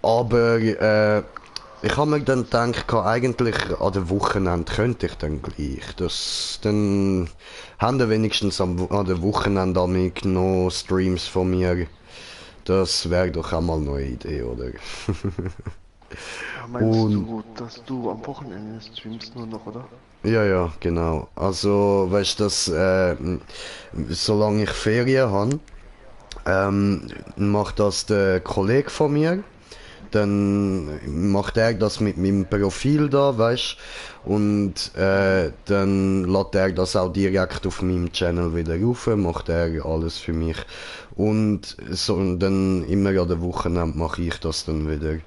Aber ich habe mir dann gedacht, eigentlich an den Wochenende könnte ich dann gleich. Dann haben wir wenigstens an den Wochenende amig noch Streams von mir. Das wäre doch auch mal eine neue Idee, oder? Ja, meinst Und du, dass du am Wochenende streamst nur noch, oder? ja, ja, genau. Also, weißt du, solange ich Ferien habe, macht das der Kollege von mir. Dann macht er das mit meinem Profil da, weißt und dann lädt er das auch direkt auf meinem Channel wieder rauf, macht er alles für mich. Und so, und dann immer an der Wochenende mache ich das dann wieder.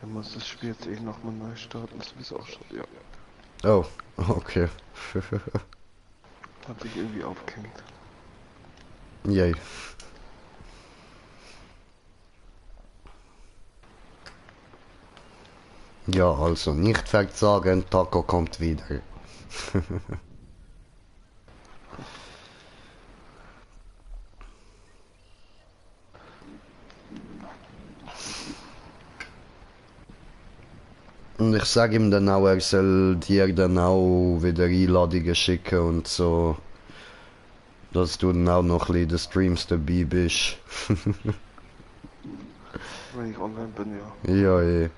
Er muss das Spiel jetzt nochmal neu starten, so wie es ausschaut, ja. Oh, okay. Hat sich irgendwie aufgehängt. Yay. Ja, also nicht verzagen, Taco kommt wieder. Und ich sag ihm dann auch, er soll dir dann auch wieder Einladungen schicken und so, dass du dann auch noch ein bisschen in den Streams dabei bist. Wenn ich online bin, ja. Ja, eh.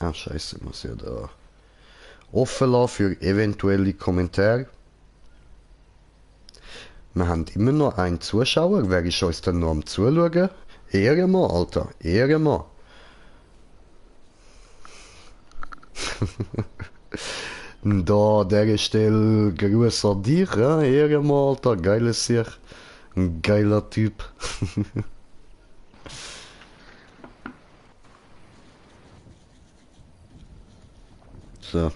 Ah, scheiße, muss ja da offen lassen für eventuelle Kommentare. Wir haben immer noch einen Zuschauer. Wer ist uns denn noch am Zuschauen? Ehrenmann, Alter. Ehrenmann. Da an dieser Stelle Gruß an dich, ja? Ehrenmann, Alter. Geiles Sieg. Ein geiler Typ. So.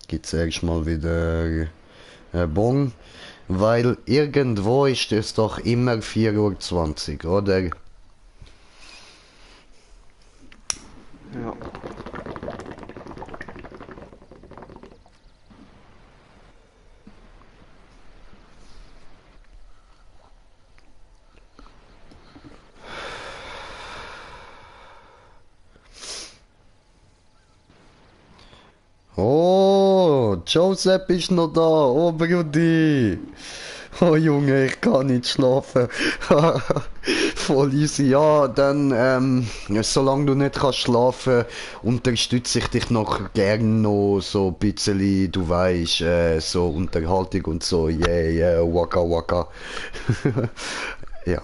Gibt's erstmal wieder Bon. Weil irgendwo ist es doch immer 4:20 Uhr, oder? Ja. Oh, Joseph ist noch da. Oh, Brudi. Oh, Junge, ich kann nicht schlafen. Voll easy. Ja, dann, solange du nicht kannst schlafen, unterstütze ich dich noch gern noch so ein bisschen, du weißt, so Unterhaltung und so. Yeah, yeah, waka waka. Ja.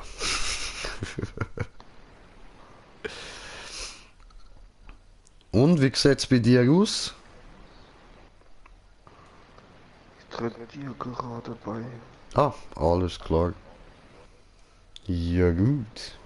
Und, wie sieht's bei dir aus? Ich trete dir gerade bei. Ah, alles klar. Ja gut.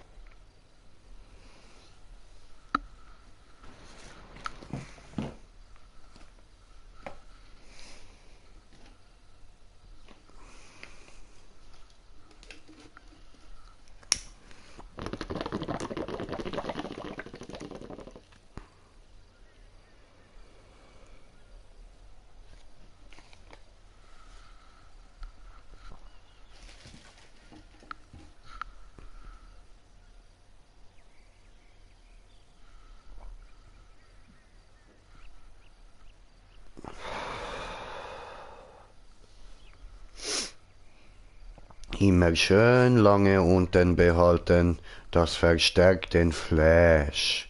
Immer schön lange unten behalten, das verstärkt den Flash.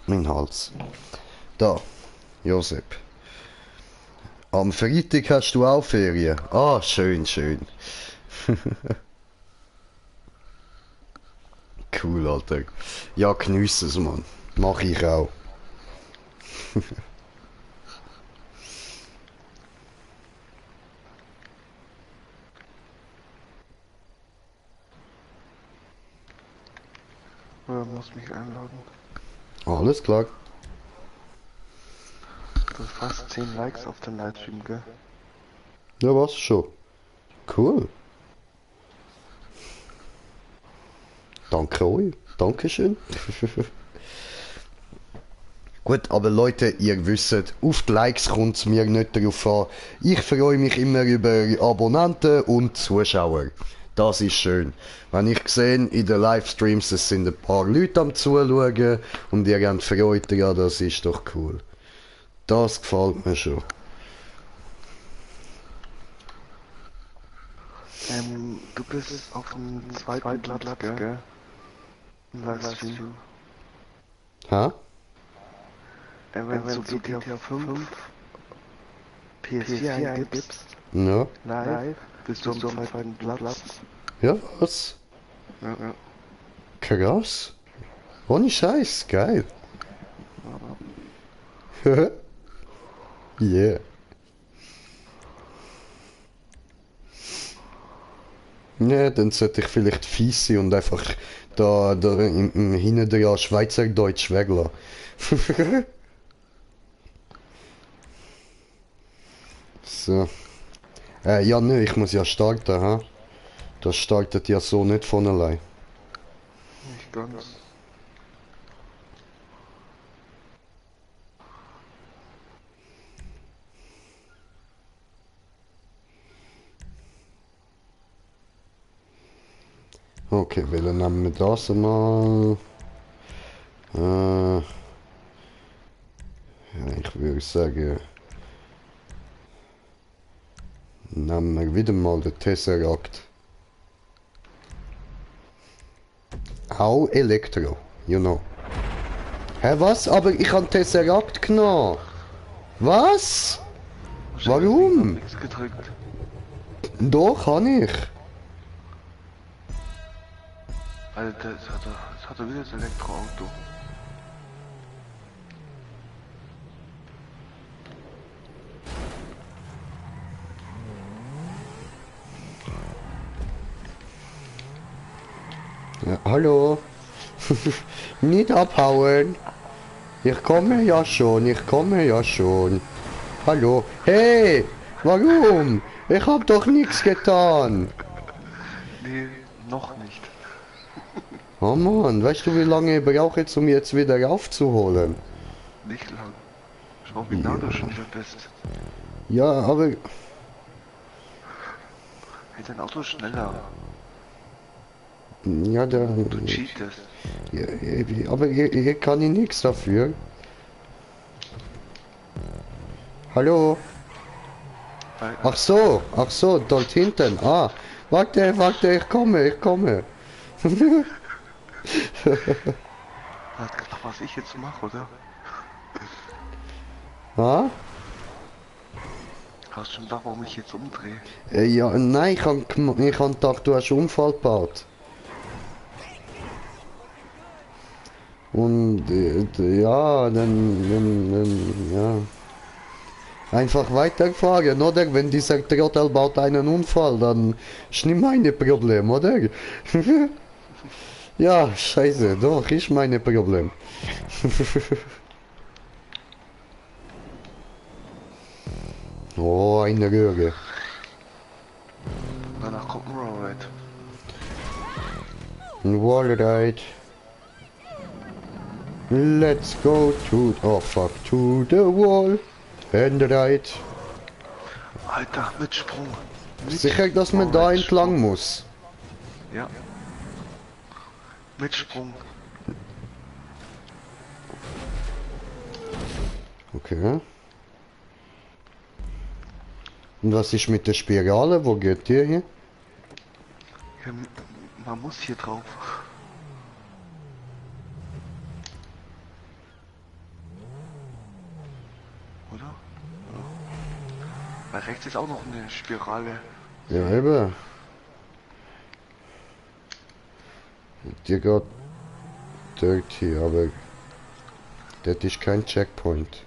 Mein Hals. Da, Josep. Am Freitag hast du auch Ferien. Ah, schön, schön. Cool, Alter. Ja, geniess es, Mann. Mach ich auch. Muss mich einloggen. Alles klar. Du hast fast 10 Likes auf den Livestream, gell? Ja, was schon. Cool. Danke euch. Dankeschön. Gut, aber Leute, ihr wisst, auf die Likes kommt es mir nicht darauf an. Ich freue mich immer über Abonnenten und Zuschauer. Das ist schön. Wenn ich sehe in den Livestreams, es sind ein paar Leute am Zuschauen und ihr habt Freude, ja, das ist doch cool. Das gefällt mir schon. Du bist auf dem zweiten Platz, gell? Im Livestream. Hä? Wenn du GTA 5 PS4 eingibst, Ja. live, bist du am zweiten Platz. Ja, was? Ja. Krass. Ohne Scheiß, geil. Yeah. Ja, dann sollte ich vielleicht fies sein und einfach da hinten dran Schweizerdeutsch weglassen. So. Ja, ne, ich muss ja starten, ha? Das startet ja so nicht von allein. Nicht ganz. Okay, welchen nehmen wir das mal? Ja, ich würde sagen, nehmen wir wieder mal den Tesseract. Auch Elektro, you know. Hä, was? Aber ich habe Tesseract genommen. Was? Warum? Nichts gedrückt. Doch, kann ich. Alter, das hat er wieder das Elektroauto. Ja, hallo? Nicht abhauen. Ich komme ja schon, ich komme ja schon. Hallo? Hey! Warum? Ich hab doch nichts getan. Nee, noch nicht. Oh Mann, weißt du, wie lange ich brauche jetzt, um jetzt wieder raufzuholen? Nicht lang. Schau, wie nah du schon wieder bist. Ja, aber... Hey, dein Auto ist schneller. Ja, Du cheatest. ja, aber hier kann ich nichts dafür. Hallo? Ach so, dort hinten. Ah, warte, ich komme. Hat gedacht, was ich jetzt mache, oder? Ah? Hast schon gedacht, warum ich jetzt umdrehe? Ja, nein, ich hab gedacht, du hast einen Unfall gebaut. Und ja, dann, ja. Einfach weiterfahren, oder? Wenn dieser Trottel baut einen Unfall, dann ist nicht meine Problem, oder? Ja, scheiße, doch, ist meine Problem. Oh, eine Röhre. Ein Wallride. Let's go to... Oh fuck, to the wall. And ride. Alter, mit Sprung. Mit Sicher, dass man da Sprung. entlang muss. Ja. Mit Sprung. Okay. Und was ist mit der Spirale? Wo geht die hier? Ja, man muss hier drauf. Oder? Ja. Weil rechts ist auch noch eine Spirale. Ja, eben. Die geht dort hier, aber das ist kein Checkpoint.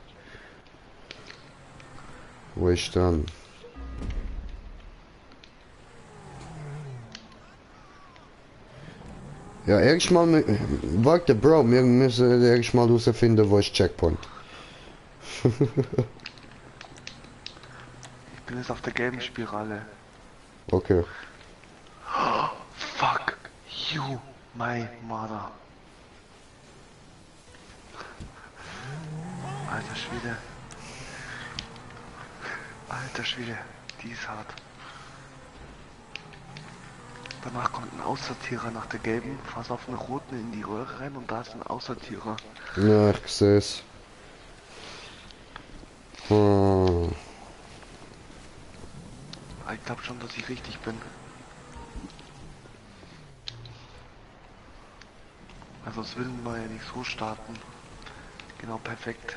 Wo ist dann? Ja, erstmal, warte Bro, wir müssen erstmal herausfinden, wo ist Checkpoint. Ich bin jetzt auf der gelben Spirale. Okay. Fuck you, my mother. Alter Schwede. Alter Schwede, die ist hart. Danach kommt ein Aussortierer nach der gelben, fass auf eine roten in die Röhre rein und da ist ein Aussortierer. Ja, ich sehe es. Hm. Ich glaube schon, dass ich richtig bin. Also das will man ja nicht so starten. Genau, perfekt.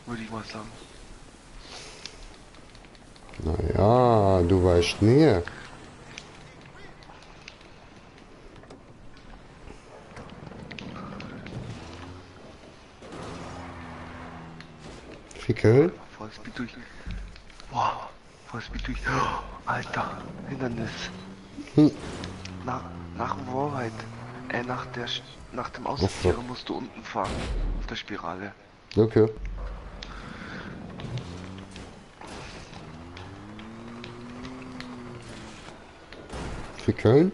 Würde ich mal sagen. Naja, du weißt nie. Fickel? Vollspeed durch. Wow, Vollspeed durch. Oh, Alter, Hindernis. Hm. Nach dem Wallride, nach dem Aussortierer musst du unten fahren. Auf der Spirale. Okay. Fickeln?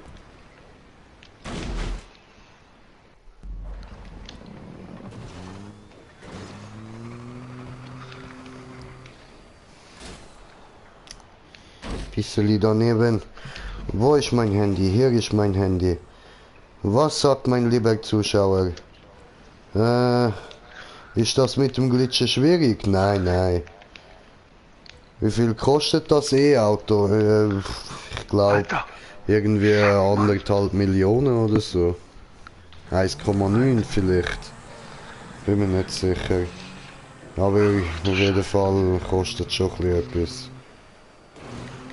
Bisschen daneben. Wo ist mein Handy? Hier ist mein Handy. Was sagt mein lieber Zuschauer? Ist das mit dem Glitchen schwierig? Nein, nein. Wie viel kostet das E-Auto? Ich glaube Alter, irgendwie 1,5 Millionen oder so. 1,9 vielleicht. Bin mir nicht sicher. Aber auf jeden Fall kostet schon ein bisschen etwas.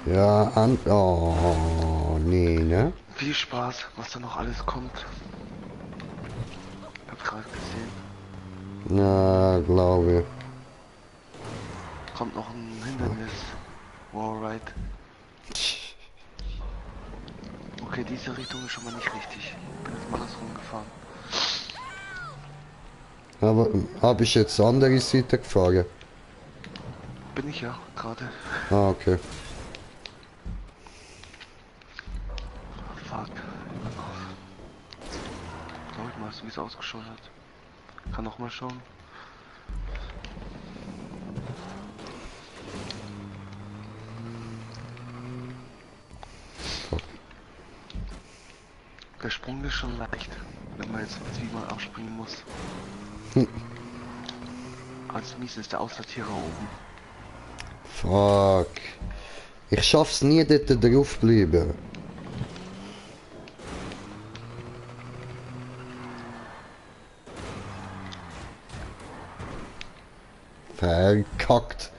Ja, und... Oh, nee, ne? viel Spaß, was da noch alles kommt. Ich hab gerade gesehen. Na, glaube Kommt noch ein Hindernis. Wallride. Okay, diese Richtung ist schon mal nicht richtig. Bin jetzt mal andersrum gefahren. ich. Aber habe ich jetzt andere Seite gefahren? Bin ich ja gerade. Ah, okay. Fuck. Schau ich mal, wie es ausgeschaut hat. Kann noch mal schauen. Der Sprung ist schon leicht, wenn man jetzt weiß, wie man abspringen muss. Als mies ist der Aussortierer oben. Fuck. Ich schaff's nie, dort drauf bleiben. Verkackt.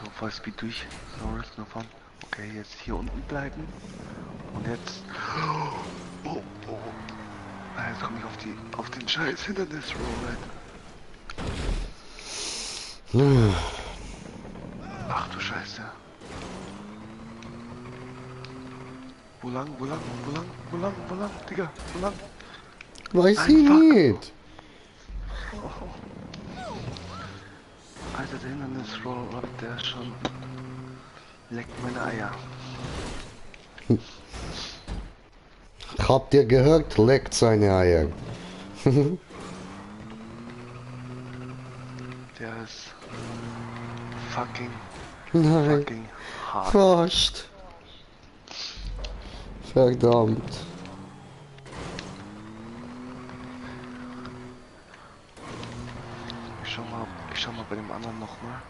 So, Vollspeed durch. So, jetzt nur fahren. Okay, jetzt hier unten bleiben. Und jetzt... Oh, oh. Ah, jetzt komme ich auf den scheiß Hindernis-Roll. Ach du Scheiße. Wo lang, Digga, wo lang? Weiß Nein, ich fuck. nicht. Alter, der Hindernis-Roll-Up, der ist schon... Leckt meine Eier. Habt ihr gehört? Leckt seine Eier. Der ist... Fucking Nein, hart. fast. Verdammt. Ich schau mal bei dem anderen nochmal.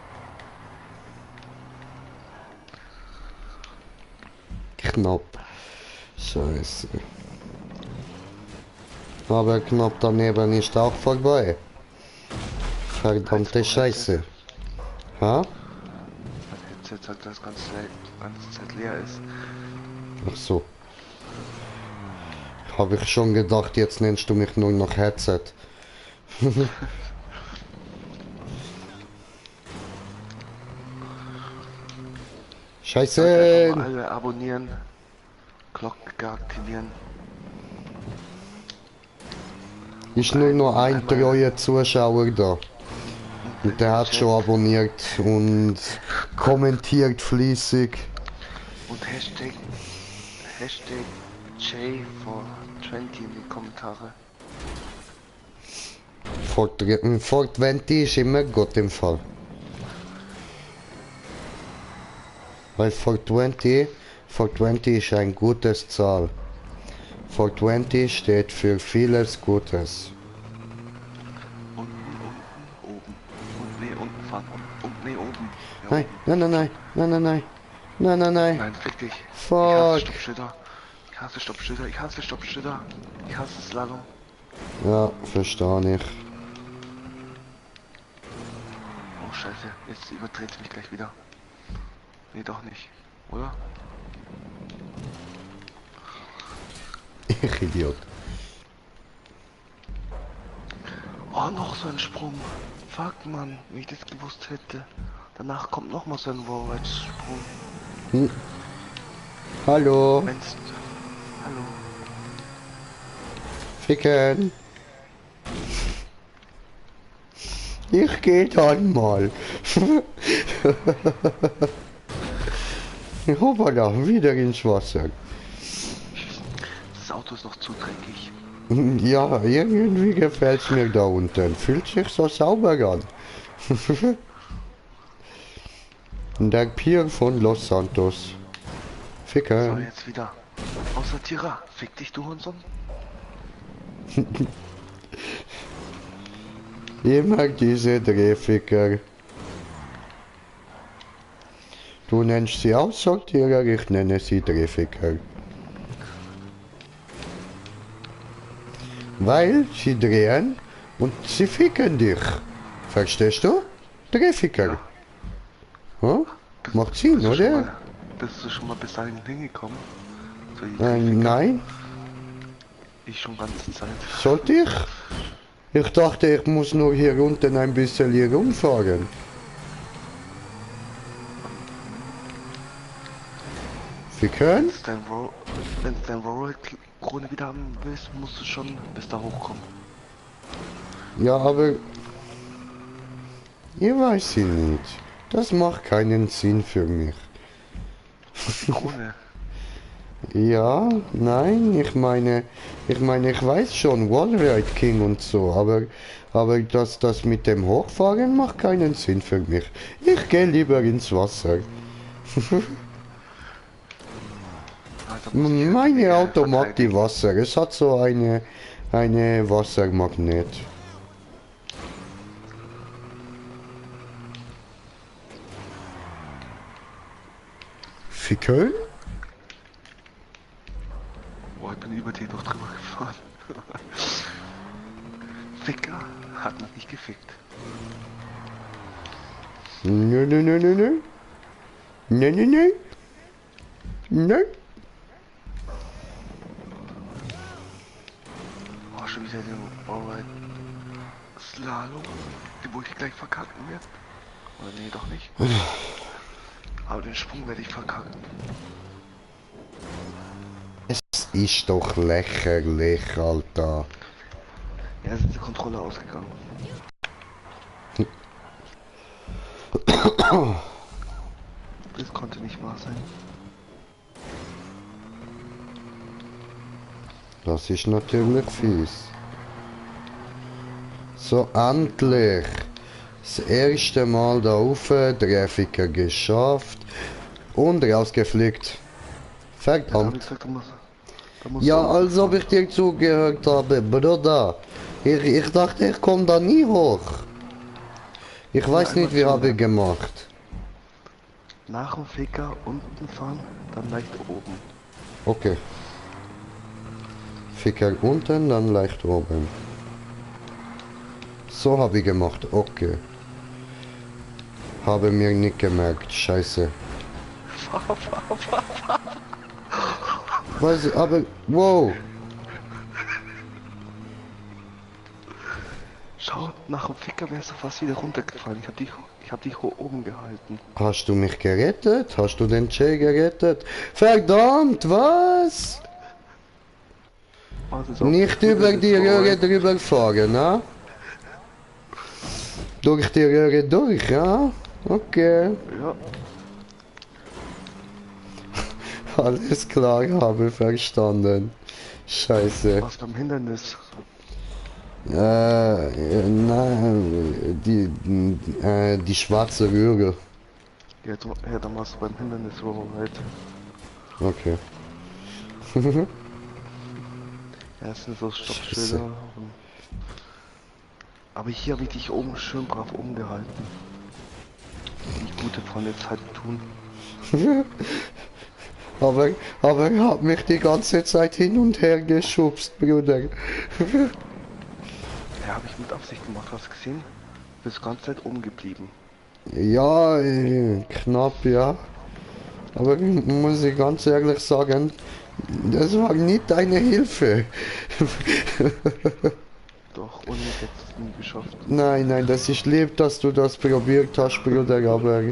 Knapp. Scheiße. Aber knapp daneben ist auch vorbei. Verdammte Scheiße. Ha? Mein Headset sagt, dass ganze Zeit leer ist. Ach so. Habe ich schon gedacht, jetzt nennst du mich nur noch Headset. Scheiße! Einfach mal alle abonnieren. Glocke aktivieren. Ist nur noch ein treuer Zuschauer da. Und der hat schon abonniert und kommentiert fließig. Und Hashtag J420 in die Kommentare. Fort20 ist immer gut im Fall. Weil Fort20 ist ein gutes Zahl. Fort20 steht für vieles Gutes. Unten, oben. Und nee, unten fahren. Und nee, oben. Ja, Nein, oben. nein. Nein, fick dich. Fuck. Ich hasse Stoppschilder. Ich hasse Slalom. Ja, verstehe ich. Oh Scheiße, jetzt überdreht sie mich gleich wieder. Nee, doch nicht. Oder? Ich Idiot. Oh, noch so ein Sprung. Fuck, Mann, wenn ich das gewusst hätte. Danach kommt noch mal so ein Wallride-Sprung. Hallo, Wenn's... Hallo. Ficken. Ich geh dann mal. Hoppala, wieder ins Wasser. Das Auto ist noch zu dreckig. Ja, irgendwie gefällt's mir da unten. Fühlt sich so sauber an. Der Pier von Los Santos. So, Ficken. jetzt wieder. Außer Tira. Fick dich, du Hurensohn. Immer diese Drehficker. Du nennst sie Aussortierer, ich nenne sie Drehficker. Weil sie drehen und sie ficken dich. Verstehst du? Drehficker. Hm? Macht Sinn, oder? Bist du schon mal bis dahin hingekommen? So, Nein, Ich schon ganze Zeit. sollte ich? Ich dachte, ich muss nur hier unten ein bisschen hier rumfahren. Ficken? Wenn du dein Roll-Krone wieder haben willst, musst du schon bis da hochkommen. Ja, aber... Ich weiß sie nicht. Das macht keinen Sinn für mich. Die Krone. Ja, nein, ich meine, ich weiß schon, Wallride King und so, aber das mit dem Hochfahren macht keinen Sinn für mich. Ich gehe lieber ins Wasser. Also muss ich halt Meine Auto mag verteidigen. die Wasser. Es hat so eine Wassermagnet. Ficken? Oh, ich bin über die doch drüber gefahren. Ficker hat mich nicht gefickt. Nö. Nö. Oh, schon wieder den Allride Slalom, wo ich gleich verkacken werde. Oder nee, doch nicht. Aber den Sprung werde ich verkacken. Es ist doch lächerlich, Alter. Ja, ist die Kontrolle ausgegangen. Das konnte nicht wahr sein. Das ist natürlich fies. So, endlich. Das erste Mal da rauf, Treffiker geschafft und rausgefliegt. Da hab ich Verdammt. gesagt, da musst Ja, du als ob ich dir zugehört habe, Bruder. Ich dachte, ich komme da nie hoch. Ich weiß nicht, wie habe ich gemacht. nach dem Ficker unten fahren, dann leicht oben. Okay. Ficker unten, dann leicht oben. So habe ich gemacht, okay. Habe mir nicht gemerkt, scheiße. Was, aber, wow. Schau, nach dem Ficker wärst du fast wieder runtergefallen. Ich hab dich hoch oben gehalten. Hast du mich gerettet? Hast du den Jay gerettet? Verdammt, was? Warte, so. Nicht über die Röhre drüber fahren, ne? Durch die Röhre durch, ja? Okay. Ja, Alles klar, habe verstanden. Scheiße. was beim Hindernis. Nein, die schwarze Röhre. Ja, dann warst du beim Hindernis so halt. Okay. Ja, es sind so Stoppschilder. Aber hier habe ich dich oben schön brav umgehalten. Wie gute Freunde Zeit tun. aber er hat mich die ganze Zeit hin und her geschubst, Bruder. Ja, habe ich mit Absicht gemacht, hast du gesehen? Bist die ganze Zeit oben geblieben. Ja, knapp, ja. Aber muss ich ganz ehrlich sagen, das war nicht deine Hilfe. Doch, ohne mich hättest du es nie geschafft. Nein, das ist lieb, dass du das probiert hast, Bruder, aber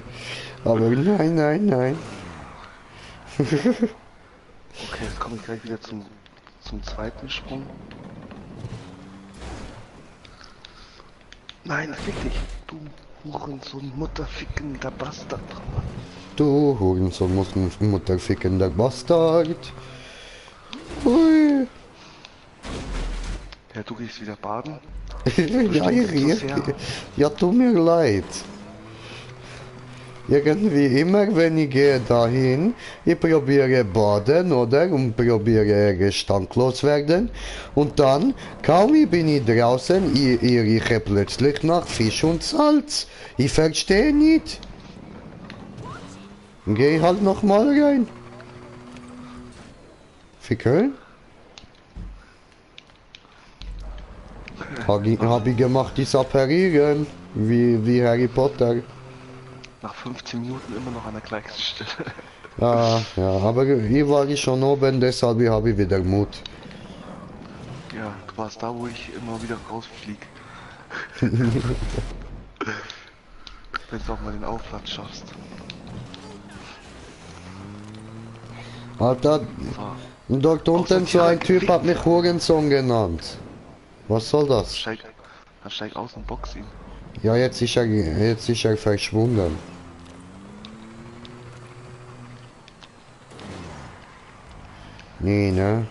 nein. Okay, jetzt komme ich gleich wieder zum zweiten Sprung. Nein, fick dich, du Hurensohn, mutterfickender Bastard. Du Hurensohn, mutterfickender Bastard. Ui. Ja, du gehst wieder baden. Ja, tut mir leid. Irgendwie immer, wenn ich gehe dahin, ich probiere baden, oder? Und probiere gestank werden. Und dann, kaum bin ich draußen, ich rieche plötzlich nach Fisch und Salz. Ich verstehe nicht. Geh halt noch mal rein. Ficken? Hab ich gemacht, die Apparieren, wie Harry Potter. Nach 15 Minuten immer noch an der gleichen Stelle. Ja, aber hier war ich schon oben, deshalb habe ich wieder Mut. Ja, du warst da, wo ich immer wieder rausflieg. Wenn du auch mal den Aufwand schaffst. Alter, So, dort unten so ein Typ hat mich Hurensohn genannt. Was soll das? dann steig aus und box ihn. Ja, jetzt ist er verschwunden. Nee, ne?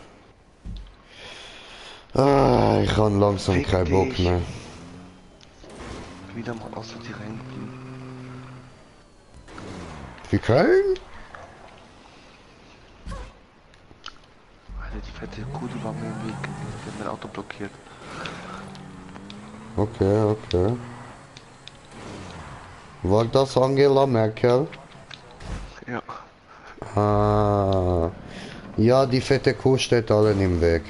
Ah, ich habe langsam Fick keinen Bock dich. mehr. Wieder mal außer die reingeblieben. Wie Köln? Alter, die fette Kuh, die war mir im Weg. Die hat mein Auto blockiert. Okay. War das Angela Merkel? Ja. Ah. Ja, die fette Kuh steht allen im Weg.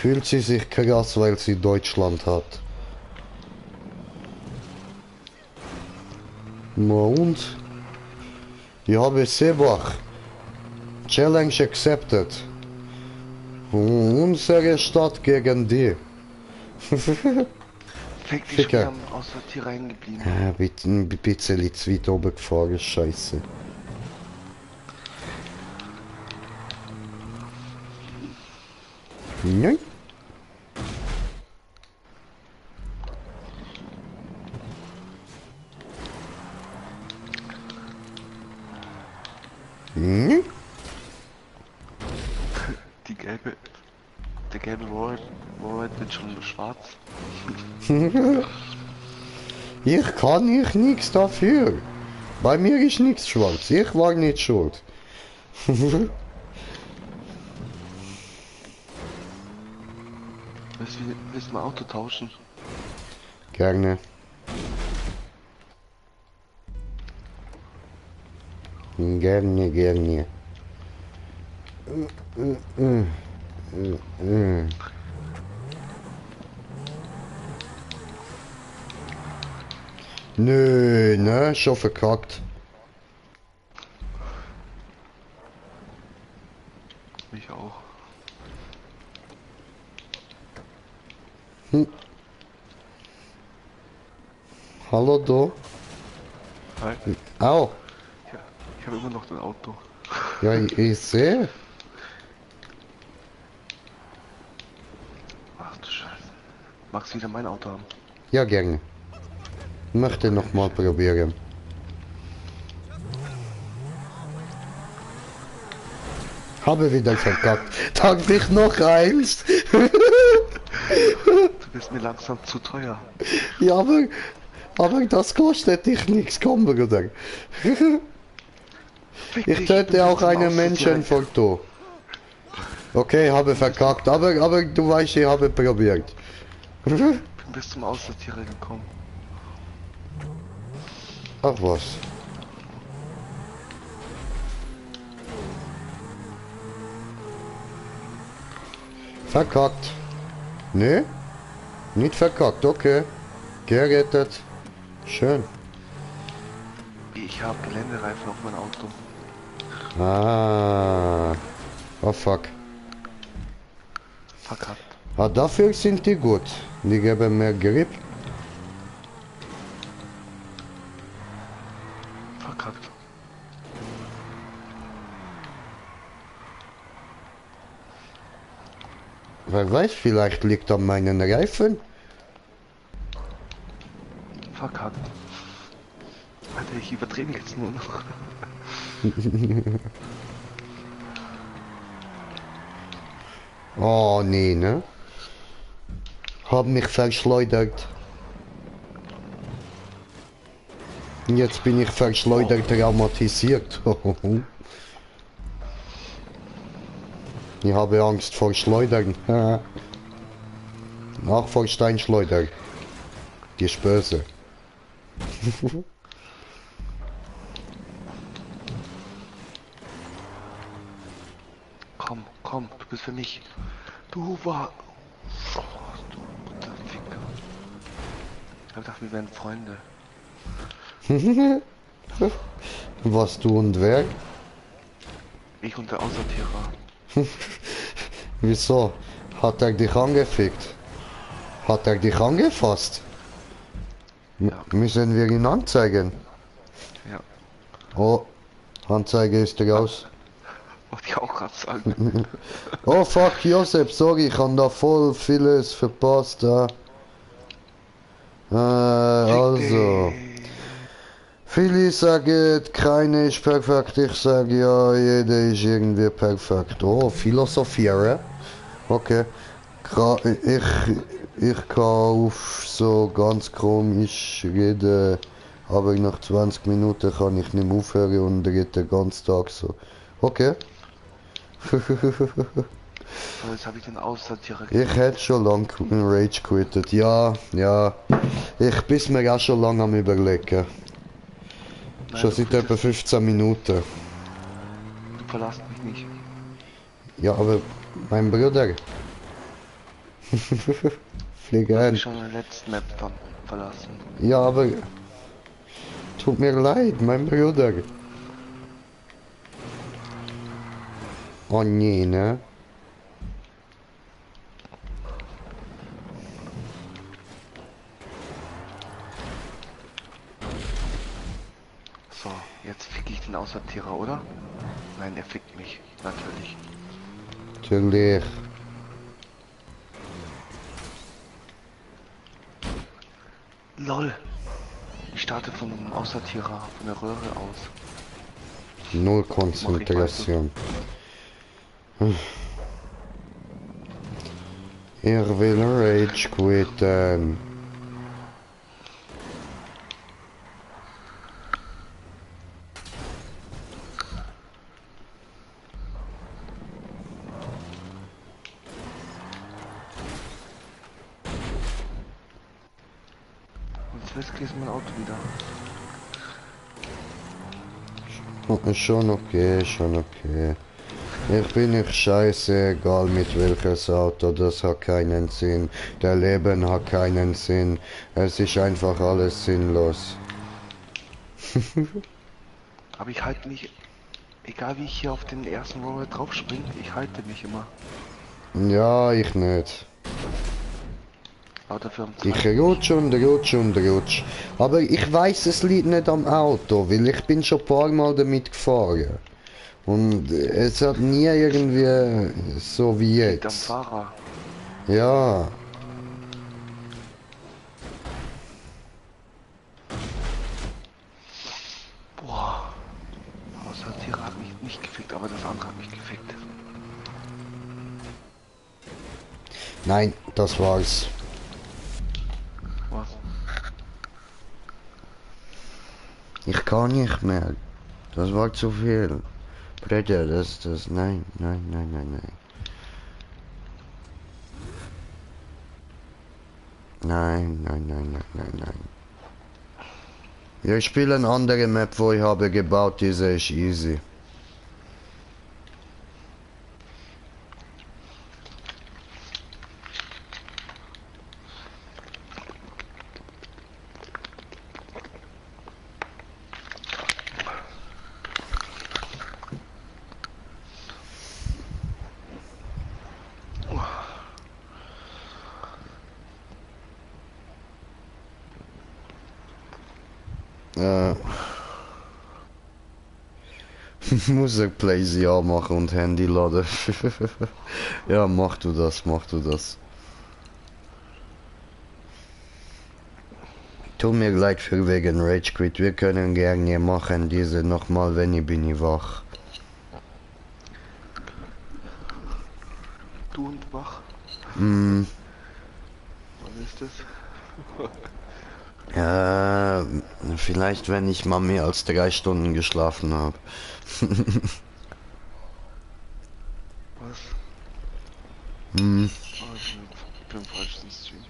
Fühlt sie sich krass, weil sie Deutschland hat. Na und? Ich habe Sebach. Challenge accepted. Unsere Stadt gegen die. Fick dich, Ficker. wir haben außer die reingeblieben. Bitte ein bisschen zu weit oben gefahren, scheiße. Nein. Nein. Der gelbe Roll wird schon schwarz. Ich kann nicht nichts dafür. Bei mir ist nichts schwarz. Ich war nicht schuld. Müssen wir Auto tauschen? Gerne. Gerne, gerne. Nö, ne, schon verkackt. Mich auch. Hallo, du? Hi. Au. Ja, ich habe immer noch das Auto. Ja, ich sehe. Ach du Scheiße. Magst du wieder mein Auto haben? Ja, gerne. Möchte noch mal probieren. Habe wieder verkackt. Dank dich noch eins. Du bist mir langsam zu teuer. Ja, aber das kostet dich nichts, komm, Bruder. Fick Ich dich, töte du auch bist zum einen Aussortieren. Menschenfoto. Okay, habe verkackt, aber du weißt, ich habe probiert. Du bist zum Aussortierer gekommen. Ach was. Verkackt. Ne? Nicht verkackt, okay. Gerettet. Schön. Ich habe Geländereifen auf mein Auto. Ah. Oh fuck. Verkackt. Ah, dafür sind die gut. Die geben mehr Grip. Verkackt. Wer weiß, vielleicht liegt an meinen Reifen. Verkackt. Alter, ich übertreibe jetzt nur noch. Oh nee, ne? Hab mich verschleudert. Jetzt bin ich verschleudert traumatisiert. Ich habe Angst vor Schleudern. Auch vor Steinschleuder. Die ist böse. Komm, komm, du bist für mich. Du war. Oh, du guter Ficker. Ich hab gedacht, wir wären Freunde. Was du und wer? Ich und der Aussortierer. Wieso? Hat er dich angefickt? Hat er dich angefasst? Ja. Müssen wir ihn anzeigen? Ja. Oh, Anzeige ist raus. Wollte ich auch gerade sagen. Oh fuck, Josep, sorry, ich habe da voll vieles verpasst. Also. Viele sagen, keine ist perfekt, ich sage ja, jeder ist irgendwie perfekt. Oh, philosophieren. Okay. Ich kann auf so ganz komisch reden, aber nach 20 Minuten kann ich nicht mehr aufhören und rede den ganzen Tag so. Okay. So, jetzt habe ich den Aussortierer. Ich hätte schon lange Rage quittet. Ja. Ich bin mir auch schon lange am überlegen. Nein, Schon du seit etwa 15 Minuten. Du verlässt mich nicht. Ja, aber mein Bruder. Flieg Du hast ein. mich schon in der letzten Map dann verlassen. Ja, aber. Tut mir leid, mein Bruder. Oh nee, ne? So, jetzt fick ich den Aussortierer, oder? Nein, er fickt mich. Natürlich. Natürlich. LOL. Ich starte vom Aussortierer, von der Röhre aus. Null Konzentration. Ich will Rage quitten. Und jetzt ist mein Auto wieder. Schon okay, schon okay. Ich bin nicht scheiße, egal mit welches Auto, das hat keinen Sinn. Der Leben hat keinen Sinn. Es ist einfach alles sinnlos. Aber ich halte mich, egal wie ich hier auf den ersten Roller drauf springe, ich halte mich immer. Ja, ich nicht. Aber dafür am Ich zweiten. rutsch und rutsch und rutsch. Aber ich weiß, es liegt nicht am Auto, weil ich bin schon ein paar Mal damit gefahren. Und es hat nie irgendwie so wie Liegt am jetzt. Fahrer. Ja. Boah. Aussortierer hat mich nicht gefickt, aber das andere hat mich gefickt. Nein, das war's. Was? Ich kann nicht mehr. Das war zu viel. Bruder, nein, nein, nein, nein, nein. Nein, nein, nein, nein, nein, nein. Wir spielen andere Map, wo ich habe gebaut, diese ist easy. Musik Playsee machen und Handy laden. Ja, mach du das, mach du das. Tut mir leid für wegen Rage Quit. Wir können gerne machen diese nochmal, wenn ich bin wach. Du und wach? Mm, Was ist das? vielleicht wenn ich mal mehr als 3 Stunden geschlafen habe. Was? Hm. Oh, ich bin im falschen Stream.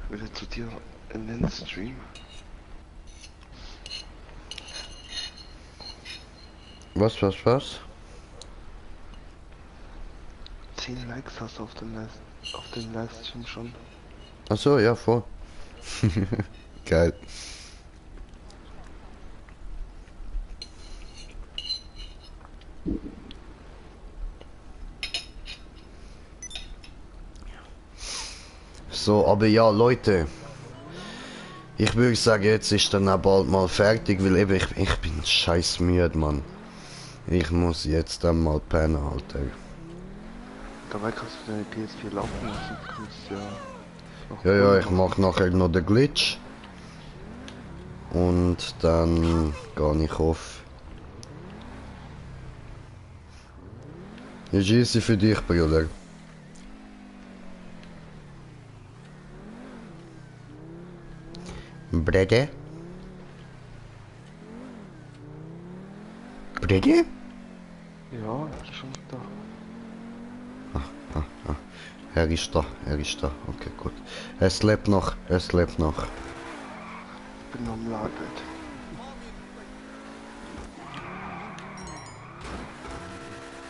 Wieder zu dir in den Stream. Was? 10 Likes hast du auf dem Livestream schon. Ach so, ja, voll. Geil. So, aber ja, Leute. Ich würde sagen, jetzt ist dann auch bald mal fertig, weil eben ich bin scheiß müde, Mann. Ich muss jetzt dann mal pennen, Alter. Dabei kannst du deine PS4 laufen lassen. Du kannst ja noch Ja, Kohle ich machen. mach nachher noch den Glitch. Und dann gehe ich auf. Ist easy für dich, Bruder. Brede? Brede? Ja, schon da. Er ist da, er ist da. Okay, gut. Es lebt noch, es lebt noch. Ich bin am Laden.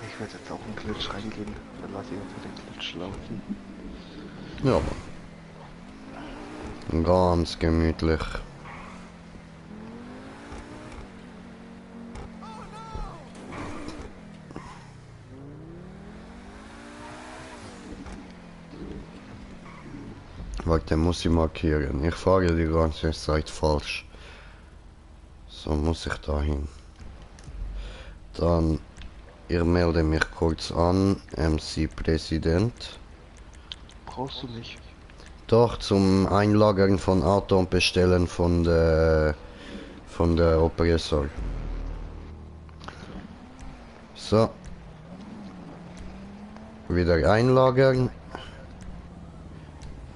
Ich werde jetzt auch in Glitch reingehen. Dann lasse ich einfach den Glitch laufen. Ja, Mann. Ganz gemütlich. Warte, muss ich markieren. Ich fahre die ganze Zeit falsch. So muss ich dahin. Dann, ich melde mich kurz an, MC Präsident. Brauchst du nicht. Doch, zum Einlagern von Auto und Bestellen von der Oppressor. So. Wieder einlagern.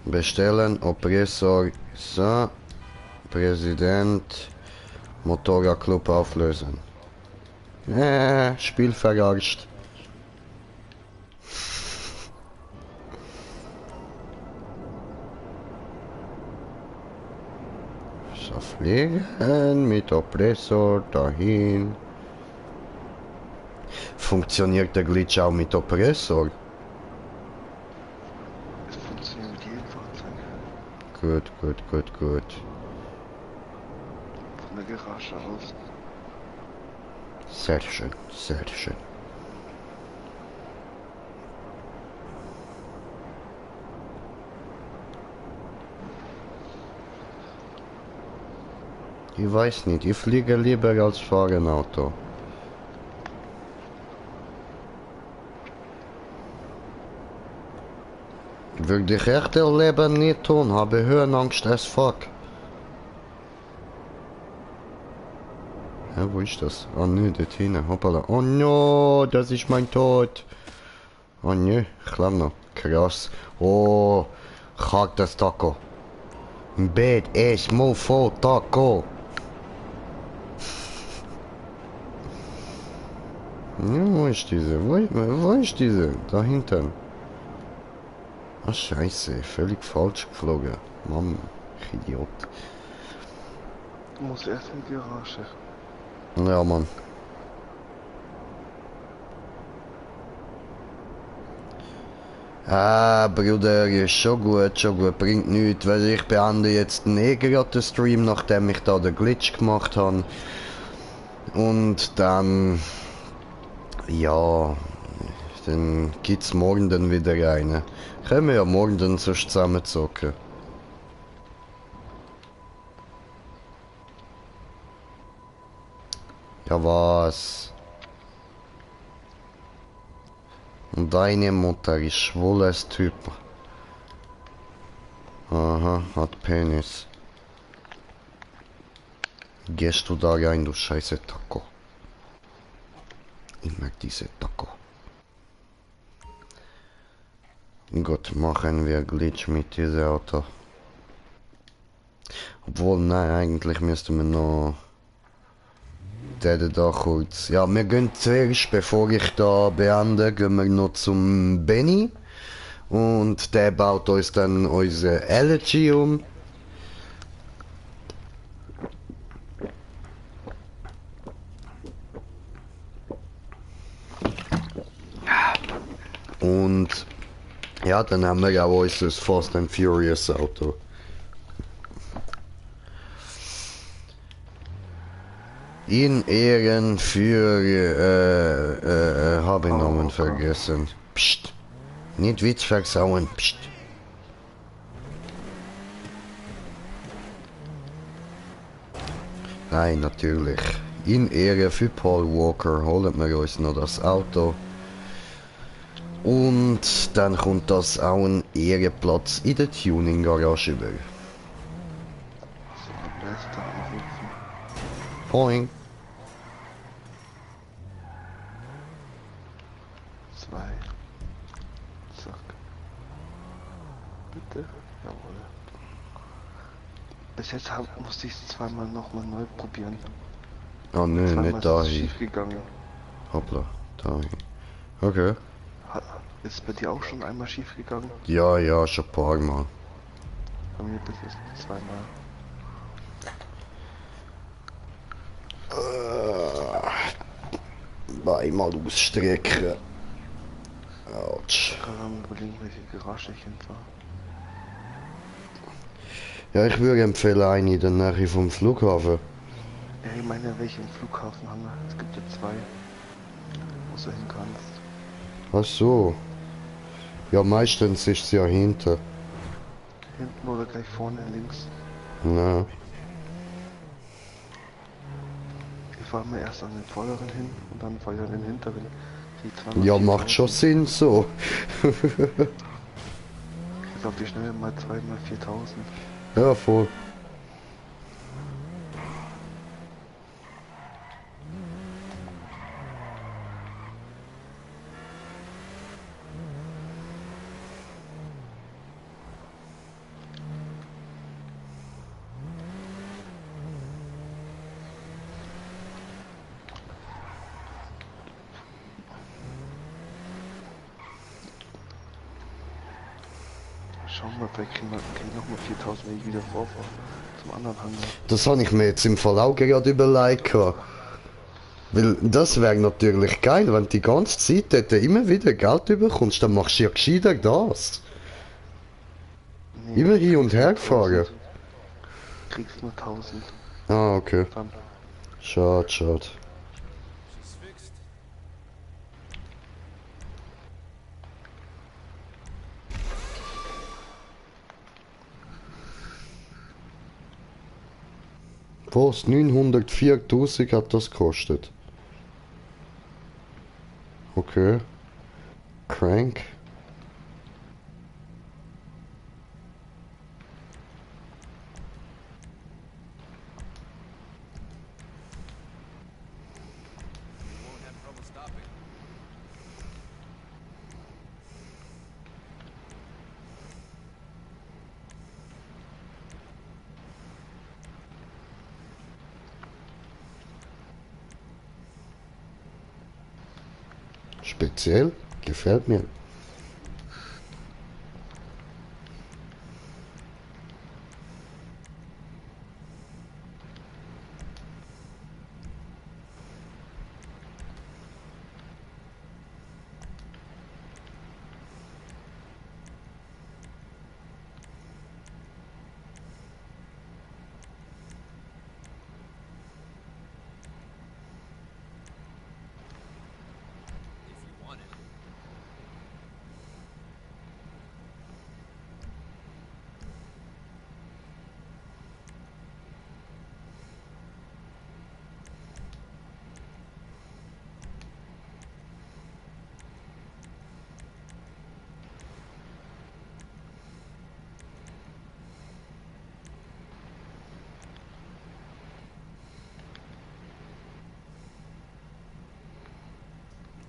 Bestellen, Oppressor. So. Präsident. Motorradclub auflösen. Spiel verarscht. So, fliegen mit Oppressor dahin. Funktioniert der Glitch auch mit Oppressor? Es funktioniert mit jedem Fahrzeug. Gut, gut, gut, gut. Von der Garage aus. Sehr schön, sehr schön. Ich weiß nicht, ich fliege lieber als fahre ein Auto. Würde ich echt Leben nicht tun, habe Höhenangst as fuck. Hä, wo ist das? Oh nö, dort hinten, hoppala. Oh no, das ist mein Tod. Oh nö, ich lebe noch. Krass. Oh, hartes Taco. Bad ass mofo taco. Ja, wo ist diese? Wo ist diese? Da hinten. Ah, scheiße, völlig falsch geflogen. Mann, ich Idiot. Du musst erst in die Garage. Ja, Mann. Ah, Bruder, ist schon gut, bringt nichts, weil ich beende jetzt gerade den Stream, nachdem ich da den Glitch gemacht habe. Und dann... Ja... Dann gibt's morgen dann wieder eine. Können wir ja morgen dann so zusammen zocken. Ja, was? Und deine Mutter ist schwules Typ. Aha, hat Penis. Gehst du da rein, du scheiße Taco. Ich mag diese Taco. Gut, machen wir Glitch mit diesem Auto. Obwohl, nein, eigentlich müssten wir noch... da kurz... Ja, wir gehen zuerst, bevor ich da beende, gehen wir noch zum Benny. Und der baut uns dann unsere Elegy um. Und... Ja, dann haben wir auch unser Fast and Furious Auto. In Ehren für, habe ich Namen vergessen. Psst. Nicht Witz versauen. Psst. Nein, natürlich. In Ehre für Paul Walker holen wir uns noch das Auto. Und dann kommt das auch ein Ehrenplatz in der Tuning Garage über. So, beste anrufen. Poing. 2. Zack. Bitte? Jawohl. Bis jetzt musste ich es zweimal nochmal neu probieren. Oh nö, Zweimal nicht ist es dahin. schief gegangen. Hoppla, dahin. Okay. Ist es bei dir auch schon einmal schief gegangen? Ja, ja, schon ein paar Mal. Bei mir bis jetzt zweimal. Einmal ausstrecken. Autsch. Gerade am überlegen, welche Garage ich hinfahre. Ja, ich würde empfehlen eine in der Nähe vom Flughafen. Ja, ich meine, welche im Flughafen haben wir? Es gibt ja 2, wo du hin kannst. Ach so. Ja, meistens ist es ja hinter. Hinten oder gleich vorne links. Na, Ich fahre mir erst an den vorderen hin und dann fahre ich an den hinteren. Die 200, ja, macht schon 4000. Sinn so. Jetzt auf die Schnelle mal 2 mal 4000. Ja, voll. Schauen wir mal, vielleicht kriegen wir nochmal 4000, wenn ich wieder vorfahre. Zum anderen Hangar. Das habe ich mir jetzt im Fall auch gerade überlegt. Gehabt. Weil das wäre natürlich geil, wenn du die ganze Zeit dort immer wieder Geld bekommst, dann machst du ja gescheiter das. Nee, Immer hin und kriegst nur her gefahren. 1000. Kriegst nur 1000. Ah, okay. Dann Schade, schade. She's fixed. Was? 904.000 hat das gekostet. Okay. Crank. You won't have trouble stopping. Speziell. Gefällt mir. If you want it.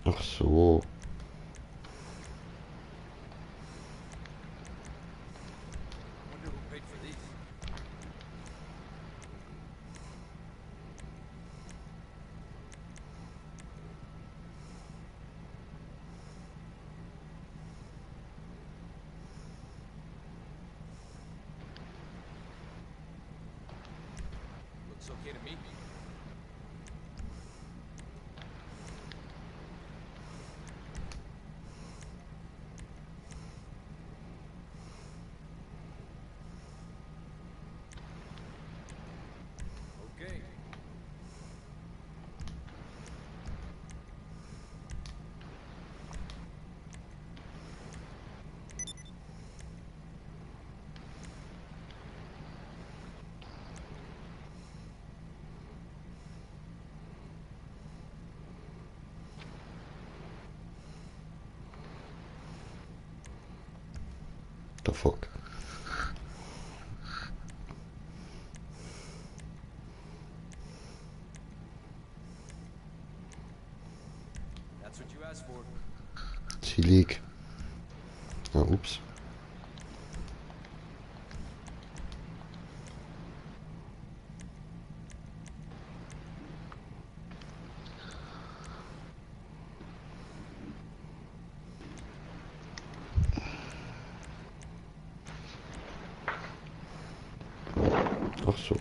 Ach so. Wonder who paid for these. Looks okay to me. Okay. The fuck. That's what you asked for. Chillig. Ah, ups. Ach so.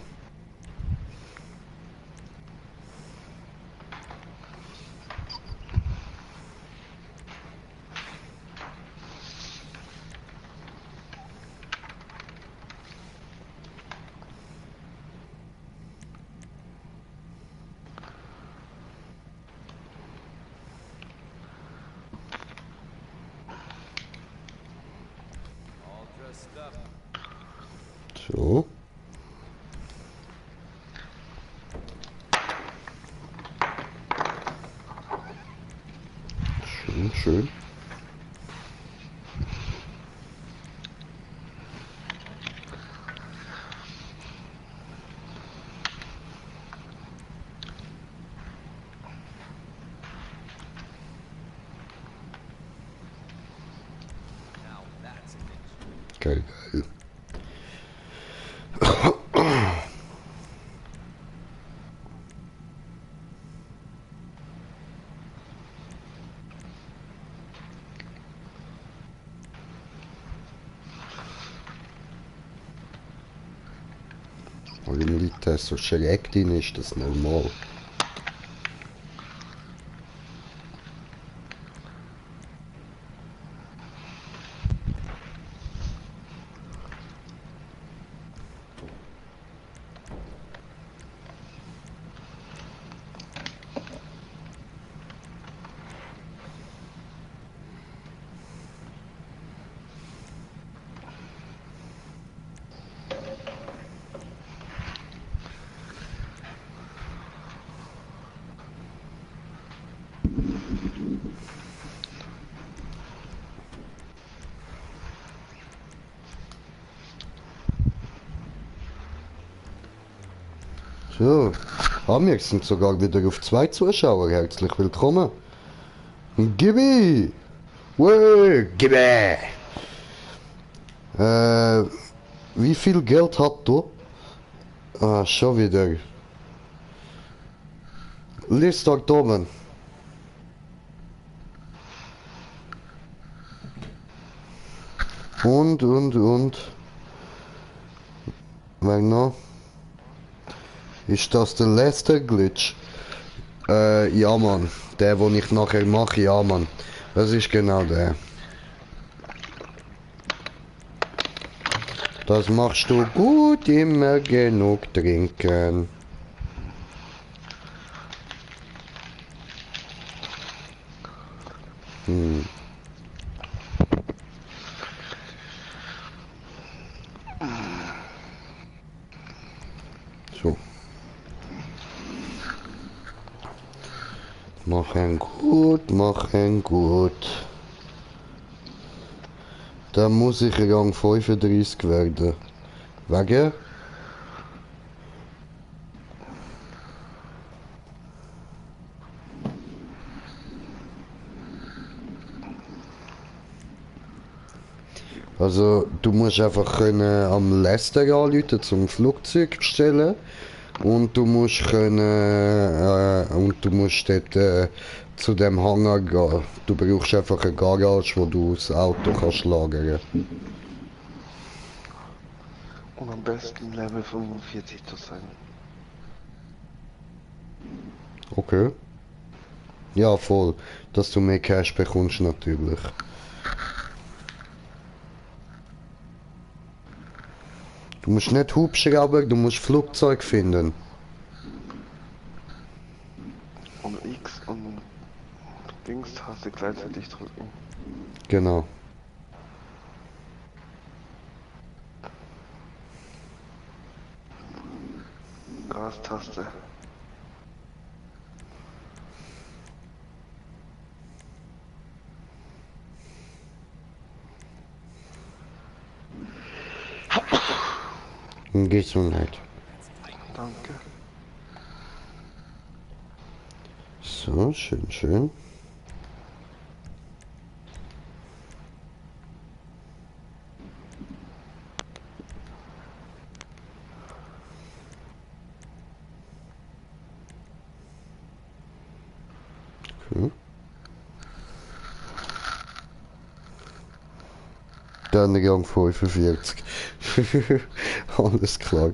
All dressed up. So. Schön, schön. Now that's an inch. Geil, geil. Weil im Leute so schräg drin ist, das normal. So, wir sind sogar wieder auf 2 Zuschauer. Herzlich willkommen. Gibi! Wey, Gibi! Wie viel Geld hat du? Ah, schon wieder. Lies dort oben. Und. Wer noch? Ist das der letzte Glitch? Ja Mann. Der, den ich nachher mache, ja Mann. Das ist genau der. Das machst du gut, immer genug trinken. So. Machen gut. Dann muss ich Rang 35 werden. Wegen? Also, du musst einfach können am Lester anrufen zum Flugzeug bestellen. Und du musst dort zu dem Hangar gehen. Du brauchst einfach eine Garage, wo du das Auto kannst lagern. Und am besten Level 45 zu sein. Okay. Ja, voll. Dass du mehr Cash bekommst natürlich. Du musst nicht Hubschrauber, du musst Flugzeug finden. Und X und Dings-Taste gleichzeitig drücken. Genau. Gas-Taste. Gesundheit. Danke. So, schön. Okay. Dann Gang 45. Alles klar.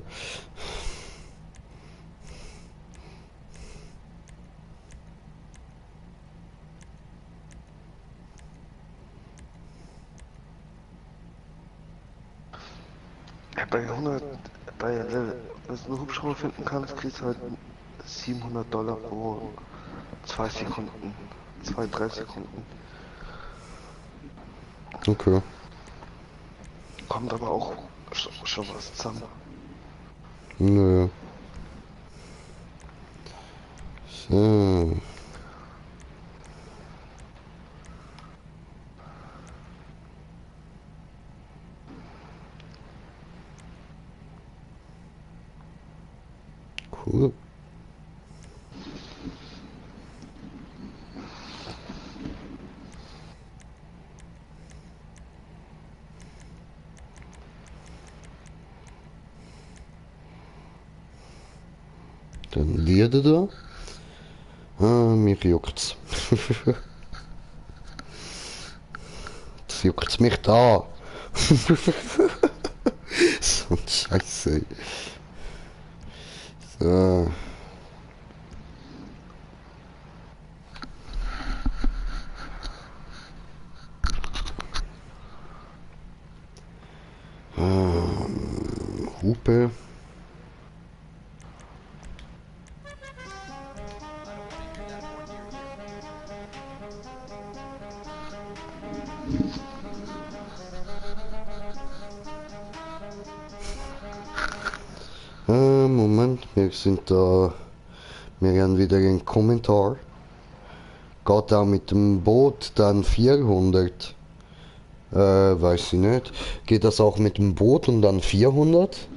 Ja, bei 100, wenn du einen Hubschrauber finden kannst, kriegst du halt $700 pro 2 Sekunden. 2-3 Sekunden. Okay. Kommt aber auch schon was zusammen. Nö. So. Cool. Dann Lieder da. Ah, mich juckt's. Jetzt juckt's mich da. So ein Scheiße. So. Hupe. Moment, wir sind da. Wir haben wieder einen Kommentar. Geht auch mit dem Boot dann 400? Weiß ich nicht. Geht das auch mit dem Boot und dann 400?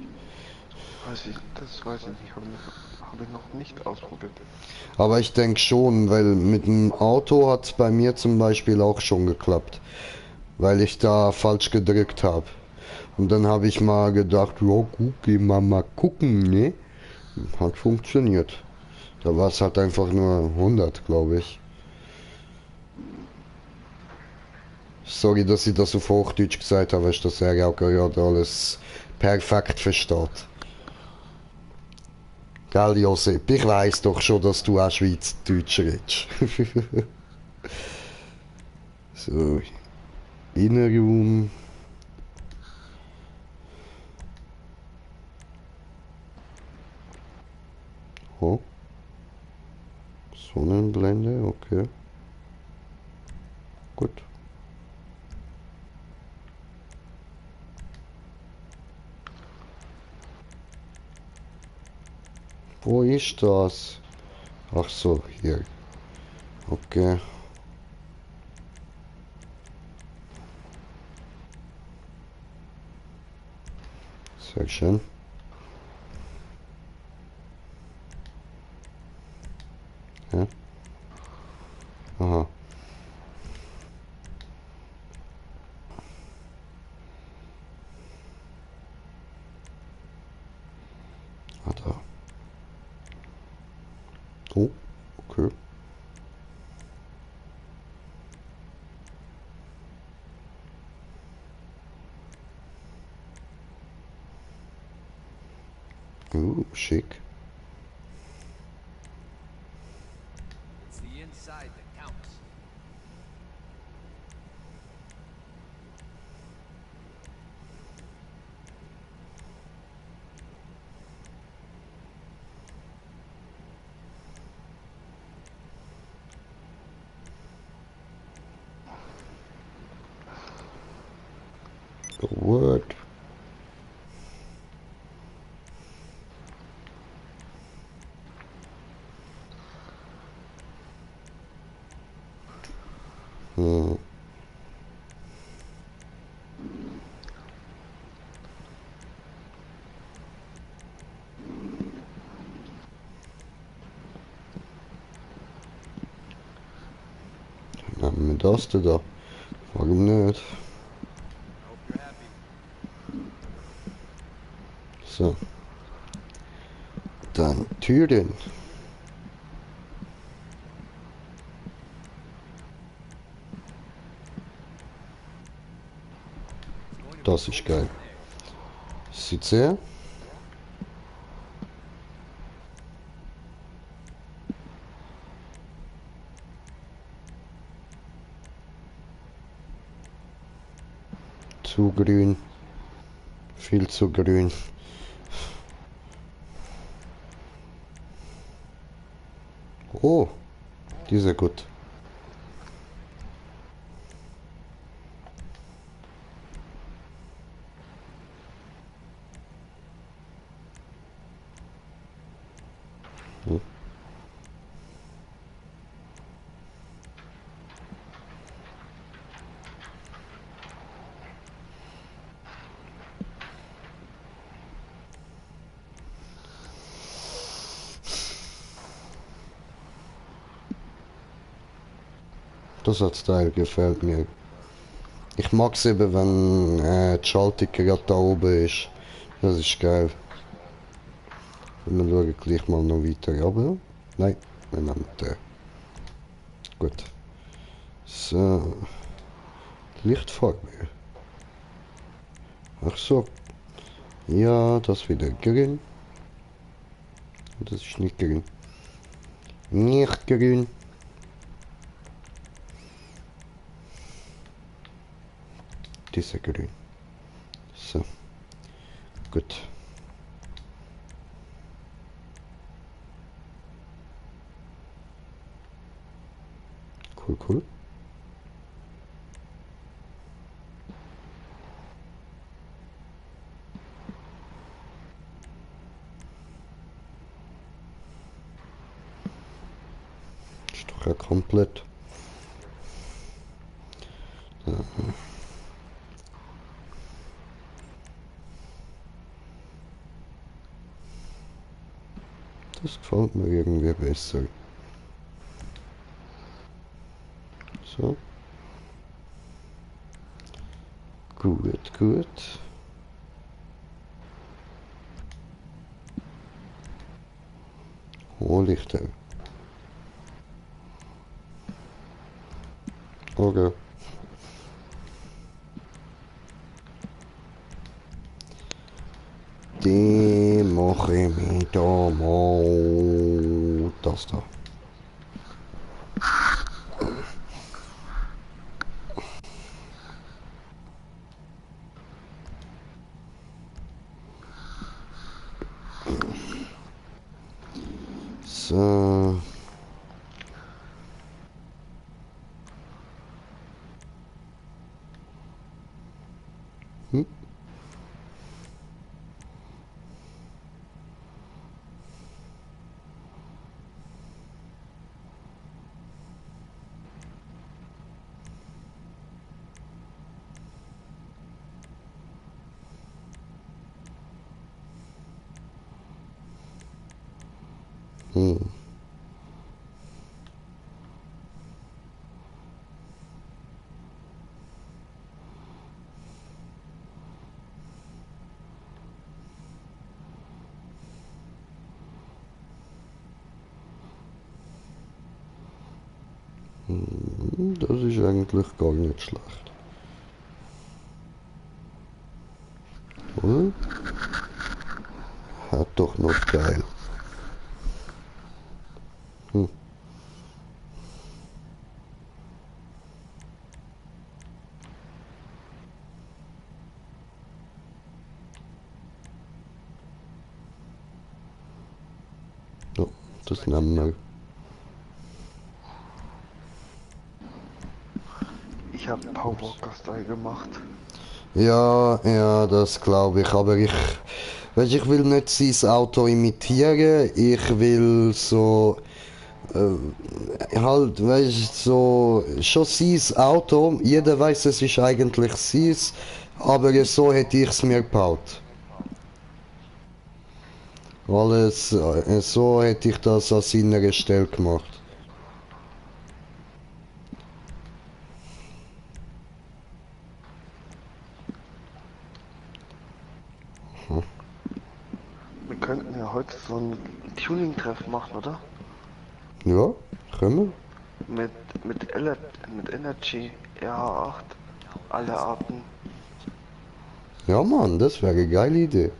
Das weiß ich nicht. Habe ich noch nicht ausprobiert. Aber ich denke schon, weil mit dem Auto hat es bei mir zum Beispiel auch schon geklappt. Weil ich da falsch gedrückt habe. Und dann habe ich mal gedacht, ja gut, gehen wir mal gucken, ne? Hat funktioniert. Da war es halt einfach nur 100, glaube ich. Sorry, dass ich das auf Hochdeutsch gesagt habe, ist das ja auch gerade alles perfekt versteht. Gell, Josep, ich weiss doch schon, dass du auch Schweizerdeutsch redest. So, Innenraum. Oh. Sonnenblende, okay. Gut. Wo ist das? Ach so, hier. Okay. Sehr schön. Ja. Aha. Ah, da. Oh, okay. Schick. It's the inside that counts. What? Hm. Dann haben wir das da. Warum nicht? Hope you're happy. So. Dann Türen. Das ist geil. Sieht sehr. Zu grün. Viel zu grün. Oh, dieser gut. Das als Teil gefällt mir. Ich mag es eben, wenn die Schaltung gerade da oben ist. Das ist geil. Wir schauen gleich mal noch weiter runter. Nein, wir nehmen den. Gut. So. Lichtfarbe. Ach so. Ja, das wieder grün. Das ist nicht grün. Nicht grün. Dieser grün. So. Gut. Cool, cool. Ist doch ja komplett. Das gefällt mir irgendwie besser. So. Gut, gut. Wo liegt er? Okay. Die mache ich mir da mal das da. So. Hm. Hm. Das ist eigentlich gar nicht schlecht. Oder? Hat doch noch geil. Hm. Ja, das nehmen wir. Ich habe Powerwalker-Style gemacht. Ja, ja, das glaube ich. Aber ich will nicht sein Auto imitieren. Ich will so, halt, weißt so, schon sein Auto. Jeder weiß, es ist eigentlich sein. Aber so hätte ich es mir gebaut. Alles, so hätte ich das an seiner Stelle gemacht. Wir könnten ja heute so ein Tuning-Treff machen, oder? Ja, können Mit Energy, RH8, alle Arten. wir. Ja, Mann, das wäre eine geile Idee.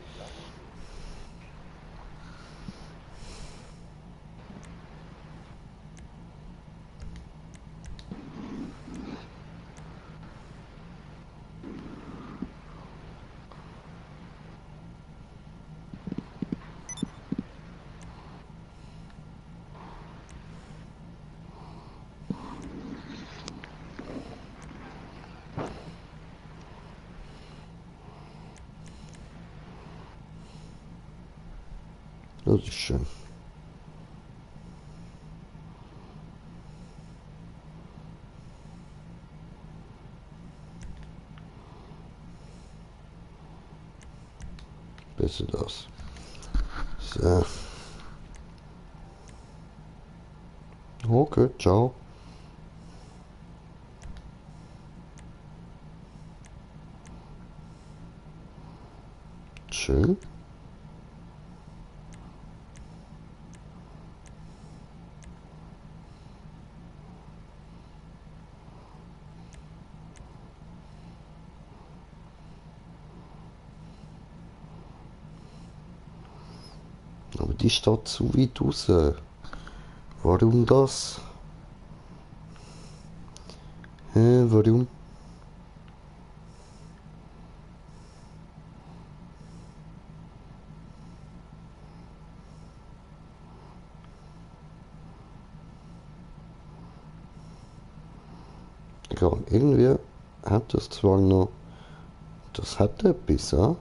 Das ist schön. Besser das. So. Okay, ciao. Schön. Aber die steht zu weit raus. Warum das? Warum? Ja, irgendwie hat das zwar noch... Das hat etwas, ja?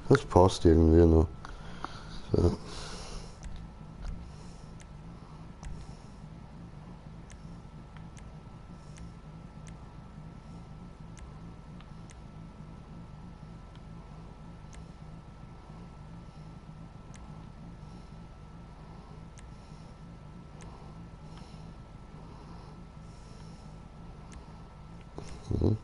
Das passt irgendwie noch. So. Mhm.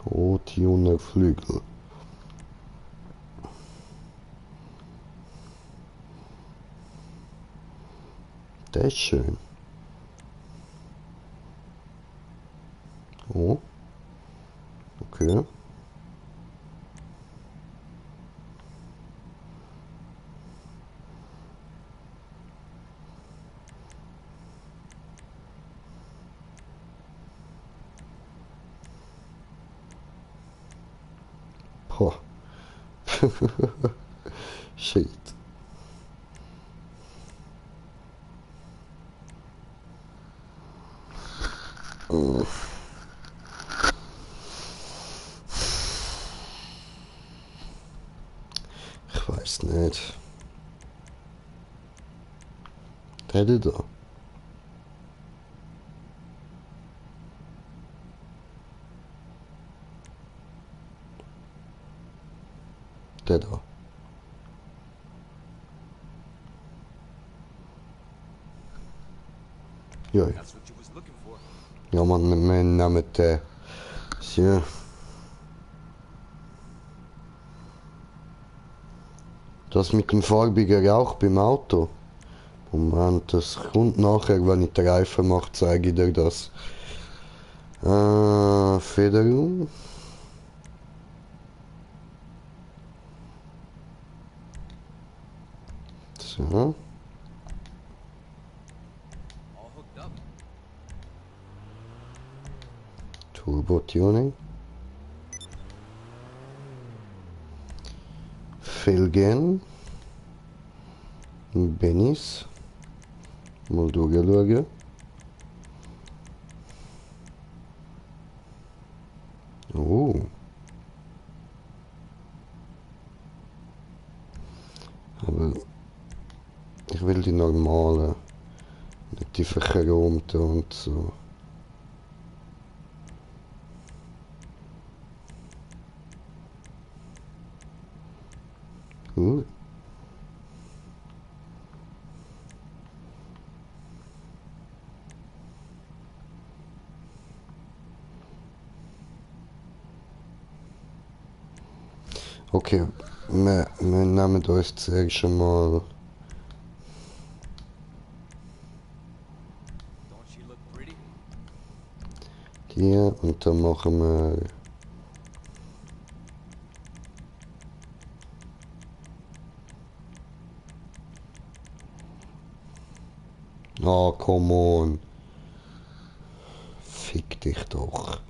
Oh, Tuner Flügel. Der ist schön. Oh. Okay. Boah. Shit. Oh. Ich weiß nicht. Der da. Der da. Ja, ja. That's what you was looking for. Ja, man, wir nehmen den. So. Das mit dem farbigen Rauch beim Auto. Moment, das kommt nachher, wenn ich den Reifen mache, zeige ich dir das. Federung. So. All hooked up. Turbo-Tuning. Felgen. Bennis. Mal durchschauen. Oh. Aber ich will die normalen, nicht die verchromten und so. Gut. Okay, wir nehmen uns zuerst schon mal Don't she look pretty? die und dann machen wir come on. Fick dich doch.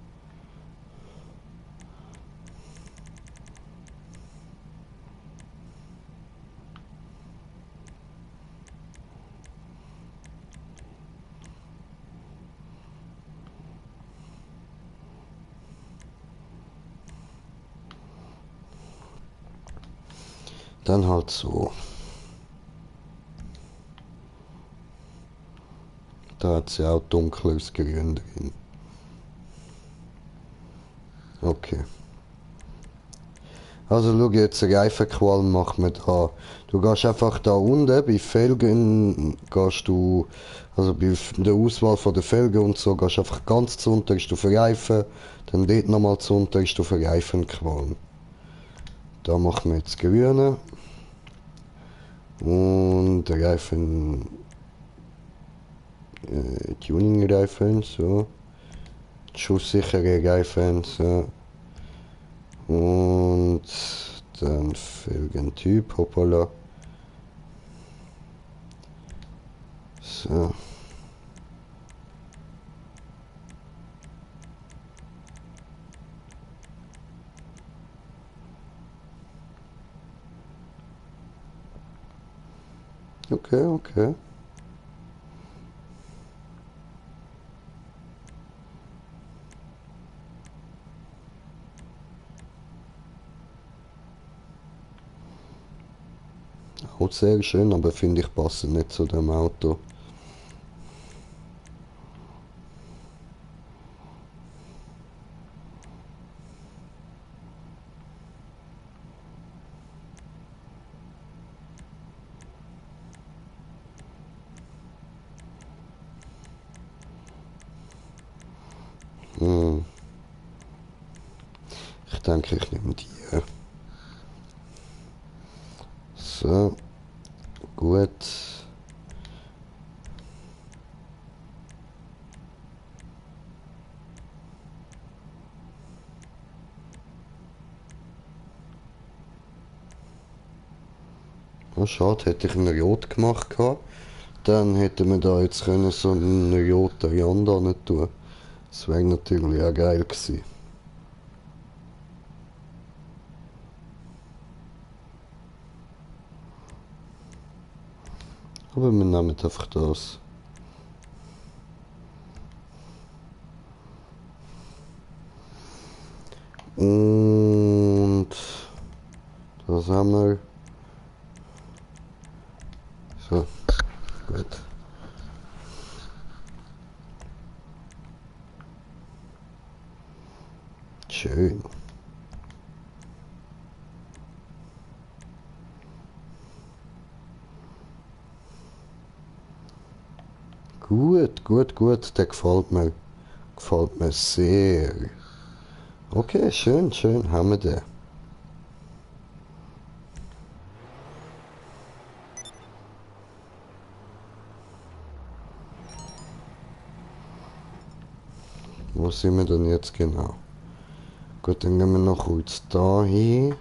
Dann halt so. Da hat sie auch dunkles Grün drin. Okay. Also schau jetzt, Reifenqualm macht man da. Du gehst einfach da unten, bei Felgen gehst du, also bei der Auswahl von der Felgen und so, gehst einfach ganz zu unterst auf Reifen, dann dort nochmal zu unterst auf Reifenqualm. Da machen wir jetzt grüne. Und Reifen, Tuning-Reifen, so. Schusssichere Reifen, so. Und dann Felgentyp, hoppala. So. Okay, okay. Auch sehr schön, aber finde ich passen nicht zu dem Auto. Hm. Ich denke, ich nehme die. So, gut. Oh, schade, hätte ich einen Rot gemacht gehabt, dann hätten wir da jetzt können so einen roten Rand nicht tun. Das wäre natürlich auch geil gewesen. Aber wir nehmen einfach das. Und das haben wir. So, gut. Schön. Gut, gut, gut, der gefällt mir. Gefällt mir sehr. Okay, schön, schön, haben wir den. Wo sind wir denn jetzt genau? Gut, dann gehen wir noch kurz da hin.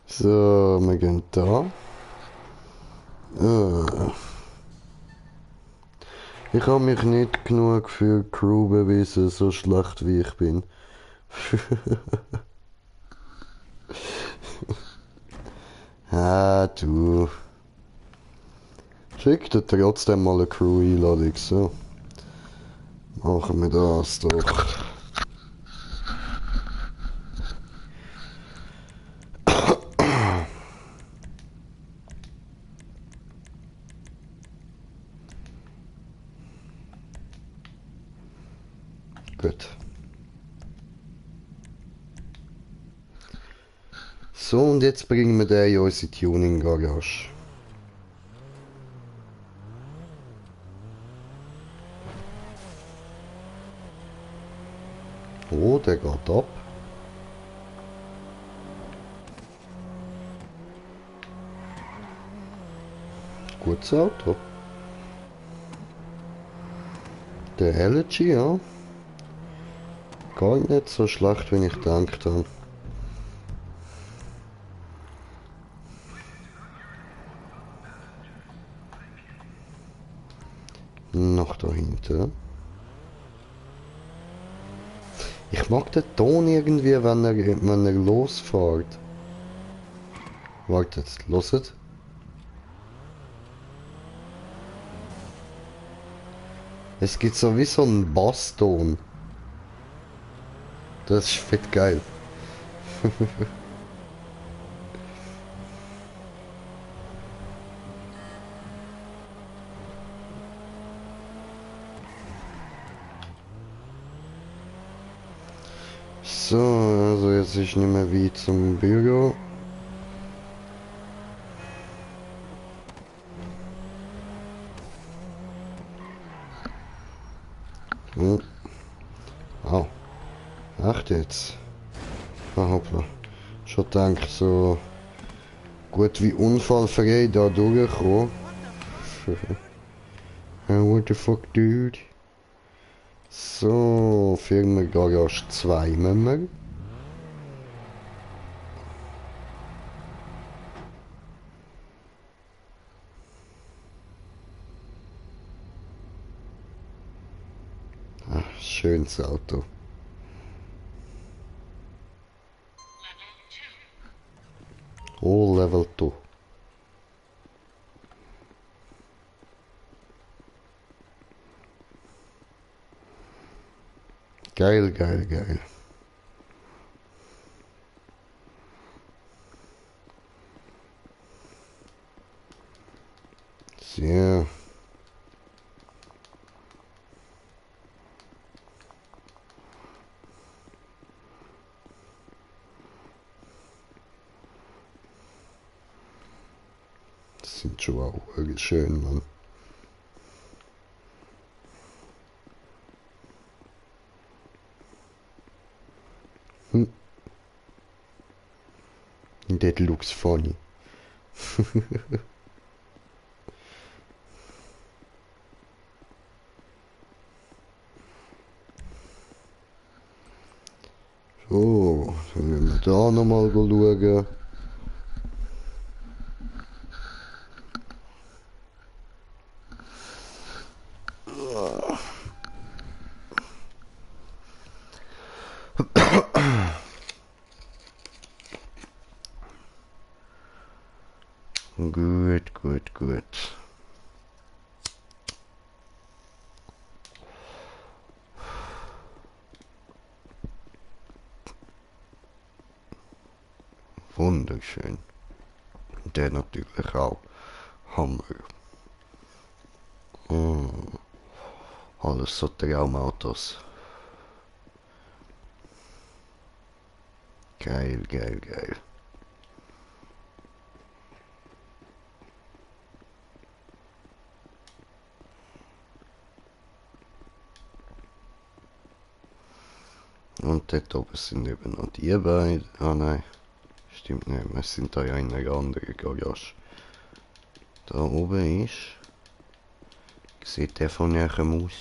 So, wir gehen da. Ich habe mich nicht genug für Crew bewiesen, so schlecht wie ich bin. Ah, du. Schick dir trotzdem mal eine Crew-Einladung, so. Machen wir das doch. Gut. So, und jetzt bringen wir den in unsere Tuning-Garage. Oh, der geht ab. Gutes Auto. Der Elegy, ja. Gar nicht so schlecht, wie ich gedacht habe. Noch da hinten. Ich mag den Ton irgendwie, wenn er losfährt. Wartet, loset. Es gibt sowieso einen Basston. Das ist fett geil. So, also jetzt ist nicht mehr wie zum Büro. Hm. Au. Echt jetzt? Ah, hoppla. Schon gedacht, so gut wie unfallfrei da durchkommen. What the fuck, dude? So, Firma Garage 2 müssen wir. Ah, schönes Auto. Oh, Level 2. Geil, geil, geil. Sehr. Das sind schon auch wirklich schön, Mann. That looks funny. So, dann werden wir da nochmal schauen. Gut, gut, gut. Wunderschön. Und der natürlich auch. Hammer. Alles so Traumautos. Geil, geil, geil. Und dort oben sind eben noch die beiden. Ah nein, stimmt nicht. Wir sind da ja in einer anderen Garage. Da oben ist... Sieht der von näherem aus?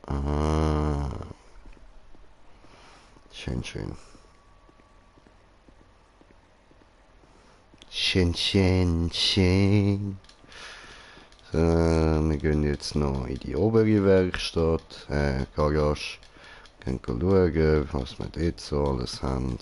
Ah. Schön, schön. Schön, schön, schön. So, wir gehen jetzt noch in die obere Werkstatt, Garage. Gehen schauen, was wir dort so alles haben.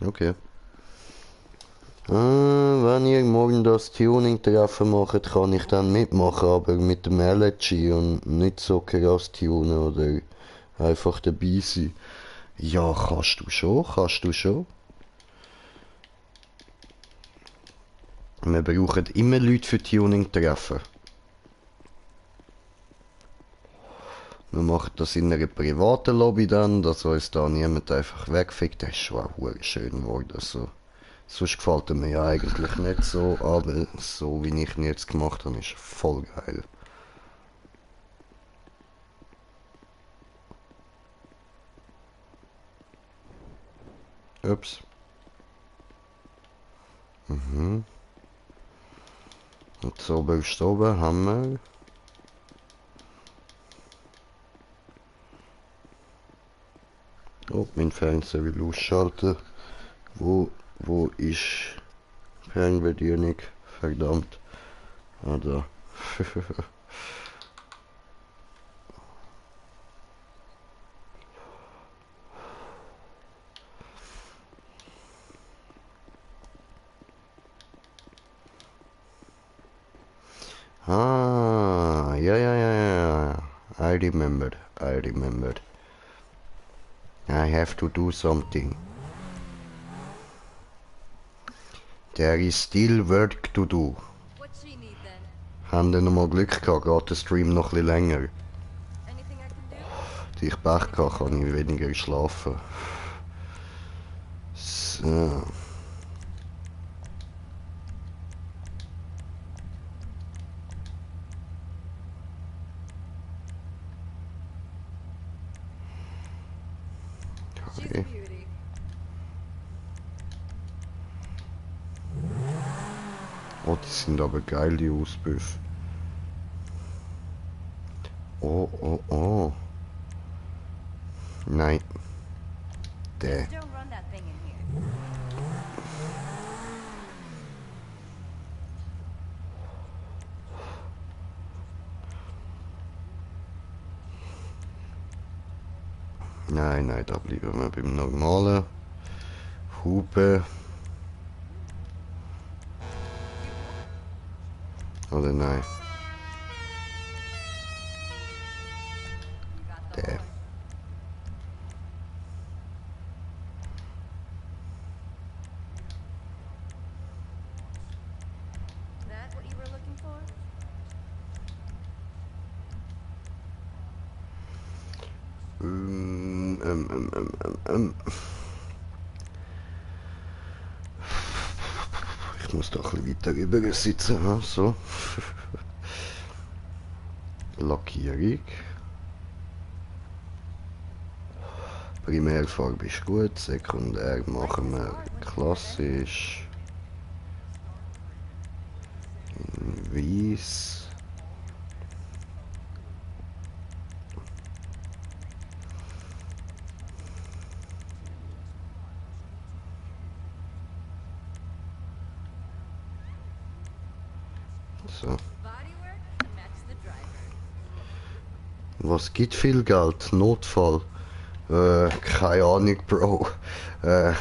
Okay. Wenn ihr morgen das Tuning-Treffen macht, kann ich dann mitmachen, aber mit dem LG und nicht so krass tunen oder einfach dabei sein. Ja, kannst du schon, kannst du schon. Wir brauchen immer Leute für Tuning-Treffen. Wir machen das in einer privaten Lobby dann, dass uns da niemand einfach wegfickt. Das ist schon auch schön geworden. Also, sonst gefällt er mir ja eigentlich nicht so, aber so wie ich ihn jetzt gemacht habe, ist voll geil. Ups. Mhm. Und so oben oben haben wir. Oh, mein Fernseher will ausschalten. Wo ist Fernbedienung? Verdammt. Ah, da. Ah, yeah. I remembered. I have to do something. There is still work to do. What she need then? Haben dann noch mal Glück gehabt, geht der Stream noch ein bisschen länger. Anything I can do? Da ich Pech gehabt, kann ich weniger schlafen. So. She's a Okay. beauty. Oh, die sind aber geil, die Ausbüffe. Oh. Nein. Der. Just don't run that thing in here. Nein, da bleiben wir beim normalen. Hupe. Oder nein? You got the Der. horn. That what you were looking for? Ich muss doch ein bisschen weiter rüber sitzen, ha? So. Lackierung. Primärfarbe ist gut, sekundär machen wir klassisch. In Weiß. So. Bodywork to match the driver. Was gibt viel Geld? Notfall? Keine Ahnung, Bro. Äh,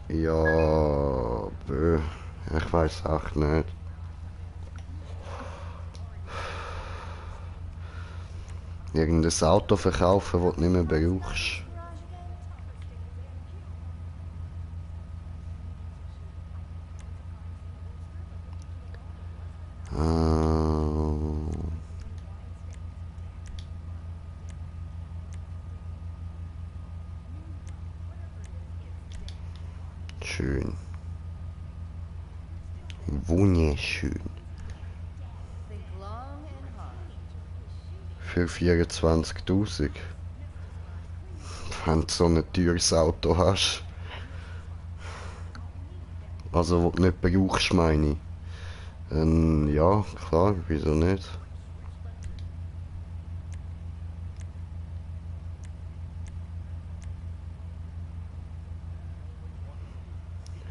Ja, ich weiß auch nicht. Irgendein Auto verkaufen, das du nicht mehr brauchst. Schön. Wunderschön. Think long and hard. Für 24.000. Wenn du so ein teures Auto hast. Also, was du nicht brauchst, meine ich. Ja, klar, wieso nicht?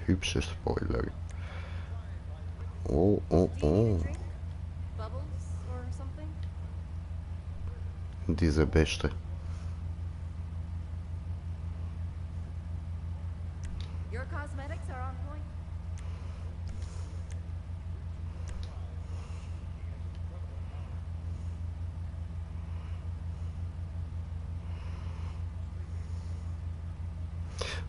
Hübscher Spoiler. Oh. Drink? Bubbles or something? Dieser Beste. Your cosmetics are on point.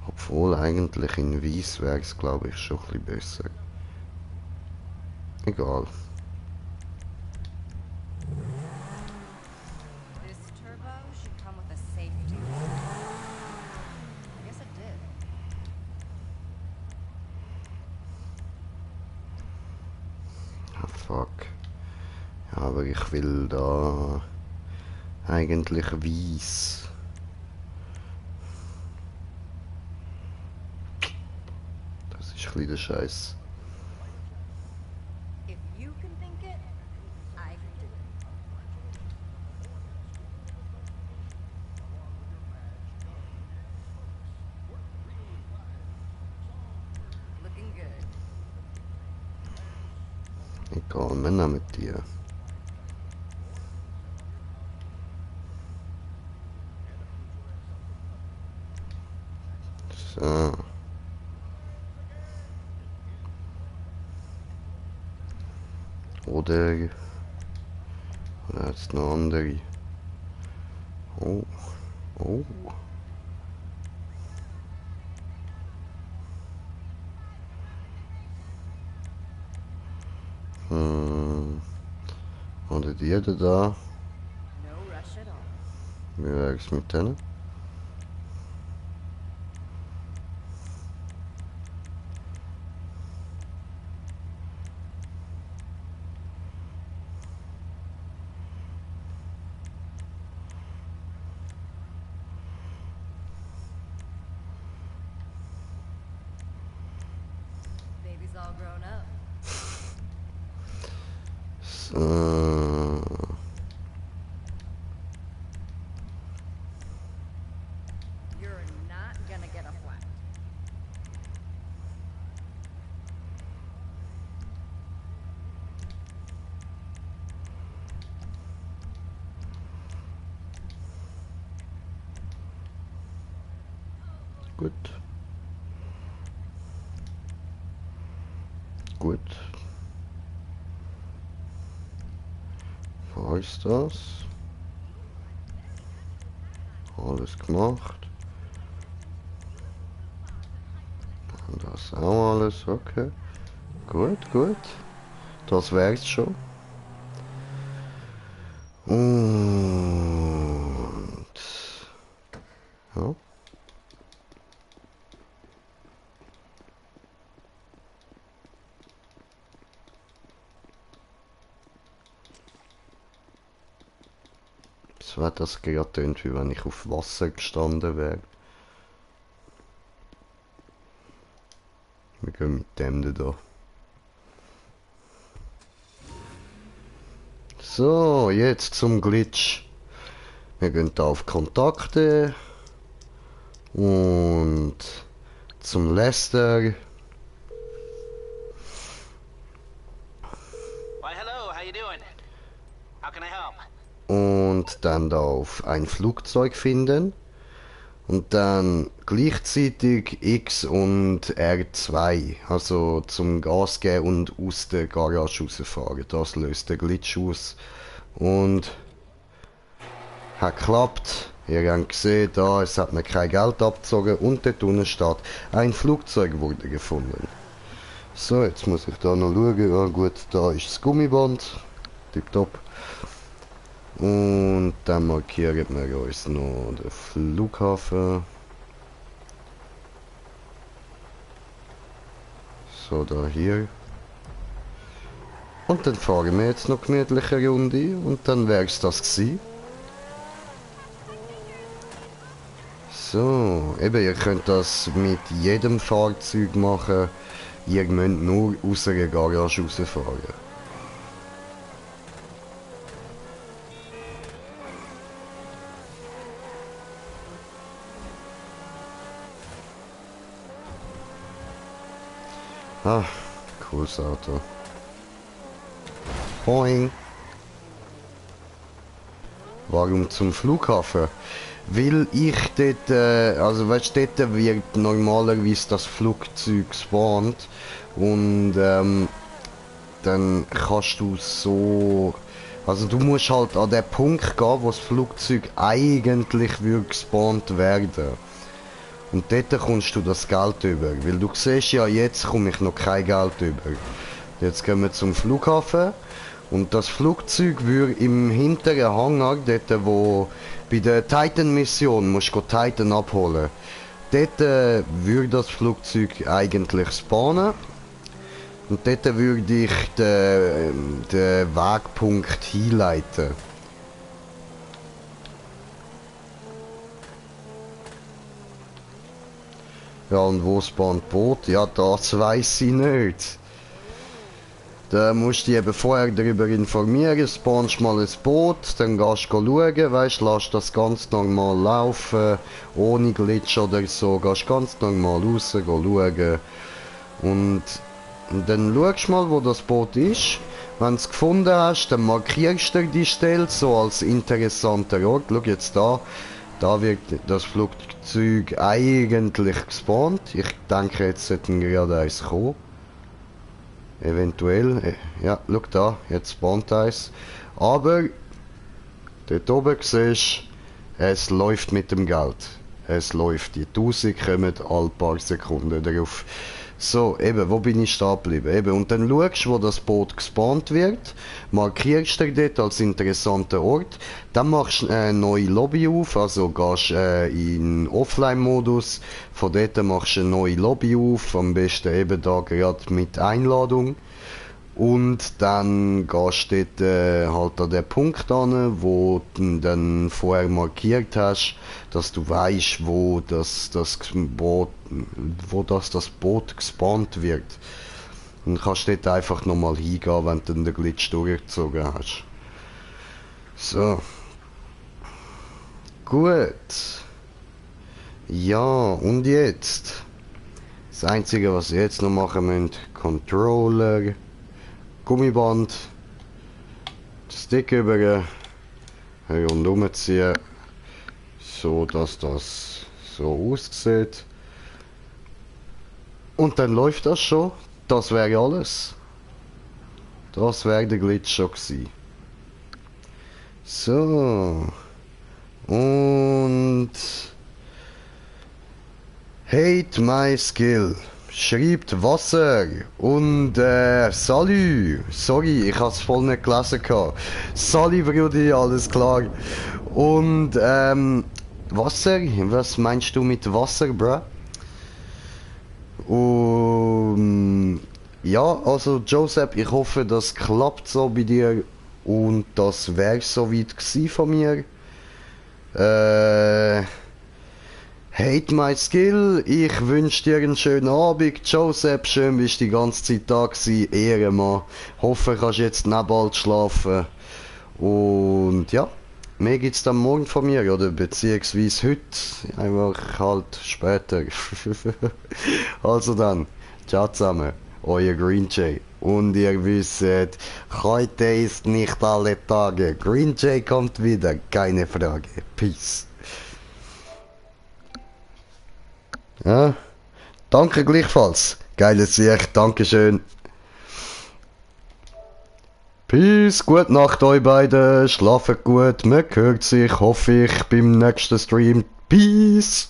Obwohl eigentlich in Weiß wäre es, glaube ich, schon ein bisschen besser. Egal. This turbo should come with a safety. I guess it did. Ah, fuck. Ja, aber ich will da eigentlich weiss. Das ist ein bisschen der Scheiß. If you can think it, I can do it. Looking good. Egal, wir nehmen die. So. Oder jetzt noch andere. Oh. Oh. Oder die da. No rush at all. Wie wäre es mit denen? Baby's all grown up. So. You're not gonna get a flat. Gut. Gut. War ist das? Alles gemacht. Und das auch alles, okay. Gut, gut. Das wär's schon. Und ja. Das Wetter gerade tönt, wie wenn ich auf Wasser gestanden wäre. Wir gehen mit dem da. So, jetzt zum Glitch. Wir gehen da auf Kontakte und zum Lester. Why, hello, how you doing? How can I help? Und dann da auf ein Flugzeug finden und dann gleichzeitig X und R2, also zum Gas geben und aus der Garage rausfahren. Das löst den Glitch aus und hat geklappt. Ihr habt gesehen, da es hat mir kein Geld abgezogen und dort unten steht, ein Flugzeug wurde gefunden. So, jetzt muss ich da noch schauen. Ja gut, da ist das Gummiband. Tipptopp. Und dann markieren wir uns noch den Flughafen. So, da hier. Und dann fahren wir jetzt noch gemütlich eine Runde und dann wäre es das gewesen. So, eben, ihr könnt das mit jedem Fahrzeug machen. Ihr müsst nur aus der Garage rausfahren. Ah, cooles Auto. Boing. Warum zum Flughafen? Weil ich dort, also weißt du, dort wird normalerweise das Flugzeug spawnt und dann kannst du so, also du musst halt an den Punkt gehen, wo das Flugzeug eigentlich würde gespawnt werden. Und dort kommst du das Geld über, weil du siehst ja, jetzt komme ich noch kein Geld über. Jetzt gehen wir zum Flughafen und das Flugzeug würde im hinteren Hangar, dort wo bei der Titan-Mission musst du Titan abholen. Dort würde das Flugzeug eigentlich spawnen. Und dort würde ich den Wegpunkt hinleiten. Ja, und wo spawnt Boot? Ja, das weiß ich nicht. Da musst du dich eben vorher darüber informieren, spawnst mal ein Boot, dann gehst du schauen, weißt, lass das ganz normal laufen, ohne Glitch oder so, gehst ganz normal raus, schauen. Und dann schaust du mal, wo das Boot ist. Wenn du es gefunden hast, dann markierst du die Stelle so als interessanter Ort. Schau jetzt da. Da wird das Flugzeug eigentlich gespawnt. Ich denke, jetzt sollten gerade eins kommen. Eventuell. Ja, schau da. Jetzt spawnt eins. Aber dort oben siehst du, es läuft mit dem Geld. Es läuft. Die 1000 kommen alle paar Sekunden drauf. So, eben, wo bin ich stehen geblieben? Eben, und dann schaust du, wo das Boot gespawnt wird, markierst du dort als interessanter Ort, dann machst du eine neue Lobby auf, also gehst in Offline-Modus, von dort machst du eine neue Lobby auf, am besten eben da gerade mit Einladung. Und dann gehst du dort halt an den Punkt an, wo du dann vorher markiert hast, dass du weißt, wo das Boot gespawnt wird. Und kannst dort einfach nochmal hingehen, wenn du den Glitch durchgezogen hast. So. Gut. Ja, und jetzt? Das Einzige, was wir jetzt noch machen müssen, Controller. Gummiband, Stick über rundum ziehen, so dass das so aussieht. Und dann läuft das schon. Das wäre alles. Das wäre der Glitch schon gewesen. So. Und Hate my skill. Schreibt Wasser und Salü. Sorry, ich hab's voll nicht gelesen gehabt. Salü, Brudi, alles klar. Und Wasser? Was meinst du mit Wasser, bruh? Ja, also Joseph, ich hoffe, das klappt so bei dir. Und das wäre soweit gewesen von mir. Hate my skill, ich wünsche dir einen schönen Abend. Joseph, schön bist du die ganze Zeit da gewesen, Ehrenmann. Hoffe, kannst jetzt nicht bald schlafen. Und ja, mehr gibt's dann morgen von mir, oder beziehungsweise heute, einfach halt später. Also dann, ciao zusammen, euer Green Jay. Und ihr wisst, heute ist nicht alle Tage. Green Jay kommt wieder, keine Frage. Peace. Ja, danke gleichfalls. Geiles Sicht, Dankeschön. Peace, gute Nacht euch beiden, schlaft gut, man hört sich, hoffe ich, beim nächsten Stream. Peace.